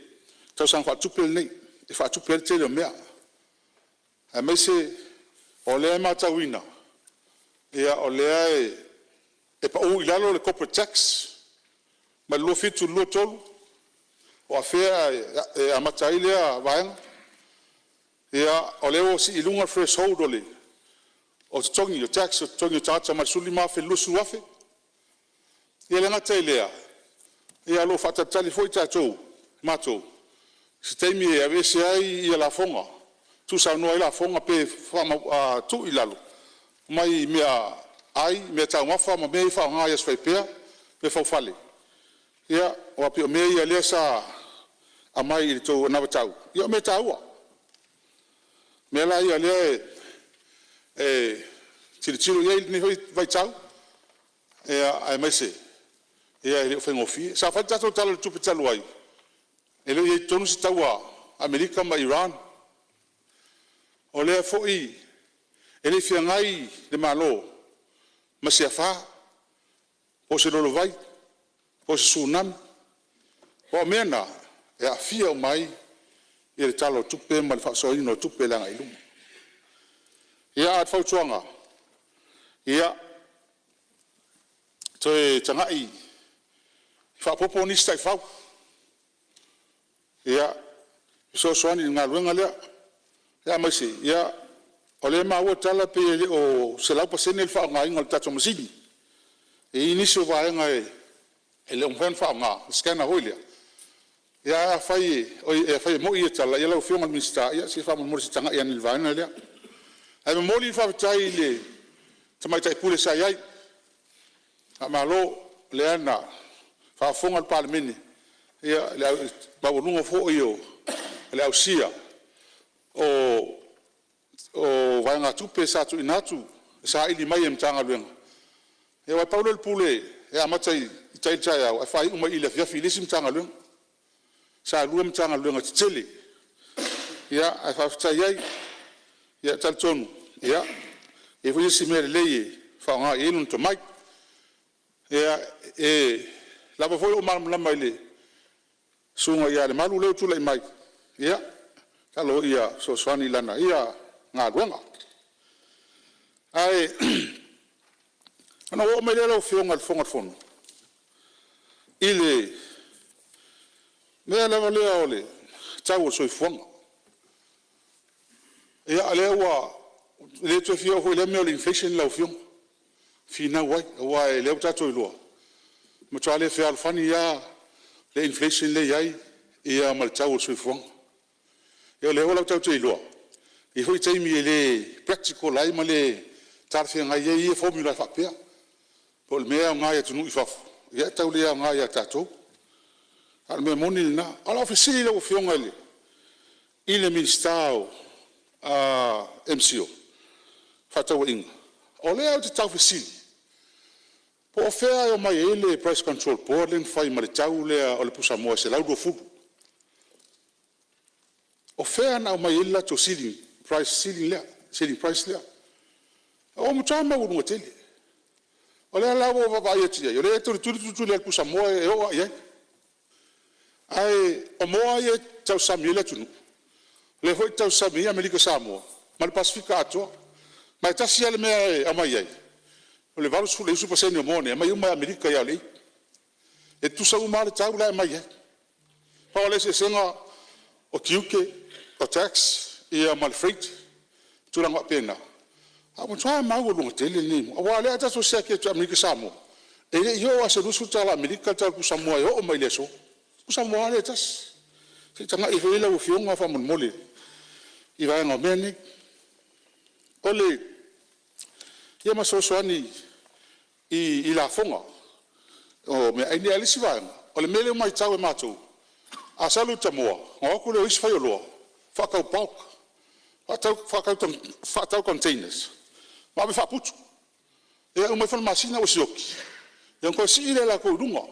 tausaga faaletupe lenei e faatupe ai le tele o mea, aemaise o lea e matauina o lea e pau i lalo le corporate tax mai le 27 i le 23, o afea e amata ai lea vaega. Ia, o lea ua sii i luga le threshold o totogi o tax o totogi o tagata mai le $15,000 i le $20,000. E le gata i lea, a o lo o faatalitali foi tatou matou i se taimi e aveese ai lafoga, tuusaunoa ai lafoga pe tuu i lalo mai meaai, meataumafa ma mea ia e faaaoga i aso faipea, meafaufale. Ia, aua pei o mea ia lea sa aumai i le tou anavatau, ia o mea taua. O mea la ia o lea e tilotilo i ai i lenei foi vaitau, aemaise e le o faigofie. Sa fai le tatou Tala o le Tupe talu ai, e le o i ai i totonu se taua a Amerika ma Iran. O lea foi e le i feagai le Malo ma se afa, po o se lolovai, po o se Tsunami. Aua o mea na e aafia uma ai le Tala o le Tupe ma le faasoaina o tupe i le agai i luma. Ia, a o le fautuaga, ia toe tagai faaopoopo nisi taifau, e fesoasoani i le galuega lea, aemaise o lea e maua tala pei e le o 100% le faaaogaina o le tatou masini. E i ai nisi o vaega e le o mafai ona faaaoga, le scanner foi lea. Ae afai e moni ia tala, ia lau Afioga i le Minisita, ia se faamolemole se i tagai ane i le vaega lea. Ae momoli le faafetai i le Tamaitai Pule sa i ai, faamalo o lea na faafofoga le Palemene i le maualuga foi o le ausia o vaegatupe sa tuuina atu e saili mai e Matagaluega. Aua pau lea o le Pule e amata i tai i le taeao ae faaiu mai i le afiafi i le isi Matagaluega. Sa lua Matagaluega tetele, ae faafetai ai. E talitonu e leai foi se isi mea e lelei e faaaoga i ai lona tomai. E lava foi lou malamalama i le susuga ia Lemalu lea ua tulai mai, ia tatalo ia fesoasoani i lana ia galuega. Ae ona ou oo mai lea lau Afioga i le Fofoga Fetalai i le mea lava lea o le tau o le soifuaga. Ia o lea ua le toe fia oo foi i lea mea o le inflation lau Afioga, finau ai, aua o lea ua tatou iloa, e matua le fealofani lava le inflation lea e i ai ma le tau o le soifuaga. Ia o lea foi la tatou te iloa, e i ai foi taimi e le practical ai ma le talafeagai ai ia formula e faapea. Po o le mea e aoga i atunuu i fafo, ia e tau le aoga ia tatou. A o le mea moni lena. A o lau fesili i lau Afioga i le Minisita o MCIL, Fefaatauaiga, o lea ou te tau fesili, po o fea e omai ai le Price Control Board lea na fai ma le tau lea o le pusamoa e $120? O fea na aumai ai le latou ceiling price lea? Ua matua maualuga tele. O lea la ua ou vaavaai atu i ai, o lea e tulituli tulituli lava e le pusamoa e oo lava i ai. Ae o moa ia e tausami ai le atunuu, o lea foi e tausami ai Amerika Samoa ma le Pasefika atoa. Ma e tasi lava le mea e aumai ai, o le 80 i le 90% o moa nei, e aumai uma lava e Amerika ia o le E tutusa uma lava le tau la e aumai ai. Pau lava le eseesega o tiute, o tax ia ma le freight ma tulaga faapena, ae ua matua maualuga tele lenei mea. Aua o lea a tatou siaki atu i Amerika Samoa, e le i oo lava i se $20 Amerika le tau o le pusamoa e oo mai i le aso. O le pusamoa lava lea e tasi. Se i tagai ifo i ai lau Afioga faamolemole i vaega o mea nei. Ia ma fesoasoani i lafoga o meaai nei. A o le isi vaega, o le mea lea ua matau e matou, a sau le utamoa ona o atu lea o isi faioloa faatau bulk, faatau containers ma ave faaputu. Ia uma ifo le masina ua sioki, ia ona toe sii lea e latou i luga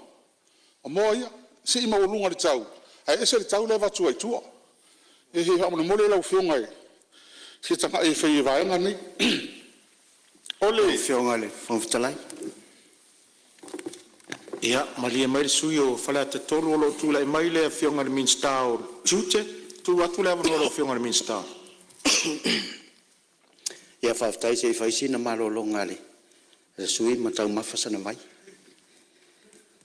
o moa ia, sii maualuga le tau ae ese le tau la e avatu ai i tua. Ia faamolemole lau Afioga e se i tagai ifo i vaega nei. Lau Afioga i le Fofoga Fetalai. Ia malie mai le sui usufono mo Faleata 3, o lo o tulai mai le Afioga i le Minisita o Tiute. E tuu atu le avanoa i lau Afioga i le Minisita. Ia faafetai. Se i fai sina malologa a le sui usufono ma taumafa sana vai.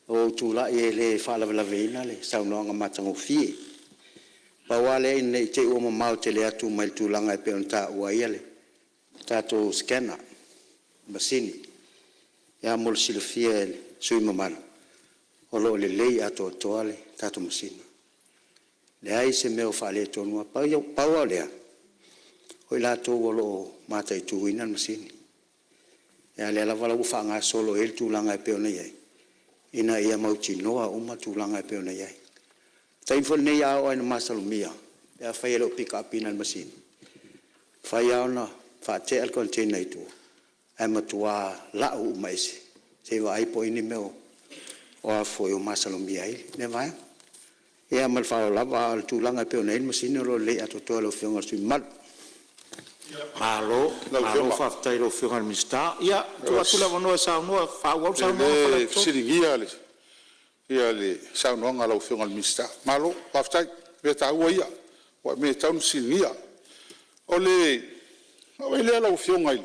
Ua ou tulai e le faalavelaveina le saunoaga matagofie. Pau lava lea ina ne i te i ua mamao tele atu mai le tulaga e pei ona taua ai le tatou scanner masini. Ia mo le silafia e le sui usufono mamalu, o lo o lelei atoatoa le tatou masini, leai se mea o faaletonu. Pau lava o lea, o i latou o lo o mataituina le masini, a o lea lava la ua faagasolo i ai le tulaga e pei ona i ai, ina ia mautinoa uma tulaga e pei ona i ai. O le taimi foi lenei a oo lava ina masalomia pe afai e le o pick up ina e le masini, e mafai lava ona faatea le container i tua ae matua lau uma ese se i vaai po o i ai ni mea o masalomia ai lea vaega. Ia ma le faaaloalo lava. A o le tulaga e pei ona i ai le masini o lo o lelei atoatoa i lau Afioga i le sui usufono mamalu. Malo faafetai i lau Afioga i le Minisita. Ia, tuu atu le avanoa e faaauau le E saunoaga le Faleata 3. fesiligia le saunoaga a lau Afioga i le Minisita. Malo faafetai. O mea taua ia, aua o mea e tatau ona fesiligia. Ona oo mai lea lau Afioga i le…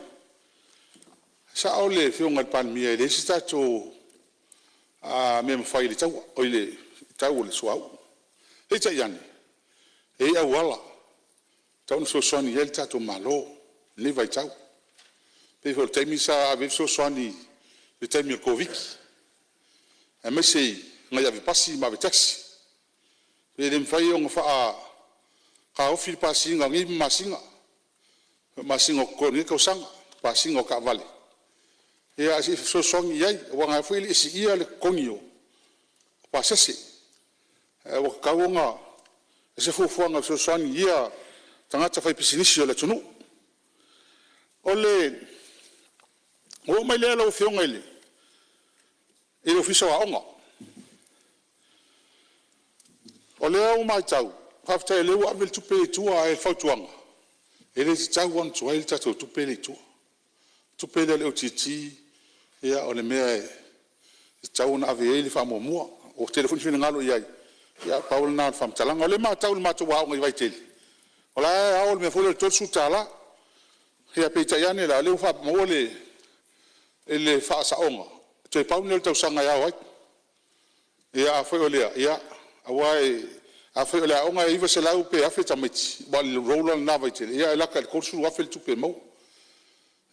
E sao le Afioga i le Palemia e leai se tatou mea e mafai i le tau o le suauu. Peitai ane, e i ai auala e tatau ona fesoasoani i ai le tatou Malo i lenei vaitau. E pei foi o le taimi sa ave ai le fesoasoani i le taimi o le Koviti-19, aemaise i nai avepasi ma avetaxi. Pe le mafai ona taofi le pasiga o nei masina, masina o totoe o lenei tausaga, pasiga o taavale, ae se i fesoasoani i ai, aua o lena foi e le i siia le totogi o pasese. Ae ua tatau ona fai se fuafuaga e fesoasoani i ia tagata faipisinisi o le atunuu. Ona ou oo mai lea lau Afioga i le Ofisa o Aoga. O lea ua matau, faafetai o lea ua ave le tupe ia i tua. Ae o le fautuaga, e le tatau lava ona tuai le tatou tupe lea i tua. O le tupe lea a le OGG o le mea e tatau ona ave i ai le faamuamua. Ua tele foi ni finagalo i ai, ae pau lena o le faamatalaga. O lea e matau i le matou aoga i Vaitele, o la e ao le mea foi lea o le $30, ia peitai ane la o lea ua maua le faasaoga, toe pau lenei o le tausaga e ao ai. Ia afai o lea, ia aua Afai o le aoga e 900 pe 1000 tamaiti aua o le roll i lena vaitaimi, ia e lata i le $30,000 le tupe e maua.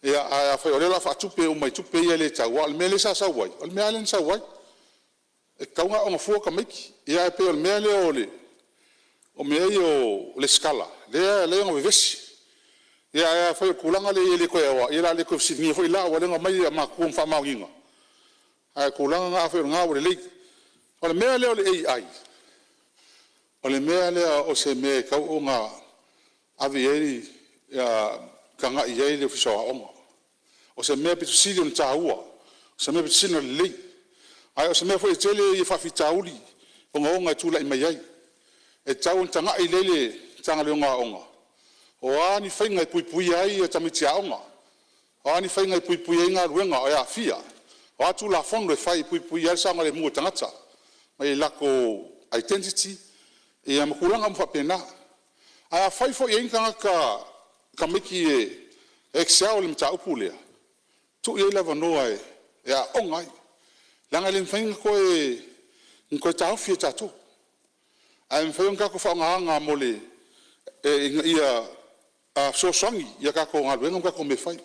Ia ae afai o lea o le a faatupe uma i tupe ia e le tau aua o le mea lea sa sau ai, o le mea lava lea na sau ai, e tatau ona aooga fua tamaiti. Ia ae pei o le mea lea o mea ia o resitala lea e ala ai ona vevesi. Ia ae afai o le tulaga lea e i ai e le toe aoa, ia o le a le toe fesiligia foi la aua o lea na aumai matua ma faamaoniga. Ae o le tulaga lena, afai o lena ua lelei. O le mea lea o le AI, o le mea lea o se mea e tatau ona ave i ai le tagai i ai le Ofisa o Aoga. O se mea aupito sili ona taua, o se mea aupito sili ona lelei, ae o se mea foi e tele faafitauli ogaoga e tulai mai ai. E tatau ona tagai lelei le Matagaluega o Aoga, o a ni faiga e puipuia ai tamaiti aoga, o a ni faiga e puipuia ai galuega e aafia, o a Tulafono e fai e puipuia ai le saogalemu o tagata mai latou identity ia ma tulaga uma faapena. Ae afai foi e i ai ni tagata tamaiti e excel i le mataupu lea, tuu i ai le avanoa e aooga ai, leaga e le mafai ona toe taofi e tatou, ae mafai ona tatou faaaogaina mo le ina ia fesoasoani i a tatou galuega ma tatou mea e fai.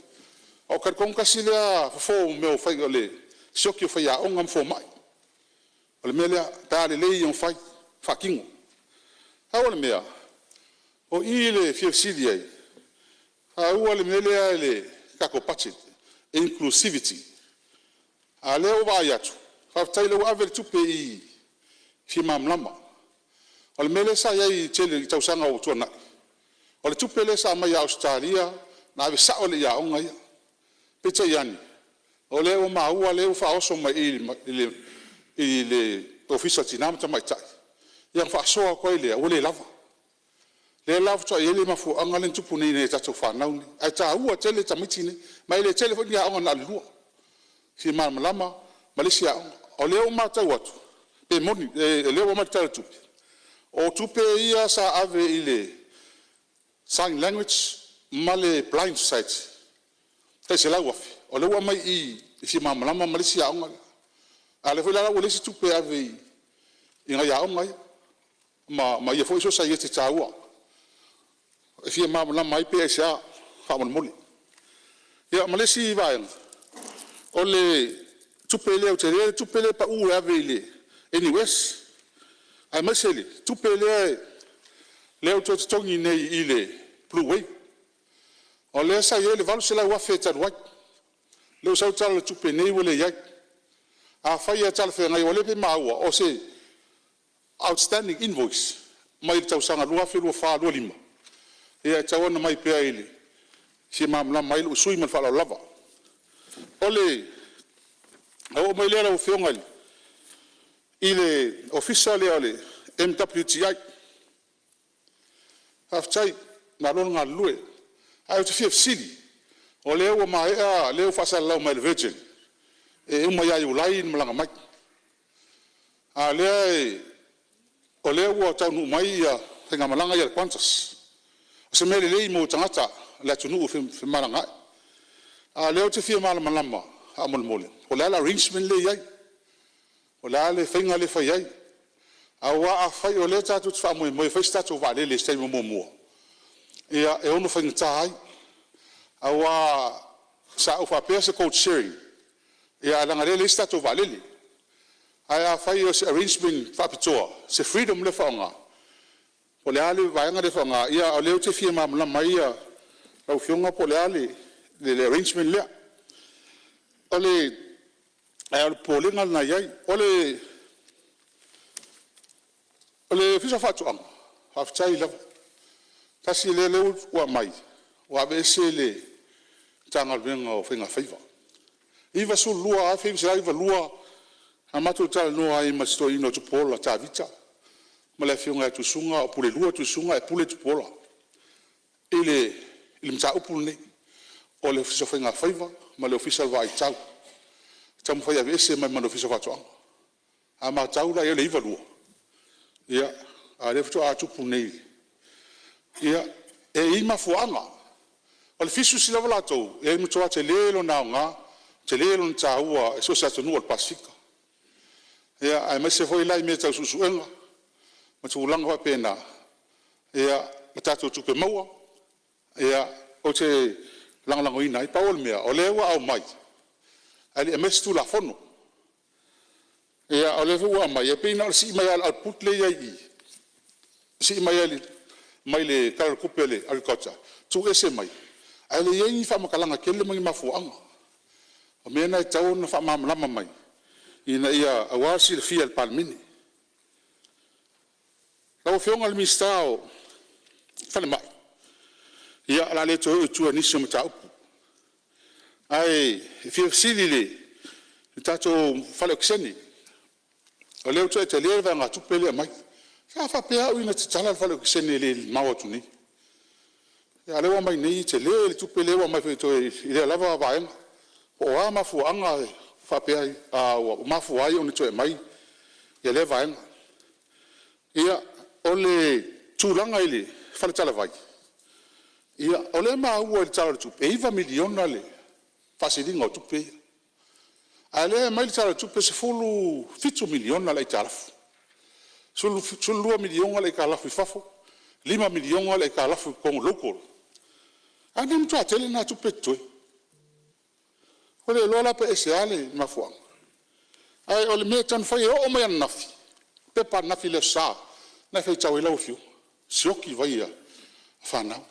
Aua ou te talitonu tasi lea fofo o mea o fai o le sioki o faiaoga ma fomai, o le mea lea pe a lelei ona fai faatino. Pau o le mea o i i le fia fesili ai, e taua le mea lea i le tatou budget inclusivity, a o lea ua vaai atu, faafetai o lea ua ave le tupe i i Fia Malamalama. O le mea lea sa i ai i le tele i tausaga ua tuanai, o le tupe lea sa aumai ia Ausetalia na ave sao lava i aoga ia. Peitai ane, o lea ua maua o lea ua faaoso mai i i i le Ofisa o Tina ma Tamaitai ia ona faasoa atu ai lea ua le lava. Lea la faatoa i ai le mafuaaga lea na tupu nei i nai a tatou fanau nei, ae taua tele tamaiti nei. Ma e le tele foi ni aoga na o le lua, Fia Malamalama ma le isi aoga. O lea ua matau atu pe moni, o lea ua aumai le Tala o le Tupe, o tupe ia sa ave i le Sign Language ma le Blind Society tai $100,000, o lea ua aumai i i i Fia Malamalama ma le isi aoga lea. A o lea foi la ua leai se tupe e ave i nai aoga ia ma ia foi sosiaete taua e fia malamalama ai pe aisea faamolemole. Ia ma le isi vaega, o le tupe lea ua tele le tupe lea e pau e ave i le NUS aemaise le tupe lea ua toe totogi nei i le blue wave. O lea sa i ai le $800,000 talu ai, lea ua sau le Tala o le Tupe nei ua leai. Afai e talafeagai aua o lea e pei e maua o se outstanding invoice mai le tausaga 2024/2025 ia e tatau ona aumai pea e fia malamalama ai lou sui usufono ma le faaaloalo lava. Ona ou oo mai lea lau Afioga i le Ofisa lea o le MWTI, faafetai malo le galulue. Ae ou te fia fesili, o lea ua maea lea ua faasalalau mai e le Virgin e uma ia Iulai ona malaga mai, a o lea ua taunuu mai le faigamalaga ia a le Qantas. O se mea lelei mo tagata o le atunuu e femalagaai. A o lea ou te fia malamalama faamolemole, po o le a le arrangement lea e i ai, o le a le faiga lea e fai ai? Aua afai o lea tatou te faamoemoe e fai se tatou vaalele i se taimi o muamua, ia e ono faigata ai, aua sa ou faapea o se code sharing ae leaga o lea e leai se tatou vaalele. Ae afai o se arrangement faapitoa, se freedom lea e faaaoga, po o le a le vaega lea e faaaoga, a o lea ou te fia malamalama ai lau Afioga po o le a le arrangement lea. Ae o le popolega lena e i ai. O le Ofisa o Faatoaga, faafetai lava. Tasi lea o lea ua aumai ua aveese le Matagaluega o Faigafaiva. 1992 na matou talanoa ai ma si toeaina o Tupuola Tavita ma le afioga ia Tuisuga, o Pulelua Tuisuga ae Pule Tupuola i le mataupu lenei o le Ofisa o Faigafaiva ma le Ofisa o le Vaa i Tau, e taumafai e aveese mai ma le Ofisa o Faatoaga. A matau la i ai i le 92, ia, a o lea faatoa tupu nei. Ia, e i ai mafuaaga. O le fisheries lava latou, e matua tele lona aoga, tele lona taua i so o se atunuu o le Pasefika, aemaise foi la i mea tau suesuega ma tulaga faapena ma tatou tupe maua, ou te lagolagoina ai. Pau o le mea o lea ua aumai ae le i aumaia se Tulafono. Ia, o lea foi ua aumai e pei na o le sii mai lava o le output lea e i ai i i, sii mai lava mai le Tala o le Tupe a le Agriculture tuuese mai, ae le i i ai ni faamatalaga tele ma ni mafuaaga. O mea na e tatau ona faamalamalama mai ina ia aua le silafia e le Palemene. Lau Afioga i le Minisita o Falemai, ia o le a le toe oo i tua i nisi o mataupu, ae fia fesili i le tatou fale okesene, o lea ua toe tele le vaegatupe lea e aumai. Sa faapea au ia na tatala le fale okesene e le i mamao atu nei, a o lea ua aumai nei e tele le tupe lea ua aumai foi e toe i lea lava vaega. Po o a mafuaaga e faapea ai ua mafua ai ona toe aumai lea vaega. Ia, o le tulaga i le faletalavai, o lea e maua i le Tala o le Tupe e $9 miliona le faasiliga o tupe ia, a o lea e aumai le Tala o le Tupe e $17 miliona le aitalafu, $12 miliona le aitalafu i fafo, $5 miliona le aitalafu i totonu local. A mea e matua tele na tupe e totoe. Ua le iloa la pe aisea le mafuaaga, ae o le mea e taumafai e oo mai ananafi, le pepa ananafi i le Aso Sa lena e faitau ai lau Afioga, sioki vai a fanau.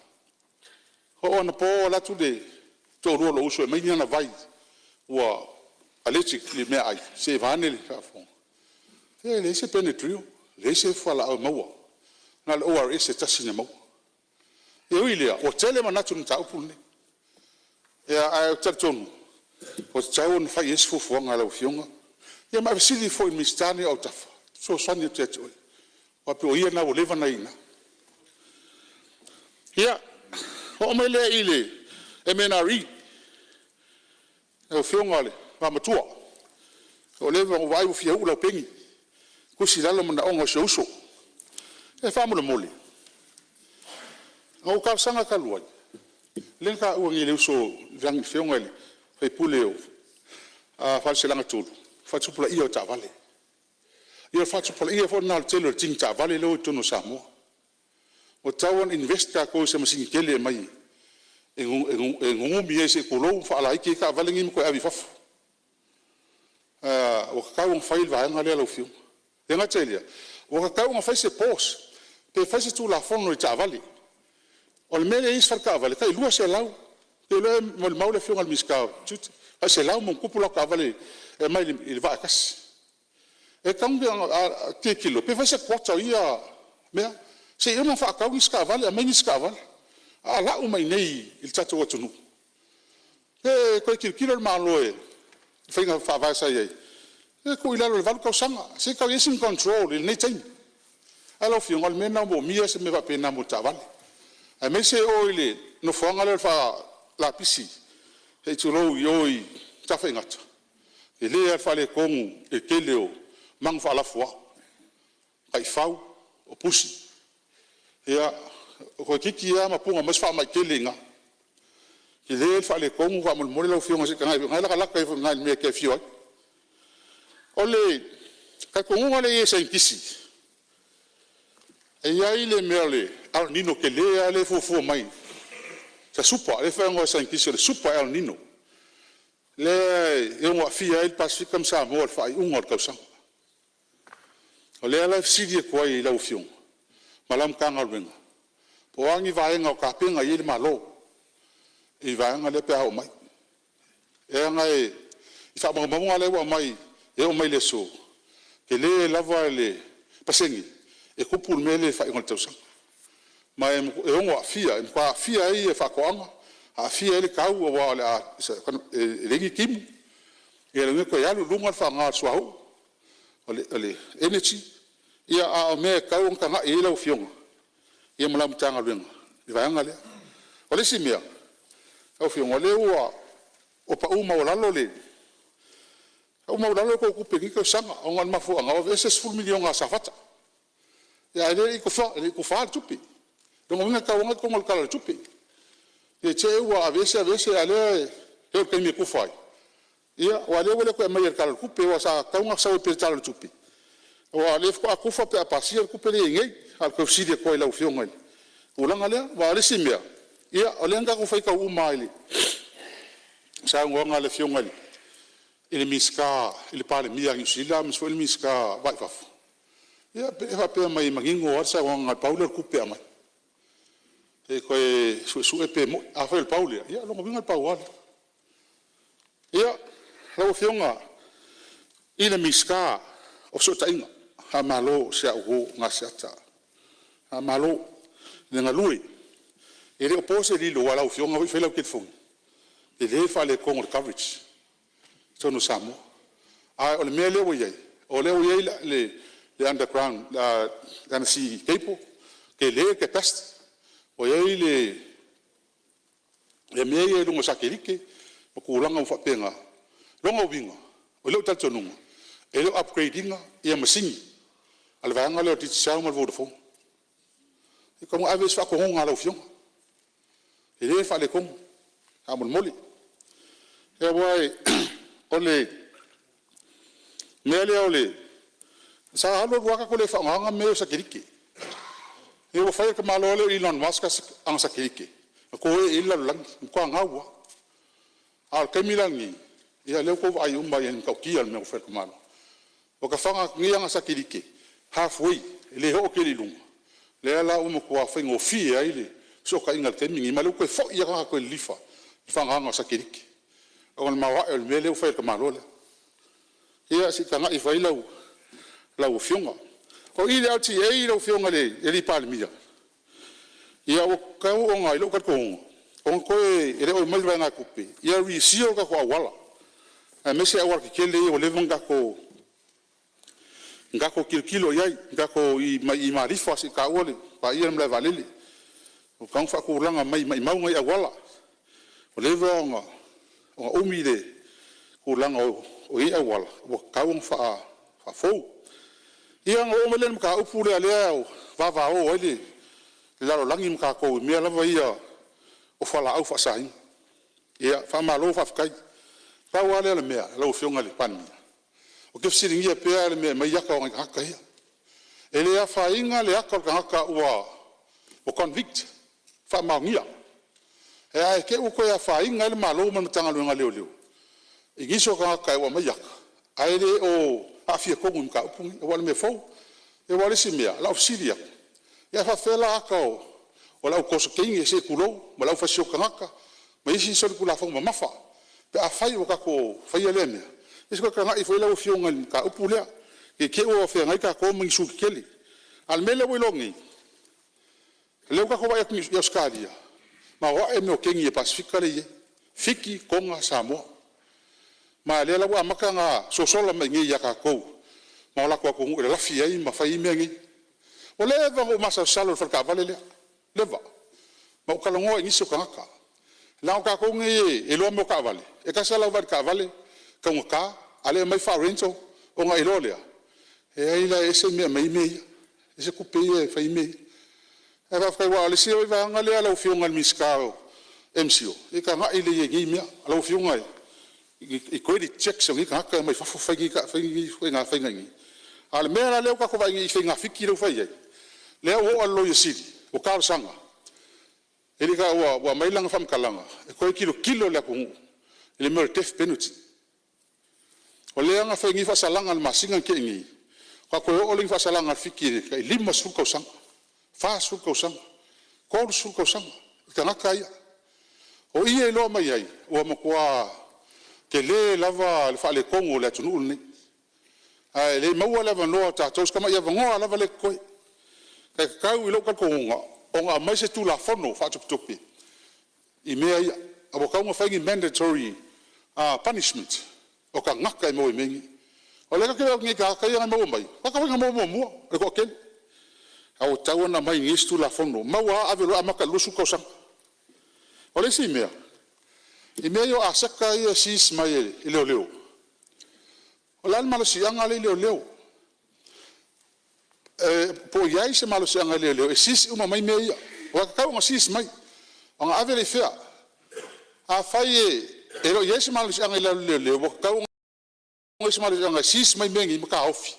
Oo anapo ua alu atu le toalua o lou uso e aumai ni ana vai ua allergic i le meaai se i vaeane le faafofoga, se e leai se benadryl, leai se fualaau e maua, na o le ORS e tasi na maua. E ui i lea, ua tele manatu i le mataupu lenei, ae ou te talitonu ua tatau ona fai i ai se fuafuaga a lau Afioga, ia ma e fesili foi i le Minisita nei o autafa e fesoasoani atu ia te oe, aua pei o ia lena ua leva ona i ina. Ia, ona oo mai lea i le MNRE. Lau Afioga i le Vaomatua, ua leva ona ou vaai ua fia uu lau peni, tusi i lalo manaoga o si ou uso. E faamolemole, na ou talosaga talu ai, lea na taua nei e le uso le afioga i le sui usufono o Faleaseela 3, faatupulaia o taavale. Ia o le faatupulaia foi lena o le tele o tini taavale lea ua i totonu o Samoa. Ua tatau ona invest tatou i se masini tele e aumai e nunumi ai se i tulou ma faalaiti ai taavale nei ma toe ave i fafo. Ua tatau ona fai le vaega lea lau Afioga. E le gata i lea, ua tatau ona fai se pause pe fai se tulafono i taavale. O le mea lea e i ai isi faletaavale e tai 200, ou te iloa e molimau le Afioga i le Minisita o Tiute, tai 100+ latou taavale e aumai i le vaa e tasi. E tatau ona tilotilo pe fai se quota o ia mea, se i uma ona faatau nisi taavale aumai nisi taavale, a lau mai i inei i le tatou atunuu, pe toe tilotilo le Malo i faiga faavae sa i ai, ia tuu i lalo i le 8 tausaga, se i tau i ai sina control i lenei taimi. Ae lau Afioga, o le mea lena ua moomia se mea faapena mo taavale, aemaise o i le nofoaga lea o le faa-lapisi se i tulou i o i Tafaigata, e tele lava le faaletonu i le tele o manu faalafua, taifau, o pusi. Ia, toeitiiti lava mapuga mai se faamai tele i ina. E tele le faaletonu faamolemole lau Afioga se i tagai ane o la e latalata ifo i ina i le mea e te afio ai. O le talitonuga lea e i ai o saienitisi, e i ai le mea o le El Nino tele lava lea e fuafua mai, sa super, lea e faaigoa e saienitisi o le super El Nino, lea e ono aafia ai le Pasefika ma Samoa i le faaiuga o le tausaga. O lea la e fesili atu ai i lau Afioga ma lau Matagaluega, po o a ni vaega o tapena i ai le Malo i le vaega lea pe a oo mai. Leaga i faamaumauga lea ua aumai e oo mai le aso, e tele lava le pasene e tupu le mea lea i le faaiuga o le tausaga, ma e ono aafia, e matua aafia ai faatoaga, aafia ai le tau aua o le a e leai ni timu, ia lona uiga e toe alu i luga le faaaoga o le suauu, o le energy. Ia a o mea e tatau ona tagai i ai lau Afioga ma lau Matagaluega i le vaega lea. O le isi mea lau Afioga, o lea ua pau maualalo le pau maualalo le tou tupe i lenei tausaga ona o le mafuaaga ua aveese le $10 miliona a Safata, a o lea e le i tufaina le tupe. O lona uiga e tatau lava ona i totonu o le Tala o le Tupe. Ne i te i ua aveese aveese a o lea e oo i le taimi e tufa ai, ia aua o lea ua le toe aumaia i le Tala o le Tupe aua sa tatau ona sau ai pea i le Tala o le Tupe. Aua o lea faatoa tufa pe a pasia le tupe lea e i ai nei. A o le toe fesili atu ai i lau Afioga i le tulaga lea. Aua o le isi mea, ia o lea na tatou faitau uma lava i le saunoaga a le Afioga i le Minisita i le Palemia a Niu Sila aemaise foi le Minisita o le Va i Fafo, ia pei e faapea mai e manino lava le saunoaga na o le pau lea o le tupe e aumai, e le toe suesue pe moni. Afai o le pau lea, ia o lona uiga na o le pau lava lea. Ia, lau Afioga i le Minisita o Fesootaiga, faamalo i si au uo Gaseata, faamalo le galue. E le o po se lilo aua o lau afioga foi e fai lau telefoni, e tele le faaletonu o le coverage i totonu o Samoa. A o le mea lea ua i ai, o lea ua i ai le underground le undersea cable, tele le capacity, ua i ai le mea ia i luga o satelite ma tulaga uma faapena. O lona uiga, o lou talitonuga e le o upgrade ina masini a le vaega lea o le Digicel ma le Vodafone. E tatau ona ave i ai se faatonuga a lau Afioga, e tele le faaletonu faamolemole. Aua o le mea lea sa alu alu lava tatou le faaaogaina mea ia o satelite. Ina ua fai e le tamaloa lea o Elon Musk ana satelite na toe i ai le lalolagi, ua matua gau lava. A o le taimi la lenei, ia lea ua outou vaai uma i ai i le matautia o le mea ua fai e le tamaloa. Ua fafaga atu nei ana satelite half way e le oo tele i luga, lea la ua matua faigofie ai le fesootaiga i le taimi lenei, ma o lea ua toe foi lava tagata e toe lilifa i le faaaogaina o satelite ona o le maoae o le mea lea ua fai e le tamaloa lea. Ia se i tagai ifo i ai lau Afioga. O i i le LTA lau Afioga i le Palemia, ia ua tatau ona i lou talitonuga ona toe, e le o i ai ma le vaegatupe, ia reseal tatou auala aemaise aualatetele ia ua leva ona tatou tilotilo i ai, mai Malifa seia paia le malaevaalele. Ua tatau ona faatulaga mai, maumau nai auala ua leva ona umi le tulaga o i ai auala ua tatau ona faafou. Ia ona oo mai lea i le mataupu lea ua vavao ai le lalolagi ma tatou i mea lava ia o fualaau faasaina. Ia faamalo faafetai. Pau lava lea o le mea lau Afioga i le Palemia, ou te fesiligia pea le mea e aumai ata o nai tagata ia. E le afaina le ata o le tagata ua convict, faamaonia, ae te i ua toe afaina ai le Malo ma le Matagaluega o Leoleo i nisi o tagata ua aumai ata ae le o aafia tonu i le mataupu lenei. Aua o le meafou. Aua o le isi mea o lau fesili atu, ia ae faapefea la ata o le au toso teine se i tulou ma le au fasioti tagata ma isi solitulafono mamafa pe afai ua tatou faia lea mea? Ia se i toe tagai ifo i ai lau Afioga i le mataupu lea ne i te i ua feagai tatou ma ni sulu tetele. A o le mea lea ua iloa nei, o lea ua tatou vaai atu i Ausetalia, maoae mea o kegi i le Pasefika lea e i ai, Fiti, Toga, Samoa. Ma o lea la ua amata ona sosola mai i inei ia tatou ma o latou atunuu e lalafi ai ma fai ai mea nei. Ua leva ona ou masalosalo i le faletaavale lea, leva. Ma ou talanoa i nisi o tagata. Leaga o tatou nei e iloa mea o taavale, e tasi lava lau vaai i le taavale, e taugata, a o lea e aumai faa-rental ona e iloa lea, leai la e ese mea e aumai ai mea ia, e ese tupe ia e fai ai mea ia. Ae faafetai aua o le isi vaega lea lau Afioga i le Minisita o le MCIL, se i tagai lelei i ai i nei mea. Lau Afioga i credit checks o nei tagata e omai fafo fai nei ituaiga faiga i inei. A o le mea la lea ua tatou vaai nei i faiga fiki lea ua fai ai, lea ua oo lava i le Loia Sili ua talosaga, e le i taua ua aumai lana faamatalaga e toe tilotilo le atunuu i le mea o le death penalty. O lea na fai nei faasalaga i le masina na tea nei, faatoa toe oo lea i ni faasalaga a le Fiti i le tai 50 tausaga, 40 tausaga, 30 tausaga i tagata ia. O i e iloa mai ai ua matua tele lava le faaletonu o le atunuu lenei, ae le maua le avanoa o tatou, si tamai avanoa lava lea e totoe. E tatau i lou talitonuga ona aumai se Tulafono faatopetope i mea ia, ae ua tatau ona fai ni mandatory punishment o tagata e maua i mea nei. O lea tatou te vaai atu nei i tagata ia na maua mai, o tagata foi na maua muamua le toatele, ae ua tatau ona aumai i inei se Tulafono, maua lava ave loa amata i le 20 tausaga. O le isi mea, i mea ia o aseta ia e seize mai e leoleo, o le a le malosiaga lea e i leoleo? Po o i ai se malosiaga i leoleo e seize uma mai mea ia, aua e tatau ona seize mai ona ave lea i fea? Afai e le o i ai se malosiaga i lalo o leoleo, ua tatau ona i ai se malosiaga e seize mai mea nei ma taofi.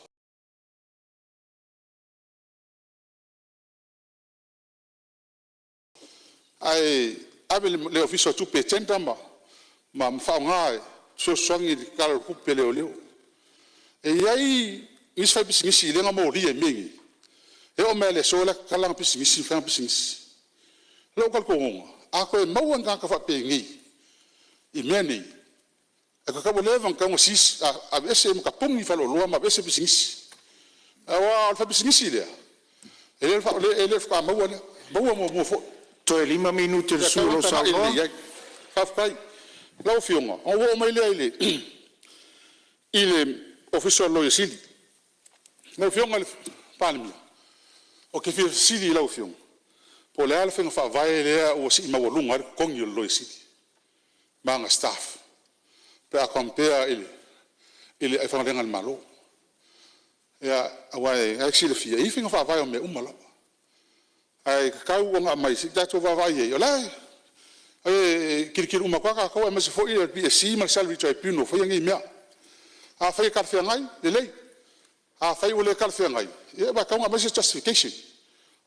Ae ave i le Ofisa o Tupe e tender ma faaaoga e fesoasoani i le Tala o le Tupe a Leoleo. E i ai isi faipisinisi lea na molia i mea nei, e oo mai lava i le aso o la e tatala ana pisinisi ma fai ana pisinisi. O lou talitonuga, a toe maua ni tagata faapenei i mea nei, e tatau ua leva ona tatau ona seize, aveese ma tapuni faleoloa ma aveese pisinisi. Aua o le faipisinisi lea, e le faatoa maua lea, maua muamua foi. Toe 5 minute o E le sui tatau usufono o ona lo o tagai lelei saunoa. i ai. Faafetai. Lau Afioga, ona ou oo mai lea i le Ofisa o le Loia Sili. Lau Afioga i le Palemia, ou te fia fesili i lau Afioga, po o le a le faiga faavae lea ua sii maualuga ai le totogi o le Loia Sili ma ana staff pe a compare i le aufaigaluega a le Malo. Aua o lena e te silafia, e i ai faiga faavae o mea uma lava, ae tatau ona aumai se i tatou vaavaai i ai. O la e tilotilo uma atu lava tatou aemaise foi o le PSC ma le Salary Tribunal o faia nei mea. Afai e talafeagai, lelei. Afai ua le talafeagai, ia ua tatau ona aumai se justification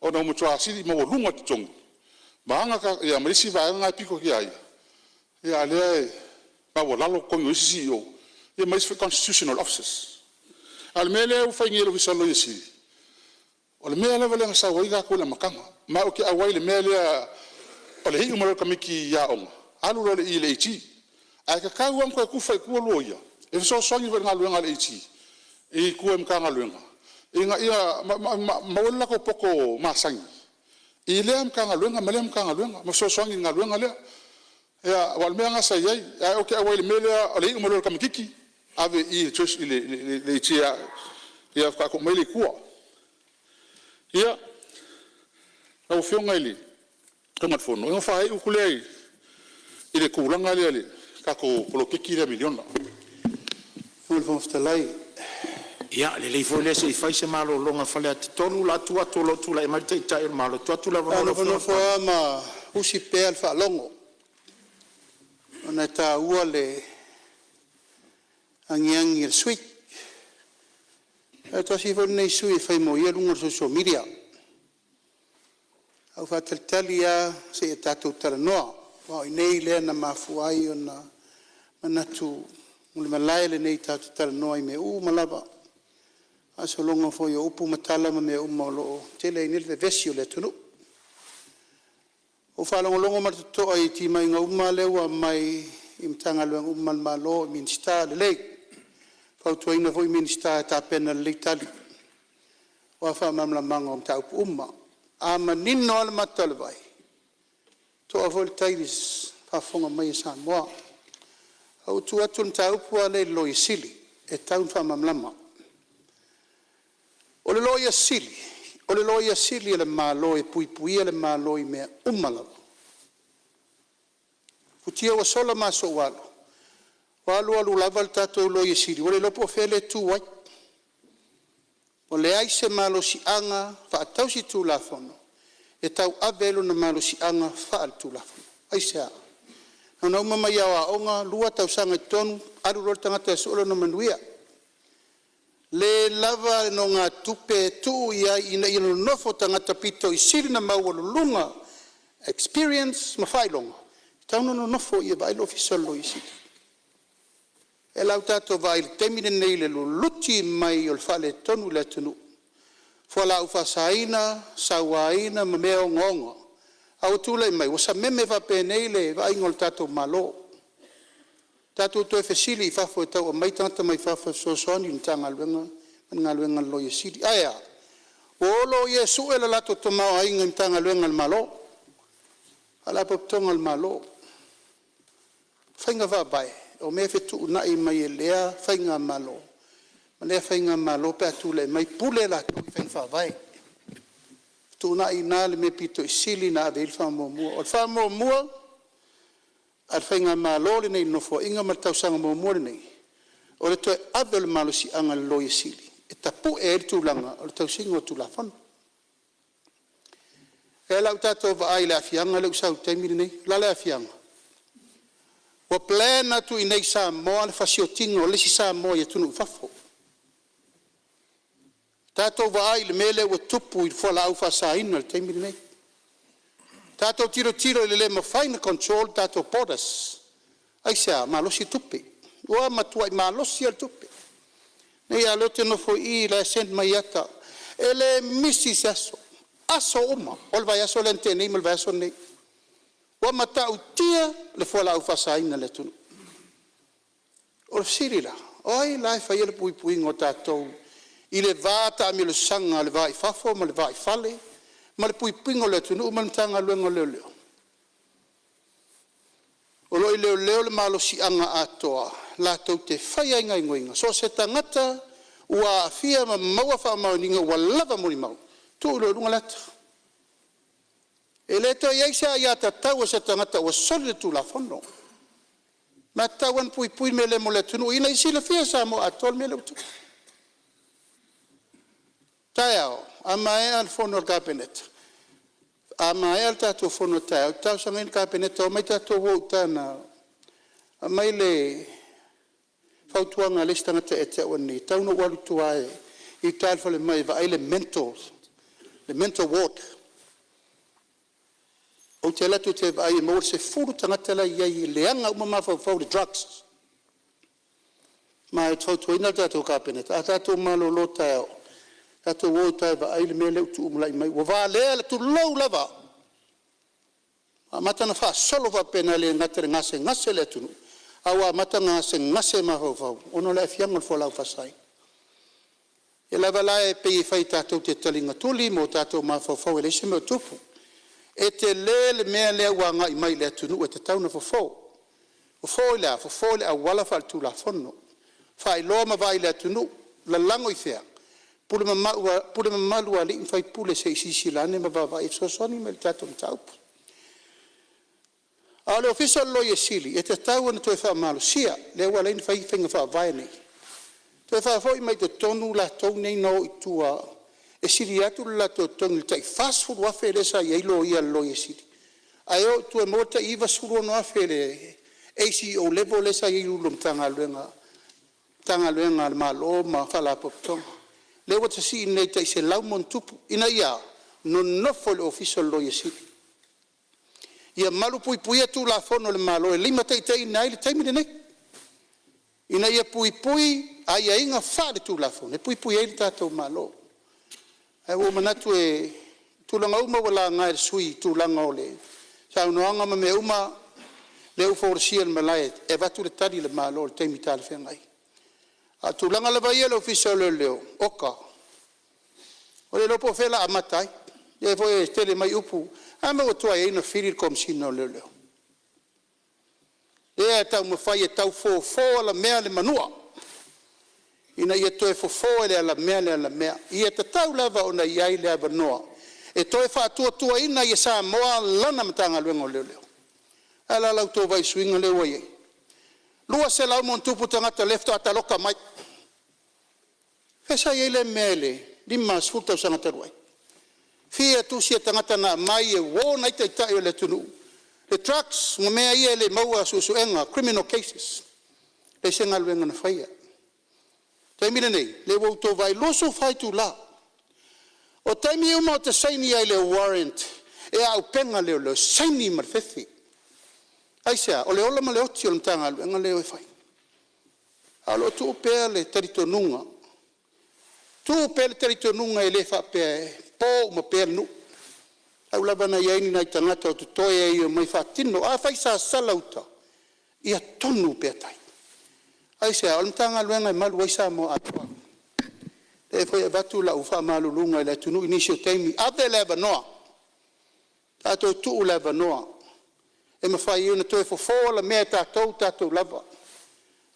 ona ua matua sii maualuga totogi ma aga ia ma isi vaega na e pito i ai, a o lea e maualalo totogi o isi CEOs ma isi foi Constitutional Officers. A o le mea lea ua fai nei e le Ofisa o le Loia Sili, o le mea lava lea na sau ai tatou i le amataga. Ma ou te auai i le mea lea o le iu mai loa o le tamaititi aoga alu loa i le AG. Ae tatau lava ona toe tufa i tua loia e fesoasoani foi i le galuega a le AG i tua i Matagaluega ina ia maua ai lo latou poto masani i lea Matagaluega ma lea Matagaluega ma fesoasoani i le galuega lea. Aua o le mea lena sa i ai, ae ou te auai i le mea lea o le iu mai loa o le tamaititi ave i i le AG ia faatoa tuu mai lea i tua. Ia, lau Afioga i le Fofoga o le Fono, ona faaiu atu lea i le tulaga lea i le tatou poloketi lea miliona. Lau Afioga i le Fofoga Fetalai… Ia lelei foi lea se i fai se malologa a Faleata 3 o le a tuu atu o lo o tulai mai le Taitai o le Malo. E tuu atu le Sa avanoa ou i lau Afioga i le nofonofo Palemia. lava ma usi pea le faalogo ona e taua le agiagi a le sui usufono. Ae tasi foi lenei sui usufono e fai molia luga o le social media. A ou faatalitali lava seia tatou talanoa, aua o i inei lea na mafua ai ona manatu o le malae lenei tatou te talanoa i mea uma lava, faasologa foi o upu ma tala ma mea uma o lo o tele ai nei le vevesi o le atunuu. Ua ou faalogologo ma le totoa i timaiga uma lea ua aumai i Matagaluega uma a le Malo i Minisita, lelei. E fautuaina foi Minisita e tapena lelei tali aua faamalamalamaga o mataupu uma. A manino lava le mata o le vai, e toa foi le tai i le faafofoga mai a Samoa. Ae ua ou tu atu i le mataupu lava lea i le Loia Sili e tatau ona faamalamalama. O le Loia Sili, o le Loia Sili a le Malo e puipuia le Malo i mea uma lava. O futia ua sola ma aso ua alu, ua alu alu lava le tatou Loia Sili ua le iloa po o fea lea e tu ai. Ua leai se malosiaga faatausi-tulafono e tauave ai lona malosiaga faaletulafono. Aisea? Na ona uma mai lava o aoga, 2 tausaga i totonu alu loa le tagata e sue lona manuia. Le lava nonogatupe e tuu i ai ina ia nonofo tagata aupito sili ona maualuluga experience ma faailoga, e tatau ona nonofo i i e vaai le Ofisa o le Loia Sili. O lea la ua tatou vaai i le taimi lenei i le luluti mai o le faaletonu o le atunuu, fualaau faasaina, sauaina ma mea ogaoga, a ua tulai mai ua sameme faapenei le vaaiga o le tatou Malo. Tatou toe fesili i fafo e tau aumai tagata mai fafo e fesoasoani i le Matagaluega ma le galuega a le Loia Sili. Ae a? Ua o loia e sue le latou tamaoaiga i Matagaluega a le Malo, Faalapotopotoga a le Malo. O faiga faavae o mea e fetuunai mai e lea faigamalo ma lea faigamalo pe a tulai mai, pule latou i faiga faavae. Fetuunai i ina le mea aupito sili ona ave i ai le faamuamua. O le faamuamua a le faigamalo lenei i le Nofoaiga ma le tausaga muamua lenei, o le toe ave o le malosiaga i le Loia Sili e tapue ai le tulaga o le tausiga o Tulafono. O lea la ua tatou vaai i le aafiaga lea ua sau i le taimi lenei. O le a le aafiaga? Ua plan atu i inei i Samoa le fasiotiga o le isi Samoa i atunuu i fafo. Tatou vaai i le mea lea ua tupu i fualaau faasaina i le taimi lenei. Tatou tilotilo i le le mafai ona control tatou borders. Aisea? Malosi tupe, ua matuai malosi lava le tupe. Nei lava o lea ou te nofo i i o la e send mai ata, e le misi se aso, aso uma o le vaiaso lea na tea nei ma le vaiaso lenei. Ua matautia le fualaau faasaina i le atunuu. O le fesili la, o ai la e faia le puipuiga o tatou i le va taamilosaga i le va i fafo ma le va i fale ma le puipuiga o le atunuu ma le Matagaluega o Leoleo? O lo o i leoleo le malosiaga atoa latou te faia ai gaoioiga so o se tagata ua aafia ma maua faamaoniga ua lava molimau, tuu loa i luga le ata. E le toe i ai se aiatatau a se tagata ua soli le tulafono. Ma e tatau lava ona puipui mea lea mo le atunuu ina ia silafia e Samoa atoa le mea lea ua tupu. Taeao, a maea le fono a le Kapeneta, a maea le tatou fono a taeao, ou te talosagaina le Kapeneta, omai tatou o i uta na aumai le fautuaga a le isi tagata ia te au ananei, e tatau ona ou alu i tua i uta i le falemai e vaai le mental ward. Ou te alu atu ou te vaai e maua le 10 tagata la e i ai e leaga uma mafaufau i le drugs. Ma ou te fautuaina le tatou Kapeneta, a tatou malolo taeao, tatou o i uta e vaai le mea lea ua tulai mai, ua valea tulou lava, ua amata ona faasolo faapena, e le gata ina gasegase le atunuu, ae ua amata ona gasegase mafaufau ona o le aafiaga o le fualaau faasaina. O lea lava la e pei e fai tatou te taligatuli ma o tatou mafaufau e leai se mea o tupu. E tele le mea lea ua agai mai i le atunuu e tatau ona fofo. Fofo i le a? Fofo i le auala faletulafono, faailoa ma vaai i le atunuu, lalago i fea? Pule mamalu a alii ma faipule se i silasila ane ma vaavaai e fesoasoani mai i le tatou mataupu. A o le Ofisa o le Loia Sili e tatau ona toe faamalosia, lea ua ala ai ona fai faiga faavae nei, toe faafoi mai totonu latou nei na o i tua e sili atu le latou totogi i le tai $40,000 lea sa i ai loia a le Loia Sili, ae o i tua e maua le tai $96,000 i le ACEO level lea sa i ai i Ofisa Sili o Pulega o Matagaluega a le Malo ma Faalapotopotoga. Lea ua siisii nei i le tai $100+ ina ia a? Nonofo i le Ofisa o le Loia Sili, ia malupuipuia Tulafono a le Malo e limataitaiina ai le taimi lenei, ina ia puipui aiaiga faale-Tulafono e puipui ai le tatou Malo. Ae ua ou manatu o tulaga uma ua laga e sui usufono i tulaga o le saunoaga ma mea uma, lea ua folasia i le malae e avatu le tali a le Malo i le taimi talafeagai. A o tulaga lava ia i le Ofisa o Leoleo, oka, ua le iloa po o fea o le a amata ai. O lea foi e tele mai upu, o le a le mea ua tuai ai ona fili le Komesina o Leoleo? Lea e taumafai e tau fofo alamea le manua ina ia toe fofo e le alamea le alamea. Ia tatau lava ona i ai le avanoa e toe faatuatuaina ai e Samoa lana Matagaluega o Leoleo. O le a la la outou vaai i le suiga lea ua i ai? 200+ tagata lea faatoa taloka mai. Fea sa i ai lea mea i le 50 tausaga talu ai? Fia tusi a tagata na aumai e warn ai taitai o le atunuu, le drugs ma mea ia e le maua suesuega, criminal cases. Leai se galuega na faia. O le taimi lenei, lea ua outou vaai i le 24 itula. O taimi uma ou te saini ai i le warrant e auupega leoleo, e saini ma le fefe. Aisea? O le ola ma le oti o le Matagaluega lea e o e fai. Ae o lo o tuu pea le talitonuga, tuu pea le talitonuga e le faapea e po uma pea le nuu. Tau lava ina i ai ni nai tagata o totoe e omai e faatino. Afai e sasala uta, ia tonu pea tai. Aisea? O le Matagaluega e malu ai Samoa atoa. O lea foi e avatu lau faamaluluga i le atunuu i nisi o taimi, ave le avanoa, tatou tuu le avanoa e mafai ai ona toe fofo alamea e tatou tatou lava.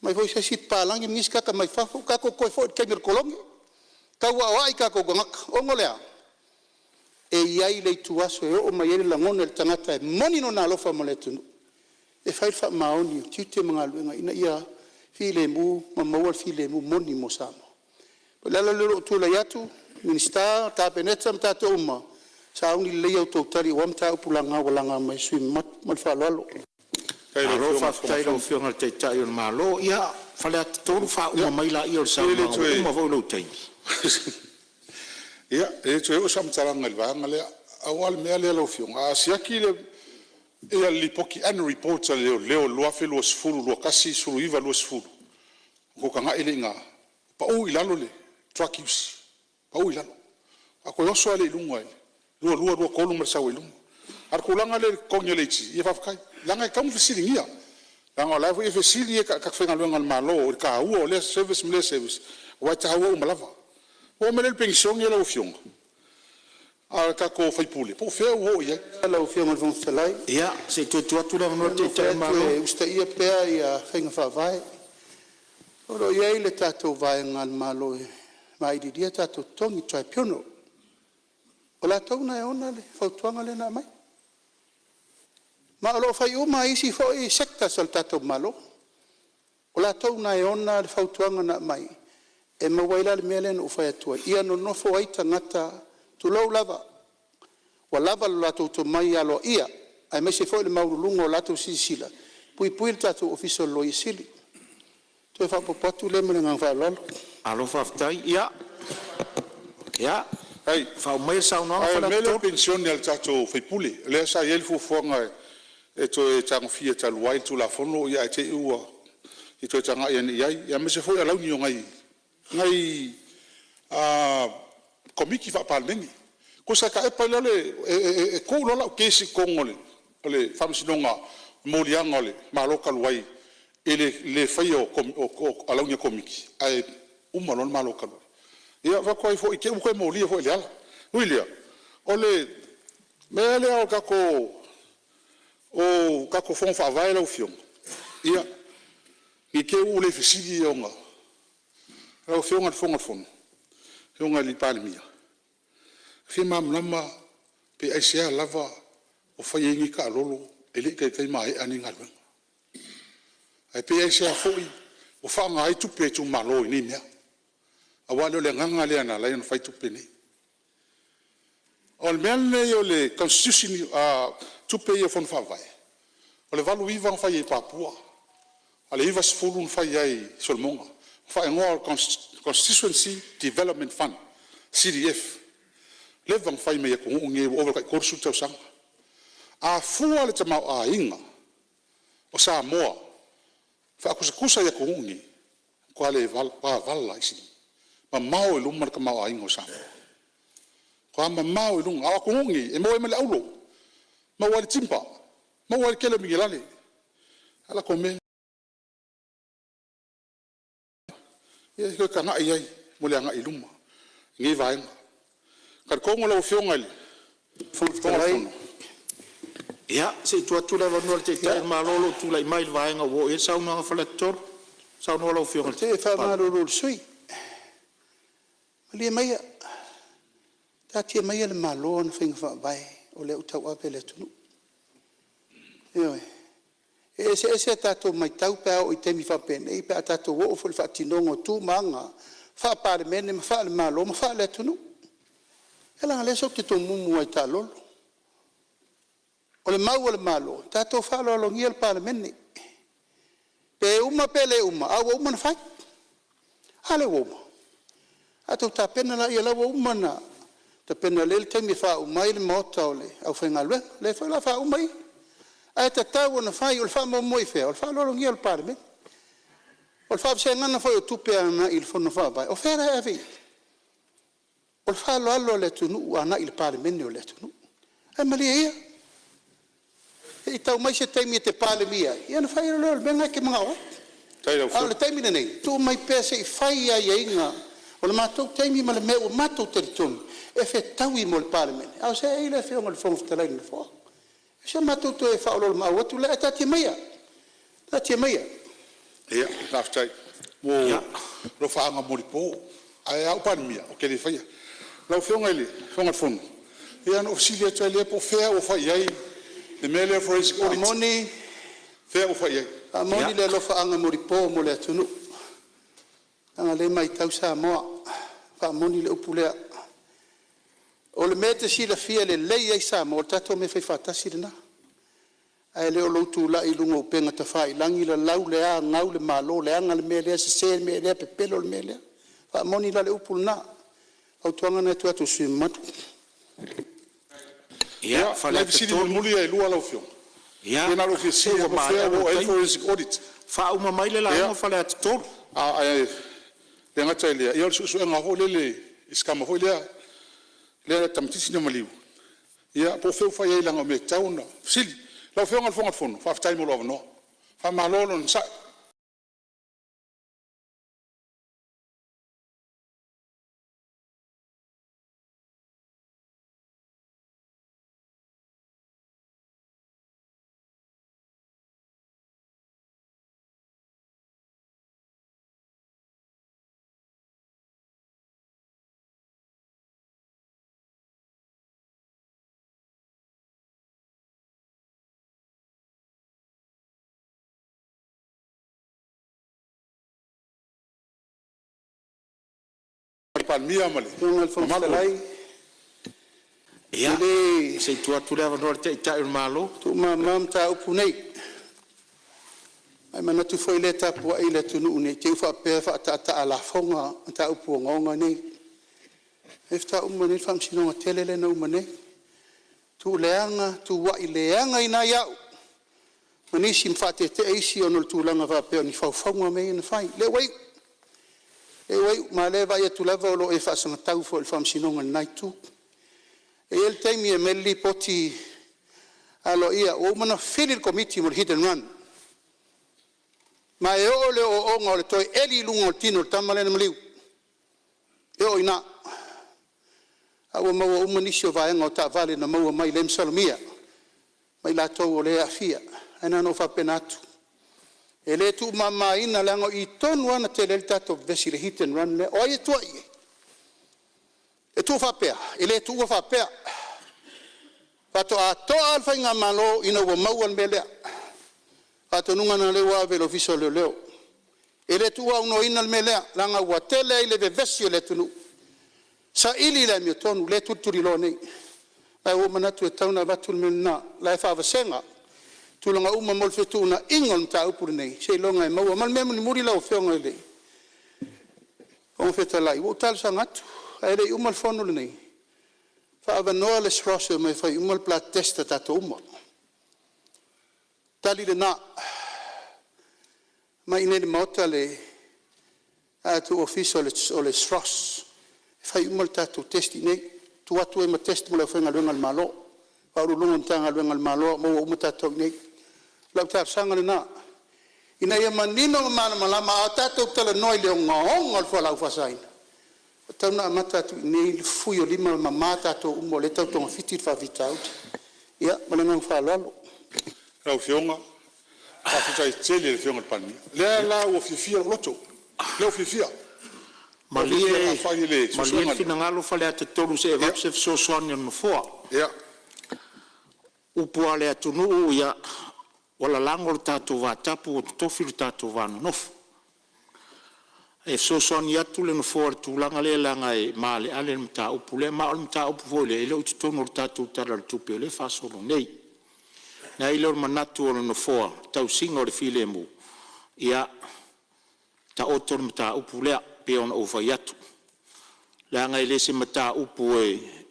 Omai foi se isi papalagi nisi tagata mai fafo, tatou toe foi i le taimi o le Kolone, tau aoai o tatou tagata, ona o le a? E i ai le ituaso e oo mai ai le lagona i le tagata e moni lona alofa mo le atunuu e fai le faamaoni o tiute ma galuega ina ia filemu ma maua le filemu moni mo Samoa. O le ala lea o lou tulai atu, Minisita, Kapeneta ma tatou uma, sauni lelei a outou tali aua mataupu laga ua laga mai e sui usufono mamalu. Ma le faaaloalo. Malo faafetai i lau Afioga i le Taitai o le Malo. Ia, Faleata 3, faauma mai laia o le saunoaga ua uma foi lou taimi. Ia, e le toe oo sau faamatalaga i le vaega lea. Aua o le mea lea lau Afioga, a siaki le Lipoti, Annual Report a Leoleo 2020/2021, 2019/20, ona outou tagai lea i ina, pau i lalo le drug use, pau i lalo. Ae toe oso lava lea i luga i le 2022, 2023 ma le sau ai i luga. A o le tulaga lea i le totogi o le AG, ia faafetai, leaga e tatau ona fesiligia, leaga o la e foi e fesili tagata faigaluega a le Malo i le taua o lea service ma lea service, aua e taua uma lava. Ona oo mai lea i le Penisione lau Afioga a tatou sui usufono, po o fea ua oo i ai? Lau Afioga i le Fofoga Fetalai… Ia, se i toe tuu atu le avanoa i le Taitai o le Taumafai Malo. atu e usitaia pea faiga faavae. O lo o i ai le tatou vaega a le Malo e vaililia tatou totogi, le tribunal. O latou lena e ona le fautuaga lea na aumai. Ma o lo o fai uma lava e isi foi sectors a le tatou Malo. O latou lena e ona le fautuaga na aumai e maua ai la le mea lea na ou fai atu ai, ia nonofo ai tagata, tulou lava, ua lava lo latou tomai aloaia aemaise foi le maualuluga o latou silasila e puipui le tatou Ofisa o le Loia Sili. O le toe faaopoopo atu lea ma le agaga faaaloalo. Malo faafetai. Ia, faauma maia le saunoaga Ae o le mea Faleata lea o 3. le penisione a le tatou sui usufono, lea sa i ai le fuafuaga e toe tagofia talu ai le Tulafono ae te i ua… se i toe tagai ane i ai, aemaise foi alauni o nai Komiti Faa-Palemene. Tusa e taape ai loa le… e tu loa lau case i totonu o le Faamasinoga o moliaga o le Malo talu ai i le le faia o alauni o Komiti ae uma loa le Malo talu ai. Ia ou fai atu ai foi i te'i ua toe molia foi e Leala. Ui i lea, o le mea lea o tatou Fono Faavae lau Afioga, ia, ne i te i ua ou le fesili ona… Lau Afioga i le Fofoga o le Fono, le Afioga i le Palemia, e fia malamalama pe aisea lava o fai ai nei taalolo e le i taitai maea nei galuega? Ae pe aisea foi ua faaaoga ai tupe a itumalo i nei mea? Aua e le o le agaga lea na ala ai ona fai tupe nei. O le mea lenei o le tupe ia o Fono Faavae, o le 1989 na fai ai i Papua, a o le 1990 na fai ai i Solomona, na faaigoa o le Constituency Development Fund CDF. Leva ona fai mai e atunuu nei ua ova i le tai 30 tausaga. A fua le tamaoaiga o Samoa faatusatusa i atunuu nei, e matua vala lava, mamao i luma le tamaoaiga o Samoa, matua mamao i luga. A o atunuu nei e maua ai ma le auro, maua ai le timuga, maua ai le tele o minerale. A o latou mea ia, ia toe tagai i ai mo le agai i luma i nei vaega. E talitonu lau Afioga i le Fofoga Fetalai… Ia, se i tuu atu le avanoa i le Taitai o le Malo o lo o tulai mai i le vaega ua oo i ai le saunoaga a Faleata 3. Saunoa lau Afioga i le Ou te Palemia. faamalulu i le sui usufono, malie maia, taatia maia le Malo ana faiga faavae o lea ua tauave le atunuu. Ioe. E eseese a tatou matau pe a oo i taimi faapenei pe a tatou oo foi i le faatinoga o tu ma aga faa-Palemene ma faale-Malo ma faale-atunuu. Ia leaga o lea tatou te tomumu lava i taalolo. O le mau a le Malo, tatou faaaloalogia le Palemene, pe uma pe le uma a ua uma ona fai. A lea ua uma? Tatou tapena laia o la ua uma ona tapena lelei le taimi e faauma ai le maota o le aufaigaluega, lea foi o le a faauma ia. Ae tatau ona fai, o le faamoemoe i fea? O le faaaloalogia o le Palemene. O le faavasegaga foi o tupe agai i le Fono Faavae, o fea la e ave i ai? O le faaaloalo a le atunuu agai i le Palemene o le atunuu. Ae malie ia, se i tau mai se taimi e te Palemia ai ona fai loa lea o le mea lena e te manao ai. A o le taimi lenei, tuu mai pea se i fai aiaiga o le matou taimi ma le mea ua matou talitonu e fetaui mo le Palemene, a o seei le Afioga i le Fofoga Fetalai i le Nofoa. O si a matou toe faaoloolomaau atu lea, ae taatia maia, taatia maia. Ia, faafetai mo alofaaga molipo. Ae a ou Palemia ou te le faia. Lau Afioga i le Fofoga o le Fono, ia ona ou fesili atu ai lea po o fea ua fai i ai le mea lea o le forensic audit? Faamoni, Fea ua fai i ai? Faamoni le alofaaga molipo mo le atunuu, leaga o lea e matau Samoa, faamoni le upu lea. O le mea e te silafia lelei ai Samoa, o le tatou mea faifaatasi lena, ae le o lou tulai i luga o upega tafailagi lalau le a, gau le Malo, leaga le mea lea, sese le mea lea, pepelo le mea lea. Faamoni la le upu lena. O le fautuaga lena e tuu atu i le sui usufono mamalu. Nai fesili mulimuli ia e lua lau Afioga. Na ona ou fia fesili lava po o fea ua oo i ai le forensic audit. Faauma mai le lauga a Faleata 3. Ae le gata i lea, o le suesuega foi lele i si tama foi lea le tamaitiiti na maliu, ia po o fea ua fai i ai leaga o mea e tatau ona fesili. Lau Afioga i le Fofoga Fetalai, faafetai mo lou avanoa. Faamalo le onosai. Ia, se i tuu atu le avanoa i le Taitai o le Malo. Tuumama mataupu nei, ae manatu foi o lea e tapuai le atunuu nei tei ua faapea e faataataa lafoga mataupu ogaoga nei. Lea faatoa uma nei le faamasinoga tele lea na uma nei, tuu leaga tuuai leagaina ai au ma nisi ma faatetea isi ona o le tulaga faapea o ni faufauga mea ia na fai. Lea ua iu, lea ua iu, ma o lea e vaai atu lava o lo o e faasagatau foi i le faamasinoga i lena itu. E i ai le taimi e aumai ai le lipoti aloaia ua uma ona fili le Komiti mo le hit and run, ma e oo i le ooooga o le toe eli i luga o le tino o le tama lea na maliu, e oo i ina. A ua maua uma nisi o vaega o taavale na maua mai lea e masalomia ma i latou o lea e aafia. Ae na ona ou faapena atu, e le tuumamaina leaga o i tonu lava na tele ai le tatou vevesi i le hit and run lea. O ai e tua i ai? E tuu faapea? E le tuua faapea. Faatoa toa lava le faigamalo ina ua maua le mea lea. O le faatonuga lena o lea ua ave i le Ofisa o Leoleo. E le tuuaunoaina le mea lea leaga ua tele ai le vevesi o le atunuu, saili le amiotonu lea e tulituliloa nei. Ae ua ou manatu e tatau ona avatu le mea lena, o la e faavasega tulaga uma mo le fetuunaiga o le mataupu lenei seiloga e maua. Ma le mea mulimuli lau Afioga i le Fofoga Fetalai, ua ou talosaga atu ae le i uma le fono lenei, faaavanoa le SROS e omai e fai uma le blood test a tatou uma. Tali lena, omai i inei i le Maota le tatou Ofisa o le SROS e fai uma le tatou test i inei, tuu atu ai ma test mo le aufaigaluega a le Malo, Ofisa Sili o Pulega o Matagaluega a le Malo, maua uma tatou i inei. O lau talosaga lena, ina ia manino ma malamalama. A tatou talanoa i le ogaoga o le fualaau faasaina, ua tatau ona amata atu i inei le fui o lima ma mama tatou uma o lea e tau togafiti le faafitauli. Ia ma le agaga faaaloalo. Lau Afioga, faafetai tele i le Afioga i le Palemia. O lea la ua fiafia lou loto, lea ua fiafia. Malie le finagalo Faleata 3 se i avatu se fesoasoani a le Nofoa. O upu lava a le atunuu, ia, ua lalago le tatou vatapu ua totofi lo tatou vanonofo. E fesoasoani atu le Nofoa i le tulaga lea leaga e maaleale le mataupu lea, ma o le mataupu foi lea e le o i totonu o le tatou Tala o le Tupe o lea e faasolo nei. Ona i ai lea o le manatu o le Nofoa i le tausiga o le filemu, ia taoto le mataupu lea pei ona ou fai atu, leaga e le o se mataupu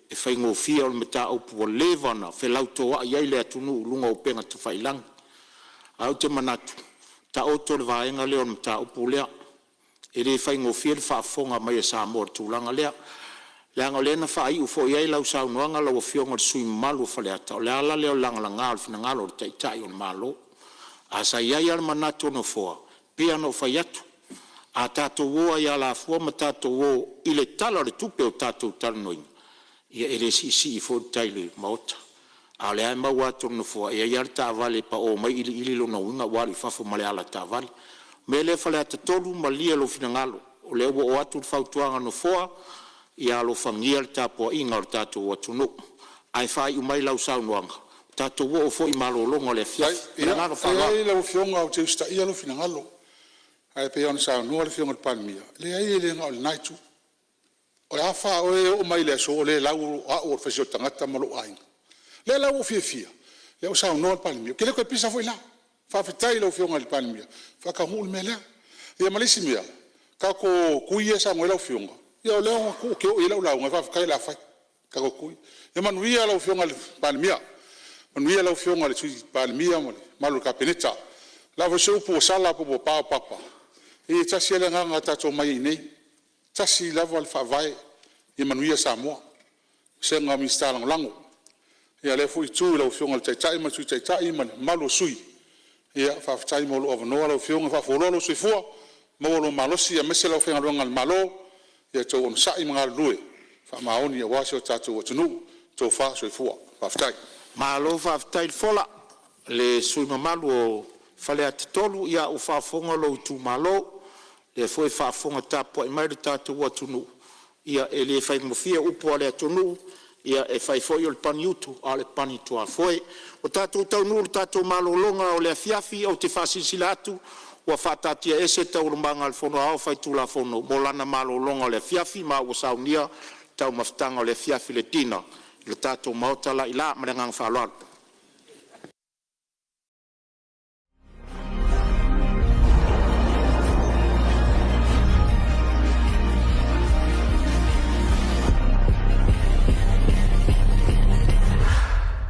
e faigofie, o le mataupu ua leva ona felautoai ai le atunuu i luga o upega tafailagi. Ae ou te manatu, taoto le vaega lea o le mataupu lea, e le faigofie le faafofoga mai a Samoa i le tulaga lea, leaga o lea na faaiu foi i ai lau saunoaga lau Afioga i le sui usufono mamalu o Faleata, o le ala lea o le lagalaga o le finagalo o le Taitai o le Malo. Ae sa i ai lava le manatu o le Nofoa, e pei lava ona ou fai atu, a tatou o lava i alafua ma tatou o i le Tala o le Tupe ua tatou talanoaina, ia e le siisii foi le tai i le Maota. A o lea lava e maua atu e le Nofoa, e i ai lava le taavale e pao mai iliili, lona uiga ua alu i fafo ma le ala taavale. O le mea lea Faleata 3, malie lou finagalo, o lea ua oo atu le fautuaga a le Nofoa, ia alofagia le tapuaiga a lo tatou atunuu. Ae faaiu mai lau saunoaga, tatou oo foi i malologa o le afiafi. Ma le agaga faaaloalo. Leai lau Afioga ou te usitaia lou finagalo, ae pei lava ona saunoa le Afioga i le Palemia, leai e le na o lena itu. O le a fa oe e oo mai le aso o le lau o au o le faisio tagata ma lou aiga. O lea la ua ou fiafia, o lea ua saunoa le Palemia, ou te le toe pisa foi la. Faafetai i lau Afioga i le Palemia ua faataunuu le mea lea. Ia ma le isi mea, tatou tui ia e saunoa i ai lau Afioga, ia o lea ou te oo i ai lau lauga, faafetai o le a fai. Tatou tui. Ia manuia lau Afioga i le Palemia, manuia lau Afioga i le Sui Palemia ma le mamalu o le Kapeneta. O le a foi se upu ua sala pe ua paopapa, ia e tasi lava le agaga na tatou omai ai i inei, e tasi lava le faavae, ia manuia Samoa. Le vasega o Minisita Lagolago, ia lea foi itu i lau Afioga i le Taitai ma le Sui Taitai ma le mamalu o sui usufono, ia faafetai mo lou avanoa lau Afioga, faafualoa lou soifua, maua lou malosi aemaise le aufaigaluega a le Malo, ia outou onosai ma galulue faamaoni aua si o tatou atunuu. Tofa soifua. Faafetai. Malo faafetai le fola i le sui usufono mamalu o Faleata 3, ia ua faafofoga lou itumalo, o lea foi e faafofoga tapuai mai lo tatou atunuu. Ia e le faigofie upu a le atunuu, e fai foi o le pagiutu a o le pagituafoe. Ua tatou taunuu i le tatou malologa o le afiafi. Ou te faasilasila atu ua faataatiaese Taualumaga a le Fono Aoao Faitulafono mo lana malologa o le afiafi, ma ua saunia le taumafataga o le afiafi, le dinner i le tatou maota la i ila. Ma le agaga faaaloalo.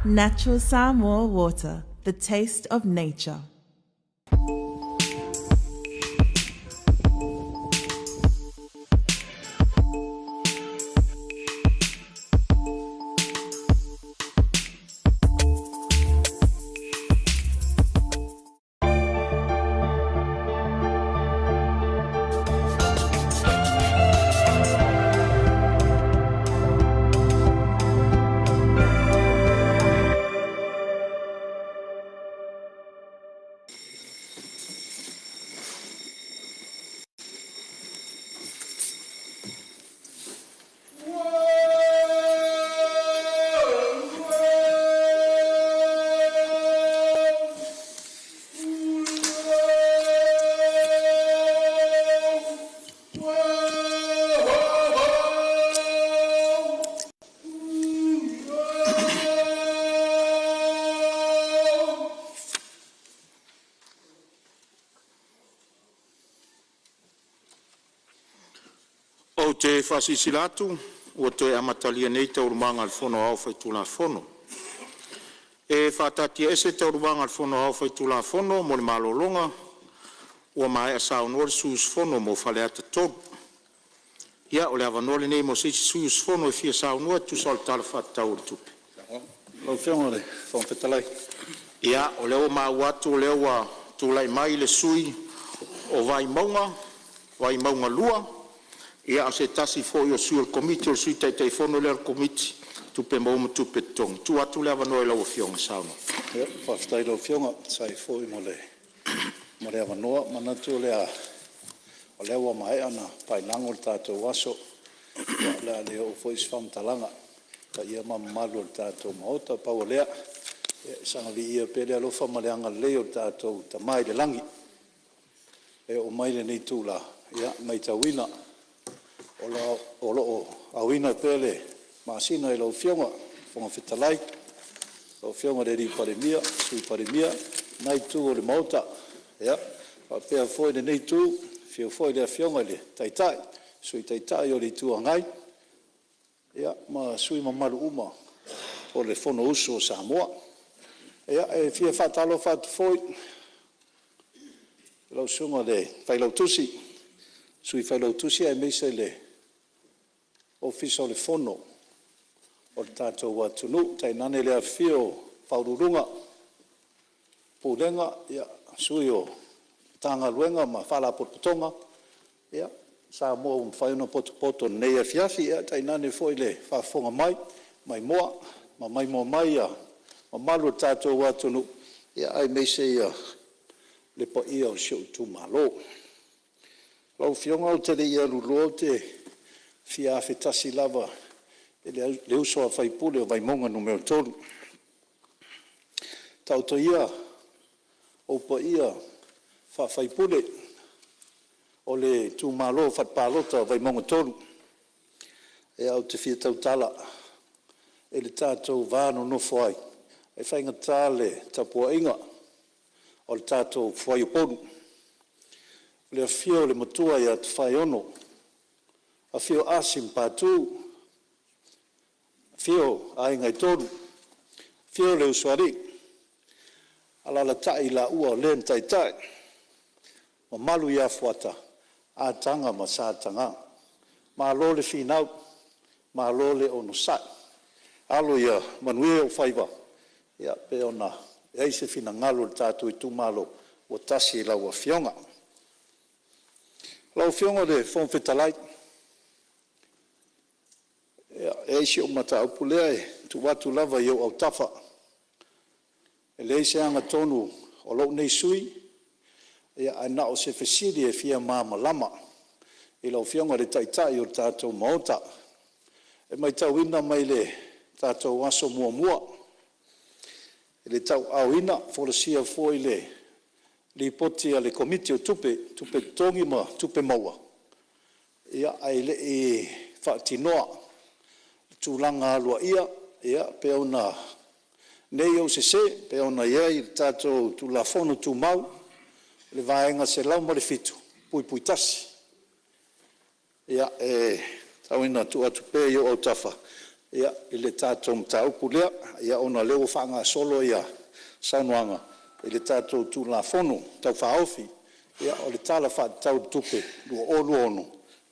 Natural Samoa water, the taste of nature. Ou te faasilasila atu ua toe amatalia nei Taualumaga a le Fono Aoao Faitulafono. E faataatiaese Taualumaga a le Fono Aoao Faitulafono mo le malologa ua maea saunoa le sui usufono mo Faleata 3. Ia, o le avanoa lenei mo se isi sui usufono e fia saunoa e tusa o le Tala Faatatau o le Tupe. Lau Afioga i le Fofoga Fetalai. Ia, o lea ua maua atu o lea ua tulai mai le sui usufono mo Vaimauga 2, ia o se tasi foi o sui o le Komiti, o le Sui Taitaifono lea o le Komiti o Tupe Maua ma Tupe Totogi. Tuu atu le avanoa i lau Afioga e saunoa. Faafetai i lau Afioga e tusa ai foi ma le avanoa. E manatu o lea ua maea ona paelago le tatou aso, ia o le a le oo foi se faamatalaga i paia ma mamalu o le tatou Maota. Pau o lea, ia saga viia pea le alofa ma le agalelei o le tatou Tama i le lagi e oo mai i lenei itula, e maitauina o lo o aoina pea le masina i lau Afioga i le Fofoga Fetalai, lau Afioga i le Palemia, Sui Palemia, lena itu o le Maota. Ia faapea foi lenei itu, afio foi le Afioga i le Taitai, Sui Taitai o le Itu Agai ma sui usufono mamalu uma o le Fonousu a Samoa. E fia faatalofa atu foi i lau Susuga i le Failautusi, Sui Failautusi aemaise le Ofisa o le Fono o le tatou atunuu, tainane le afifio o Ofisa Sili o Pulega, Sui o Matagaluega ma Faalapotopotoga Samoa ua mafai ona potopoto i lenei afiafi, ae tainane foi le faafofoga mai maimoa ma maimoa mai le mamalu o le tatou atunuu, aemaise le paia o si ou itumalo. Lau Afioga ou te le i alu loa ou te fia afe tasi lava i le uso a sui usufono o Vaimauga 3. Taoto ia ou paia faa-sui usufono o le itumalo faale-palota o Vaimauga 3, ae ou te fia tautala i le tatou va nonofo ai, e faigata le tapuaiga o le tatou fuaiupolu. I le afio o le Matua ia Tofaeono, afio Asi ma Patu, Afio Aiga e Tolu, afio le Usoalii, alaalatai laua o Le na Taitai, mamalu ia Fuata, Ataga ma Sa Ataga. Malo le finau, malo le onosai. Alo ia manuia ou faiva pei ona i ai se finagalo o le tatou itumalo ua tasi i lau Afioga. Lau Afioga i le Fofoga Fetalai, ia, e i ai si au mataupu lea e tuu atu lava i ou autafa. E leai se agatonu a lou nei sui usufono, ae na o se fesili e fia malamalama i lau Afioga i le Taitai o le tatou Maota. E matauina mai le tatou aso muamua i le tauaaoina folasia foi le Lipoti a le Komiti o Tupe, Tupe Totogi ma Tupe Maua, ae le i faatinoa i tulaga aloaia pei ona… Ne i ou sese pei ona i ai le tatou Tulafono Tumau i le Vaega 107(1). E tau ina tuu atu pea i ou autafa i le tatou mataupu lea, ona o lea ua faagasolo saunoaga i le tatou Tulafono Tau Faaofi o le Tala Faatatau o le Tupe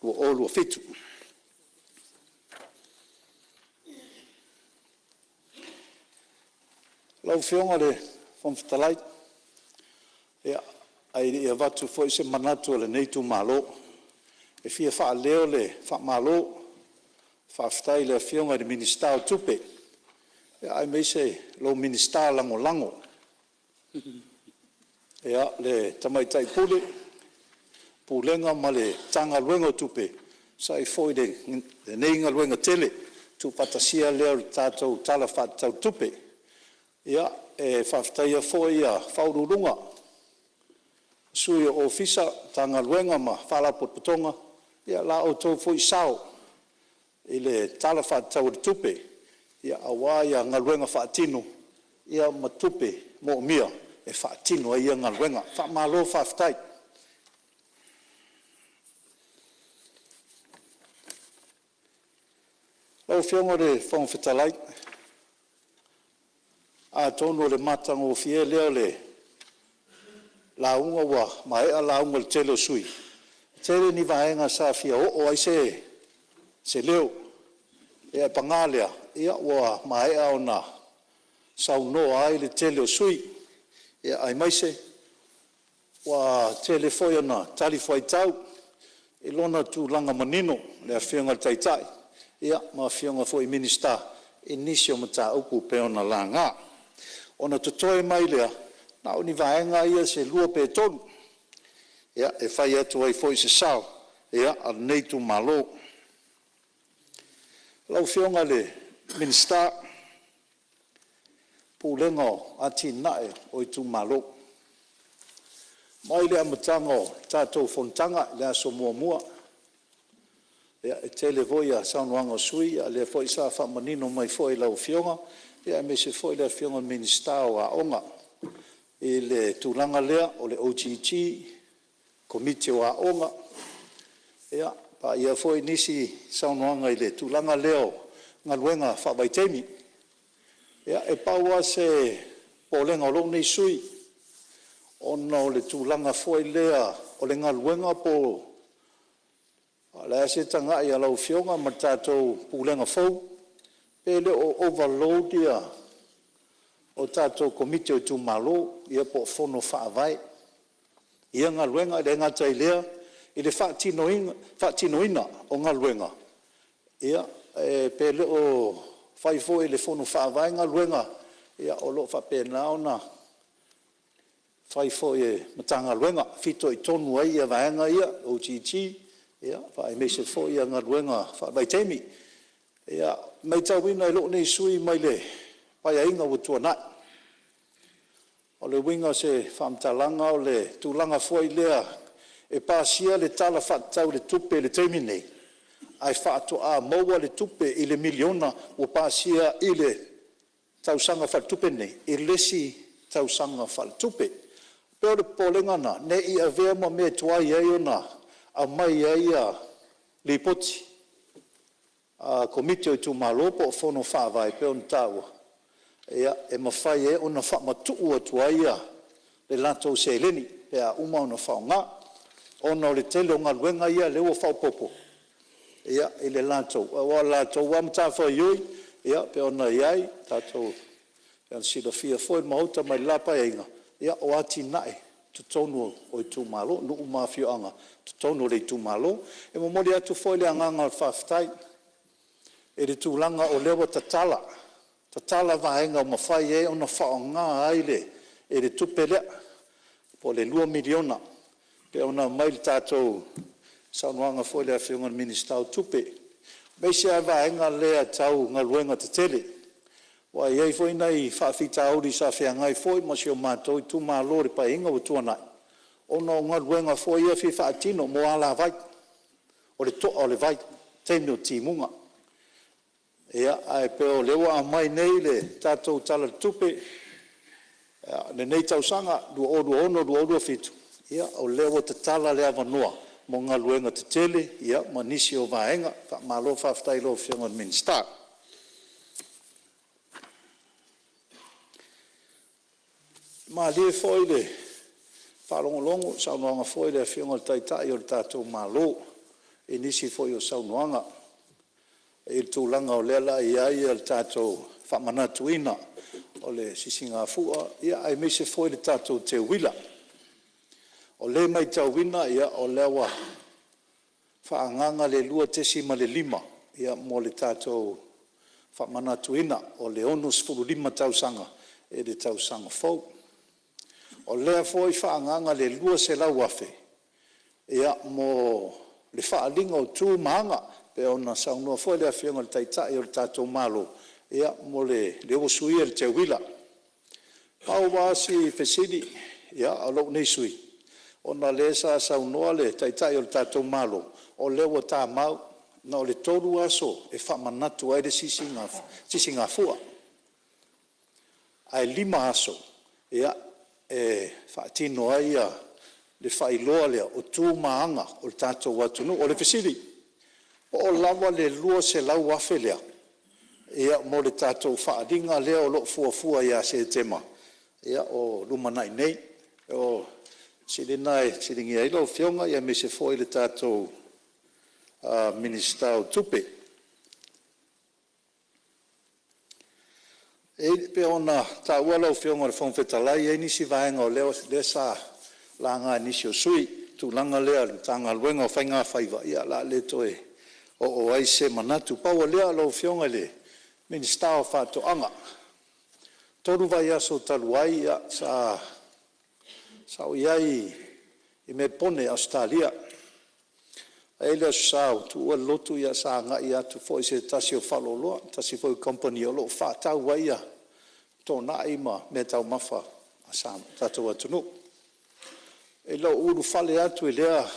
2026/2027. Lau Afioga i le Fofoga Fetalai, ae le i avatu foi se manatu o lenei itumalo, e fia faaleo le faamalo, faafetai i le Afioga i le Minisita o Tupe aemaise lou Minisita Lagolago, le Tamaitai Pule, Pulega ma le Matagaluega o Tupe e tusa ai foi o lenei galuega tele, le tuufaatasia lea o le tatou Tala Faatatau o le Tupe. E faafetaia foi Ofisa Sili o Pulega, Sui o Ofisa, Matagaluega ma Faalapotopotoga i la outou foi sao i le Tala Faatatau o le Tupe aua galuega faatino ma tupe moomia e faatino ai ia galuega. Faamalo faafetai. Lau Afioga i le Fofoga Fetalai, atonu o le matagofie lea o le lauga ua maea lauga a le tele o sui usufono, e tele ni vaega sa fia oo i ai se leo, ae paga lea ua maea ona saunoa ai le tele o sui usufono, aemaise ua tele foi ina talifuaitau i lona tulaga manino le Afioga i le Taitai ma Afioga foi i Minisita i nisi o mataupu e pei ona laga. Ona totoe mai lea na o ni vaega ia se lua pe tolu e fai atu ai foi se sao o lenei itumalo. Lau Afioga i le Minisita o le Pulega o Atinae o Itumalo, mai le amataga o le tatou fonotaga i le aso muamua, e tele foi saunoaga a sui usufono, a o lea foi sa faamanino mai foi e lau Afioga aemaise foi le Afioga i le Minisita o Aoga i le tulaga lea o le OGG, Komiti o Aoga, paia foi nisi saunoaga i le tulaga lea o galuega faavaitaimi. Ia, e pau lava se popolega o lou nei sui usufono, ona o le tulaga foi lea o le galuega po o le a se tagai a lau Afioga ma le tatou Pulega fou, pe le o overload tatou Komiti o Itumalo po o Fono Faavae i ia galuega. E le gata i lea i le faatinoina o galuega, pe le o fai foi e le Fono Faavae galuega o lo o faapena ona fai foi e Matagaluega, fitoitonu ai vaega ia, OGG aemaise foi galuega faavaitaimi. E maitauina e lou nei sui usufono mai le Paeaiga ua tuanai, o le uiga o se faamatalaga o le tulaga foi lea e pasia le Tala Faatatau o le Tupe i le taimi lenei, ae faatoa maua le tupe i le $1miliona ua pasia i le tausaga faaletupe lenei i le isi tausaga faaletupe. E pei o le popolega lena, ne i avea ma mea tuai ai ona aumai ai lipoti Komiti o Itumalo po o Fono Faavae e pei ona taua, e mafai ai ona faamatuu atu ai le latou seleni pe a uma ona faaaoga, ona o le tele o galuega ia lea ua faaopoopo i le latou, aua o le latou lava matafaioi e pei ona i ai tatou, pei ona silafia foi e le Maota mai le la Paeaiga, o atinae i totonu o itumalo, nuu ma afioaga i totonu o le itumalo. E momoli atu foi le agaga o le faafetai i le tulaga o lea ua tatala vaega ua mafai ai ona faaaoga ai le tupe lea po o le $2 miliona pei ona aumai i le tatou saunoaga foi i le Afioga i le Minisita o Tupe, aemaise lava le vaega lea tau galuega tetele, aua e i ai foi nai faafitauli sa feagai foi ma si o matou itumalo i le Paeaiga ua tuanai ona o galuega foi ia e fia faatino mo alavai o le to'a o le vai i taimi o timuga. Ae pei o lea ua aumai nei le tatou Tala o le Tupe i lenei tausaga 2026/2027, o lea ua tatala le avanoa mo galuega tetele ma nisi o vaega. Faamalo faafetai i lau Afioga i le Minisita. Ua malie foi i le faalogologo i saunoaga foi a le Afioga i le Taitai o le tatou Malo i nisi foi o saunoaga i le tulaga o lea o le a i ai le tatou faamanatuina o le Sisigafua aemaise foi le tatou teuila. O lea e maitauina o lea ua faaagaaga le $2.5 mo le tatou faamanatuina o le 65 tausaga i le tausaga fou. O lea foi e faaagaaga le $200,000 mo le faaaliga o tu ma aga pei ona saunoa foi le Afioga i le Taitai o le tatou Malo, lea ua suia le teuila. Pau lava si fesili a lou nei sui usufono, ona o lea sa saunoa le Taitai o le tatou Malo o lea ua tamau na o le tolu aso e faamanatu ai le Sisigafua, ae 5 aso e faatino ai le faailoa lea o tu ma aga o le tatou atunuu. O le fesili; po o lava le $200,000 lea mo le tatou faaaliga lea o lo o fuafua ia Setema o lumanai nei? O le fesili lena e fesiligia ai lau Afioga aemaise foi le tatou Minisita o Tupe. E pei ona taua lau Afioga i le Fofoga Fetalai, e i ai nisi vaega o lea sa laga e nisi o sui usufono, le tulaga lea i le Matagaluega o Faiga Faiva, ia o le a le toe oo i ai se manatu. Pau o lea lau Afioga i le Minisita o Faatoaga, 3 vaiaso talu ai sa ou i ai i Melepone i Ausetalia. E i ai le Aso Sa ua tuua le lotu sa agai atu foi i se tasi o faleoloa, se tasi foi o kamupani o lo o faatau ai toonai ma meataumafa a le tatou atunuu. I lou ulufale atu i lea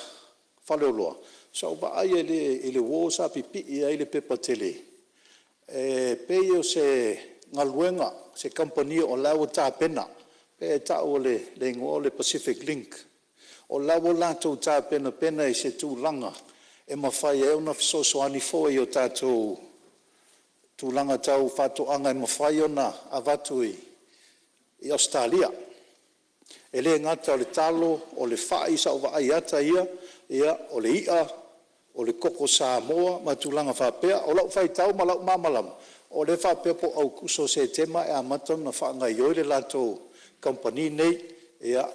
faleoloa, sa ou vaai i le uo sa pipii ai le pepa tele, e pei o se galuega a se kamupani o la e ua tapena, e tau o le igoa o le Pacific Link. O la e ua latou tapenapena i se tulaga e mafai ai ona fesoasoani foi i tatou tulaga tau faatoaga e mafai ona avatu i Ausetalia. E le gata o le talo, o le fai, sa ou vaai i ata ia, o le i'a, o le koko Samoa ma tulaga faapea. O lau faitau ma lou malamalama, o lea e faapea po o Aokuso, Setema e amata ona faagaoioi le latou kamupani lenei. Ia,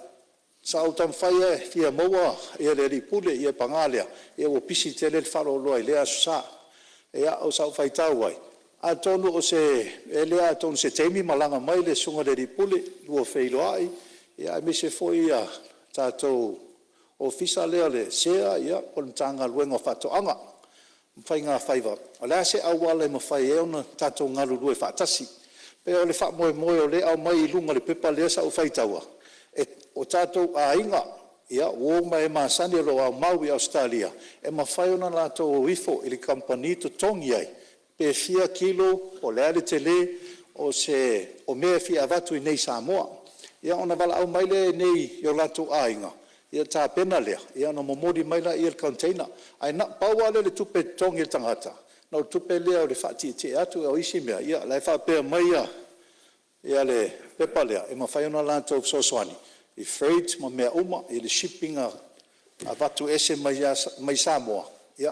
sa ou taumafai lava e fia maua le alii Pule, ae paga lea, ua pisi tele le faleoloa i lea Aso Sa. Ia, o sau faitau ai, atonu o se mea lea atonu o se taimi malaga mai le susuga i le alii Pule lua feiloai aemaise foi le tatou Ofisa lea o le SEA po o le Matagaluega o Faatoaga ma Faiga Faiva. O le a se auala e mafai ai ona tatou galulue faatasi? E pei o le faamoemoe o lea e aumai i luga o le pepa lea sa ou faitaua, o tatou aiga, uo ma e masani o lo o aumau i Ausetalia, e mafai ona latou o ifo i le kamupani totogi ai pe fia kilo po o le a le tele o mea e fia avatu i inei i Samoa. Ia ona valaau mai lea i inei i o latou aiga ona tapena lea, ona momoli mai lea i le container. Ae pau lava lea o le tupe e totogi e le tagata, Ona o le tupe lea o le faatietie atu, a o isi mea, o la e faapea mai le pepa lea, e mafai ona latou fesoasoani i freights ma mea uma i le shipping e avatu ese mai Samoa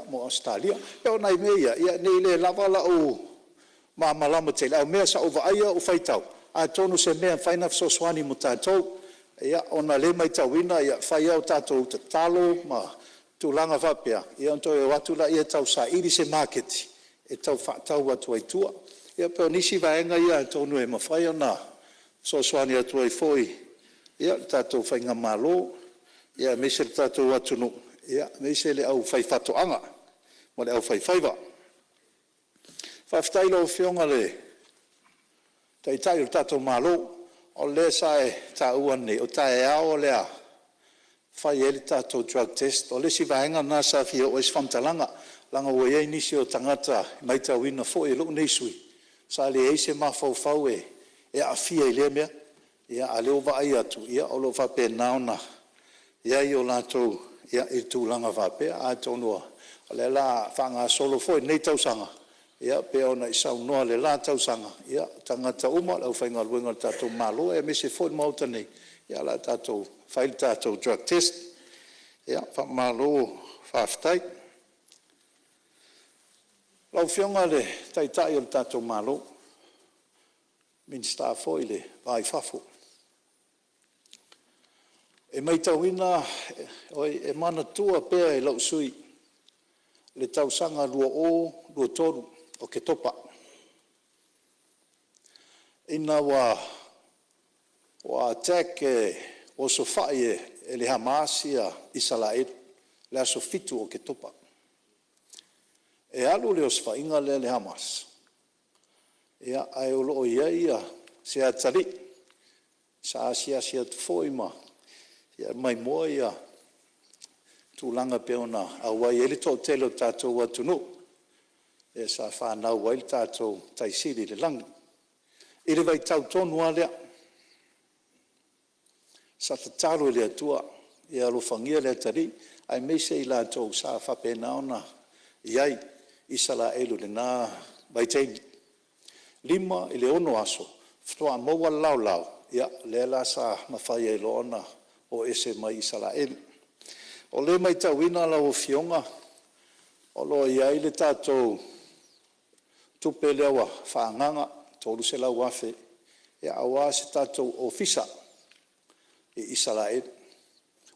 mo Ausetalia. Ia o nai mea ia, ne i le lava lou malamalama tele, a o mea sa ou vaaia ou faitau, atonu o se mea e mafai ona fesoasoani mo tatou, ona o lea e matauina e fai lava o tatou tatalo ma tulaga faapea, ona toe o atu lea e tausaili se maketi e tau faatau atu ai i tua. Ia pei o nisi vaega ia atonu e mafai ona fesoasoani atu ai foi le tatou faigamalo, aemaise le tatou atunuu, aemaise le aufaifaatoaga ma le aufaifaiva. Faafetai i lau Afioga i le Taitai o le tatou Malo, o lea sa e taua nei, o taeao o le a fai ai le tatou drug test. O le isi vaega lena sa fia oo i ai se faamatalaga, leaga ua i ai nisi o tagata e matauina foi e lou nei sui usufono sa leai se mafaufau e aafia i lea mea, a o lea ua vaai atu o lo o faapena ona i ai o latou i tulaga faapea. Atonu o lea o le a faagasolo foi lenei tausaga pei ona e saunoa i le la tausaga, o tagata uma, o le aufaigaluega a le tatou Malo aemaise foi le Maota nei, o le a tatou fai le tatou drug test. Faamalo faafetai. Lau Afioga i le Taitai o le tatou Malo, Minisita foi le Va i Fafo, e matauina, e manatua pea e lou sui usufono le tausaga 2023 Oketopa, ina ua attack, osofai e le Hamas Isaraelu i le aso 7 o Oketopa. E alu le osofaiga lea a le Hamas ae o lo o i ai se atalii sa asiasi atu foi ma maimoa tulaga e pei ona auai ai le toatele o le tatou atunuu, lea sa fanau ai le tatou Tai Sili i le Lagi. I le vaitau tonu lava lea sa tatalo i le Atua ia alofagia le atalii aemaise i latou sa faapena ona i ai i Isaraelu i lena vaitaimi. E 5 i le 6 aso faatoa maua le laolao, lea la sa mafai ai loa ona o ese mai Isaraelu. O lea e matauina lau Afioga o lo o i ai le tatou tupe lea ua faaagaaga, e $300,000 aua se tatou Ofisa i Isaraelu.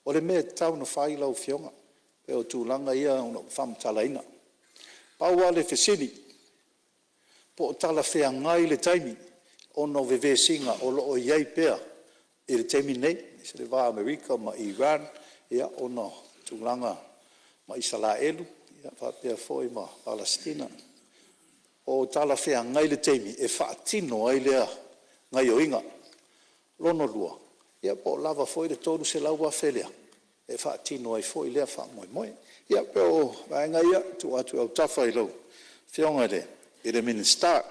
O le mea e tatau ona fai lau Afioga, pei o tulaga ia na ou faamatalaina. Pau lava le fesili, po o talafeagai le taimi ona o vevesiga o lo o i ai pea i le taimi lenei i le va o Amerika ma Iran ona o tulaga ma Isaraelu faapea foi ma Palesitina. Po o talafeagai le taimi e faatino ai lea gaoioiga. Lona lua, po o lava foi le $300,000 lea e faatino ai foi lea faamoemoe. Ia pei o vaega ia e tuu atu i autafa i lau Afioga i le Minisita.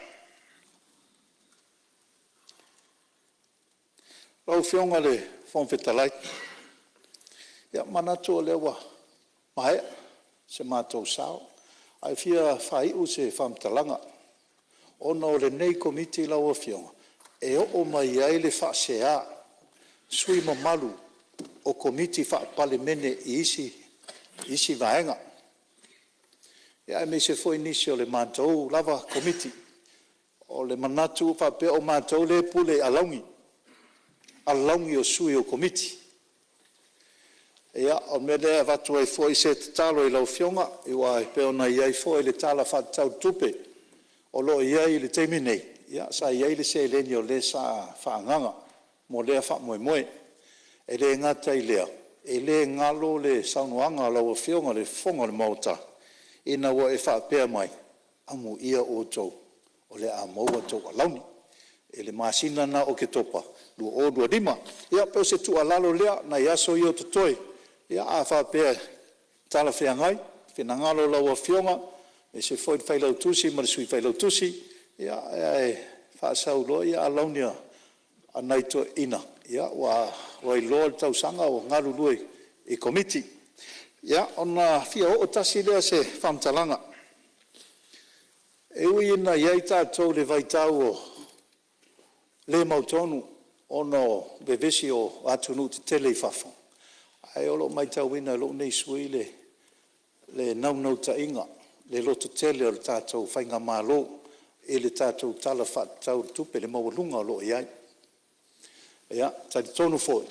Lau Afioga i le Fofoga Fetalai, ia e manatu o lea ua maea se matou sao, ae fia faaiu se faamatalaga, ona o lenei Komiti lau Afioga, e oo mai ai le faasea a sui usufono mamalu o Komiti Faa-Palemene i isi vaega, aemaise foi nisi o le matou lava Komiti. O le manatu faapea o matou lea e pule i alauni, alauni o sui o Komiti. Ia, o le mea lea e avatu ai foi se tatalo i lau Afioga, aua e pei ona i ai foi le Tala Faatatau o le Tupe o lo o i ai i le taimi nei, sa i ai le seleni o lea sa faaagaaga mo lea faamoemoe. E le gata i lea, e le galo le saunoaga a lau Afioga i le Fofoga o le Maota ina ua e faapea mai, amuia outou o le a maua a outou alauni i le masina lena o Oketopa 2025. Ia pei o se tuualalo lea i nai aso ia o totoe, a faapea e talafeagai finagalo o lau Afioga aemaise foi le Failautusi ma le Sui Failautusi, ae faasau loa alauni a nai toeaiina ua iloa le tausaga o galulue i Komiti. Ia, ona fia oo tasi lea o se faamatalaga. E ui ina i ai tatou i le vaitau o le mautonu ona o vevesi o atunuu tetele i fafo, ae o lo o matauina e lou nei sui usufono le naunautaiga, le lototele o le tatou faigamalo i le tatou Tala Faatatau o le Tupe, le maualuga o lo o i ai. E talitonu foi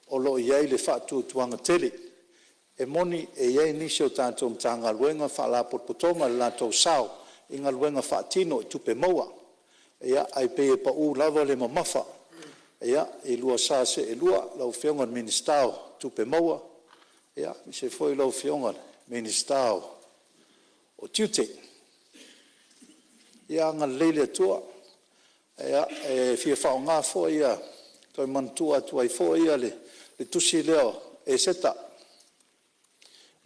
o lo o i ai le faatuatuaga tele. E moni e i ai nisi o tatou Matagaluega ma Faalapotopotoga i le latou sao i galuega faatino i tupe maua, ae pei e pau lava le mamafa i lua sa seelua lau Afioga i le Minisita o Tupe Maua aemaise foi lau Afioga i le Minisita o Tiute. Ia agalelei le Atua. E fia faaaoga foi e toe manatua atu ai foi le tusi lea o Eseta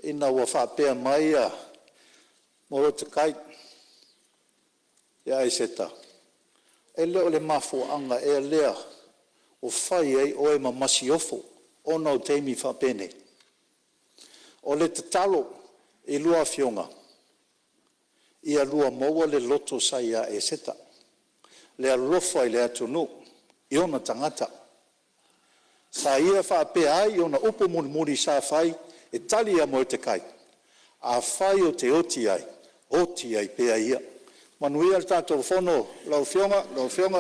ina ua faapea mai Molotakai ia Eseta, “E le o le mafuaaga ea lea ua fai ai oe ma masiofo ona o taimi faapenei? O le tatalo i lua Afioga, ia lua maua le loto sa ia Eseta, le alofa i le atunuu i ona tagata. Sa ia faapea ai i ona upu mulimuli sa fai e tali ia Moletekai, ‘Afai ou te oti ai, oti ai pea ia.’ Manuia le tatou Fono lau Afioga,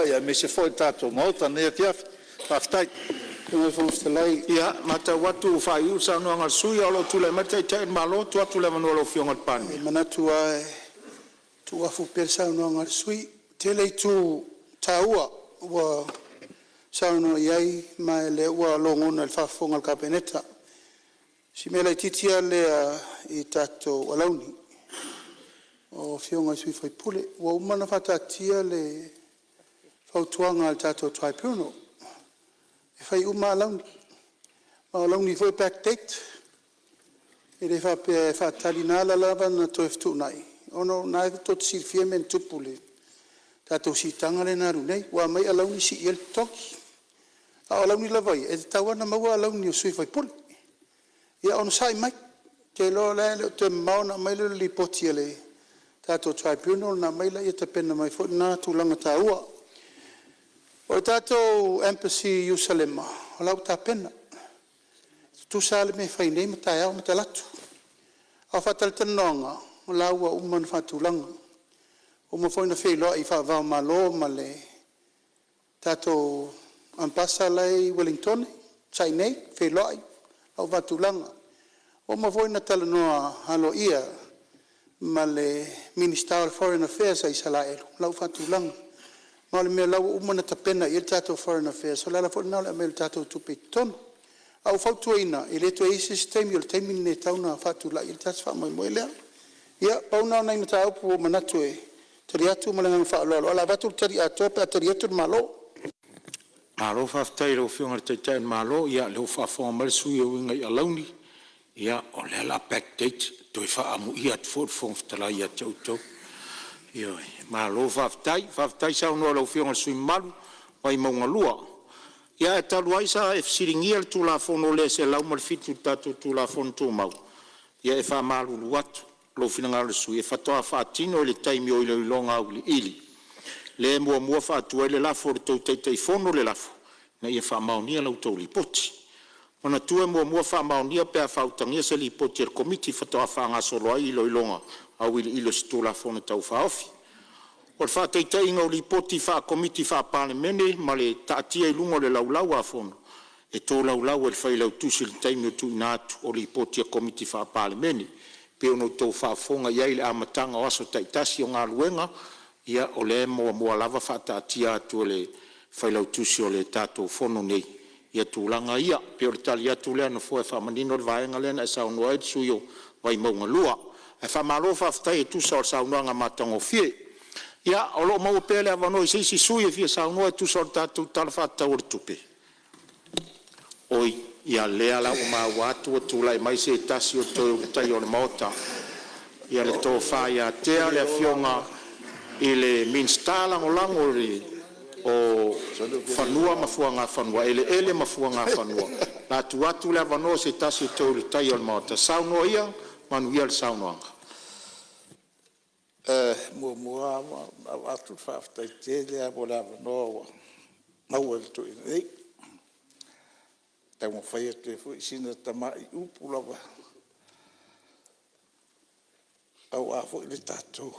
aemaise foi le tatou Maota i lenei afiafi. Faafetai. Ia, e matau atu ua faaiuiu le saunoaga a le sui usufono, a o lo o tulai mai le Taitai o le Malo. Tuu atu le avanoa i lau Afioga i le Palemia. E manatu lava e tuuafu pea le saunoaga a le sui usufono. E tele itu taua ua saunoa i ai ma o lea ua logona i le faafofoga a le Kapeneta. O si mea laitiiti lava lea i tatou alauni o Afioga i sui usufono. Ua uma ona faataatia le fautuaga a le tatou Tribunal, e fai uma lava alauni, ma o alauni foi e backdate. E le faapea e faatali, na ala la ona toe fetuunai ona o lena tou te silafia le mea na tupu i le tatou siitaga lea na alu nei, ua aumai alauni sii ai le totogi. A o alauni lava ia, e tatau lava ona maua alauni o sui usufono. Ia onosai mai, ou te iloa o la e le o toe mamao ona aumai lea o le lipoti a le tatou Tribunal ona aumai lea tapena mai foi lena tulaga taua. O le tatou Embassy i Ierusalema, o la e ua tapena, e tutusa lava le mea e fai nei ma taeao ma talaatu. A o faatalatalanoaga, o la ua uma ona faatulaga, ua uma foi ona feiloai faava o Malo ma le tatou Amepasa la e i Ueligitone, na onosai nei, feiloai, la ua faatulaga. Ua uma foi ona talanoa aloaia ma le Minisita o le Foreign Affairs a Isaraelu, o la ua faatulaga. Ma o le mea o la ua uma ona tapena i ai le tatou Foreign Affairs, o le ala foi lena o le aumai o le tatou tupe i totonu. Ae ua ou fautuaina, e le toe i ai se isi taimi, o le taimi lenei e tatau ona faatulai ai le tatou faamoemoe lea. Ia, pau lena o nai mataupu ua ou manatu e tali atu ma le agaga faaaloalo, ae o le a avatu le tali atoa pe a tali atu le Malo. Malo faafetai i lau Afioga i le Taitai o le Malo. Ia o lea ua faafofoga mai le sui usufono e uiga i alauni, ia o lea o le a backdate, toe faaamuia atu foi le Fofoga Fetalai ia te outou. Ioe, malo faafetai. Faafetai saunoa i lau Afioga i le sui usufono mamalu mo Vaimauga 2. Ia ae talu ai sa e fesiligia le Tulafono 107 i le tatou Tulafono Tumau, ia e faamalulu atu, o lou finagalo o le sui usufono e faatoa faatino i le taimi o iloiloga auiliili, lea e muamua faatu ai le lafo e le tou Taitaifono le lafo, Ina ia faamaonia la outou Lipoti. Manatua e muamua faamaonia pe a faautagia se Lipoti a le Komiti faatoa faagasolo ai iloiloga auiliili o se Tulafono Tau Faaofi. O le faataitaiga o Lipoti faa-Komiti faa-Palemene ma le taatia i luga o le Laulau-a-Fono, e tolaulau e le Failautusi i le taimi o le tuuina atu o Lipoti a Komiti Faa-Palemene. E pei ona outou faafofoga i ai i le amataga o aso taitasi o galuega, ia o lea e muamua lava faataatia atu e le Failautusi o le tatou Fono nei tulaga ia. E pei o le tali atu lea a le Nofoa e faamanino le vaega lea na e saunoa ai le sui usufono mo Vaimauga 2. Ae faamalo faafetai e tusa o le saunoaga matagofie. Ia, o lo o maua pea le avanoa i se isi sui usufono e fia saunoa e tusa o le tatou Tala Faatatau o le Tupe. Oi, ia lea la ua maua atu ua tulai mai se tasi o Toe Ulutaia o le Maota, ia le Tofa ia Tea, le Afioga i le Minisita Lagolago o Fanua ma Fuagafanua, Eleele ma Fuagafanua. O le a tuu atu le avanoa i se tasi o Toe Ulutaia o le Maota. Saunoa ia, manuia le saunoaga. Muamua lava ona avatu le faafetai tele lava mo le avanoa ua maua e le toeaina nei, e taumafai atu ai foi sina tamai upu lava aua foi le tatou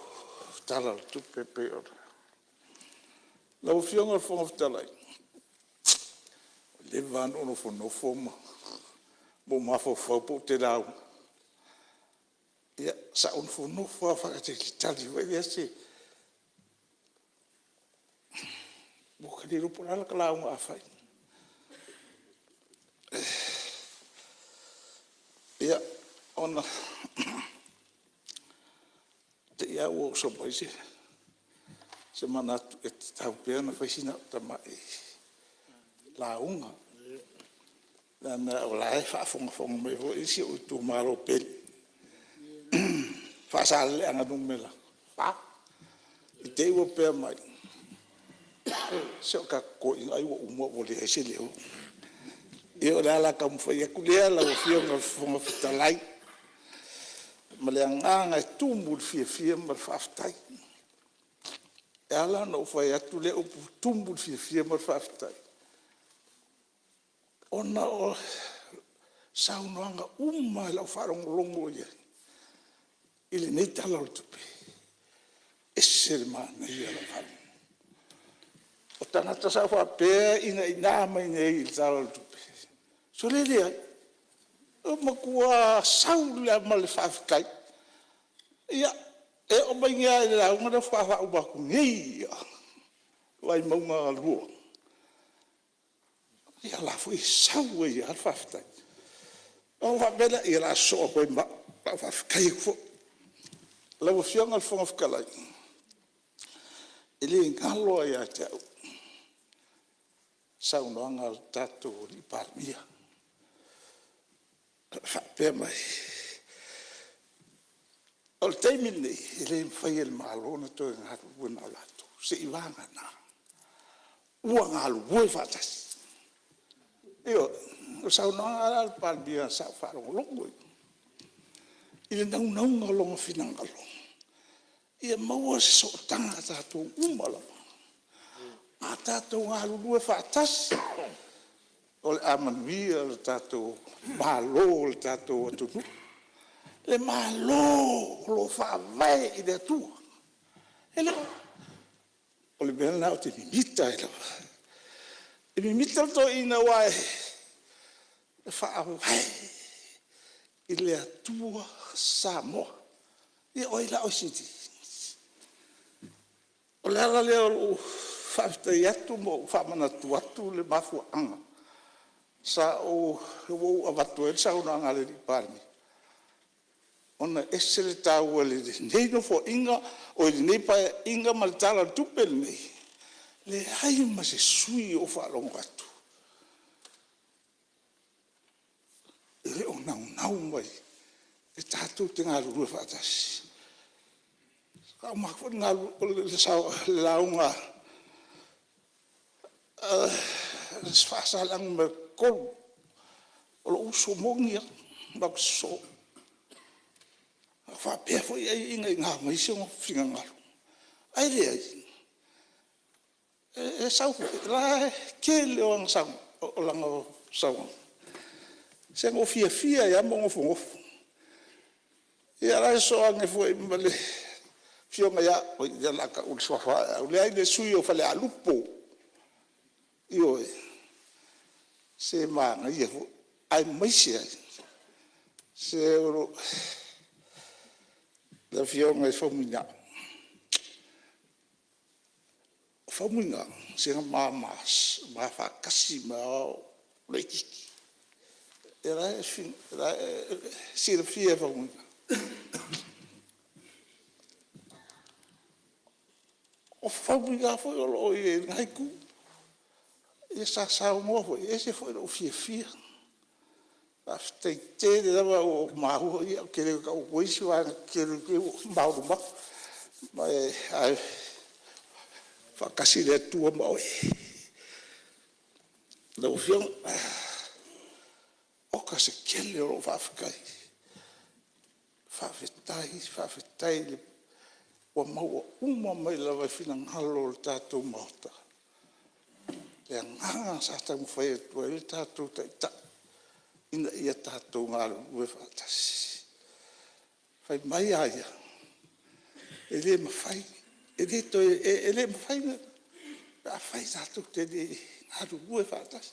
Tala o le Tupe e pei ona… Lau Afioga i le Fofoga Fetalai, ua leva lava ona ou nofonofo ma ou mafaufau pe ou te lauga. Ia, sa ou nofonofo lava faatalitali foi lea se… Ua ou le iloa po o le a lau lauga a fai. Ia, ona te i lava ua oso mai se manatu e tatau pea ona fai sina au tamai lauga, leaga o la e faafogafoga mai foi si ou itumalo pele, Faasaleleaga 4, i te i ua pea mai, se o tatou toeaiina ai ua uma ua leai se leo. Ia o le ala taumafai atu lea lau Afioga i le Fofoga Fetalai, ma le agaga e tumu i le fiafia ma le faafetai. E ala ona ou fai atu lea upu e tumu i le fiafia ma le faafetai, ona o saunoaga uma lava i lau faalogologo i ai i lenei Tala o le Tupe, e ese le manaia i lau faalogo. O tagata sa ou faapea e inaina mai nei i le Tala o le Tupe, sole, e leai, ua matua sau lava ma le faafetai. Ia, e oo mai nei lava i le lauga lea faatoa faauma atu nei lava, Vaimauga 2, ia o la e foi e sau ai lava le faafetai. Ona ou faapea lea, ia o le a sosoo atu ai ma au, o le a ou faafetai atu foi. Lau Afioga i le Fofoga Fetalai, e le galo lava ia te au le saunoaga a le tatou Palemia o faapea mai, o le taimi lenei, e le mafai e le Malo ona toe galulue na o latou, seiavagana ua galulue faatasi. Ioe. O le saunoaga la a le Palemia sa ou faalogologo i ai, i le naunauga o lona finagalo ia maua se sootaga a tatou uma lava. A tatou galulue faatasi, o le a manuia le tatou Malo, le tatou atunuu. Le Malo o lo o Faavae i le Atua. E le o… O le mea lena ou te mimita ai lava. E mimita le toeaina aua e faavae i le Atua Samoa. Ia o ai la oe e sili? O le ala lea o lou faafetai atu ma ou faamanatu atu le mafuaaga ua ou avatu ai le saunoaga a le Palemia, ona e ese le taua i lenei Nofoaiga, oi lenei Paeaiga ma le Tala o le Tupe lenei, leai ma se sui usufono o ou faalogo atu e le o naunau mai e tatou te galulue faatasi. Sa uma atu foi le lauga a Faasaleleaga 3, o lou uso moni lava, matou te sosoo. A o faapea foi ai e inaina mai sona finagalo, ae leai. E sau foi, o le tele o lana saunoaga, se na ou fiafia ai lava ma ou nofonofo. Ia o la e sosoo ane foi ma le afioga ia… oi lea o le a tau le suafa o Aeau. Leai le sui usufono o Falealupo, ioe, se manaia foi, aemaise ai se o le afioga ia Faumuina. O Faumuina, se na ma faatasi mai lava a o ou laitiiti. O la e silafia e Faumuina. O Faumuina foi o lo o i lena itu. Ia sa saunoa foi, e ese foi lou fiafia. Faafetai tele lava ua ou maua, ia ou te le tau atua isi vaega tetele i te i ua maulu atu. Ae faatasi le Atua ma oe. Lau Afioga, oka se tele o lou faafetai, faafetai, faafetai. Ua maua uma mai lava i finagalo o le tatou Maota le agaga sa taumafai atu ai le tatou Taitai ina ia tatou galulue faatasi. Fai mai a ia, e le mafai, e le toe, e le mafai pe afai tatou te le galulue faatasi.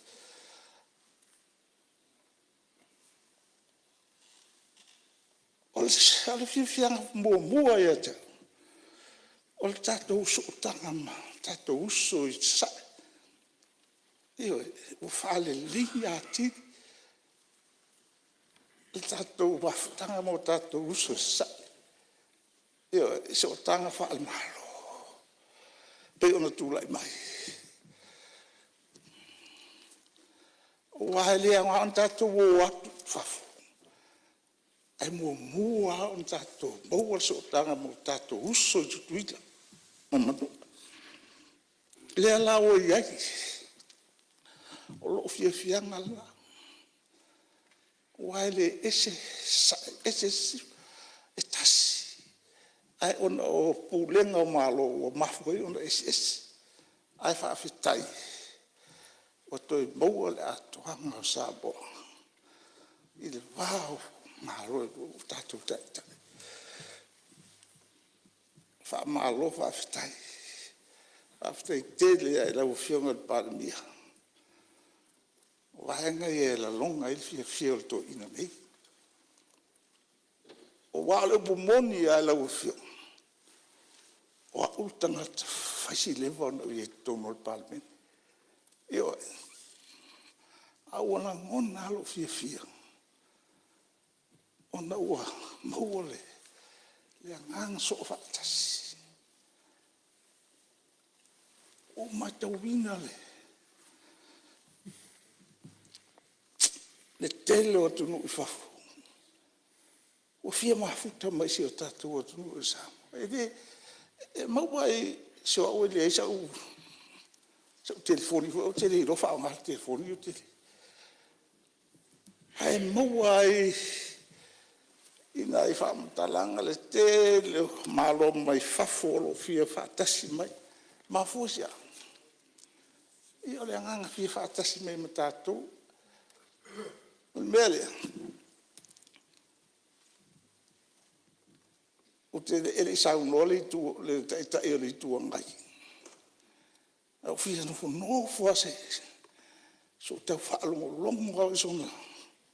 O le fiafiaga muamua ia te au, o le tatou sootaga ma tatou uso i Sasae. Ioe, ua faaleleia atili le tatou mafutaga ma o tatou uso i Sasae. Ioe, i sootaga faale-Malo e pei ona tulai mai. Aua e le aoga ona tatou o atu i fafo, ae muamua lava ona tatou maua le sootaga ma o tatou uso i Tutuila ma Manua. O lea la ua i ai, o lou fiafiaga lena, aua e le ese Sasae ese Sisifo, e tasi. Ae ona o pulega o Malo ua mafua ai ona eseese. Ae faafetai ua toe maua le atoaga o Samoa i le va o Malo e lua o tatou taitai. Faamalo faafetai. Faafetai tele lava i lau Afioga i le Palemia. O vaega ia e lagona ai le fiafia o le toeaina nei. Aua o le upu moni lava lau Afioga, o au le tagata fai si leva ona ou i ai i totonu o le Palemene. Ioe. Ae ua lagona lava lou fiafia ona ua maua le agaga soofaatasi. Ua ou matauina le tele o atunuu i fafo ua fia mafuta mai i si o tatou atunuu o Samoa. E maua i… se o au e leai sau telefoni foi, ou te le iloa faaaoga le telefoni. Ae maua ai i nai faamatalaga le tele o Malo mai fafo o lo o fia faatasi mai. E mafua i se a? Ia o le agaga fia faatasi mai ma tatou. O le mea lea, e le i saunoa le Taitai o le Itu Agai, ae ou fia nofonofo lava se i ou tau faalogologo lava i sona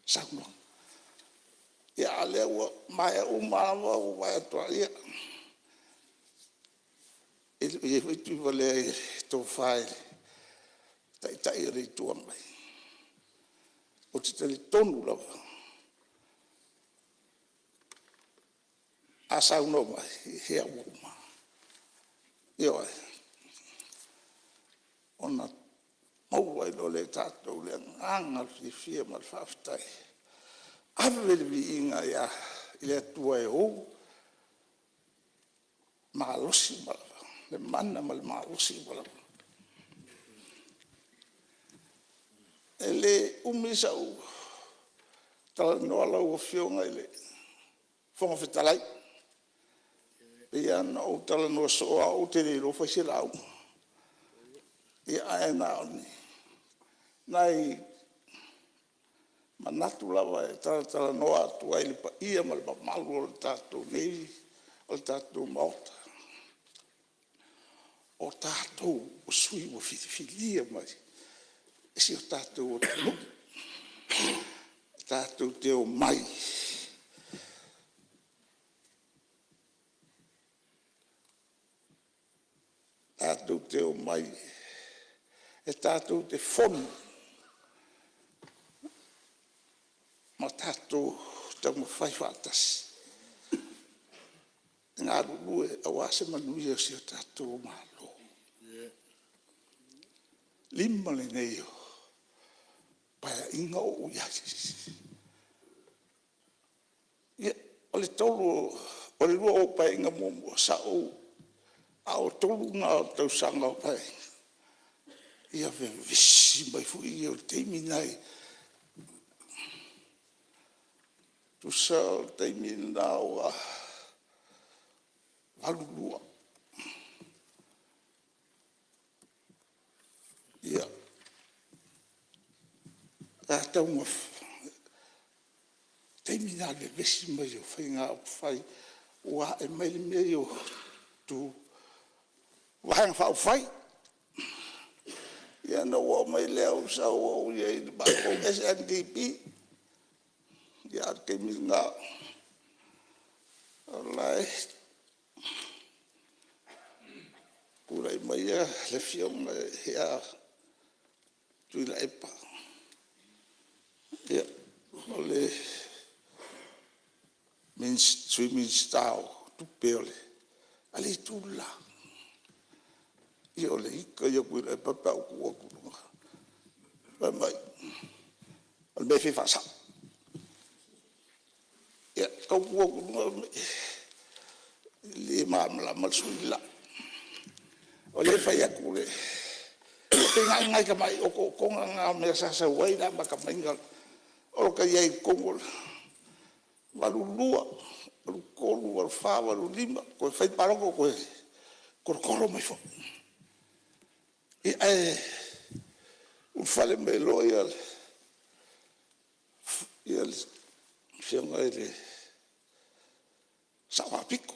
saunoaga. Ia, a o lea ua maea uma lava ou vaai atu lava, ia, e le o i ai foi Tuivalea i le tofa i le Taitai o le Itu Agai. Ou te talitonu lava, a saunoa mai, ia ua uma. Ioe. Ona maua ai loa lea e tatou o le agaga fiafia ma le faafetai. Ave le viiga i le Atua e ou malosi uma lava, le mana ma le malosi uma lava. E le umi sau talanoa lau Afioga i le Fofoga Fetalai. E pei lava ona ou talanoa soo lava au ou te le iloa fai se lauga. Ae na o ni nai manatu lava e talatalanoa atu ai i le paia ma le mamalu o le tatou Maota. O tatou o sui usufono ua filifilia mai e si o tatou atunuu, tatou te omai tatou te omai e tatou te fono ma tatou taumafai faatasi e galulue aua se manuia o si o tatou Malo. E 5 lenei o Paeaiga o ou i ai. Ia, o le 2 o au Paeaiga muamua, sa ou… a o le 3 lena o tausaga o Paeaiga, ia vevesi mai foi ia o le taimi lena i… Tusa o le taimi lena ua 1982. Ia, o le taimi lena o le vevesi mai o faiga upufai ua ae mai le mea lea o Vaega Faaupufai. Ia ona ou oo mai lea ou sau ou i ai i le matou SNDP. A o le taimi lena o la e tulai mai le Afioga ia Tuilaepa, o le Sui Minisita o Tupe a le Itu le la. Ia o le ita ia o Tuilaepa pe a ou tu atu i luga, fai mai, o le mea e fia faasao. Ia, ou tau tu atu i luga, e le malamalama le sui usufono le la. O lea e fai atu le… e pei na o ni nai tamai otootoga na o mea sa sau ai le amata mai o ota i ai i totonu o le 1982, 1983, 1984, 1985, toe fai le palota toe tolotolo mai foi. Ia ae ulufale mai loa le Afioga i le Sao Faapito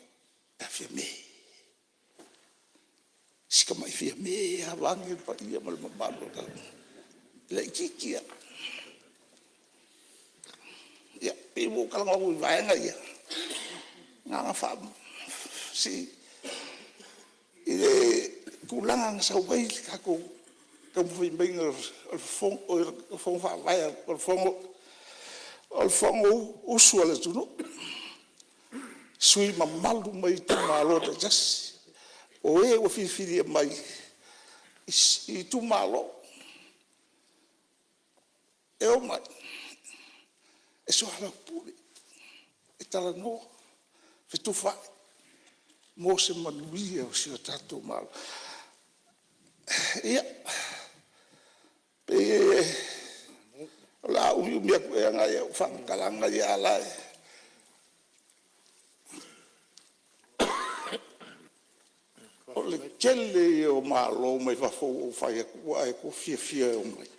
ia Fiame, si tamai Fiame lava vaeane le paia ma le mamalu o le e laitiiti lava. Ia, pei ua ou talanoa atu i vaega ia, na ona faa… i le tulaga na sau ai le tatou taumafai maiga o le Fono Faavae o le Fonousu a le atunuu, sui usufono mamalu mai itumalo taitasi, o ē ua filifilia mai i itumalo, e omai e soalaupule, e talanoa, fetufaai mo se manuia o si o tatou Malo. Ia, pei o le a umiumi atu ea nai au faamatalaga ia, a o la e… O le tele ia o Malo mai fafo ua ou fai atu ua e fiafia e omai.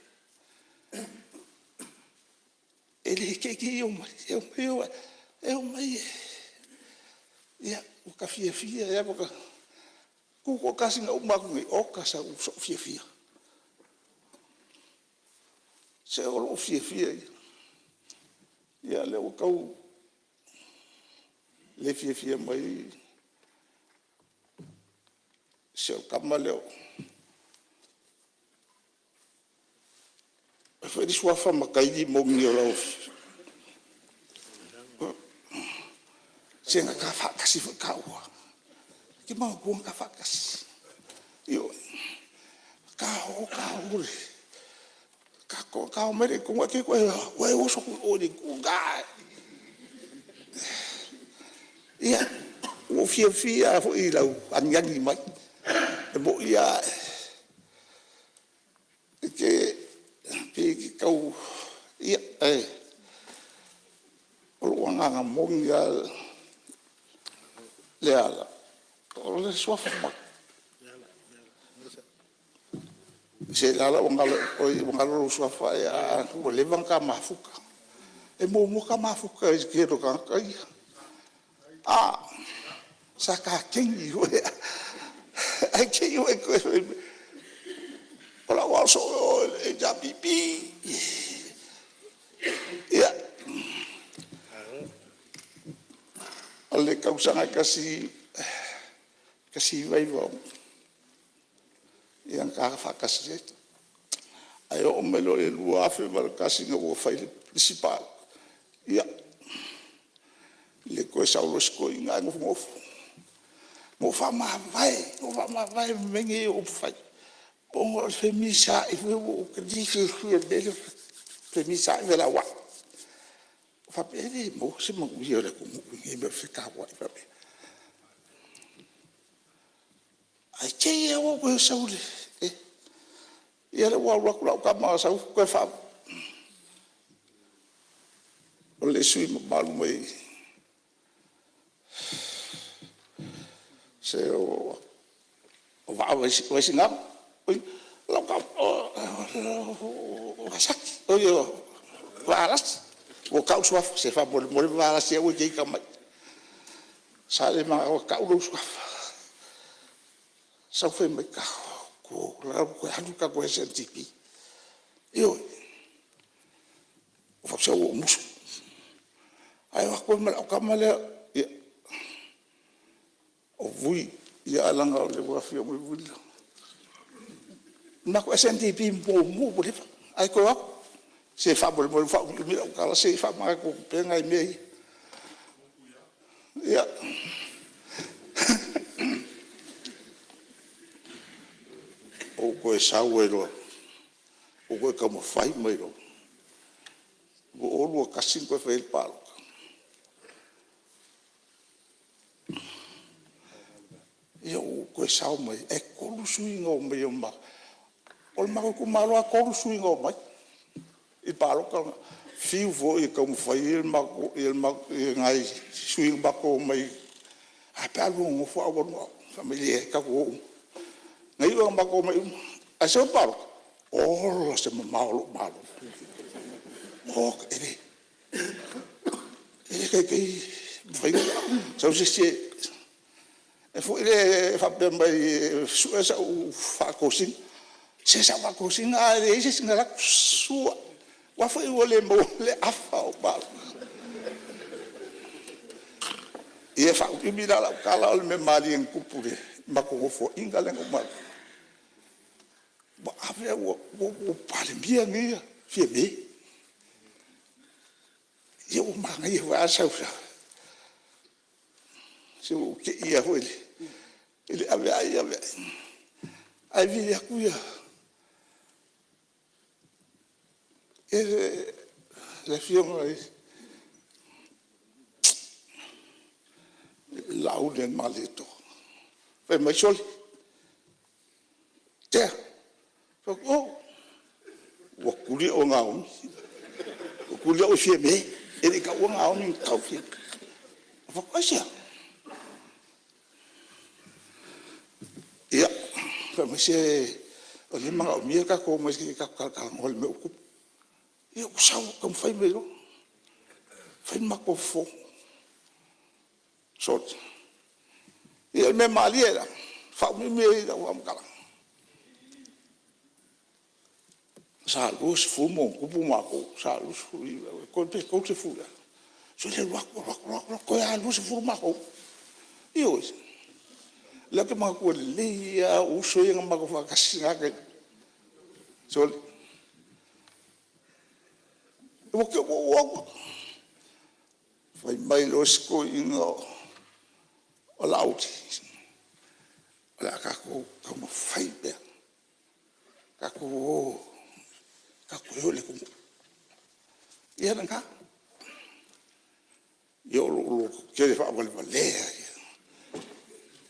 E le te i te i omai, e omai e… Ua ta fiafia e tutoatasi na uma atu nei, oka sou fiafia. Se o lou fiafia ia. Ia lea ua tau le fiafia mai si au tama lea o… O ai foi le suafa Mataili moni o lau… Se na ta faatasi foi taua. E te manatua na ta faatasi? Ioe. Ta o ta o, ta omai lea i totonu ae te i ua e oso atu i o i le itu le la. Ia, ua ou fiafia lava foi i lau agiagi mai. E moni lava, e te pei e te tau… ia, ae o lou agaga moni lava Leala, o le suafa Se Leala ua galo lou suafa ae ua leva ona ta mafuta. E muamua ta mafuta i le tele o tagata ia. A! Sa ta kaegi foi ae te i ua e toe fai mai, o lau aoao soo i o i le HRPP. Ia, o le tausaga e 1996 ia na ta faatasi ai. Ae oo mai loa i le 2001 ina ua fai le isi palota, ia, le toe sau loa o si toeaina ae nofonofo. Na ou faamavae, na ou faamavae i mea nei o upufai, ona o le femisaai foi lea, ua ou le fiafia i le mea lea o le femisaai ma felauai. Ou faapea e le maua se manuia o le atunuu i lenei mea o le fetauai faapea. Ae te i lava ua ou toe sau i le… Ia o lea ua alu atu lau tama na sau toe faa… O le sui usufono mamalu mai Se o Vaisigano o Vasati… oi o Valasi. Ua tau le suafa, se faamolemole Valasi aua e te ita mai. Sa le manao e tau lou suafa. Sau fai mai, tatou o la ua toe alu le tatou SNDP. Ioe. Ou fai atu, se ua ou musu. Ae o atu ai ma lau tama lea, ia, o Vui, ae leaga o lea ua afio mai Vui. O le matou SNDP muamua ua leva, ae toe o atu. Se faamolemole ua faaumiumi lau tala, se i faamanatu atu pea nai mea ia. Ia, ou toe sau ai loa, ou toe taumafai mai loa. 2021 na toe fai ai le palota. Ia ua ou toe sao mai ai, ae 3 sui na omai o le matou… O le matou itumalo lava e 3 sui na omai i le palota lena. Fiu foi e taumafai nai sui na matou omai, ae a pe a oulua nonofo ae ou alu na o au. Fai mai, leai tatou te o uma. Na iu ina matou omai uma, ae sau le palota, ola se mamao o lou malo. Oka, e le taitai ona mafai ona sau se isi e foi lea faapea mai e sue sau faatosina. Se sa ou faatosina ae leai se isi na alu atu sua, aua foi ua le maua le afa o ou palota. Ia e faaumiumi la lau tala, o le mea malie na tupu i le matou nofoaiga lea na uma atu, ua ave ua Palemia nei Fiame. Ia ua manaia foi lava le sau, se ua ou te i lava foi i le aveai aveai, ae vili atu le Afioga ia Laaulialemalietoa, fai mai, “Sole, Tea.” Ou fai atu, “Oi.” Ua tuli au e Gaomi. Ua tuli au e Fiame, e le i taua Gaomi na tau Fiame. Ou fai atu, aisea? Ia, fai mai, se o lea e manaomia le tatou omai se i tatou talatalanoa i le mea ua tupu. Ia ou sau taumafai mai loa, fai le matou fono. Sole, ia o le mea malie la, e faaumiumi ai lau faamatalaga, sa 20+ matou, sa 29 pe 30 ea. Sole alu atu, alu atu, alu atu, toe lava 20 matou. Ioe. O lea ou te manatua lelei lava ou uso ia na matou faatasi i na taimi. Sole, ua te i ua ou o atu. Fai mai loa si toeaina o Laauli, “O le a tatou taumafai pea, tatou o tatou toe o i le atunuu.” Ia lena. Ia o lou lototele faavalevalea ia.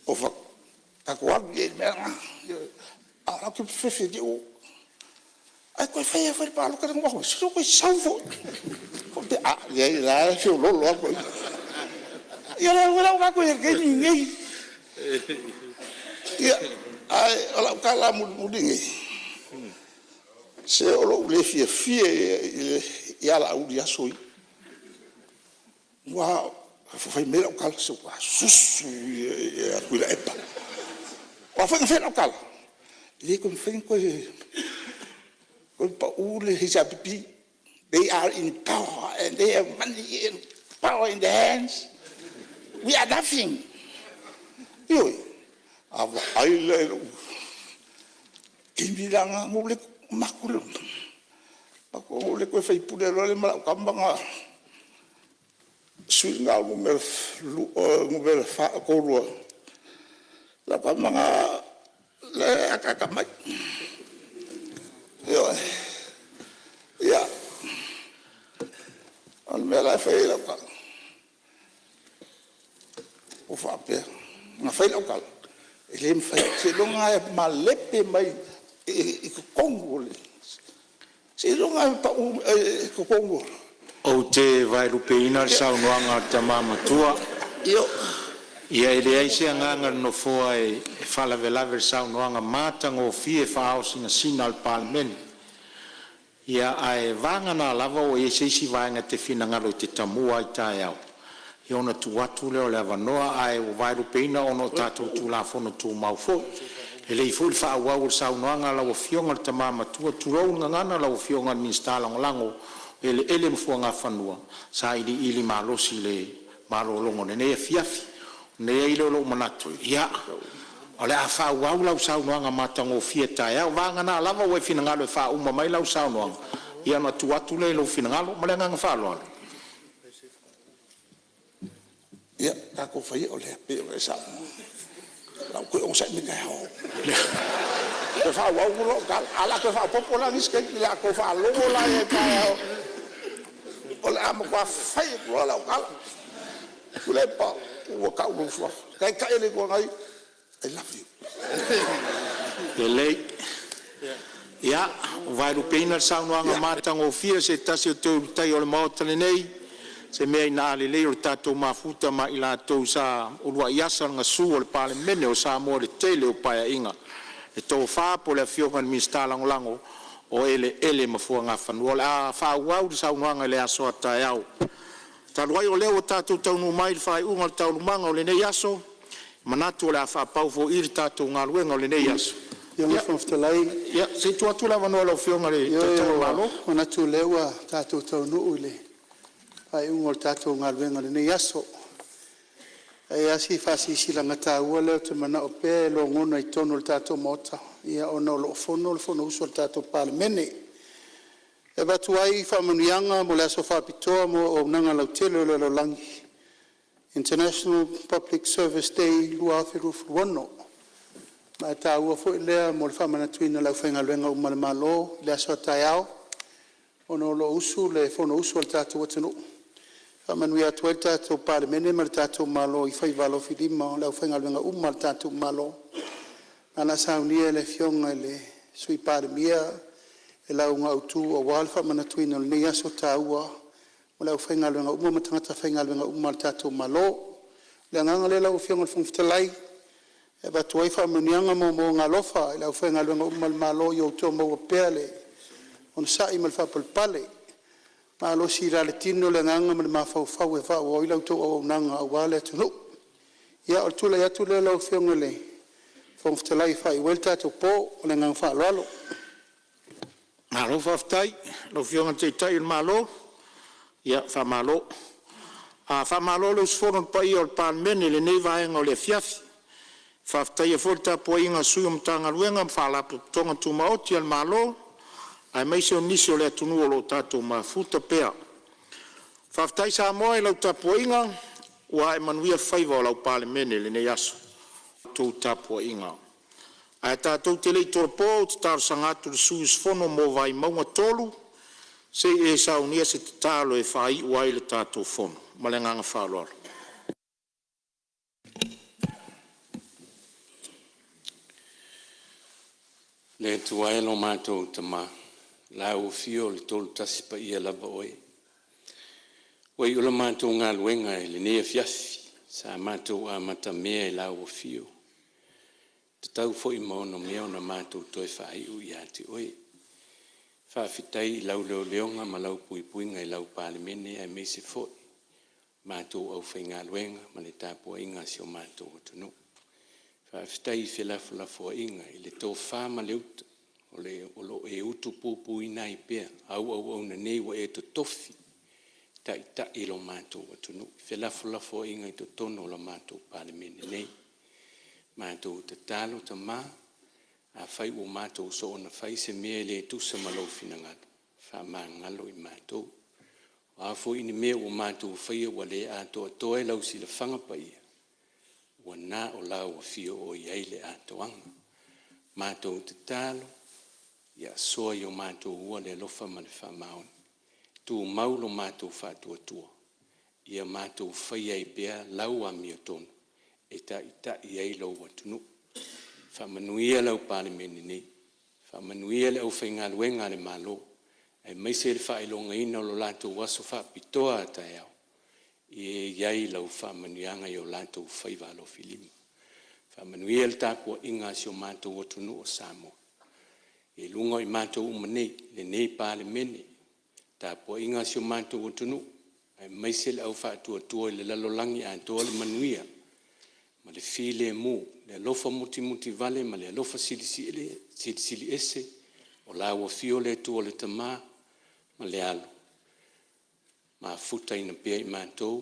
Ou fai atu, tatou alu i ai i le mea lena. A o la e ou te fefe te i ua… Ae toe fai lava foi le palota lea na uma atu nei, se ua toe sau foi. Ou faapea, a, leai o la e feoloolo lava le toeaina. Ia o lea la ua tatou i ai i le taimi lenei. Ia, ae o lau tala mulimuli lenei, se o lou le fiafia ia ia Laauli i aso ia, aua fai mai lau tala, se ua susu ia Tuilaepa. O a foi na fai lau tala, e le toe mafai ona toe pau le HRPP. They are in power and they have money and power in their hands. We are nothing. Ioe. A vaai la i lou taimi la lena na ou le toe faipule loa lea ma lau tama lena, le sui usufono lena numera 32, lau tama lena la e ataata mai. Ioe. Ia, o le mea la e fai ai lau tala, ua faapea, na fai lau tala, e le mafai, seiloga lava e malepe mai i totonu o le… seiloga lava e pau i totonu o… Ou te vaelupeina le saunoaga a le tama matua. Ia, e leai se agaga o le Nofoa e faalavelave i le saunoaga matagofie faaao sinasina a le Palemene. Ia, ae vagana lava ua i ai se isi vaega e te finagalo e te tamua ai taeao, ia ona tuu atu lea o le avanoa. Ae ua vaelupeina ona o tatou Tulafono Tumau foi. E lelei foi le faaauau o le saunoaga a lau Afioga i le Tama Matua, tulou le gagana lau Afioga i le Minisita Lagolago o Eleele ma Fuagafanua, sailiili malosi i le malologa o lenei afiafi. Ona i ai lea o lou manatu, ia, o le a faaauau lau saunoaga matagofie taeao, vagana lava ua e finagalo e faauma mai lau saunoaga, ia ona tuu atu lea i lou finagalo. Ma le agaga faaaloalo. Ia tatou fai ia o lea pei ona e saunoa. O le a ou toe onosai mai taeao e toe faaauau lau tala. Ae o le a toe faaopoopo la nisi taimi. O le a outou faalogo la i ai taeao, o le a matua fai atu loa lau tala. Tuilaepa, ua tau lou suafa Taitai o le Itu Agai, I love you. Lelei, ia, ua vaelupeina le saunoaga matagofie a se tasi o toe Ulutaia o le Maota lenei, o se mea ina a lelei o le tatou mafuta ma i latou sa uluai asa le gasu o le Palemene o Samoa i le tele o Paeaiga, le tofa po o le Afioga i le Minisita Lagolago o Eleele ma Fuagafanua. O le a faaauau le saunoaga i le aso a taeao. Talu ai o lea ua tatou taunuu mai i le faaiuga o Taualumaga o lenei aso, e manatu o le a faapau foi i i le tatou galuega o lenei aso. Lau Afioga i le Fofoga Fetalai… Ia, se i tuu atu le avanoa i lau Afioga i le Taitai o le Malo. Ioe, ua manatu o lea ua tatou taunuu i le faaiuga o le tatou galuega i lenei aso. Ae i ai lava si faasilasilaga taua lea ou te manao pea e logona i totonu o le tatou Maota, ona o lo o fono le Fonousu a le tatou Palemene. E avatu ai faamanuiaga mo le aso faapitoa mo auaunaga lautele o le lalolagi, International Public Service Day 2026. Ma e taua foi lea mo le faamanatuina i le aufaigaluega uma a le Malo i le aso a taeao, ona o lo o usu le Fonousu a le tatou atunuu, e faamanuia atu ai le tatou Palemene ma le tatou Malo i faiva alofilima o le aufaigaluega uma a le tatou Malo. Ma o le a saunia e le Afioga i le Sui Palemia le lauga autu aua le faamanatuina o lenei aso taua mo le aufaigaluega uma ma tagata faigaluega uma a le tatou Malo. O le agaga lea lau Afioga i le Fofoga Fetalai e avatu ai faamanuiaga ma moomooga alofa i le aufaigaluega uma a le Malo ia outou maua pea le onosai ma le faapalepale, malosi i le tino le agaga ma le mafaufau e faaauau ai la outou auaunaga aua le atunuu. Ia o le tulai atu lea lau Afioga i le Fofoga Fetalai e faaiu ai le tatou po. Ma le agaga faaaloalo. Malo faafetai i lau Afioga i le Taitai o le Malo, ia faamalo. Faamalo le usufono i le paia o le Palemene i lenei vaega o le afiafi. E faafetaia foi le tapuaiga a sui o Matagaluega ma Faalapotopotoga Tumaoti a le Malo, aemaise o nisi o le atunuu o lo o tatou mafuta pea. Faafetai Samoa i lau tapuaiga, ua ae manuia faiva o lau Palemene i lenei aso. Ae tatou te le i tolopo, ou te talosaga atu i le sui usufono mo Vaimauga 3 se i e saunia se tatalo e faaiu ai le tatou fono. Ma le agaga faaaloalo. Le Atua e lo matou Tama, o Lau afio le Tootasi Paia lava Oe, ua iu le matou galuega i lenei afiafi sa matou amatamea i Lau afio, e tatau foi ma onomea ona matou toe faaiu ia te Oe. Faafetai i Lau leoleoga ma Lau puipuiga i Lau Palemene aemaise foi matou aufaigaluega ma le tapuaiga a si o matou atunuu. Faafetai i felafolafoaiga i le tofa ma le uta o lo o e utupupuina ai pea au auauna nei ua e totofi e taitai lo matou atunuu i felafolafoaiga i totonu o le matou Palemene nei. Matou tatalo Tama, afai ua matou soona fai se mea e le tusa ma Lou finagalo, faamagalo i matou. O a foi ni mea ua matou faia ua le atoatoa i Lau silafaga paia, ua na o Lau afio o i ai le atoaga. Matou tatalo, ia soa i o matou ua le alofa ma le faamaoni, tumau lo matou faatuatua ia matou faia ai pea Lau amiotonu e taitai ai Lou atunuu. Faamanuia lau Palemene nei, faamanuia le aufaigaluega a le Malo aemaise le faailogaina o le latou aso faapitoa a taeao. Ia i ai lau faamanuiaga i o latou faiva alofilima. Faamanuia le tapuaiga a si o matou atunuu o Samoa i luga o i matou uma nei, lenei Palemene, tapuaiga a si o matou atunuu aemaise le au faatuatua i le lalolagi atoa le manuia ma le filemu, le alofa mutimutivale ma le alofa silisili ese o la ua afio le Atua le Tama ma le Alo, mafutaina pea i matou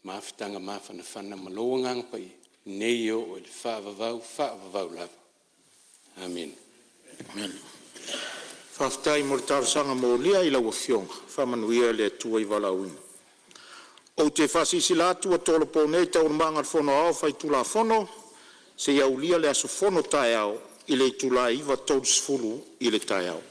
i mafutaga mafanafana ma lou Agaga Paia, nei e oo i le faavavau, faavavau lava. Amene. Faafetai mo le talosaga molia i lau Afioga, faamanuia le Atua i lou valaauina. Ou te faasilasila atu ua tolopo nei Taualumaga a le Fono Aoao Faitulafono seia aulia le aso fono taeao i le itula e 9:30 i le taeao.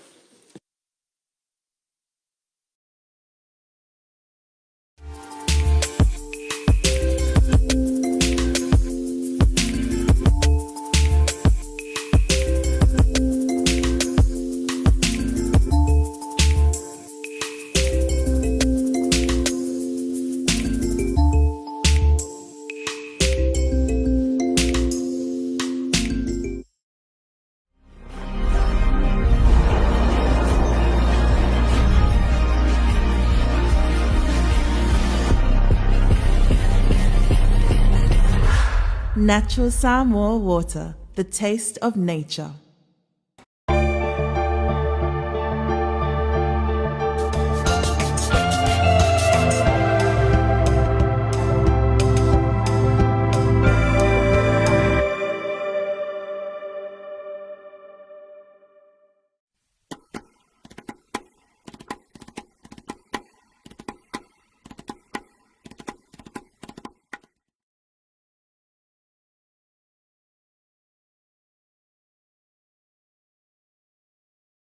Natural Samoa water, the taste of nature.